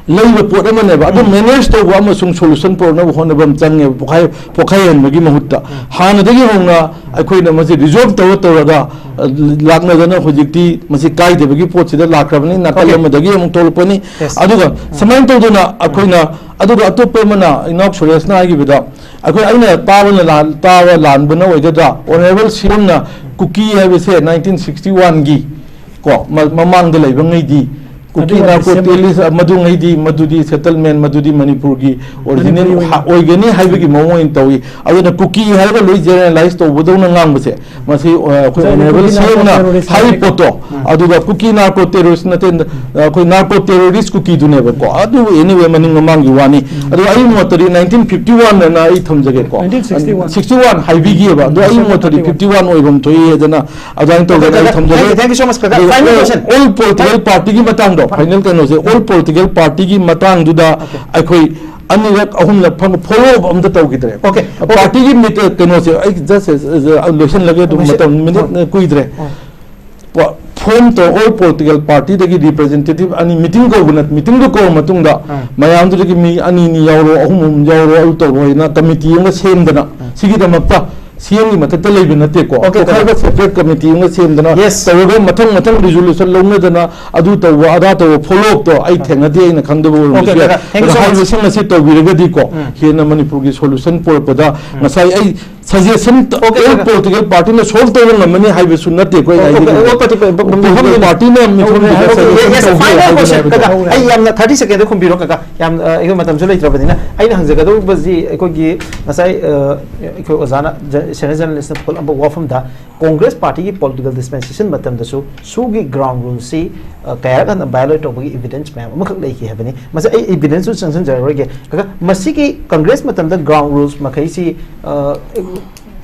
ꯂꯩꯕ ꯄꯣꯠ ꯑꯃꯅꯦꯕ꯫ ꯑꯗꯨ ꯎꯝ꯫ Manage ꯇꯧꯕ ꯑꯃꯁꯨꯡ solution ꯄꯨꯔꯛꯅꯕ ꯍꯣꯠꯅꯕ ꯑꯃ ꯆꯪꯉꯦꯕ, ꯄꯣꯈꯥꯏ-, ꯄꯣꯈꯥꯏꯍꯟꯕꯒꯤ ꯃꯍꯨꯠꯇ꯫ ꯎꯝ꯫ ꯍꯥꯟꯅꯗꯒꯤ ꯍꯧꯅ ꯑꯩꯈꯣꯏꯅ ꯃꯁꯤ resolve ꯇꯧꯔ ꯇꯧꯔꯒ, ꯑ, ꯂꯥꯛꯅꯗꯅ ꯍꯧꯖꯤꯛꯇꯤ ꯃꯁꯤ ꯀꯥꯏꯗꯕꯒꯤ ꯄꯣꯠꯁꯤꯗ ꯂꯥꯛꯈ꯭ꯔꯕꯅꯤ, ꯅꯥꯀꯜ Okay. ꯑꯃꯗꯒꯤ ꯑꯃꯨꯛ ꯊꯣꯛꯂꯛꯄꯅꯤ꯫ Yes. ꯑꯗꯨꯒ ꯎꯝ꯫ ꯁꯨꯃꯥꯏꯅ ꯇꯧꯗꯅ ꯎꯝ꯫ ꯑꯩꯈꯣꯏꯅ, ꯑꯗꯨꯒ ꯑꯇꯣꯞꯄ ꯑꯃꯅ, ꯏꯅꯥꯎ ꯁꯨꯔꯦꯁꯅ ꯍꯥꯏꯈꯤꯕꯗ, ꯑꯩꯈꯣꯏ, ꯑꯩꯅ ꯇꯥꯕꯅ ꯂꯥꯟ-, ꯇꯥꯕ ꯂꯥꯟꯕꯅ ꯑꯣꯏꯒꯗ꯭ꯔꯥ? Honourable C M-ꯅ ꯀꯨꯀꯤ ꯍꯥꯏꯕꯁꯦ nineteen sixty-one-ꯒꯤ ꯀꯣ, ꯃ-, ꯃꯃꯥꯡꯗ ꯂꯩꯕ ꯉꯩꯗꯤ ꯀꯨꯀꯤ ꯅꯥꯔꯀꯣ ꯇꯦꯔꯣꯔꯤꯁ ꯃꯗꯨꯉꯩꯗꯤ, ꯃꯗꯨꯗꯤ ꯁꯦꯇꯜꯃꯦꯟ, ꯃꯗꯨꯗꯤ ꯃꯅꯤꯄꯨꯔꯒꯤ ꯑꯣꯔꯤꯖꯤꯅꯦꯜ ꯑꯣꯏꯅ ꯑꯣꯏꯒꯅꯤ ꯍꯥꯏꯕꯒꯤ ꯃꯑꯣꯡ ꯑꯣꯏꯅ ꯇꯧꯏ꯫ ꯑꯗꯨꯅ ꯀꯨꯀꯤ ꯍꯥꯏꯔꯒ ꯂꯣꯏ ꯖꯦꯅꯔꯦꯂꯥꯏꯁ ꯇꯧꯕꯗꯧꯅ ꯉꯥꯡꯕꯁꯦ, ꯃꯁꯤ ꯑ, ꯑꯩꯈꯣꯏ ꯑꯣꯅꯔꯦꯕꯜ ꯁꯤ ꯑꯦꯝꯅ ꯍꯥꯏꯔꯤꯕ ꯄꯣꯠꯇꯣ, ꯑꯗꯨꯒ ꯀꯨꯀꯤ ꯅꯥꯔꯀꯣ ꯇꯦꯔꯣꯔꯤꯁ ꯅꯠꯇꯦ, ꯑ, ꯑꯩꯈꯣꯏ ꯅꯥꯔꯀꯣ ꯇꯦꯔꯣꯔꯤꯁ ꯀꯨꯀꯤꯗꯨꯅꯦꯕꯀꯣ꯫ ꯑꯗꯨꯕꯨ ꯑꯦꯅꯤꯋꯦ, ꯃꯅꯤꯡ ꯃꯃꯥꯡꯒꯤ ꯋꯥꯅꯤ꯫ ꯑꯗꯨꯒ ꯑꯩꯒꯤ ꯃꯣꯠꯇꯗꯤ ꯅꯥꯏꯟꯇꯤꯟ ꯐꯤꯐꯇꯤ ꯋꯥꯟ ꯑꯅ ꯑꯩ ꯊꯝꯖꯒꯦꯀꯣ꯫ ꯁꯤꯛꯁꯇꯤ ꯋꯥꯟ ꯍꯥꯏꯕꯤꯈꯤꯑꯕ, ꯑꯗꯣ ꯑꯩꯒꯤ ꯃꯣꯠꯇꯗꯤ ꯐꯤꯐꯇꯤ ꯋꯥꯟ ꯑꯣꯏꯐꯝ ꯊꯣꯛꯏ꯫ ꯑꯗꯨꯅ ꯑꯗꯨꯃꯥꯏꯅ ꯇꯧꯗꯅ ꯑꯩ ꯊꯝꯖꯒꯦ꯫ Thank you, thank you so much, ꯀꯀꯥ꯫ Final question꯫ All political party ꯒꯤ ꯃꯇꯥꯡꯗꯣ, ꯐꯥꯏꯅꯦꯜ ꯀꯩꯅꯣꯁꯦ, all political party ꯒꯤ ꯃꯇꯥꯡꯗꯨꯗ ꯑꯩꯈꯣꯏ ꯑꯅꯤꯔꯛ ꯑꯍꯨꯝꯂꯛ ꯐꯪ ꯐꯣꯂꯣ ꯑꯞ ꯑꯝꯇ ꯇꯧꯈꯤꯗ꯭ꯔꯦ꯫ ꯄꯥꯔꯇꯤꯒꯤ ꯃꯤꯠ ꯀꯩꯅꯣꯁꯦ ꯑꯩ ꯖꯁ ꯂꯣꯏꯁꯤꯜꯂꯒꯦ ꯑꯗꯨꯝ, ꯃꯇꯝ ꯃꯤꯅꯤꯠ ꯀꯨꯏꯗ꯭ꯔꯦ꯫ ꯐꯣꯝ ꯇꯧ, ꯑꯣꯜ ꯄꯣꯂꯤꯇꯤꯀꯦꯜ ꯄꯥꯔꯇꯤꯗꯒꯤ ꯔꯤꯄ꯭ꯔꯖꯦꯟꯇꯦꯇꯤꯚ ꯑꯅꯤ ꯃꯤꯇꯤꯡ ꯀꯧꯕꯅ, ꯃꯤꯇꯤꯡꯗꯨ ꯀꯧꯕ ꯃꯇꯨꯡꯗ ꯃꯌꯥꯝꯗꯨꯗꯒꯤ ꯃꯤ ꯑꯅꯤ ꯑꯅꯤ ꯌꯥꯎꯔꯣ, ꯑꯍꯨꯝ ꯑꯍꯨꯝ ꯌꯥꯎꯔꯣ, ꯑꯗꯨ ꯇꯧꯔꯣ ꯍꯥꯏꯅ ꯀꯃꯤꯇꯤ ꯑꯃ ꯁꯦꯝꯗꯅ, ꯁꯤꯒꯤꯗꯃꯛꯇ ꯁꯤ ꯑꯦꯝꯒꯤ ꯃꯊꯛꯇ ꯂꯩꯕ ꯅꯠꯇꯦꯀꯣ꯫ Okay, ꯇꯣꯈꯥꯏꯕ separate committee ꯑꯃ ꯁꯦꯝꯗꯅ ꯇꯧꯔꯒ ꯃꯊꯪ ꯃꯊꯪ ꯔꯤꯖꯣꯂꯨꯁꯟ ꯂꯧꯅꯗꯅ ꯑꯗꯨ ꯇꯧꯕ ꯑꯗꯥ ꯇꯧꯕ ꯐꯣꯂꯣ ꯑꯞꯇꯣ ꯑꯩ ꯊꯦꯡꯅꯗꯦ, ꯑꯩꯅ ꯈꯪꯗꯕ ꯑꯣꯏꯔꯝꯕꯁꯨ ꯌꯥꯏ꯫ Thank you so much꯫ ꯍꯥꯏꯔꯤꯕꯁꯤꯡ ꯑꯁꯤ ꯇꯧꯕꯤꯔꯒꯗꯤꯀꯣ, ꯍꯦꯟꯅ ꯃꯅꯤꯄꯨꯔꯒꯤ ꯁꯣꯂꯨꯁꯟ ꯄꯨꯔꯛꯄꯗ ꯉꯁꯥꯏ ꯑꯩ ꯁꯖꯦꯁꯟ ꯑꯣꯜ ꯄꯣꯂꯤꯇꯤꯀꯦꯜ ꯄꯥꯔꯇꯤꯅ ꯁꯣꯜꯕ ꯇꯧꯕ ꯉꯝꯃꯅꯤ ꯍꯥꯏꯕꯁꯨ ꯅꯠꯇꯦꯀꯣ꯫ ꯑꯩꯅ ꯍꯥꯏꯖꯅꯤꯡꯕꯗꯤ ꯃꯤꯐꯝꯗꯨꯒꯤ ꯄꯥꯔꯇꯤꯅ ꯃꯤꯐꯝꯗꯨꯗ ꯁꯖꯦꯁꯟ ꯇꯧꯕꯤꯌꯨ ꯍꯥꯏꯕꯅꯦ꯫ ꯑꯩ ꯌꯥꯝꯅ ꯊꯥꯔꯇꯤ ꯁꯦꯀꯦꯟꯗ ꯈꯨꯝꯕꯤꯔꯣ ꯀꯀꯥ꯫ ꯑꯩ ꯌꯥꯝꯅ, ꯑꯩꯈꯣꯏ ꯃꯇꯝꯁꯨ ꯂꯩꯇ꯭ꯔꯕꯅꯤꯅ ꯑꯩꯅ ꯍꯪꯖꯒꯗꯧꯕꯁꯤ ꯑꯩꯈꯣꯏꯒꯤ ꯉꯁꯥꯏ, ꯑ, ꯑꯩꯈꯣꯏ ꯑꯣꯖꯥꯅ, ꯁꯦꯅꯤꯌꯔ ꯖꯔꯅꯦꯂꯤꯁꯅ ꯄꯨꯈꯠꯂꯝꯕ ꯋꯥꯐꯝꯗ ꯀꯣꯡꯒ꯭ꯔꯦꯁ ꯄꯥꯔꯇꯤꯒꯤ ꯄꯣꯂꯤꯇꯤꯀꯦꯜ ꯗꯤꯁꯄꯦꯟꯁꯦꯁꯟ ꯃꯇꯝꯗꯁꯨ ꯁꯨꯒꯤ ꯒ꯭ꯔꯥꯎꯟ ꯔꯨꯜꯁꯤ, ꯑ, ꯀꯌꯥꯔꯛ ꯍꯟꯅ ꯚꯥꯏꯑꯣꯂꯦꯠ ꯇꯧꯕꯒꯤ ꯏꯚꯤꯗꯦꯟꯁ ꯃꯌꯥꯝ ꯑꯃꯈꯛ ꯂꯩꯈꯤ ꯍꯥꯏꯕꯅꯤ꯫ ꯃꯁꯤ ꯑꯩ ꯏꯚꯤꯗꯦꯟꯁꯁꯨ ꯆꯪꯁꯤꯟꯖꯔꯔꯣꯏꯒꯦ꯫ ꯀꯀꯥ, ꯃꯁꯤꯒꯤ ꯀꯪꯒ꯭ꯔꯦꯁ ꯃꯇꯝꯗ ꯒ꯭ꯔꯥꯎꯟ ꯔꯨꯜꯁ ꯃꯈꯩꯁꯤ, ꯑ,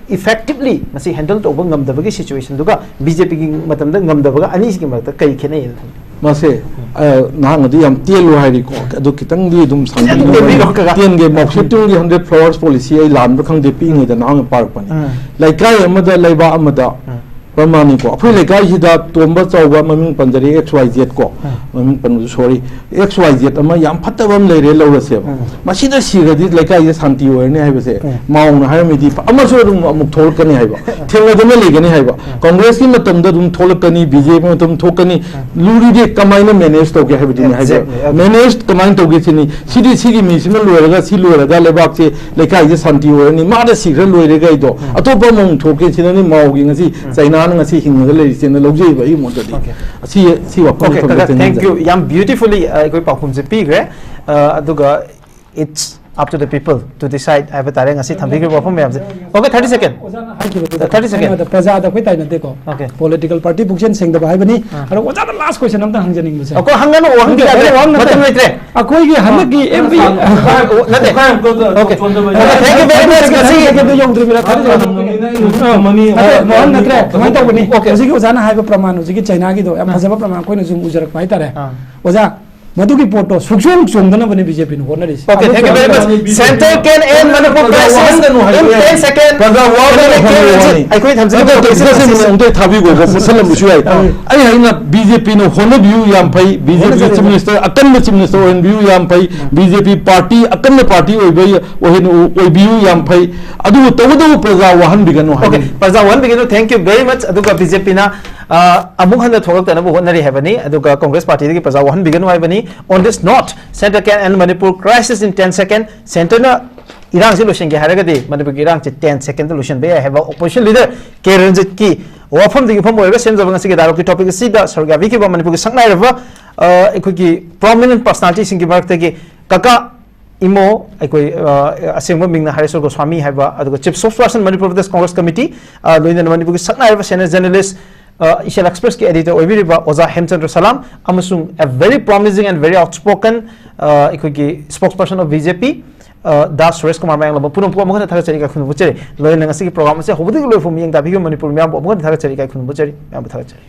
ꯏꯐꯦꯛꯇꯤꯕꯂꯤ ꯃꯁꯤ ꯍꯦꯟꯗꯜ ꯇꯧꯕ ꯉꯝꯗꯕꯒꯤ ꯁꯤꯆꯨꯋꯦꯁꯟꯗꯨꯒ ꯕꯤ ꯖꯦ ꯄꯤꯒꯤ ꯃꯇꯝꯗ ꯉꯝꯗꯕꯒ ꯑꯅꯤꯁꯤꯒꯤ ꯃꯔꯛꯇ ꯀꯔꯤ ꯈꯦꯠꯅꯩꯅ ꯈꯜꯂꯤ? ꯃꯁꯦ, ꯑ, ꯅꯍꯥꯛꯅꯗꯤ ꯌꯥꯝ ꯇꯦꯜꯂꯨ ꯍꯥꯏꯔꯤꯀꯣ, ꯑꯗꯨ ꯈꯤꯇꯪꯗꯤ ꯑꯗꯨꯝ ꯁꯥꯡꯕꯤꯌꯨ꯫ ꯇꯦꯟꯕꯤꯔꯣ, ꯀꯀꯥ꯫ ꯇꯦꯟꯒꯦ꯫ ꯃꯥꯎꯁꯦ ꯇꯨꯡꯒꯤ ꯍꯟꯗ꯭ꯔꯦꯠ ꯐ꯭ꯂꯥꯋꯔꯁ ꯄꯣꯂꯤꯁꯤ ꯑꯩ ꯂꯥꯟꯕ꯭ꯔꯥ ꯈꯪꯗꯦ, ꯄꯤꯛꯏꯉꯩꯗ ꯅꯍꯥꯛꯅ ꯄꯥꯔꯛꯄꯅꯤ꯫ ꯎꯝ꯫ ꯂꯩꯀꯥꯏ ꯑꯃꯗ, ꯂꯩꯕꯥꯛ ꯑꯃꯗ, ꯎꯝ꯫ ꯄ꯭ꯔꯃꯥꯅꯤꯀꯣ, ꯑꯩꯈꯣꯏ ꯂꯩꯀꯥꯏꯁꯤꯗ ꯇꯣꯝꯕ ꯆꯥꯎꯕ ꯃꯃꯤꯡ ꯄꯟꯖꯔꯤ, ꯑꯦꯛꯁ ꯋꯥꯏ ꯖꯦꯠ ꯀꯣ, ꯎꯝ꯫ ꯃꯃꯤꯡ ꯄꯟꯕꯗꯨ ꯁꯣꯔꯤ, ꯑꯦꯛꯁ ꯋꯥꯏ ꯖꯦꯠ ꯑꯃ ꯌꯥꯝ ꯐꯠꯇꯕ ꯑꯃ ꯂꯩꯔꯦ ꯂꯧꯔꯁꯦꯕ꯫ ꯎꯝ꯫ ꯃꯁꯤꯗ ꯁꯤꯔꯗꯤ ꯂꯩꯀꯥꯏꯁꯦ ꯁꯥꯟꯇꯤ ꯑꯣꯏꯔꯅꯤ ꯍꯥꯏꯕꯁꯦ, ꯎꯝ꯫ ꯃꯥꯎꯅ ꯍꯥꯏꯔꯝꯃꯤꯗꯤ ꯑꯃꯁꯨ ꯑꯗꯨꯝ ꯑꯃꯨꯛ ꯊꯣꯛꯂꯛꯀꯅꯤ ꯍꯥꯏꯕ, ꯊꯦꯡꯅꯗꯅ ꯂꯩꯒꯅꯤ ꯍꯥꯏꯕ꯫ ꯎꯝ꯫ ꯀꯪꯒ꯭ꯔꯦꯁꯀꯤ ꯃꯇꯝꯗ ꯑꯗꯨꯝ ꯊꯣꯛꯂꯛꯀꯅꯤ, ꯕꯤ ꯖꯦ ꯄꯤ ꯃꯇꯝ ꯊꯣꯛꯀꯅꯤ꯫ ꯎꯝ꯫ ꯂꯨꯔꯤꯗꯤ ꯀꯃꯥꯏꯅ ꯃꯦꯅꯦꯖ ꯇꯧꯒꯦ ꯍꯥꯏꯕꯗꯨꯅꯤ ꯍꯥꯏꯕ꯫ Exactly, okay꯫ ꯃꯦꯅꯦꯖ ꯀꯃꯥꯏꯅ ꯇꯧꯒꯦ ꯁꯤꯅꯤ꯫ ꯁꯤꯗꯤ ꯁꯤꯒꯤ ꯃꯤꯁꯤꯅ ꯂꯣꯏꯔꯒ, ꯁꯤ ꯂꯣꯏꯔꯒ ꯂꯩꯕꯥꯛꯁꯦ, ꯂꯩꯀꯥꯏꯁꯦ ꯁꯥꯟꯇꯤ ꯑꯣꯏꯔꯅꯤ, ꯃꯥꯗ ꯁꯤꯈ꯭ꯔ ꯂꯣꯏꯔꯦ ꯀꯩꯗꯣ, ꯎꯝ꯫ ꯑꯇꯣꯞꯄ ꯑꯃꯃꯨꯛ ꯊꯣꯛꯀꯦ ꯁꯤꯅꯅꯤ ꯃꯥꯎꯒꯤ ꯉꯁꯤ ꯎꯝ꯫ ꯆꯩꯅꯥ ꯃꯥꯅ ꯉꯁꯤ ꯍꯤꯡꯉꯒ ꯂꯩꯔꯤꯁꯦꯅ ꯂꯧꯖꯩꯕ ꯑꯩꯒꯤ ꯃꯣꯠꯇꯗꯤ꯫ Okay. ꯑꯁꯤ ꯁꯤ ꯋꯥꯐꯝ Okay, ꯈꯛꯇ ꯀꯀꯥ, thank ꯊꯦꯡꯅꯖꯩ꯫ You. ꯌꯥꯝ beautifully, ꯑ, ꯑꯩꯈꯣꯏ ꯄꯥꯎꯈꯨꯝꯁꯦ ꯄꯤꯈ꯭ꯔꯦ꯫ ꯑ, ꯑꯗꯨꯒ it's up to the people to decide ꯍꯥꯏꯕ ꯇꯥꯔꯦ ꯉꯁꯤ ꯊꯝꯕꯤꯈ꯭ꯔꯤꯕ ꯋꯥꯐꯝ ꯃꯌꯥꯝꯁꯦ꯫ Okay, thirty second. ꯑꯣꯖꯥꯅ ꯍꯥꯏꯈꯤꯕꯗꯨꯗ Thirty second. ꯀꯩꯅꯣꯗ ꯄ꯭ꯔꯖꯥꯗ ꯑꯩꯈꯣꯏ ꯇꯥꯏꯅꯗꯦꯀꯣ꯫ Okay. Political party ꯄꯨꯛꯆꯦꯜ ꯁꯦꯡꯗꯕ ꯍꯥꯏꯕꯅꯤ꯫ ꯑꯥ. ꯑꯗꯣ ꯑꯣꯖꯥꯗ last question ꯑꯝꯇ ꯍꯪꯖꯅꯤꯡꯕꯁꯦ꯫ ꯑꯩꯈꯣꯏ ꯍꯪꯒꯅꯨ, ꯋꯥꯍꯪꯗꯤ ꯅꯠꯇꯦ, ꯌꯥꯗ꯭ꯔꯦ꯫ ꯋꯥꯍꯪ ꯅꯠꯇꯦ꯫ ꯃꯇꯝ ꯂꯩꯇ꯭ꯔꯦ꯫ ꯑꯩꯈꯣꯏꯒꯤ ꯍꯟꯗꯛꯀꯤ M P ꯅꯠꯇꯦ꯫ Okay. Okay, thank you very much. ꯉꯁꯤ ꯌꯧꯗ꯭ꯔꯤꯕꯅꯤꯅ ꯊꯥꯖꯤꯜꯂꯣ꯫ ꯅꯠꯇꯦ, ꯃꯣꯍꯟ ꯅꯠꯇ꯭ꯔꯦ, ꯀꯃꯥꯏꯅ ꯇꯧꯕꯅꯤ? Okay. ꯍꯧꯖꯤꯛꯀꯤ ꯑꯣꯖꯥꯅ ꯍꯥꯏꯕ ꯄ꯭ꯔꯃꯥꯟ, ꯍꯧꯖꯤꯛꯀꯤ ꯆꯩꯅꯥꯒꯤꯗꯣ ꯌꯥꯝ ꯑꯥ. ꯐꯖꯕ ꯄ꯭ꯔꯃꯥꯟ ꯑꯩꯈꯣꯏꯅꯁꯨ ꯎꯖꯔꯛꯄ ꯍꯥꯏꯇꯥꯔꯦ꯫ ꯑꯥ. ꯑꯣꯖꯥ, ꯃꯗꯨꯒꯤ ꯄꯣꯠꯇꯣ ꯁꯨꯡꯆꯣꯡ ꯆꯣꯡꯗꯅꯕꯅꯤ B J P ꯅ ꯍꯣꯠꯅꯔꯤꯁꯦ꯫ Okay, thank you very much. Center can end Manipur crisis in ten second. ꯄ꯭ꯔꯖꯥ ꯋꯥꯕ ꯀꯦ ꯔꯟꯖꯤꯠ, ꯍꯣꯠꯅꯕ ꯑꯩꯈꯣꯏ ꯊꯝꯖꯤꯜꯂꯤ ꯅꯠꯇꯦ, ꯄ꯭ꯔꯣꯐꯦꯁꯔ ꯄ꯭ꯔꯣꯐꯦꯁꯔ ꯁꯤꯡꯅ꯫ ꯁꯤꯡꯅ ꯑꯃꯨꯛꯇ ꯊꯥꯕꯤꯈꯣꯀꯣ, ꯃꯨꯠꯁꯜꯂꯝꯕꯁꯨ ꯌꯥꯏ꯫ ꯑꯩ ꯍꯥꯏꯅ B J P ꯅ ꯍꯣꯠꯅꯕꯤꯌꯨ ꯌꯥꯝ ꯐꯩ, B J P ꯍꯣꯠꯅꯖꯔꯤꯕꯅꯤ꯫ Chief Minister ꯑꯀꯟꯕ Chief Minister ꯑꯣꯏꯍꯟꯕꯤꯌꯨ ꯌꯥꯝ ꯐꯩ, B J P party ꯑꯀꯟꯕ party ꯑꯣꯏꯕ ꯑꯣꯏꯍꯟ-, ꯑꯣꯏꯕꯤꯌꯨ ꯌꯥꯝ ꯐꯩ, ꯑꯗꯨꯕꯨ ꯇꯧꯕꯇꯕꯨ ꯄ꯭ꯔꯖꯥ ꯋꯥꯍꯟꯕꯤꯒꯅꯨ Okay, ꯍꯥꯏꯕꯅꯤ꯫ ꯄ꯭ꯔꯖꯥ ꯋꯥꯍꯟꯕꯤꯒꯅꯨ, thank you very much꯫ ꯑꯗꯨꯒ B J P ꯅ, ꯑ, ꯑꯃꯨꯛ ꯍꯟꯅ ꯊꯣꯛꯂꯛꯇꯅꯕ ꯍꯣꯠꯅꯔꯤ ꯍꯥꯏꯕꯅꯤ, ꯑꯗꯨꯒ Congress party ꯗꯒꯤ ꯄ꯭ꯔꯖꯥ ꯋꯥꯍꯟꯕꯤꯒꯅꯨ ꯍꯥꯏꯕꯅꯤ꯫ On this note, center can end Manipur crisis in ten second. Center ꯅ ꯏꯔꯥꯡꯁꯤ ꯂꯣꯏꯁꯤꯟꯒꯦ ꯍꯥꯏꯔꯒꯗꯤ ꯃꯅꯤꯄꯨꯔꯒꯤ ꯏꯔꯥꯡꯁꯤ ten second ꯗ ꯂꯣꯏꯁꯤꯟꯕ ꯌꯥꯏ ꯍꯥꯏꯕ opposition leader ꯀꯦ ꯔꯟꯖꯤꯠꯀꯤ ꯋꯥꯐꯝꯗꯒꯤ ꯌꯨꯝꯐꯝ ꯑꯣꯏꯔꯒ ꯁꯦꯝꯖꯕ ꯉꯁꯤꯒꯤ dialogue ꯀꯤ topic ꯑꯁꯤꯗ ꯁꯔꯨꯛ ꯌꯥꯕꯤꯈꯤꯕ ꯃꯅꯤꯄꯨꯔꯒꯤ ꯁꯛꯅꯥꯏꯔꯕ, ꯑ, ꯑꯩꯈꯣꯏꯒꯤ prominent personality ꯁꯤꯡꯒꯤ ꯃꯔꯛꯇꯒꯤ ꯀꯀꯥ ꯏꯃꯣ, ꯑꯩꯈꯣꯏ, ꯑ, ꯑꯁꯦꯡꯕ ꯃꯤꯡꯅ ꯍꯔꯦꯁ꯭ꯋꯔ ꯒꯣꯁ꯭ꯋꯥꯃꯤ ꯍꯥꯏꯕ, ꯑꯗꯨꯒ Chief Spokesperson Manipur Pradesh Congress Committee, ꯑ, ꯂꯣꯏꯅꯅ ꯃꯅꯤꯄꯨꯔꯒꯤ ꯁꯛꯅꯥꯏꯔꯕ senior journalist, ꯑ, ꯏꯆꯦꯜ Express ꯀꯤ editor ꯑꯣꯏꯕꯤꯔꯤꯕ ꯑꯣꯖꯥ ꯍꯦꯝꯆꯟꯗ꯭ꯔ ꯁꯂꯥꯝ, ꯑꯃꯁꯨꯡ a very promising and very outspoken, ꯑ, ꯑꯩꯈꯣꯏꯒꯤ spokesperson of B J P, ꯑ, ꯗꯥ ꯁꯨꯔꯦꯁ ꯀꯨꯃꯥꯔ ꯃꯌꯥꯡꯂꯝꯕꯝ ꯄꯨꯝꯅꯃꯛꯄꯨ ꯑꯃꯨꯛ ꯍꯟꯅ ꯊꯥꯒꯠꯆꯔꯤ, ꯏꯀꯥꯏ ꯈꯨꯝꯅꯕ ꯎꯠꯆꯔꯤ꯫ ꯂꯣꯏꯅꯅ ꯉꯁꯤꯒꯤ program ꯑꯁꯦ ꯍꯧꯕꯗꯒꯤ ꯂꯣꯏꯐꯥꯎ ꯃꯤꯠꯌꯦꯡ ꯇꯥꯕꯤꯈꯤꯕ ꯃꯅꯤꯄꯨꯔ ꯃꯤꯌꯥꯝꯕꯨ ꯑꯃꯨꯛ ꯍꯟꯅ ꯊꯥꯒꯠꯆꯔꯤ, ꯏꯀꯥꯏ ꯈꯨꯝꯅꯕ ꯎꯠꯆꯔꯤ, ꯃꯌꯥꯝꯕꯨ ꯊꯥꯒꯠꯆꯔꯤ꯫